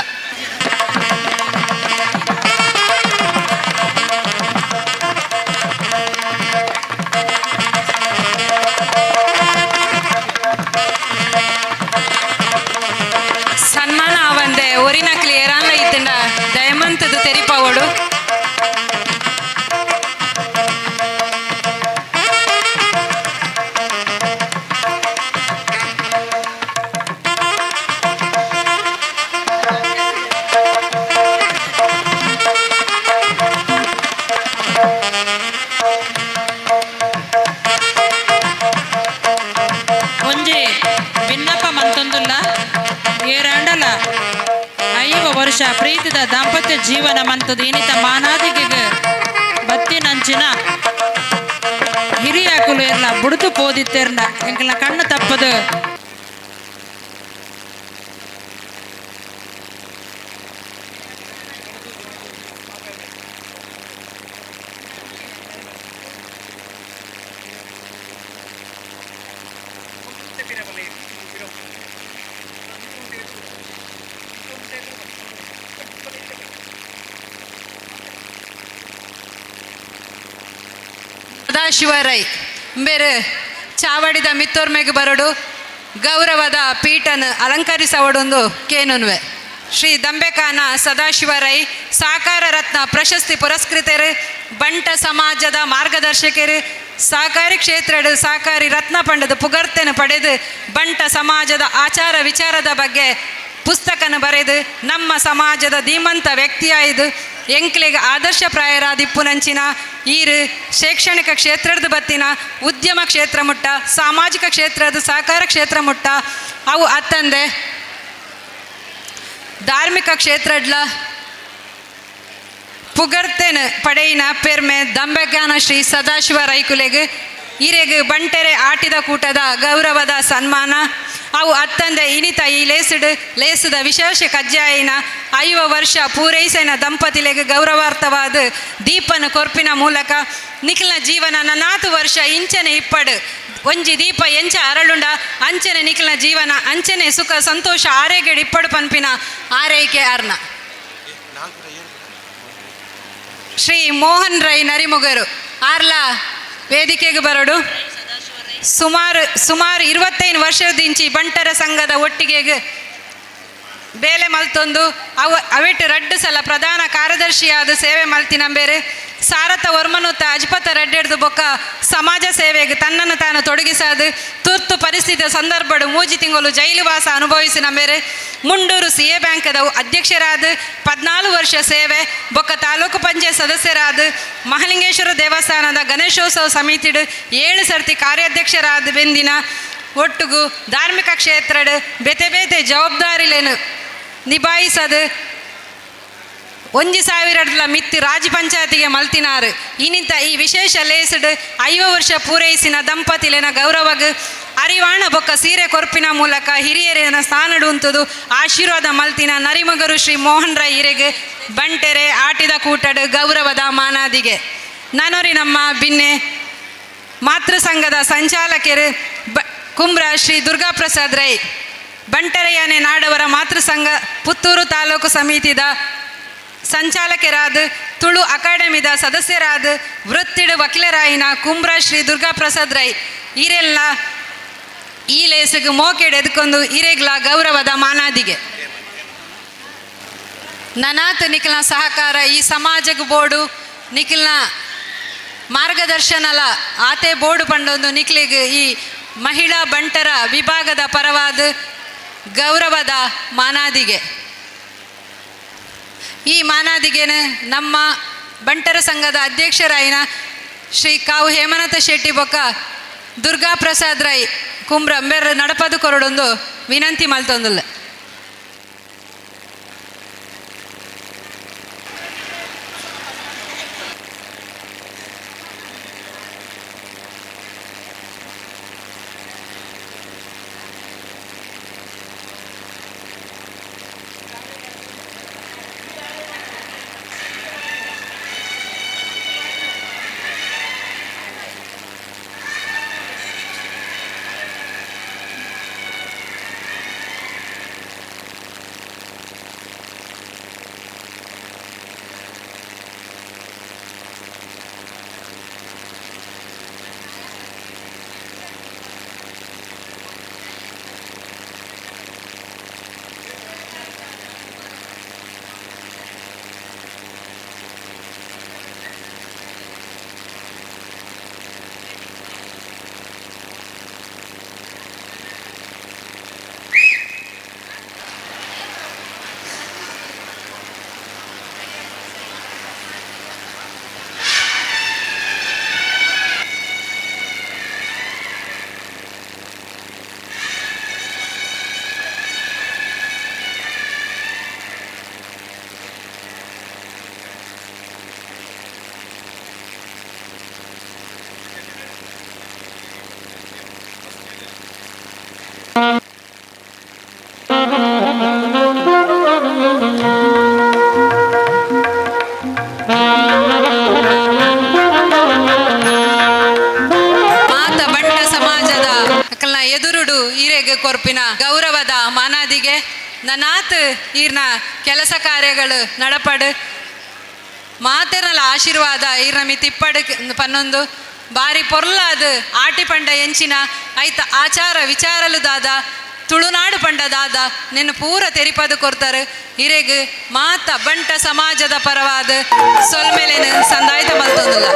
ಸನ್ಮಾನ ಆವಂದೆ ಒರಿನಕ್ಲಿ ಏರಾನ್ಲ ಇತ್ತಿಂಡ ದಯಮಂತದ ತೆರಿಪಾವಡು. ಒಂಜಿ ಬಿನ್ನಪ್ಪ ಮಂತೊಂದುಲ್ಲ ಏರಾಂಡಲ 5 ವರ್ಷ ಪ್ರೀತಿದ ದಾಂಪತ್ಯ ಜೀವನ ಮಂತದ ಇನಿತ ಮಾನಾದಿಗೆ ಬತ್ತಿನಂಚಿನ ಹಿರಿಯಾಕುಲು ಇರ್ಲ ಬುಡುದು ಪೋದಿತ್ತೆರ್ನ ಎಂಕಲ್ನ ಕಣ್ಣು ತಪ್ಪದು. ಸದಾಶಿವ ರೈ ಬೇರೆ ಚಾವಡಿದ ಮಿತ್ತೋರ್ಮೆಗೆ ಬರಡು ಗೌರವದ ಪೀಠನ ಅಲಂಕರಿಸವಡೊಂದು ಕೇನುನ್ವೆ. ಶ್ರೀ ದಂಬೆಕಾನ ಸದಾಶಿವ ರೈ ಸಹಕಾರ ರತ್ನ ಪ್ರಶಸ್ತಿ ಪುರಸ್ಕೃತರು, ಬಂಟ ಸಮಾಜದ ಮಾರ್ಗದರ್ಶಕರು, ಸಹಕಾರಿ ಕ್ಷೇತ್ರದ ಸಹಕಾರಿ ರತ್ನ ಪಂಡದ ಪುಗರ್ತೆನ ಪಡೆದು ಬಂಟ ಸಮಾಜದ ಆಚಾರ ವಿಚಾರದ ಬಗ್ಗೆ ಪುಸ್ತಕನ ಬರೆದು ನಮ್ಮ ಸಮಾಜದ ಧೀಮಂತ ವ್ಯಕ್ತಿಯಾಯ್ದು ಎಂಕ್ಲೆಗ್ ಆದರ್ಶ ಪ್ರಾಯರಾದಿಪ್ಪುನಂಚಿನ ಈರು ಶೈಕ್ಷಣಿಕ ಕ್ಷೇತ್ರದ ಬತ್ತಿನ ಉದ್ಯಮ ಕ್ಷೇತ್ರ ಮುಟ್ಟ, ಸಾಮಾಜಿಕ ಕ್ಷೇತ್ರದ ಸಹಕಾರ ಕ್ಷೇತ್ರ ಮುಟ್ಟ, ಅವು ಅತ್ತಂದೆ ಧಾರ್ಮಿಕ ಕ್ಷೇತ್ರಡ್ಲ ಪುಗರ್ತೇನ ಪಡೆಯಿನ ಪೆರ್ಮೆ ದಂಬೆಗಾನ ಶ್ರೀ ಸದಾಶಿವ ರೈಕುಲೆಗ್ ಈರೆಗ್ ಬಂಟೆರೆ ಆಟಿದ ಕೂಟದ ಗೌರವದ ಸನ್ಮಾನ. ಅವು ಅತ್ತಂದೆ ಇನಿತ ಈ ಲೇಸುಡು ಲೇಸುದ ವಿಶೇಷ ಕಜ್ಜಾಯಿನ 50 ವರ್ಷ ಪೂರೈಸೈನ ದಂಪತಿಲೆಗ್ ಗೌರವಾರ್ಥವಾದ ದೀಪನ ಕೊರ್ಪಿನ ಮೂಲಕ ನಿಖಿಲ್ನ ಜೀವನ ನನಾತು ವರ್ಷ ಇಂಚನೆ ಇಪ್ಪಡು ಒಂಜಿ ದೀಪ ಎಂಚ ಅರಳುಂಡ ಅಂಚನೆ ನಿಖಿಲ್ನ ಜೀವನ ಅಂಚನೆ ಸುಖ ಸಂತೋಷ ಆರೈಕೆ ಇಪ್ಪಡು ಪನ್ಪಿನ ಆರೈಕೆ ಅರ್ನ. ಶ್ರೀ ಮೋಹನ್ ರೈ ನರಿಮುಗರು ಆರ್ಲಾ ವೇದಿಕೆಗೆ ಬರಡು. ಸುಮಾರು ಸುಮಾರು 25 ವರ್ಷದಿಂಚಿ ಬಂಟರ ಸಂಘದ ಒಟ್ಟಿಗೆಗೆ ಬೇಲೆ ಮಲ್ತೊಂದು ಅವೆಟ್ ರಡ್ಡು ಸಲ ಪ್ರಧಾನ ಕಾರ್ಯದರ್ಶಿಯಾದ ಸೇವೆ ಮಲ್ತಿನಂಬೇರು. ಸಾರಥ ವರ್ಮನುತ್ತ ಅಜ್ಪತ ರೆಡ್ಡೆಡ್ದು ಬೊಕ್ಕ ಸಮಾಜ ಸೇವೆಗೆ ತನ್ನನ್ನು ತಾನು ತೊಡಗಿಸಾದು ತುರ್ತು ಪರಿಸ್ಥಿತಿಯ ಸಂದರ್ಭಡು 3 ತಿಂಗಳು ಜೈಲುವಾಸ ಅನುಭವಿಸಿ ನಂಬೇರು. ಮುಂಡೂರು ಸಿ ಎ ಬ್ಯಾಂಕದ ಅಧ್ಯಕ್ಷರಾದ 14 ವರ್ಷ ಸೇವೆ ಬೊಕ್ಕ ತಾಲೂಕು ಪಂಚಾಯತ್ ಸದಸ್ಯರಾದ ಮಹಾಲಿಂಗೇಶ್ವರ ದೇವಸ್ಥಾನದ ಗಣೇಶೋತ್ಸವ ಸಮಿತಿಡು 7 ಸರ್ತಿ ಕಾರ್ಯಾಧ್ಯಕ್ಷರಾದ ಬೆಂದಿನ ಒಟ್ಟುಗು ಧಾರ್ಮಿಕ ಕ್ಷೇತ್ರಡು ಬೇತೆ ಬೇತೆ ಜವಾಬ್ದಾರಿಲೇನು ನಿಭಾಯಿಸದು 1000 ಮಿತ್ತಿ ರಾಜ ಪಂಚಾಯತಿಗೆ ಮಲ್ತಿನಾರು. ಇನ್ನಿಂತ ಈ ವಿಶೇಷ ಲೇಸುಡು 50 ವರ್ಷ ಪೂರೈಸಿನ ದಂಪತಿಲೇನ ಗೌರವಗ್ ಅರಿವಾಣ ಬೊಕ್ಕ ಸೀರೆ ಕೊರ್ಪಿನ ಮೂಲಕ ಹಿರಿಯರಿನ ಸ್ಥಾನಡುಂತದು ಆಶೀರ್ವಾದ ಮಲ್ತಿನ ನರಿಮಗರು ಶ್ರೀ ಮೋಹನ್ ರೈ ಹಿರೆಗ್ ಬಂಟೆರೆ ಆಟಿದ ಕೂಟಡು ಗೌರವದ ಮಾನಾದಿಗೆ. ನಾನೋರಿ ನಮ್ಮ ಬಿನ್ನೆ ಮಾತೃ ಸಂಘದ ಸಂಚಾಲಕರು ಕುಂಬ್ರ ಶ್ರೀ ದುರ್ಗಾಪ್ರಸಾದ್ ರೈ, ಬಂಟರೆಯಾನೆ ನಾಡವರ ಮಾತೃ ಸಂಘ ಪುತ್ತೂರು ತಾಲೂಕು ಸಮಿತಿದ ಸಂಚಾಲಕರಾದ ತುಳು ಅಕಾಡೆಮಿದ ಸದಸ್ಯರಾದ ವೃತ್ತಿಡು ವಕೀಲರಾಯಿನ ಕುಂಬ್ರ ಶ್ರೀ ದುರ್ಗಾಪ್ರಸಾದ್ ರೈ ಈರೆಲ್ಲ ಈ ಲೇಸಿಗೆ ಮೋಕೆಡ್ ಎದ್ಕೊಂಡು ಇರೆಗ್ಲ ಗೌರವದ ಮಾನಾದಿಗೆ. ನನಾತ್ ನಿಖಿಲ್ನ ಸಹಕಾರ ಈ ಸಮಾಜಕ್ಕೆ ಬೋರ್ಡು ನಿಖಿಲ್ನ ಮಾರ್ಗದರ್ಶನಲ ಆತೆ ಬೋರ್ಡು ಪಂಡೊಂದು ನಿಖಿಲಿಗೆ ಈ ಮಹಿಳಾ ಬಂಟರ ವಿಭಾಗದ ಪರವಾದ ಗೌರವದ ಮಾನಾದಿಗೆ. ಈ ಮಾನಾದಿಗೆನ ನಮ್ಮ ಬಂಟರ ಸಂಘದ ಅಧ್ಯಕ್ಷರಾಯಿನ ಶ್ರೀ ಕಾವು ಹೇಮನಾಥ ಶೆಟ್ಟಿ ಬೊಕ್ಕ ದುರ್ಗಾ ಪ್ರಸಾದ್ ರೈ ಕುಂಬ್ರ ಅಂಬೇರ್ ನಡಪದು ಕೊರಡೊಂದು ವಿನಂತಿ ಮಲ್ತೊಂದುಲ್ಲ. ಮಾತ ಬಂಟ ಸಮಾಜದ ಅಕಲ್ನ ಎದುರುಡು ಈರೆಗೆ ಕೊರ್ಪಿನ ಗೌರವದ ಮಾನಾದಿಗೆ. ನನಾತ್ ಈರ್ನ ಕೆಲಸ ಕಾರ್ಯಗಳು ನಡಪಡು ಮಾತೆರ್ನಲ ಆಶೀರ್ವಾದ ಈರ್ನ ಮಿತಿಪ್ಪಡು ಪನ್ನೊಂದು ಬಾರಿ ಪೊರ್ಲಾದ ಆಟಿ ಪಂಡ ಎಂಚಿನ ಐತ ಆಚಾರ ವಿಚಾರಲು ದಾದ Tulunadu ಪಂಡ ದಾದ ನಿನ್ನ ಪೂರ ತೆರಿಪದು ಕೊರ್ತಾರೆ. ಇರೆಗ್ ಮಾತ ಬಂಟ ಸಮಾಜದ ಪರವಾದ ಸೊಲ್ಮೆಲೇನು ಸಂದಾಯ್ತ ಮಲ್ತೊಂದಿಲ್ಲ.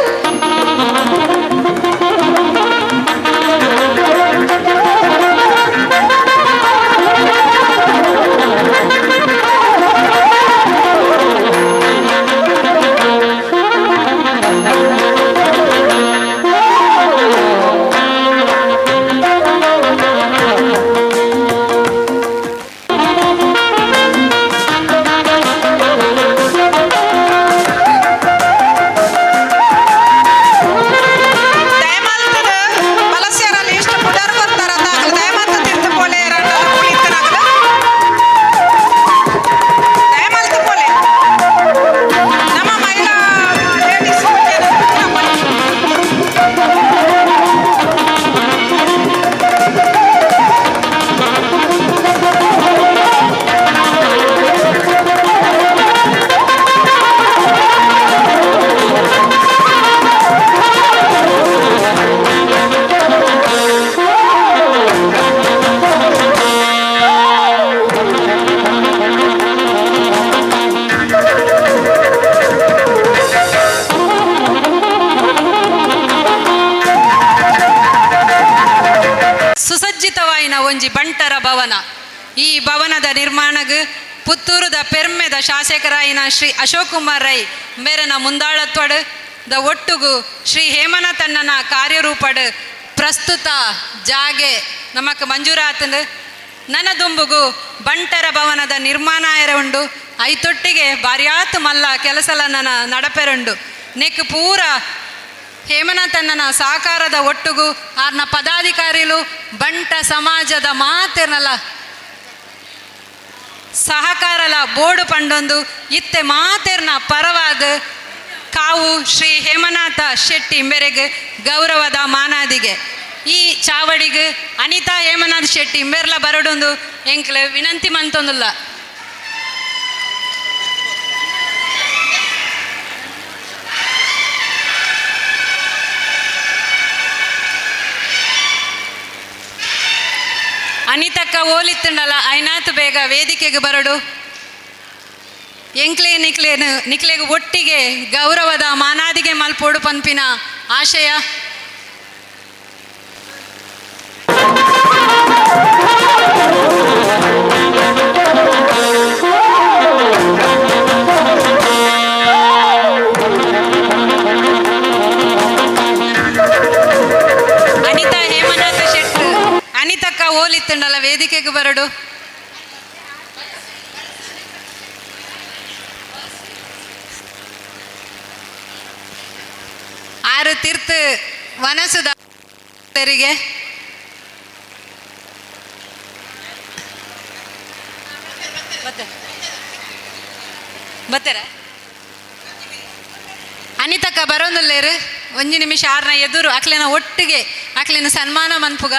ಸುಸಜ್ಜಿತವಾಯಿನ ಒಂಜಿ ಬಂಟರ ಭವನ. ಈ ಭವನದ ನಿರ್ಮಾಣಗ್ ಪುತ್ತೂರುದ ಪೆರ್ಮೆದ ಶಾಸಕರಾಯಿನ ಶ್ರೀ ಅಶೋಕ್ ಕುಮಾರ್ ರೈ ಮೇರನ ಮುಂದಾಳತ್ವಡ್ the ಒಟ್ಟುಗು ಶ್ರೀ ಹೇಮನಾಥಣ್ಣನ ಕಾರ್ಯರೂಪಡ್ ಪ್ರಸ್ತುತ ಜಾಗೆ ನಮಕ್ ಮಂಜೂರಾತಂದು ನನ್ನ ದುಂಬುಗು ಬಂಟರ ಭವನದ ನಿರ್ಮಾಣ ಉಂಡು. ಐತೊಟ್ಟಿಗೆ ಬಾರ್ಯಾತ್ ಮಲ್ಲ ಕೆಲಸಲ ನನ್ನ ನಡಪೆರುಂಡು. ನೆಕ್ ಪೂರ ಹೇಮನಾಥಣ್ಣನ ಸಹಕಾರದ ಒಟ್ಟುಗು ಆರ್ನ ಪದಾಧಿಕಾರಿಲು ಬಂಟ ಸಮಾಜದ ಮಾತೆರ್ನಲ ಸಹಕಾರಲ ಬೋರ್ಡು ಪಂಡೊಂದು ಇತ್ತೆ ಮಾತೆರ್ನ ಪರವಾದ ಕಾವು ಶ್ರೀ ಹೇಮನಾಥ ಶೆಟ್ಟಿ ಮೇರೆಗ್ ಗೌರವದ ಮಾನಾದಿಗೆ ಈ ಚಾವಡಿಗೆ ಅನಿತಾ ಹೇಮನಾಥ್ ಶೆಟ್ಟಿ ಮೇರ್ಲ ಬರಡೊಂದು ಎಂಕ್ಲೆ ವಿನಂತಿ ಮಂತೊಂದುಲ್ಲ. ಅನಿತಕ್ಕ ಓಲಿತ್ತುಂಡಲ್ಲ ಐನಾತ್ ಬೇಗ ವೇದಿಕೆಗೆ ಬರಡು. ಎಂಕ್ಲೆ ನಿಕ್ಲೇನು ನಿಕ್ಲೆಗ್ ಒಟ್ಟಿಗೆ ಗೌರವದ ಮಾನಾದಿಗೆ ಮಲ್ಪೋಡು ಪನ್ಪಿನ ಆಶಯ. ಅನಿತಾ ಹೇಮನಾಥ ಶೆಟ್ಟಿ ಅನಿತಕ್ಕ ಓಲಿತ್ತುಂಡಲ್ಲ ವೇದಿಕೆಗೆ ಬರಡು. ಆರು ತೀರ್ಥ ವನಸುದರಿಗೆ ಬತ್ತರ ಅನಿತಕ್ಕ ಬರೋಂದುಲ್ಲೇರು ಒಂಜಿ ನಿಮಿಷ ಆರ್ನ ಎದುರು ಅಕ್ಲೆನ ಒಟ್ಟಿಗೆ ಅಕ್ಲೆನ ಸನ್ಮಾನ ಮನ್ಪುಗ.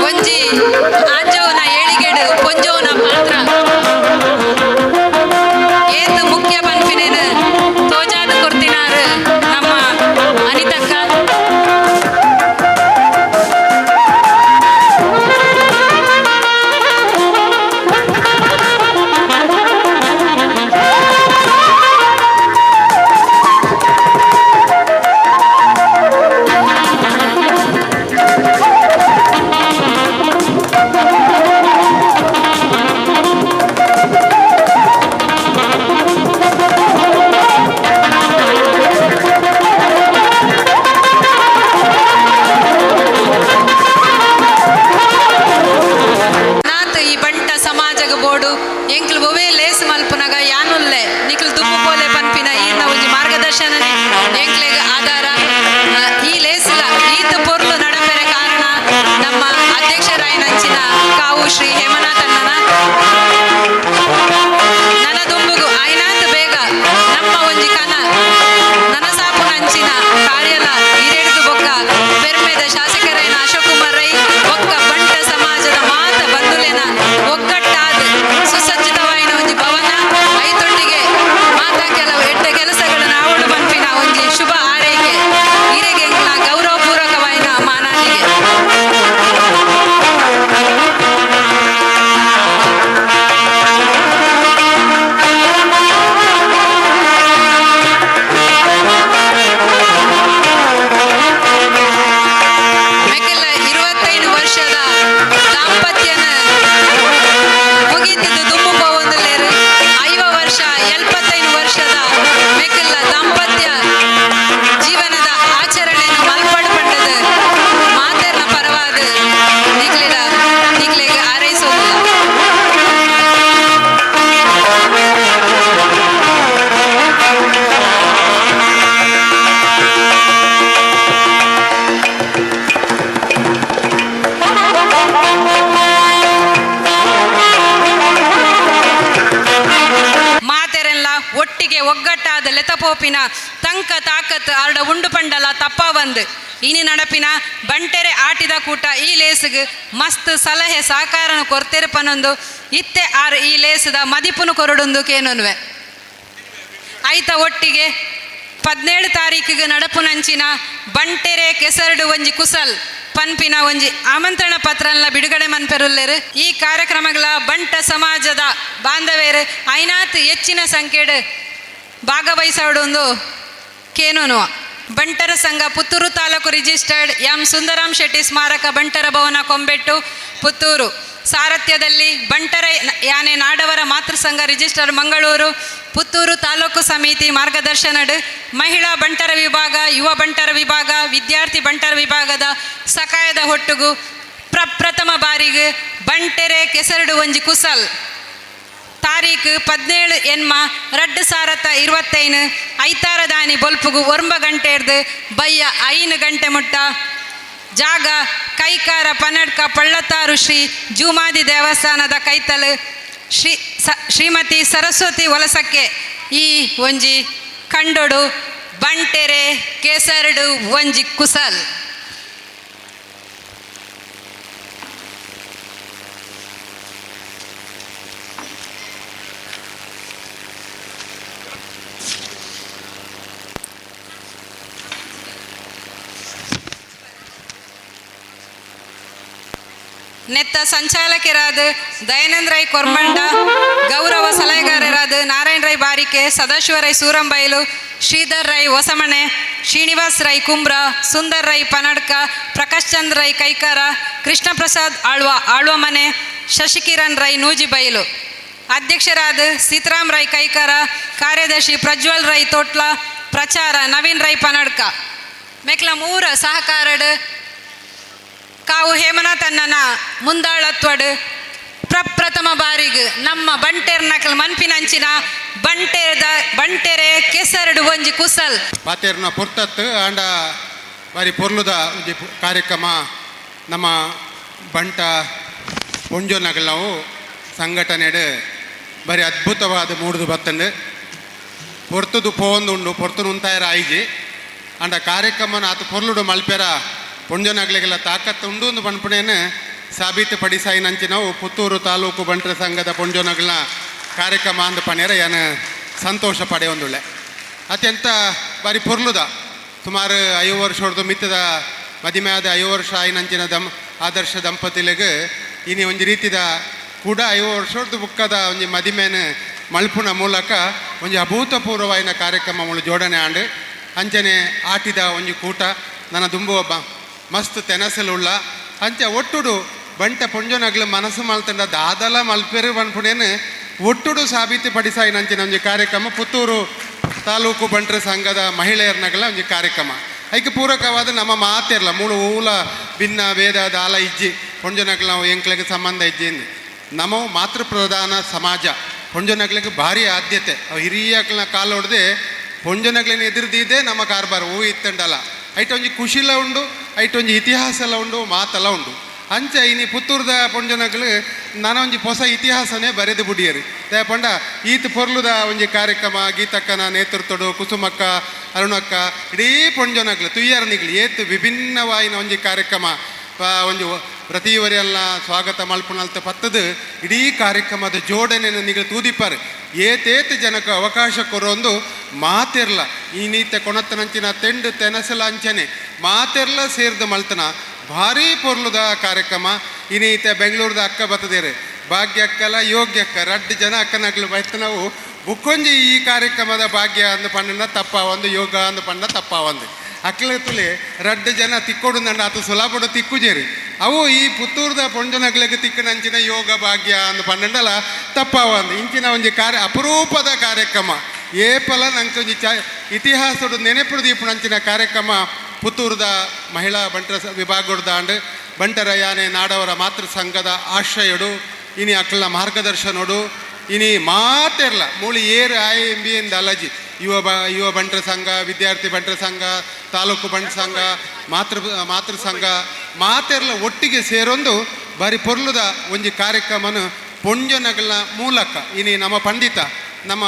ಒಂಜಿ ಆಂಜೋನ ಏಳಿಗೆಡು ಪೊಂಜೋನ ಪಾತ್ರ ಏತು ಮುಖ್ಯ ಪನ್ಪಿನೇನು ತೋಜಾದ ಕೊರ್ತಿನಾರು ನಮ್ಮ ಅನಿತಕ್ಕ. ಆದ ಲೆತಪೋಪಿನ ತಂಕ ತಾಕತ್ ಆರ್ಡ ಉಂಡು ಪಂಡಲ ತಪ್ಪಾವಂದು ಇನಿ ನಡಪಿನ ಬಂಟೆರೆ ಆಟಿದ ಕೂಟ ಈ ಲೇಸುಗ್ ಮಸ್ತ್ ಸಲಹೆ ಸಹಕಾರನು ಕೊರ್ತೆರು ಪನೊಂದು ಇತ್ತೆ ಆರ್ ಈ ಲೇಸದ ಮದಿಪುನು ಕೊರಡುಂದು ಕೇನೊನ್ವೆ. ಐತ ಒಟ್ಟಿಗೆ 17 ತಾರೀಕಿಗೆ ನಡಪುನಂಚಿನ ಬಂಟೆರೆ ಕೆಸರಡು ಒಂಜಿ ಕುಸಲ್ ಪನ್ಪಿನ ಒಂಜಿ ಆಮಂತ್ರಣ ಪತ್ರನ್ಲ ಬಿಡುಗಡೆ ಮನ್ಪೆರುಲ್ಲೇರು. ಈ ಕಾರ್ಯಕ್ರಮಗಳ ಬಂಟ ಸಮಾಜದ ಬಾಂಧವೇರು ಐನಾತ್ ಹೆಚ್ಚಿನ ಸಂಖ್ಯೆಡ್ ಭಾಗವಹಿಸೋಡೊಂದು ಕೇನೋನುವ. ಬಂಟರ ಸಂಘ ಪುತ್ತೂರು ತಾಲೂಕು ರಿಜಿಸ್ಟರ್ಡ್ ಎಂ ಸುಂದರಾಮ್ ಶೆಟ್ಟಿ ಸ್ಮಾರಕ ಬಂಟರ ಭವನ ಕೊಂಬೆಟ್ಟು ಪುತ್ತೂರು ಸಾರಥ್ಯದಲ್ಲಿ ಬಂಟರ ಯಾನೆ ನಾಡವರ ಮಾತೃ ಸಂಘ ರಿಜಿಸ್ಟರ್ ಮಂಗಳೂರು ಪುತ್ತೂರು ತಾಲೂಕು ಸಮಿತಿ ಮಾರ್ಗದರ್ಶನಡ್ ಮಹಿಳಾ ಬಂಟರ ವಿಭಾಗ, ಯುವ ಬಂಟರ ವಿಭಾಗ, ವಿದ್ಯಾರ್ಥಿ ಬಂಟರ ವಿಭಾಗದ ಸಕಾಯದ ಹೊಟ್ಟುಗು ಪ್ರಪ್ರಥಮ ಬಾರಿಗೆ ಬಂಟೆರೆ ಕೆಸರಡು ಒಂಜಿ ಕುಸಲ್ ತಾರೀಕು 17 ಎನ್ಮ 2025 ಐತಾರದಾನಿ ಬೊಲ್ಪುಗು 9 ಗಂಟೆರ್ದು ಬಯ್ಯ 5 ಗಂಟೆ ಮುಟ್ಟ ಜಾಗ ಕೈಕಾರ ಪನಡ್ಕ ಪಳ್ಳತ್ತಾರು ಶ್ರೀ ಜೂಮಾದಿ ದೇವಸ್ಥಾನದ ಕೈತಲು ಶ್ರೀ ಶ್ರೀಮತಿ ಸರಸ್ವತಿ ವಲಸಕ್ಕೆ ಈ ಒಂಜಿ ಕಂಡೊಡು ಬಂಟೆರೆ ಕೇಸರಡು ಒಂಜಿ ಕುಸಲ್. ನೆತ್ತ ಸಂಚಾಲಕರಾದ ದಯಾನಂದ ರೈ ಕೊರ್ಮಂಡ, ಗೌರವ ಸಲಹೆಗಾರರಾದ ನಾರಾಯಣ ರೈ ಬಾರಿಕೆ, ಸದಾಶಿವ ರೈ ಸೂರಂಬೈಲು, ಶ್ರೀಧರ್ ರೈ ಹೊಸಮಣೆ, ಶ್ರೀನಿವಾಸ್ ರೈ ಕುಂಬ್ರ, ಸುಂದರ್ ರೈ ಪನಡ್ಕ, ಪ್ರಕಾಶ್ ಚಂದ್ರ ರೈ ಕೈಕಾರ, ಕೃಷ್ಣ ಪ್ರಸಾದ್ ಆಳ್ವ ಆಳ್ವಮನೆ, ಶಶಿಕಿರಣ್ ರೈ ನೂಜಿಬೈಲು. ಅಧ್ಯಕ್ಷರಾದ ಸೀತಾರಾಮ್ ರೈ ಕೈಕಾರ, ಕಾರ್ಯದರ್ಶಿ ಪ್ರಜ್ವಲ್ ರೈ ತೋಟ್ಲ, ಪ್ರಚಾರ ನವೀನ್ ರೈ ಪನಡ್ಕ. ಮೇಕ್ಲ ಮೂರ ಸಹಕಾರಡ್ ಕಾವು ಹೇಮನಾಥಣ್ಣನ ಮುಂದಾಳತ್ವಡು ಪ್ರಪ್ರಥಮ ಬಾರಿಗೆ ನಮ್ಮ ಬಂಟೆರ್ ನಕಲ್ ಮನ್ಪಿನಂಚಿನ ಬಂಟೆರದ ಬಂಟೆರೆ ಕೆಸರಡು ಒಂಜಿ ಕುಸಲ್ ಪಾತೇರ್ನ ಪೊರ್ತತ್ತು ಆಂಡ ಬಾರಿ ಪೊರ್ಲುದ ಒಂಜಿ ಕಾರ್ಯಕ್ರಮ ನಮ್ಮ ಬಂಟ ಪೊಂಜೋನಗಲ್ ನಾವು ಸಂಘಟನೆಡು ಬಾರಿ ಅದ್ಭುತವಾದ ಮೂಡುದು ಬತ್ತಂಡು ಪೊರ್ತುದು ಪೋವೊಂದುಂಡು ಪೊರ್ತು ನುಂತಾಯರ ಆಯ್ಜಿ ಆಂಡ ಕಾರ್ಯಕ್ರಮನ ಆತ ಪೊರ್ಲುಡು ಮಲ್ಪೆರ ಪೊಂಜೋನಗ್ಲಿಗೆಲ್ಲ ತಾಕತ್ತು ಉಂಡು ಒಂದು ಪನ್ಪುಣೇನು ಸಾಬೀತು ಪಡಿಸಾಯಿನಂಚಿ ನಾವು ಪುತ್ತೂರು ತಾಲೂಕು ಬಂಟರ ಸಂಘದ ಪೊಂಜೋನಗ್ಲ ಕಾರ್ಯಕ್ರಮ ಅಂದ ಪಣೇರ ಏನು ಸಂತೋಷ ಪಡೆಯೊಂದುಳ್ಳೆ ಅತ್ಯಂತ ಬಾರಿ ಪೊರ್ಲುದ ಸುಮಾರು 5 ವರ್ಷದ ಮಿತ್ತದ ಮದಿಮೆ ಆದ 5 ವರ್ಷ ಆಯಿನಂಚಿನ ಆದರ್ಶ ದಂಪತಿಲಿಗೆ ಇನಿ ಒಂಜಿ ರೀತಿದ ಕೂಡ 5 ವರ್ಷದ ಬುಕ್ಕದ ಒಂಜಿ ಮದಿಮೆನ ಮಲ್ಪುನ ಮೂಲಕ ಒಂಜಿ ಅಭೂತಪೂರ್ವವಾಯಿನ ಕಾರ್ಯಕ್ರಮ ಮುಳು ಜೋಡಣೆ ಆಂಡು ಅಂಚನೆ ಆಟಿದ ಒಂಜಿ ಕೂಟ ನನ್ನ ದುಂಬು ಒಬ್ಬ ಮಸ್ತ್ ತೆನಸಲುಳ್ಳ ಅಂಚೆ ಒಟ್ಟುಡು ಬಂಟ ಪೊಂಜೋನಗ್ಲು ಮನಸ್ಸು ಮಲ್ತಂಡ ದಾದಲ ಮಲ್ಪೆರು ಪನ್ಪುಣೇನು ಒಟ್ಟುಡು ಸಾಬೀತು ಪಡಿಸಾಯಿನಂಚಿನ ಒಂಜಿ ಕಾರ್ಯಕ್ರಮ ಪುತ್ತೂರು ತಾಲೂಕು ಬಂಟರ ಸಂಘದ ಮಹಿಳೆಯರ್ನಗಲ ಒಂಜಿ ಕಾರ್ಯಕ್ರಮ. ಐಕೆ ಪೂರಕವಾದ ನಮ್ಮ ಮಾತಿರಲ್ಲ ಮೂಳು ಊಲ ಭಿನ್ನ ಭೇದ ದಾಲ ಇಜ್ಜಿ ಪೊಂಜೋನಗ್ಲು ನಾವು ಎಂಕ್ಲೆಗೆ ಸಂಬಂಧ ಇಜ್ಜಿ ನಮ್ಮ ಮಾತೃಪ್ರಧಾನ ಸಮಾಜ ಪೊಂಜೋನಗ್ಲಿಗೆ ಭಾರಿ ಆದ್ಯತೆ. ಅವು ಹಿರಿಯಕ್ಲನ ಕಾಲು ಹೊಡೆದೆ ಪೊಂಜೋನಗ್ಲಿನ ಎದುರ್ದಿದ್ದೇ ನಮ್ಮ ಕಾರ್ಬಾರ ಹೂ ಇತ್ತಂಡಲ್ಲ ಐಟ್ ಒಂಜಿ ಖುಷಿಲ ಉಂಡು ಐಟ್ ಒಂಜಿ ಇತಿಹಾಸ ಎಲ್ಲ ಉಂಡು ಮಾತೆಲ್ಲ ಉಂಡು. ಅಂಚ ಇನಿ ಪುತ್ತೂರ್ದ ಪೊಂಜನಗ್ಲು ನಾನ ಒಂಜಿ ಹೊಸ ಇತಿಹಾಸನೇ ಬರೆದು ಬುಡಿಯರು ಪಂಡ ಈತ ಪೊರ್ಲುದ ಒಂಜಿ ಕಾರ್ಯಕ್ರಮ ಗೀತಕ್ಕನ ನೇತೃತ್ವಡು ಕುಸುಮಕ್ಕ ಅರುಣಕ್ಕ ಇಡೀ ಪೊಂಜನಗ್ಲು ತುಯ್ಯರನಿಗ್ಲು ಏತು ವಿಭಿನ್ನವಾಯಿನ ಒಂಜಿ ಕಾರ್ಯಕ್ರಮ ಒಂಜಿ ಪ್ರತಿವರಿಯಲ್ಲ ಸ್ವಾಗತ ಮಲ್ಪುನಲ್ತ ಪತ್ತದು ಇಡೀ ಕಾರ್ಯಕ್ರಮದ ಜೋಡಣೆಯನ್ನು ನಿಗಳು ತೂದಿಪ್ಪಾರು ಏತೇತ ಜನಕ್ಕೆ ಅವಕಾಶ ಕೊರೊಂದು ಮಾತಿರ್ಲ ಈ ನೀತೆ ಕೊಣತ್ತನಂಚಿನ ತೆಂಡು ತೆನಸಲ ಅಂಚನೆ ಮಾತಿರ್ಲ ಸೇರ್ದು ಮಲ್ತನ ಭಾರೀ ಪೊರ್ಲುದ ಕಾರ್ಯಕ್ರಮ. ಇನ್ನೀತೆ ಬೆಂಗಳೂರದ ಅಕ್ಕ ಬತ್ತದೇರು ಭಾಗ್ಯಕ್ಕಲ ಯೋಗ್ಯಕ್ಕ ರಡ್ಡು ಜನ ಅಕ್ಕನಗ್ಲು ಬೈತನವು ಬುಕ್ಕೊಂಜಿ ಈ ಕಾರ್ಯಕ್ರಮದ ಭಾಗ್ಯ ಅಂದು ಪಂಡನ ತಪ್ಪ ಒಂದು ಯೋಗ ಅಂದು ಪಂಡ ತಪ್ಪ ಒಂದು ಅಕ್ಲ ತುಲೆ ರಡ್ಡು ಜನ ತಿಕ್ಕೊಡು ನಂಡ ಆತ ಸುಲಾಪಡು ತಿಕ್ಕುಜೇರಿ ಅವು ಈ ಪುತ್ತೂರ್ದ ಪೊಂಜನಗ್ಲಿಗೆ ತಿಕ್ಕನಂಚಿನ ಯೋಗ ಭಾಗ್ಯ ಅಂದು ಪಂಡಂಡಲ ತಪ್ಪ ಒಂದು ಇಂಚಿನ ಒಂಜಿ ಕಾರ್ಯ ಅಪರೂಪದ ಕಾರ್ಯಕ್ರಮ ಏಪಲ ನಂಗೆ ಒಂಜಿ ಚ ಇತಿಹಾಸದ ನೆನಪು ದೀಪನಂಚಿನ ಕಾರ್ಯಕ್ರಮ ಪುತ್ತೂರ್ದ ಮಹಿಳಾ ಬಂಟರ ವಿಭಾಗದ ಬಂಟರ ಯಾನೆ ನಾಡವರ ಮಾತೃ ಸಂಘದ ಆಶ್ರಯಡು ಇನಿ ಅಕ್ಕಲ ಮಾರ್ಗದರ್ಶನೋಡು ಇನಿ ಮಾತೆರ್ಲ ಮೂಳಿ ಏರು ಆಯ್ ಎಂ ಬಿ ಎಂದ ಅಲಜಿ ಯುವ ಬಂಟರ ಸಂಘ, ವಿದ್ಯಾರ್ಥಿ ಬಂಟರ ಸಂಘ, ತಾಲೂಕು ಬಂಟರ ಸಂಘ, ಮಾತೃ ಸಂಘ ಮಾತೆರ್ಲ ಒಟ್ಟಿಗೆ ಸೇರೊಂದು ಬಾರಿ ಪೊರ್ಲುದ ಒಂಜಿ ಕಾರ್ಯಕ್ರಮನು ಪೊಂಜನಗಳ ಮೂಲಕ ಇನಿ ನಮ್ಮ ಪಂಡಿತ ನಮ್ಮ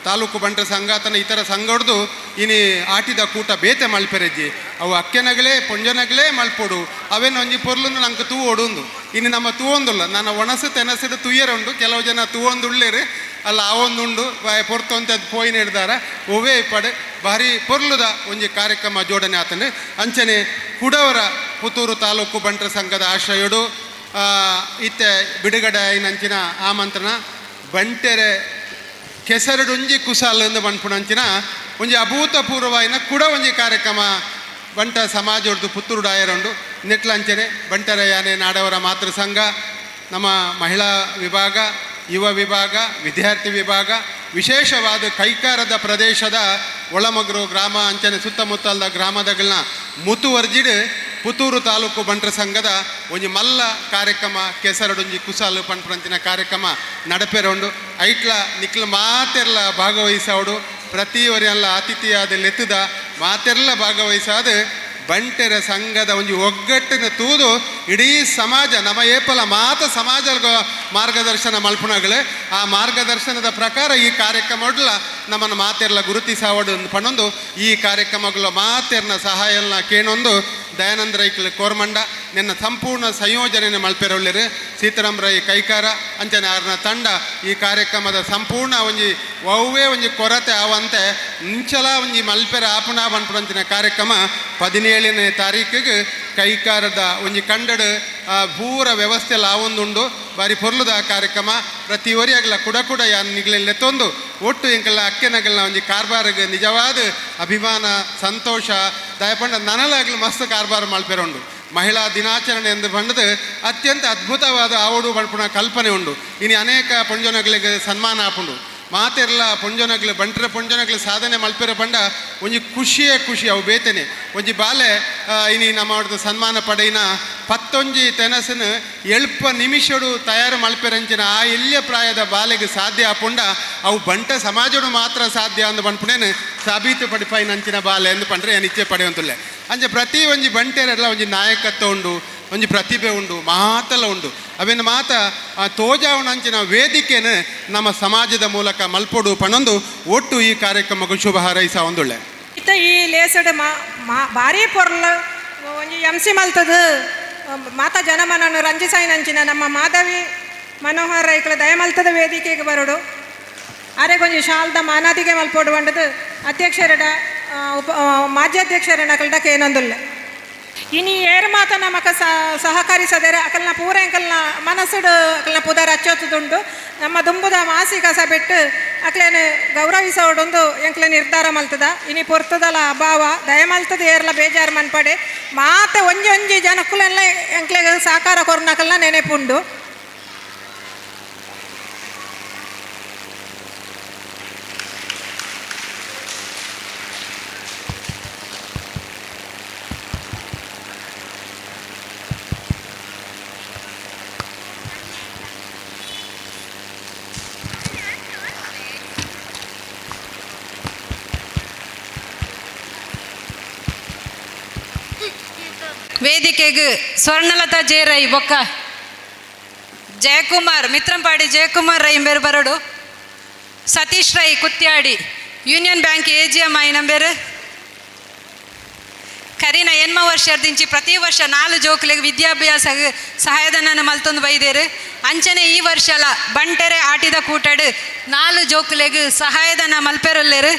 ತಾಲೂಕು ಬಂಟರ ಸಂಘ ತನ್ನ ಇತರ ಸಂಘಡ್ದು ಇನಿ ಆಟಿದ ಕೂಟ ಬೇತೆ ಮಲ್ಪೆರೆಜ್ಜಿ ಅವು ಅಕ್ಕೆನಗಲೇ ಪೊಂಜನಗಲೇ ಮಲ್ಪೊಡು ಅವೇನು ಒಂಜಿ ಪೊರ್ಲುಂದು ನಂಗೆ ತೂವೊಡುಂದು ಇನ್ನು ನಮ್ಮ ತೂವೊಂದುಲ್ಲ ನನ್ನ ಒಣಸು ತೆನಸಿಡು ತುಯ್ಯರುಂಡು ಕೆಲವು ಜನ ತೂವೊಂದುಳ್ಳೇರು ಅಲ್ಲ ಆವೊಂದುಂಡು ಪೊರ್ತು ಅಂತ ಅದು ಪೋಯಿನ ಹಿಡ್ದಾರ ಒವೇ ಪಡೆ ಭಾರಿ ಪೊರ್ಲುದ ಒಂಜಿ ಕಾರ್ಯಕ್ರಮ ಜೋಡಣೆ ಆತಂದ್ರೆ ಅಂಚನೆ ಕುಡವರ ಪುತ್ತೂರು ತಾಲೂಕು ಬಂಟರ ಸಂಘದ ಆಶ್ರಯಡು ಇತ್ತೆ ಬಿಡುಗಡೆ ಅಂಚಿನ ಆಮಂತ್ರಣ ಬಂಟೆರೆ ಕೆಸರಡುಂಜಿ ಕುಸಾಲಂದು ಪನ್ಪುನಂಚಿನ ಒಂಜಿ ಅಭೂತಪೂರ್ವವಾಯಿನ ಕೂಡ ಒಂಜಿ ಕಾರ್ಯಕ್ರಮ ಬಂಟ ಸಮಾಜೊಡ್ದು ಪುತ್ತೂರು ಡಾಯರುಂಡು ನೆಟ್ಲಂಚನೆ ಬಂಟರ ಯಾನೆ ನಾಡವರ ಮಾತೃ ಸಂಘ ನಮ್ಮ ಮಹಿಳಾ ವಿಭಾಗ ಯುವ ವಿಭಾಗ ವಿದ್ಯಾರ್ಥಿ ವಿಭಾಗ ವಿಶೇಷವಾದ ಕೈಕಾರದ ಪ್ರದೇಶದ ಒಳಮಗ್ರು ಗ್ರಾಮ ಅಂಚನೆ ಸುತ್ತಮುತ್ತಲದ ಗ್ರಾಮದಗಳನ್ನ ಮುತುವರ್ಜಿಡು ಪುತ್ತೂರು ತಾಲೂಕು ಬಂಟರ ಸಂಘದ ಒಂಜಿ ಮಲ್ಲ ಕಾರ್ಯಕ್ರಮ ಕೆಸರಡೊಂಜಿ ಕುಸಾಲು ಪನ್ಪುನಂಚಿನ ಕಾರ್ಯಕ್ರಮ ನಡಪೆರೊಂಡು ಐಟ್ಲ ನಿಕ್ಲ ಮಾತೆರ್ಲ ಭಾಗವಹಿಸವಡು ಪ್ರತಿಯೊರಿಯಲ್ಲ ಅತಿಥಿಯಾದ ಲೆತ್ತದ ಮಾತೆರ್ಲ ಭಾಗವಹಿಸಾದ ಬಂಟೆರ ಸಂಘದ ಒಂಜಿ ಒಗ್ಗಟ್ಟಿನ ತೂದು ಇಡೀ ಸಮಾಜ ನಮ್ಮ ಏಪಲ ಮಾತ ಸಮಾಜ ಮಾರ್ಗದರ್ಶನ ಮಲ್ಪುಣಗಳು ಆ ಮಾರ್ಗದರ್ಶನದ ಪ್ರಕಾರ ಈ ಕಾರ್ಯಕ್ರಮ ನಮ್ಮನ್ನು ಮಾತೆರ್ಲ ಗುರುತಿಸಾವಡು ಪಣೊಂದು ಈ ಕಾರ್ಯಕ್ರಮಗಳ ಮಾತೆರ್ನ ಸಹಾಯನ ಕೇಣೊಂದು ದಯಾನಂದ ರೈಕ್ಲ ಕೋರ್ಮಂಡ ನಿನ್ನ ಸಂಪೂರ್ಣ ಸಂಯೋಜನೆ ಮಲ್ಪೆರೊಳ್ಳಿರು ಸೀತಾರಾಮ್ ರೈ ಕೈಕಾರ ಅಂಚನೆ ಆರ್ನ ತಂಡ ಈ ಕಾರ್ಯಕ್ರಮದ ಸಂಪೂರ್ಣ ಒಂಜಿ ಒವ್ವೇ ಒಂಜಿ ಕೊರತೆ ಆವಂತೆ ಇಂಚಲ ಒಂಜಿ ಮಲ್ಪೆರ ಆಪುಣ ಪನ್ಪುನಂಚಿನ ಕಾರ್ಯಕ್ರಮ 17ನೇ ತಾರೀಕಿಗೆ ಕೈಕಾರದ ಒಂಜಿ ಕಂಡಡು ಪೂರ ವ್ಯವಸ್ಥೆ ಆವೊಂದುಂಡು ಬಾರಿ ಪೊರ್ಲುದ ಕಾರ್ಯಕ್ರಮ ಪ್ರತಿ ಒರಿಯಾಗಲ ಕುಡ ಕುಡ ಯಾನ್ ನಿಗ್ಲೆಲ್ಲ ತೊಂದು ಒಟ್ಟು ಎಂಕಲ್ಲ ಅಕ್ಕೆನಗಲ್ನ ಒಂಜಿ ಕಾರ್ಬಾರಿಗೆ ನಿಜವಾದ ಅಭಿಮಾನ ಸಂತೋಷ ದಯಪಂಡ ನನಲಾಗಲು ಮಸ್ತ್ ಕಾರ್ಬಾರ ಮಲ್ಪೆರುಂಡು ಮಹಿಳಾ ದಿನಾಚರಣೆ ಎಂದು ಬಂದದ್ದು ಅತ್ಯಂತ ಅದ್ಭುತವಾದ ಆವಡು ಪನ್ಪುನ ಕಲ್ಪನೆ ಉಂಡು ಇನ್ನು ಅನೇಕ ಪೊಂಜೊನಗಳಿಗೆ ಸನ್ಮಾನ ಆಪುಂಡು ಮಾತೆರ್ಲ ಪೊಂಜೊನಗ್ಲು ಬಂಟರ ಪೊಂಜೊನಗ್ಲು ಸಾಧನೆ ಮಲ್ಪೆರ ಪಂಡ ಒಂಜಿ ಖುಷಿಯೇ ಖುಷಿ ಅವು ಬೇತೇನೆ ಒಂಜಿ ಬಾಲೆ ಇನಿ ನಮ್ಮ ಸನ್ಮಾನ ಪಡೆಯಿನ ಪತ್ತೊಂಜಿ ತೆನಸನು ಎಲ್ಪ ನಿಮಿಷಡು ತಯಾರು ಮಲ್ಪೆರಂಚಿನ ಆ ಎಲ್ಲಿಯ ಪ್ರಾಯದ ಬಾಲೆಗೆ ಸಾಧ್ಯ ಆಪುಂಡ ಅವು ಬಂಟ ಸಮಾಜಡು ಮಾತ್ರ ಸಾಧ್ಯ ಅಂದು ಪನ್ಪುನೇನು ಸಾಬೀತು ಪಡಿಪಾಯಿನಂಚಿನ ಬಾಲೆ ಎಂದು ಪಂಡ್ರೆ ಏನು ಇಚ್ಛೆ ಪಡೆಯುವಂತಿಲ್ಲ ಅಂಚೆ ಪ್ರತಿ ಒಂಜಿ ಬಂಟೆರೆಲ್ಲ ಒಂಜಿ ನಾಯಕತ್ವ ಉಂಡು ಒಂಜಿ ಪ್ರತಿಭೆ ಉಂಡು ಮಾತೆಲ್ಲ ಉಂಡು ಅವೇನು ಮಾತ ತೋಜಾವಣಂಚಿನ ವೇದಿಕೆನ ನಮ್ಮ ಸಮಾಜದ ಮೂಲಕ ಮಲ್ಪೊಡು ಪಣೊಂದು ಒಟ್ಟು ಈ ಕಾರ್ಯಕ್ರಮಕ್ಕೆ ಶುಭ ಹಾರೈಸ ಒಂದುಳ್ಳೆ ಇತ್ತ ಈ ಲೇಸಡ್ ಭಾರಿ ಪೊರ್ಲು ಒಂಜಿ ಎಂ ಸಿ ಮಲ್ತದು ಮಾತ ಜನಮನನ್ನು ರಂಜಿಸಾಯಿನಂಚಿನ ನಮ್ಮ ಮಾಧವಿ ಮನೋಹರ್ ರೈಕ್ಲ ದಯಮಲ್ತದ ವೇದಿಕೆಗೆ ಬರೋಡು ಅರೆಗೊಂಜಿ ಶಾಲ್ದ ಮಾನಾದಿಗೆ ಮಲ್ಪೊಡು ಬಂಡದು ಅಧ್ಯಕ್ಷರಡ ಉಪ ಮಾಜ್ಯಾಧ್ಯಕ್ಷರಡ ಕೇನೊಂದುಲ್ಲೆ ಇನಿ ಏರು ಮಾತ ನಮಕ ಸಹಕರಿಸದರೆ ಅಕಲ್ನ ಪೂರ ಎಂಕಲ್ನ ಮನಸ್ಸುಡು ಅಕಲ್ನ ಪುದರ್ ಅಚ್ಚೊತ್ತುದುಂಡು ನಮ್ಮ ದುಂಬುದ ಮಾಸಿಕ ಸಬೆಟ್ಟು ಅಕ್ಲೇನು ಗೌರವಿಸೋಡೊಂದು ಎಂಕ್ಲೆ ನಿರ್ಧಾರ ಮಲ್ತದ ಇನಿ ಪೊರ್ತದಲ ಅಭಾವ ದಯಮಲ್ತದ ಏರ್ಲ ಬೇಜಾರು ಮನ್ಪಡೆ ಮಾತೆ ಒಂಜಿ ಒಂಜಿ ಜನಕ್ಕುಲೆಲ್ಲ ಎಂಕ್ಲೆಗ್ ಸಹಕಾರ ಕೊರ್ನಕಲ್ನ ನೆನೆಪುಂಡು. ವೇದಿಕೆಗೆ ಸ್ವರ್ಣಲತಾ ಜೆ ರೈ ಬೊಕ್ಕ ಜಯಕುಮಾರ್ ಮಿತ್ರಂಪಾಡಿ ಜಯಕುಮಾರ್ ರೈ ಇಂಬೇರು ಬರಡು Satish Rai Kuthyadi union bank A G M I ನಂಬೇರು Kareena ಎನ್ಮ ವರ್ಷದಿಂಚಿ ಪ್ರತಿ ವರ್ಷ 4 ಜೋಕ್ಲೆಗ್ ವಿದ್ಯಾಭ್ಯಾಸ ಸಹಾಯಧನ ಮಲ್ತೊಂದು ಬೈದೇರು ಅಂಚನೆ ಈ ವರ್ಷಲ ಬಂಟೆರೆ ಆಟಿದ ಕೂಟಡು 4 ಜೋಕ್ಲೆಗ್ ಸಹಾಯಧನ ಮಲ್ಪೆರಲ್ಲೇರು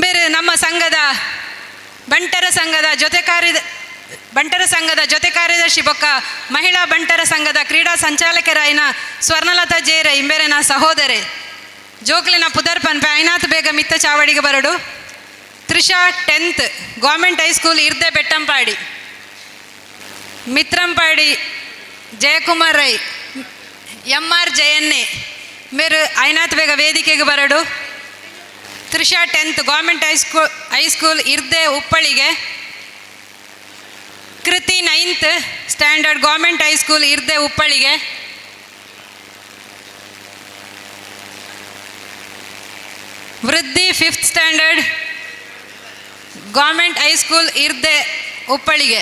ಬೇರೆ ನಮ್ಮ ಸಂಘದ ಬಂಟರ ಸಂಘದ ಜೊತೆ ಬಂಟರ ಸಂಘದ ಜೊತೆ ಕಾರ್ಯದರ್ಶಿ ಬೊಕ್ಕ ಮಹಿಳಾ ಬಂಟರ ಸಂಘದ ಕ್ರೀಡಾ ಸಂಚಾಲಕರಾಯಿನ ಸ್ವರ್ಣಲತಾ ಜೇರ ಇಂಬೇರೆನ ಸಹೋದರೆ ಜೋಕ್ಲಿನ ಪುದರ್ಪನ್ ಐನಾಥ್ ಬೇಗ ಮಿತ್ತ ಚಾವಡಿಗೆ ಬರಡು Trisha 10th government high school Irde Bettampady Mitrampady Jayakumar Rai M R ಜಯನ್ನೆ ಮೇರು ಐನಾಥ್ ಬೇಗ ವೇದಿಕೆಗೆ ಬರಡು Trisha 10th government high school Irde Uppalige Kriti 9th standard government high school Irde Uppalige Vriddhi 5th standard government high school Irde Uppalige.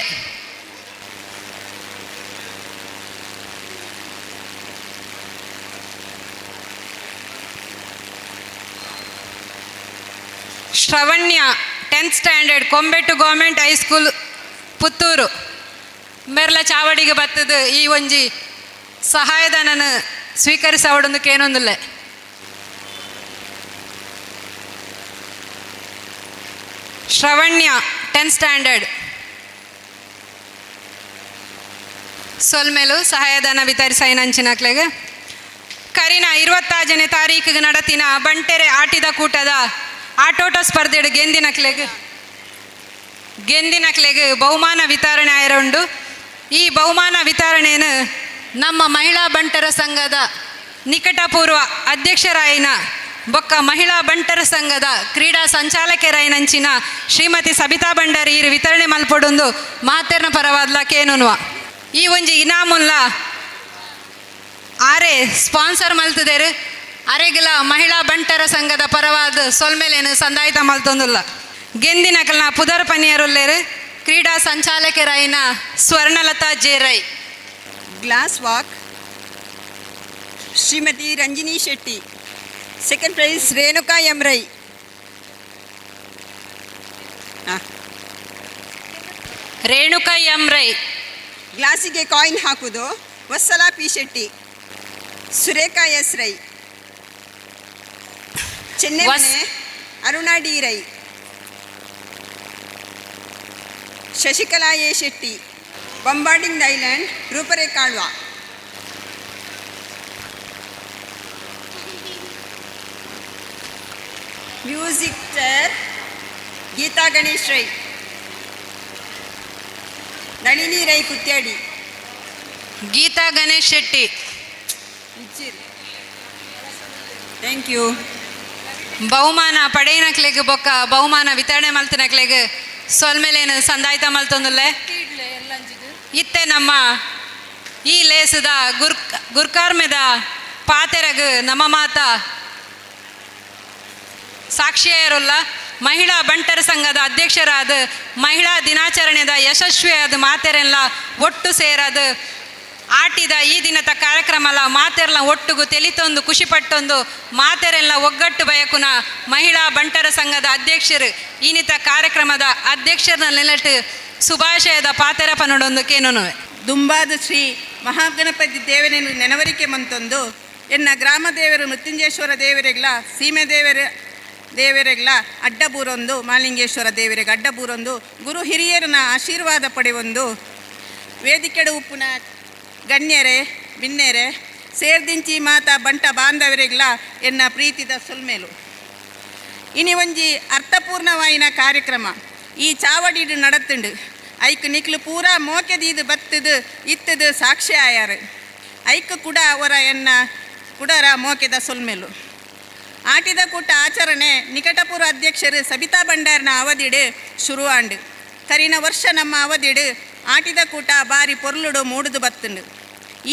Shravanya 10th standard Kombettu government high school Puttur ಮೆರ್ಲ ಚಾವಡಿಗೆ ಬತ್ತದು ಈ ಒಂಜಿ ಸಹಾಯಧನನ ಸ್ವೀಕರಿಸವಡೊಂದು ಕೇನೊಂದುಲ್ಲೆ. ಶ್ರವಣ್ಯ 10th standard ಸೊಲ್ಮೆಲು ಸಹಾಯಧನ ವಿತರಿಸೈನಂಚಿನಕ್ಲೆಗ್. ಕರಿನ 26ನೇ ತಾರೀಕಿಗೆ ನಡತಿನ ಬಂಟೆರೆ ಆಟಿದ ಕೂಟದ ಆಟೋಟ ಸ್ಪರ್ಧೆಡು ಗೆಂದಿನಕ್ಲೆಗ್ ಬಹುಮಾನ ವಿತರಣೆ ಆಯರುಂಡು. ಈ ಬಹುಮಾನ ವಿತರಣೆಯನ್ನು ನಮ್ಮ ಮಹಿಳಾ ಬಂಟರ ಸಂಘದ ನಿಕಟಪೂರ್ವ ಅಧ್ಯಕ್ಷರಾಯಿನ ಬೊಕ್ಕ ಮಹಿಳಾ ಬಂಟರ ಸಂಘದ ಕ್ರೀಡಾ ಸಂಚಾಲಕರಾಯಿನಂಚಿನ ಶ್ರೀಮತಿ ಸಬಿತಾ ಭಂಡಾರಿ ಇರು ವಿತರಣೆ ಮಲ್ಪೊಡೊಂದು ಮಾತೆರ್ನ ಪರವಾದ್ಲ ಕೇನುನುವ. ಈ ಒಂಜಿ ಇನಾಮುಲ್ಲ ಆರೆ ಸ್ಪಾನ್ಸರ್ ಮಲ್ತದೇರು ಅರೆಗಿಲ ಮಹಿಳಾ ಬಂಟರ ಸಂಘದ ಪರವಾದ ಸೊಲ್ಮೆಲೇನು ಸಂದಾಯಿತ ಮಲ್ತೊಂದುಲ್ಲ. ಗೆಂದಿನಕಲ್ನ ಪುದರ್ ಪನಿಯರುಲ್ಲೇರು ಕ್ರೀಡಾ ಸಂಚಾಲಕರಾಯಿನ Swarnalatha J Rai. Glass walk Shrimati Ranjini Shetty. Second prize Renuka M Rai. Renuka M Rai. ಗ್ಲಾಸಿಗೆ coin ಹಾಕುವುದು Vatsala P Shetty. Surekha S Rai. Chennai Aruna D Rai. Shashikala A Shetty. Bombarding the island Roopare Kalva. Music chair Geetha Ganesh Rai. Nalini Rai Kuthyadi. Geetha Ganesh Shetty. Thank you. ಬಹುಮಾನ ಪಡೆಯಿನಕ್ಲೆಗ್ ಬೊಕ್ಕ ಬಹುಮಾನ ವಿತರಣೆ ಮಲ್ತಿನಕ್ಲೆಗ್ ಸೊಲ್ಮೆಲೇನು ಸಂದಾಯ್ತ ಮಲ್ತೊಂದುಲ್ಲೆ. ಇತ್ತೆ ನಮ್ಮ ಈ ಲೇಸದ ಗುರ್ಕಾರ್ಮೆದ ಪಾತೆರಗ್ ನಮ್ಮ ಮಾತ ಸಾಕ್ಷಿಯರುಲ್ಲ ಮಹಿಳಾ ಬಂಟರ ಸಂಘದ ಅಧ್ಯಕ್ಷರಾದ ಮಹಿಳಾ ದಿನಾಚರಣೆದ ಯಶಸ್ವಿಯಾದ ಮಾತೆರೆಲ್ಲ ಒಟ್ಟು ಸೇರಾದ ಆಟಿದ ಈ ದಿನದ ಕಾರ್ಯಕ್ರಮಲ ಮಾತೆರೆಲ್ಲ ಒಟ್ಟುಗು ತೆಲಿತೊಂದು ಖುಷಿಪಟ್ಟೊಂದು ಮಾತೆರೆಲ್ಲ ಒಗ್ಗಟ್ಟು ಬಯಕುನ ಮಹಿಳಾ ಬಂಟರ ಸಂಘದ ಅಧ್ಯಕ್ಷರು ಈನಿತ ಕಾರ್ಯಕ್ರಮದ ಅಧ್ಯಕ್ಷರ ನೆಲಟ್ಟು ಸುಭಾಷಯದ ಪಾತೆರ ಪನಡೊಂದು ಕೇನೊನುವೆ. ದುಂಬಾದ ಶ್ರೀ ಮಹಾಗಣಪತಿ ದೇವರನ್ನು ನೆನವರಿಕೆ ಮಂತೊಂದು ಎನ್ನ ಗ್ರಾಮ ದೇವರು ಮೃತ್ಯುಂಜೇಶ್ವರ ದೇವರಿಗ್ಲ ಸೀಮೆ ದೇವರಿಗ್ಲ ಅಡ್ಡಬೂರೊಂದು ಮಾಲಿಂಗೇಶ್ವರ ದೇವರಿಗೆ ಅಡ್ಡಬೂರೊಂದು ಗುರು ಹಿರಿಯರನ ಆಶೀರ್ವಾದ ಪಡೆಯೊಂದು ವೇದಿಕೆಡು ಉಪ್ಪುನ ಗಣ್ಯರೇ ಬಿನ್ನೆರೆ ಸೇರ್ದಿಂಚಿ ಮಾತಾ ಬಂಟ ಬಾಂಧವರಿಗ್ಲ ಎನ್ನ ಪ್ರೀತಿದ ಸೊಲ್ಮೇಲು. ಇನಿ ಒಂಜಿ ಅರ್ಥಪೂರ್ಣವಾಯಿನ ಕಾರ್ಯಕ್ರಮ ಈ ಚಾವಡಿಡು ನಡತ್ತುಂಡು. ಐಕ್ ನಿಕ್ಲು ಪೂರಾ ಮೋಕೆದೀದು ಬತ್ತದು ಇತ್ತದು ಸಾಕ್ಷಿ ಆಯಾರು. ಐಕ್ ಕೂಡ ಅವರ ಎನ್ನ ಕುಡರ ಮೋಕೆದ ಸೊಲ್ಮೇಲು. ಆಟಿದ ಕೂಟ ಆಚರಣೆ ನಿಕಟಪೂರ್ವ ಅಧ್ಯಕ್ಷರು ಸಬಿತಾ ಭಂಡಾರನ ಅವಧಿಡು ಶುರುವಾಂಡು. ಕರಿನ ವರ್ಷ ನಮ್ಮ ಅವಧಿಡು ಆಟಿದ ಕೂಟ ಬಾರಿ ಪೊರ್ಲುಡು ಮೂಡುದು ಬತ್ತುಂಡು.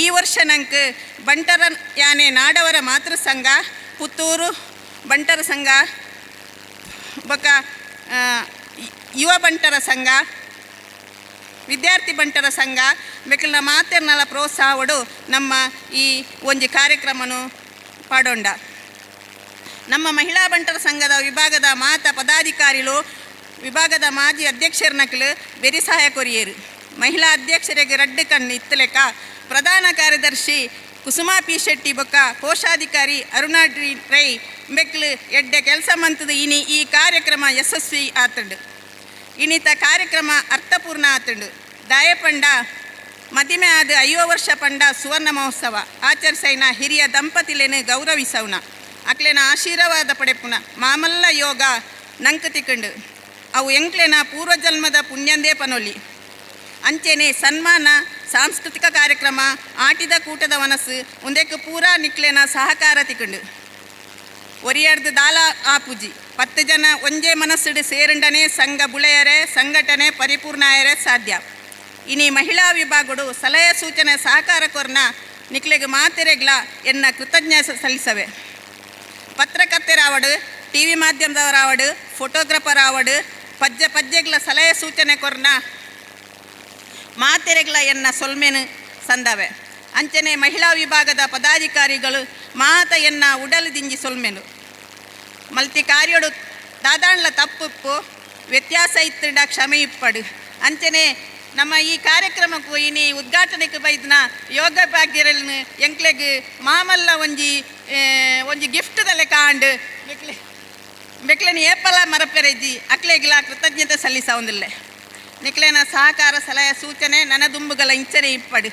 ಈ ವರ್ಷ ನಂಕ್ ಬಂಟರ ಯಾನೆ ನಾಡವರ ಮಾತೃ ಸಂಘ ಪುತ್ತೂರು ಬಂಟರ ಸಂಘ ಬೊಕ ಯುವ ಬಂಟರ ಸಂಘ ವಿದ್ಯಾರ್ಥಿ ಬಂಟರ ಸಂಘ ಮೆಕ್ಕಲ್ನ ಮಾತೆರ್ನಲ ಪ್ರೋತ್ಸಾಹವಡು ನಮ್ಮ ಈ ಒಂಜಿ ಕಾರ್ಯಕ್ರಮನು ಪಾಡೊಂಡ. ನಮ್ಮ ಮಹಿಳಾ ಬಂಟರ ಸಂಘದ ವಿಭಾಗದ ಮಾತ ಪದಾಧಿಕಾರಿಗಳು ವಿಭಾಗದ ಮಾಜಿ ಅಧ್ಯಕ್ಷರನಕ್ಲು ಬೆರಿ ಸಹಾಯ ಕೊರಿಯರು. ಮಹಿಳಾ ಅಧ್ಯಕ್ಷರಿಗೆ ರಡ್ಡು ಕಣ್ಣು ಇತ್ತಲೆಕ್ಕ ಪ್ರಧಾನ ಕಾರ್ಯದರ್ಶಿ ಕುಸುಮಾ ಪಿ ಶೆಟ್ಟಿ ಬೊಕ್ಕ ಕೋಶಾಧಿಕಾರಿ ಅರುಣಾ ರೈ ಮೆಕ್ಲು ಎಡ್ಡೆ ಕೆಲಸ ಮಂತದ ಇನಿ ಈ ಕಾರ್ಯಕ್ರಮ ಯಶಸ್ವಿ ಆತಂಡು. ಇನ್ನಿತ ಕಾರ್ಯಕ್ರಮ ಅರ್ಥಪೂರ್ಣ ಆತಂಡು. ದಾಯಪಂಡ ಮದಿಮೆ ಆದ 50 ವರ್ಷ ಪಂಡ ಸುವರ್ಣ ಮಹೋತ್ಸವ ಆಚರಿಸೈನ ಹಿರಿಯ ದಂಪತಿಲೇನು ಗೌರವಿಸೌನ ಅಕ್ಲೇನ ಆಶೀರ್ವಾದ ಪಡೆಪುನ ಮಾಮಲ್ಲ ಯೋಗ ನಂಕು ತಿಕ್ಕಂಡು ಅವು ಎಂಕ್ಲೇನ ಪೂರ್ವಜನ್ಮದ ಪುಣ್ಯಂದೇ ಪನೊಲಿ. ಅಂಚೆನೆ ಸನ್ಮಾನ ಸಾಂಸ್ಕೃತಿಕ ಕಾರ್ಯಕ್ರಮ ಆಟಿದ ಕೂಟದ ಮನಸ್ಸು ಉಂದೆಕ್ ಪೂರಾ ನಿಕ್ಲೇನ ಸಹಕಾರ ತಿಕ್ಕಂಡು. ಒರಿಯರ್ದು ದಾಲ ಆಪುಜಿ 10 ಜನ ಒಂಜೇ ಮನಸ್ಸುಡು ಸೇರಂಡನೆ ಸಂಘ ಬುಳೆಯರೆ ಸಂಘಟನೆ ಪರಿಪೂರ್ಣ ಆಯರೆ ಸಾಧ್ಯ. ಇನಿ ಮಹಿಳಾ ವಿಭಾಗಡು ಸಲಹೆ ಸೂಚನೆ ಸಹಕಾರ ಕೊರ್ನ ನಿಕ್ಲೆಗ್ ಮಾತೆರೆಗ್ಲ ಎನ್ನ ಕೃತಜ್ಞ ಸಲ್ಲಿಸವೆ. ಪತ್ರಕರ್ತರಾವಡು ಟಿ ವಿ ಮಾಧ್ಯಮದವರಾವಡು ಫೋಟೋಗ್ರಾಫರ್ ಆವಡು ಪಜ್ಜೆ ಪಜ್ಜೆಗ್ಲ ಸಲಹೆ ಸೂಚನೆ ಕೊರ್ನ ಮಾತೆರೆಗ್ಲ ಎನ್ನ ಸೊಲ್ಮೆನು ಸಂದವೆ. ಅಂಚನೆ ಮಹಿಳಾ ವಿಭಾಗದ ಪದಾಧಿಕಾರಿಗಳು ಮಾತ ಎನ್ನ ಉಡಲು ದಿಂಜಿ ಸೊಲ್ಮೆನು ಮಲ್ತಿ ಕಾರ್ಯಡು ದಾದಾಂಡ್ಲ ತಪ್ಪುಪ್ಪು ವ್ಯತ್ಯಾಸ ಇತ್ತಂಡ ಕ್ಷಮೆ ಇಪ್ಪಡು. ಅಂಚನೆ ನಮ್ಮ ಈ ಕಾರ್ಯಕ್ರಮಕ್ಕೂ ಇನಿ ಉದ್ಘಾಟನೆಗೆ ಬೈದ್ನ ಯೋಗ ಭಾಗ್ಯರನ್ನು ಎಂಕ್ಲೆಗ್ ಮಾಮಲ್ಲ ಒಂಜಿ ಒಂಜಿ ಗಿಫ್ಟ್ದಲ್ಲೇ ಕಾಂಡು ಮೆಕ್ಲೆ ಮೆಕ್ಲೆನ ಏಪಲ ಮರಪೆರೆಜಿ ಅಕ್ಲೆಗ್ಲ ಕೃತಜ್ಞತೆ ಸಲ್ಲಿಸವುದಿಲ್ಲ. ನಿಕ್ಲೆನ ಸಹಕಾರ ಸಲಹೆ ಸೂಚನೆ ನನ್ನ ದುಂಬುಗಳ ಇಂಚನೆ ಇಪ್ಪಡು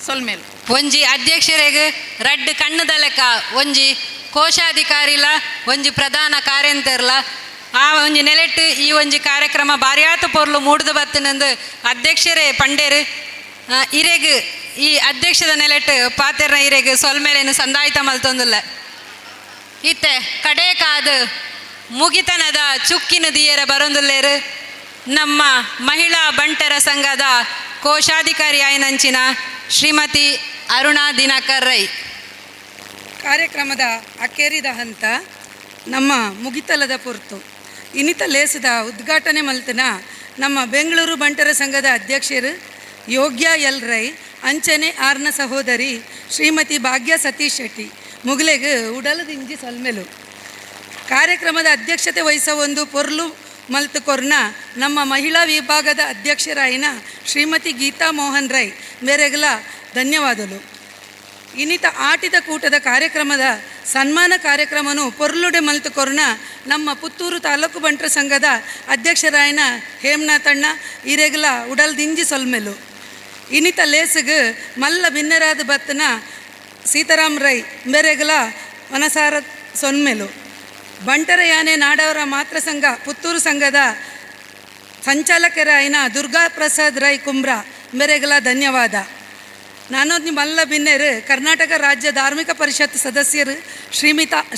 ಸೊಲ್ಮೇಲು. ಒಂಜಿ ಅಧ್ಯಕ್ಷರಿಗೆ ರಡ್ಡು ಕಣ್ಣುದ ಲೆಕ್ಕ, ಒಂಜಿ ಕೋಶಾಧಿಕಾರಿಲ, ಒಂಜಿ ಪ್ರಧಾನ ಕಾರ್ಯಂತರ್ಲ ಆ ಒಂಜಿ ನೆಲೆಟ್ಟು ಈ ಒಂಜಿ ಕಾರ್ಯಕ್ರಮ ಬಾರ್ಯಾತ ಪೊರ್ಲು ಮೂಡ್ದು ಬತ್ತಿನಂದು ಅಧ್ಯಕ್ಷರೇ ಪಂಡೇರು. ಇರೆಗ್ ಈ ಅಧ್ಯಕ್ಷದ ನೆಲೆಟ್ಟು ಪಾತೆರ್ನ ಇರೆಗ್ ಸೊಲ್ಮೇಲೇನು ಸಂದಾಯಿತ ಮಲ್ತೊಂದಿಲ್ಲ. ಇತ್ತೆ ಕಡೇಕಾದ ಮುಗಿತನದ ಚುಕ್ಕಿನ ದಿಯರ ಬರೊಂದುಲ್ಲೇರು ನಮ್ಮ ಮಹಿಳಾ ಬಂಟರ ಸಂಘದ ಕೋಶಾಧಿಕಾರಿ ಆಯನಂಚಿನ ಶ್ರೀಮತಿ ಅರುಣಾ ದಿನಕರ್ ರೈ. ಕಾರ್ಯಕ್ರಮದ ಅಕೇರಿದ ಹಂತ ನಮ್ಮ ಮುಗಿತಲದ ಪೊರ್ತು ಇನ್ನಿತ ಲೇಸದ ಉದ್ಘಾಟನೆ ಮಲ್ತನ ನಮ್ಮ ಬೆಂಗಳೂರು ಬಂಟರ ಸಂಘದ ಅಧ್ಯಕ್ಷರು ಯೋಗ್ಯ ಎಲ್ ರೈ ಅಂಚನೆ ಆರ್ನ ಸಹೋದರಿ ಶ್ರೀಮತಿ ಭಾಗ್ಯ ಸತೀಶ್ ಶೆಟ್ಟಿ ಮುಗಲೆಗ್ ಉಡಲದಿಂಜಿ ಸೊಲ್ಮೆಲು. ಕಾರ್ಯಕ್ರಮದ ಅಧ್ಯಕ್ಷತೆ ವಹಿಸ ಒಂದು ಪೊರ್ಲು ಮಲ್ತು ಕೊರ್ನ ನಮ್ಮ ಮಹಿಳಾ ವಿಭಾಗದ ಅಧ್ಯಕ್ಷರಾಯಿನ ಶ್ರೀಮತಿ ಗೀತಾ ಮೋಹನ್ ರೈ ಮೇರೆಗಲ ಧನ್ಯವಾದಲು. ಇನ್ನಿತ ಆಟಿದ ಕೂಟದ ಕಾರ್ಯಕ್ರಮದ ಸನ್ಮಾನ ಕಾರ್ಯಕ್ರಮನು ಪೊರ್ಲುಡೆ ಮಲ್ತು ಕೊರ್ನ ನಮ್ಮ ಪುತ್ತೂರು ತಾಲೂಕು ಬಂಟರ ಸಂಘದ ಅಧ್ಯಕ್ಷರಾಯಿನ ಹೇಮನಾಥಣ್ಣ ಇರೆಗಲ ಉಡಲ್ದಿಂಜಿ ಸೊಲ್ಮೆಲು. ಇನ್ನಿತ ಲೇಸುಗು ಮಲ್ಲ ಬಿನ್ನರಾದ ಬತ್ತನ ಸೀತಾರಾಮ್ ರೈ ಮೇರೆಗಲ ಮನಸಾರ ಸೊನ್ಮೆಲು. ಬಂಟರ ಯಾನೆ ನಾಡವರ ಮಾತೃ ಸಂಘ ಪುತ್ತೂರು ಸಂಘದ ಸಂಚಾಲಕರಾಯಿನ ದುರ್ಗಾ ಪ್ರಸಾದ್ ರೈ ಕುಮ್ರಾ ಮೇರೆಗಲ ಧನ್ಯವಾದ. ನಾನೊಂದು ಮಲ್ಲ ಬಿನ್ನೆರು ಕರ್ನಾಟಕ ರಾಜ್ಯ ಧಾರ್ಮಿಕ ಪರಿಷತ್ ಸದಸ್ಯರು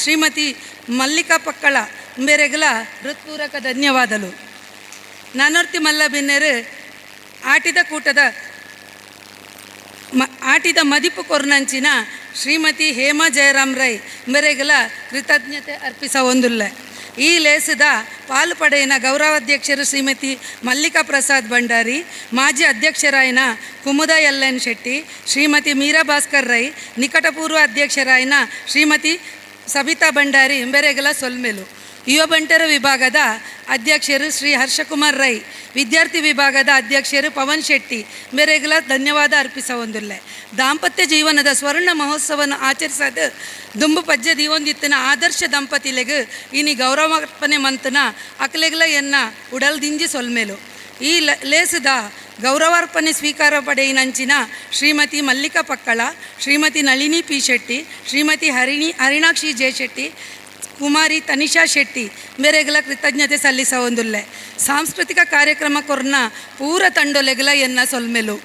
ಶ್ರೀಮತಿ ಮಲ್ಲಿಕಾ ಪಕ್ಕಳ ಮೇರೆಗಲ ಹೃತ್ಪೂರ್ವಕ ಧನ್ಯವಾದಲು. ನಾನೊರ್ತಿ ಮಲ್ಲ ಬಿನ್ನೆರು ಆಟಿದ ಕೂಟದ ಆಟಿದ ಮದಿಪು ಕೊರ್ನಂಚಿನ ಶ್ರೀಮತಿ ಹೇಮಾ ಜಯರಾಮ್ ರೈ ಮೇರೆಗಲ ಕೃತಜ್ಞತೆ ಅರ್ಪಿಸ ಒಂದುಲ್ಲ. ಈ ಲೇಸದ ಪಾಲು ಪಡೆಯಿನ ಗೌರವಾಧ್ಯಕ್ಷರು ಶ್ರೀಮತಿ ಮಲ್ಲಿಕಾ ಪ್ರಸಾದ್ ಭಂಡಾರಿ, ಮಾಜಿ ಅಧ್ಯಕ್ಷರಾಯಿನ ಕುಮುದ ಎಲ್ ಎನ್ ಶೆಟ್ಟಿ, ಶ್ರೀಮತಿ ಮೀರಾ ಭಾಸ್ಕರ್ ರೈ, ನಿಕಟಪೂರ್ವ ಅಧ್ಯಕ್ಷರಾಯಿನ ಶ್ರೀಮತಿ ಸಬಿತಾ ಭಂಡಾರಿ ಮೇರೆಗಲ ಸೊಲ್ಮೆಲು. ಯುವ ಬಂಟರ ವಿಭಾಗದ ಅಧ್ಯಕ್ಷರು ಶ್ರೀ ಹರ್ಷಕುಮಾರ್ ರೈ, ವಿದ್ಯಾರ್ಥಿ ವಿಭಾಗದ ಅಧ್ಯಕ್ಷರು ಪವನ್ ಶೆಟ್ಟಿ ಮೇರೆಗಲ ಧನ್ಯವಾದ ಅರ್ಪಿಸ ಒಂದುಲ್ಲೆ. ದಾಂಪತ್ಯ ಜೀವನದ ಸ್ವರ್ಣ ಮಹೋತ್ಸವವನ್ನು ಆಚರಿಸದ ದುಂಬು ಪಜ್ಜೆ ದೀವೊಂದಿತ್ತನ ಆದರ್ಶ ದಂಪತಿಲೆಗ್ ಇನಿ ಗೌರವಾರ್ಪಣೆ ಮಂತನ ಅಕಲೆಗಲ ಎನ್ನ ಉಡಲ್ದಿಂಜಿ ಸೊಲ್ಮೇಲು. ಈ ಲೇಸದ ಗೌರವಾರ್ಪಣೆ ಸ್ವೀಕಾರ ಪಡೆಯಿನಂಚಿನ ಶ್ರೀಮತಿ ಮಲ್ಲಿಕಾ ಪಕ್ಕಳ, ಶ್ರೀಮತಿ ನಳಿನಿ ಪಿ ಶೆಟ್ಟಿ, ಶ್ರೀಮತಿ ಹರಿಣಾಕ್ಷಿ ಜೆ ಶೆಟ್ಟಿ, ಕುಮಾರಿ ತನಿಷಾ ಶೆಟ್ಟಿ ಮೇರೆಗಲ ಕೃತಜ್ಞತೆ ಸಲ್ಲಿಸ ಒಂದುಲ್ಲೆ. ಸಾಂಸ್ಕೃತಿಕ ಕಾರ್ಯಕ್ರಮ ಕೊರ್ನ ಪೂರ ತಂಡೊಲೆಗಲ ಎನ್ನ ಸೊಲ್ಮೆಲು.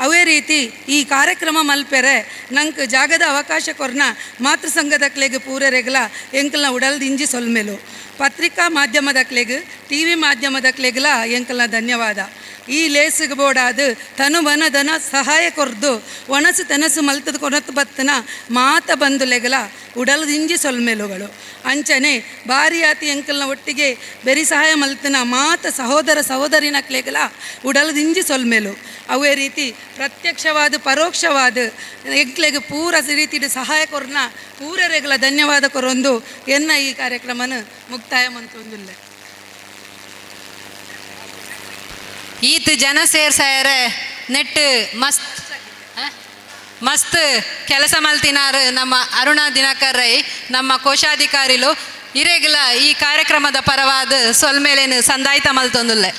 ಅವೇ ರೀತಿ ಈ ಕಾರ್ಯಕ್ರಮ ಮಲ್ಪೆರೆ ನಂಗೆ ಜಾಗದ ಅವಕಾಶ ಕೊರ್ನ ಮಾತೃ ಸಂಘದಕ್ಲೆಗ್ ಪೂರೆರೆಗಲ ಎಂಕಲ್ನ ಉಡಲ್ದಿಂಜಿ ಸೊಲ್ಮೆಲು. ಪತ್ರಿಕಾ ಮಾಧ್ಯಮದಕ್ಲೆಗ್ ಟಿ ವಿ ಮಾಧ್ಯಮದಕ್ಲೆಗಲ ಎಂಕಲ್ನ ಧನ್ಯವಾದ. ಈ ಲೇಸಿಗೆ ಬೋಡಾದ ತನು ಮನ ಧನ ಸಹಾಯ ಕೊರ್ದು ಒಣಸು ತೆನಸು ಮಲ್ತದ ಕೊನತ್ತು ಬತ್ತನ ಮಾತ ಬಂದುಲೆಗಲ ಉಡಲ್ದಿಂಜಿ ಸೊಲ್ಮೆಲುಗಳು. ಅಂಚನೆ ಬಾರಿಯಾತಿ ಎಂಕಲ್ನ ಒಟ್ಟಿಗೆ ಬೆರಿ ಸಹಾಯ ಮಲ್ತನ ಮಾತ ಸಹೋದರ ಸಹೋದರಿನಕ್ಲೆಗಲ ಉಡಲ್ದಿಂಜಿ ಸೊಲ್ಮೆಲು. ಅವೇ ರೀತಿ ಪ್ರತ್ಯಕ್ಷವಾದ ಪರೋಕ್ಷವಾದ ಎಂಕ್ಲೆಗ್ ಪೂರ ರೀತಿಯ ಸಹಾಯ ಕೊರ್ನ ಪೂರರೆಗಲ ಧನ್ಯವಾದ ಕೊರೊಂದು ಎನ್ನ ಈ ಕಾರ್ಯಕ್ರಮನ ಮುಕ್ತಾಯ ಮಂತೊಂದುಲ್ಲೆ. ಈತ ಜನ ಸೇರ್ಸಾಯರೆ ನೆಟ್ ಮಸ್ತ್ ಮಸ್ತ್ ಕೆಲಸ ಮಲ್ತಿನಾರು ನಮ್ಮ ಅರುಣಾ ದಿನಕರ್ ರೈ ನಮ್ಮ ಕೋಶಾಧಿಕಾರಿಲು ಇರೆಗಲ ಈ ಕಾರ್ಯಕ್ರಮದ ಪರವಾದ ಸೊಲ್ಮೇಲೇನು ಸಂದಾಯಿತ ಮಲ್ತೊಂದುಲ್ಲೆ.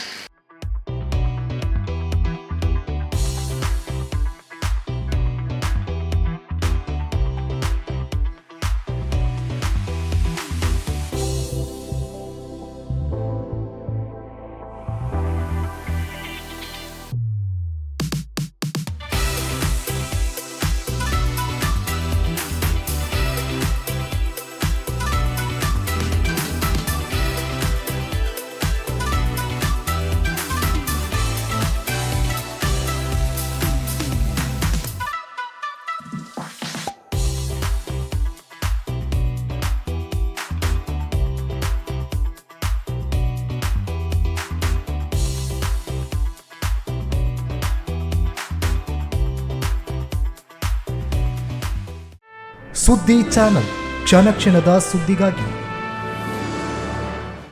ಸುದ್ದಿ ಚಾನಲ್ ಕ್ಷಣ ಕ್ಷಣದ ಸುದ್ದಿಗಾಗಿ.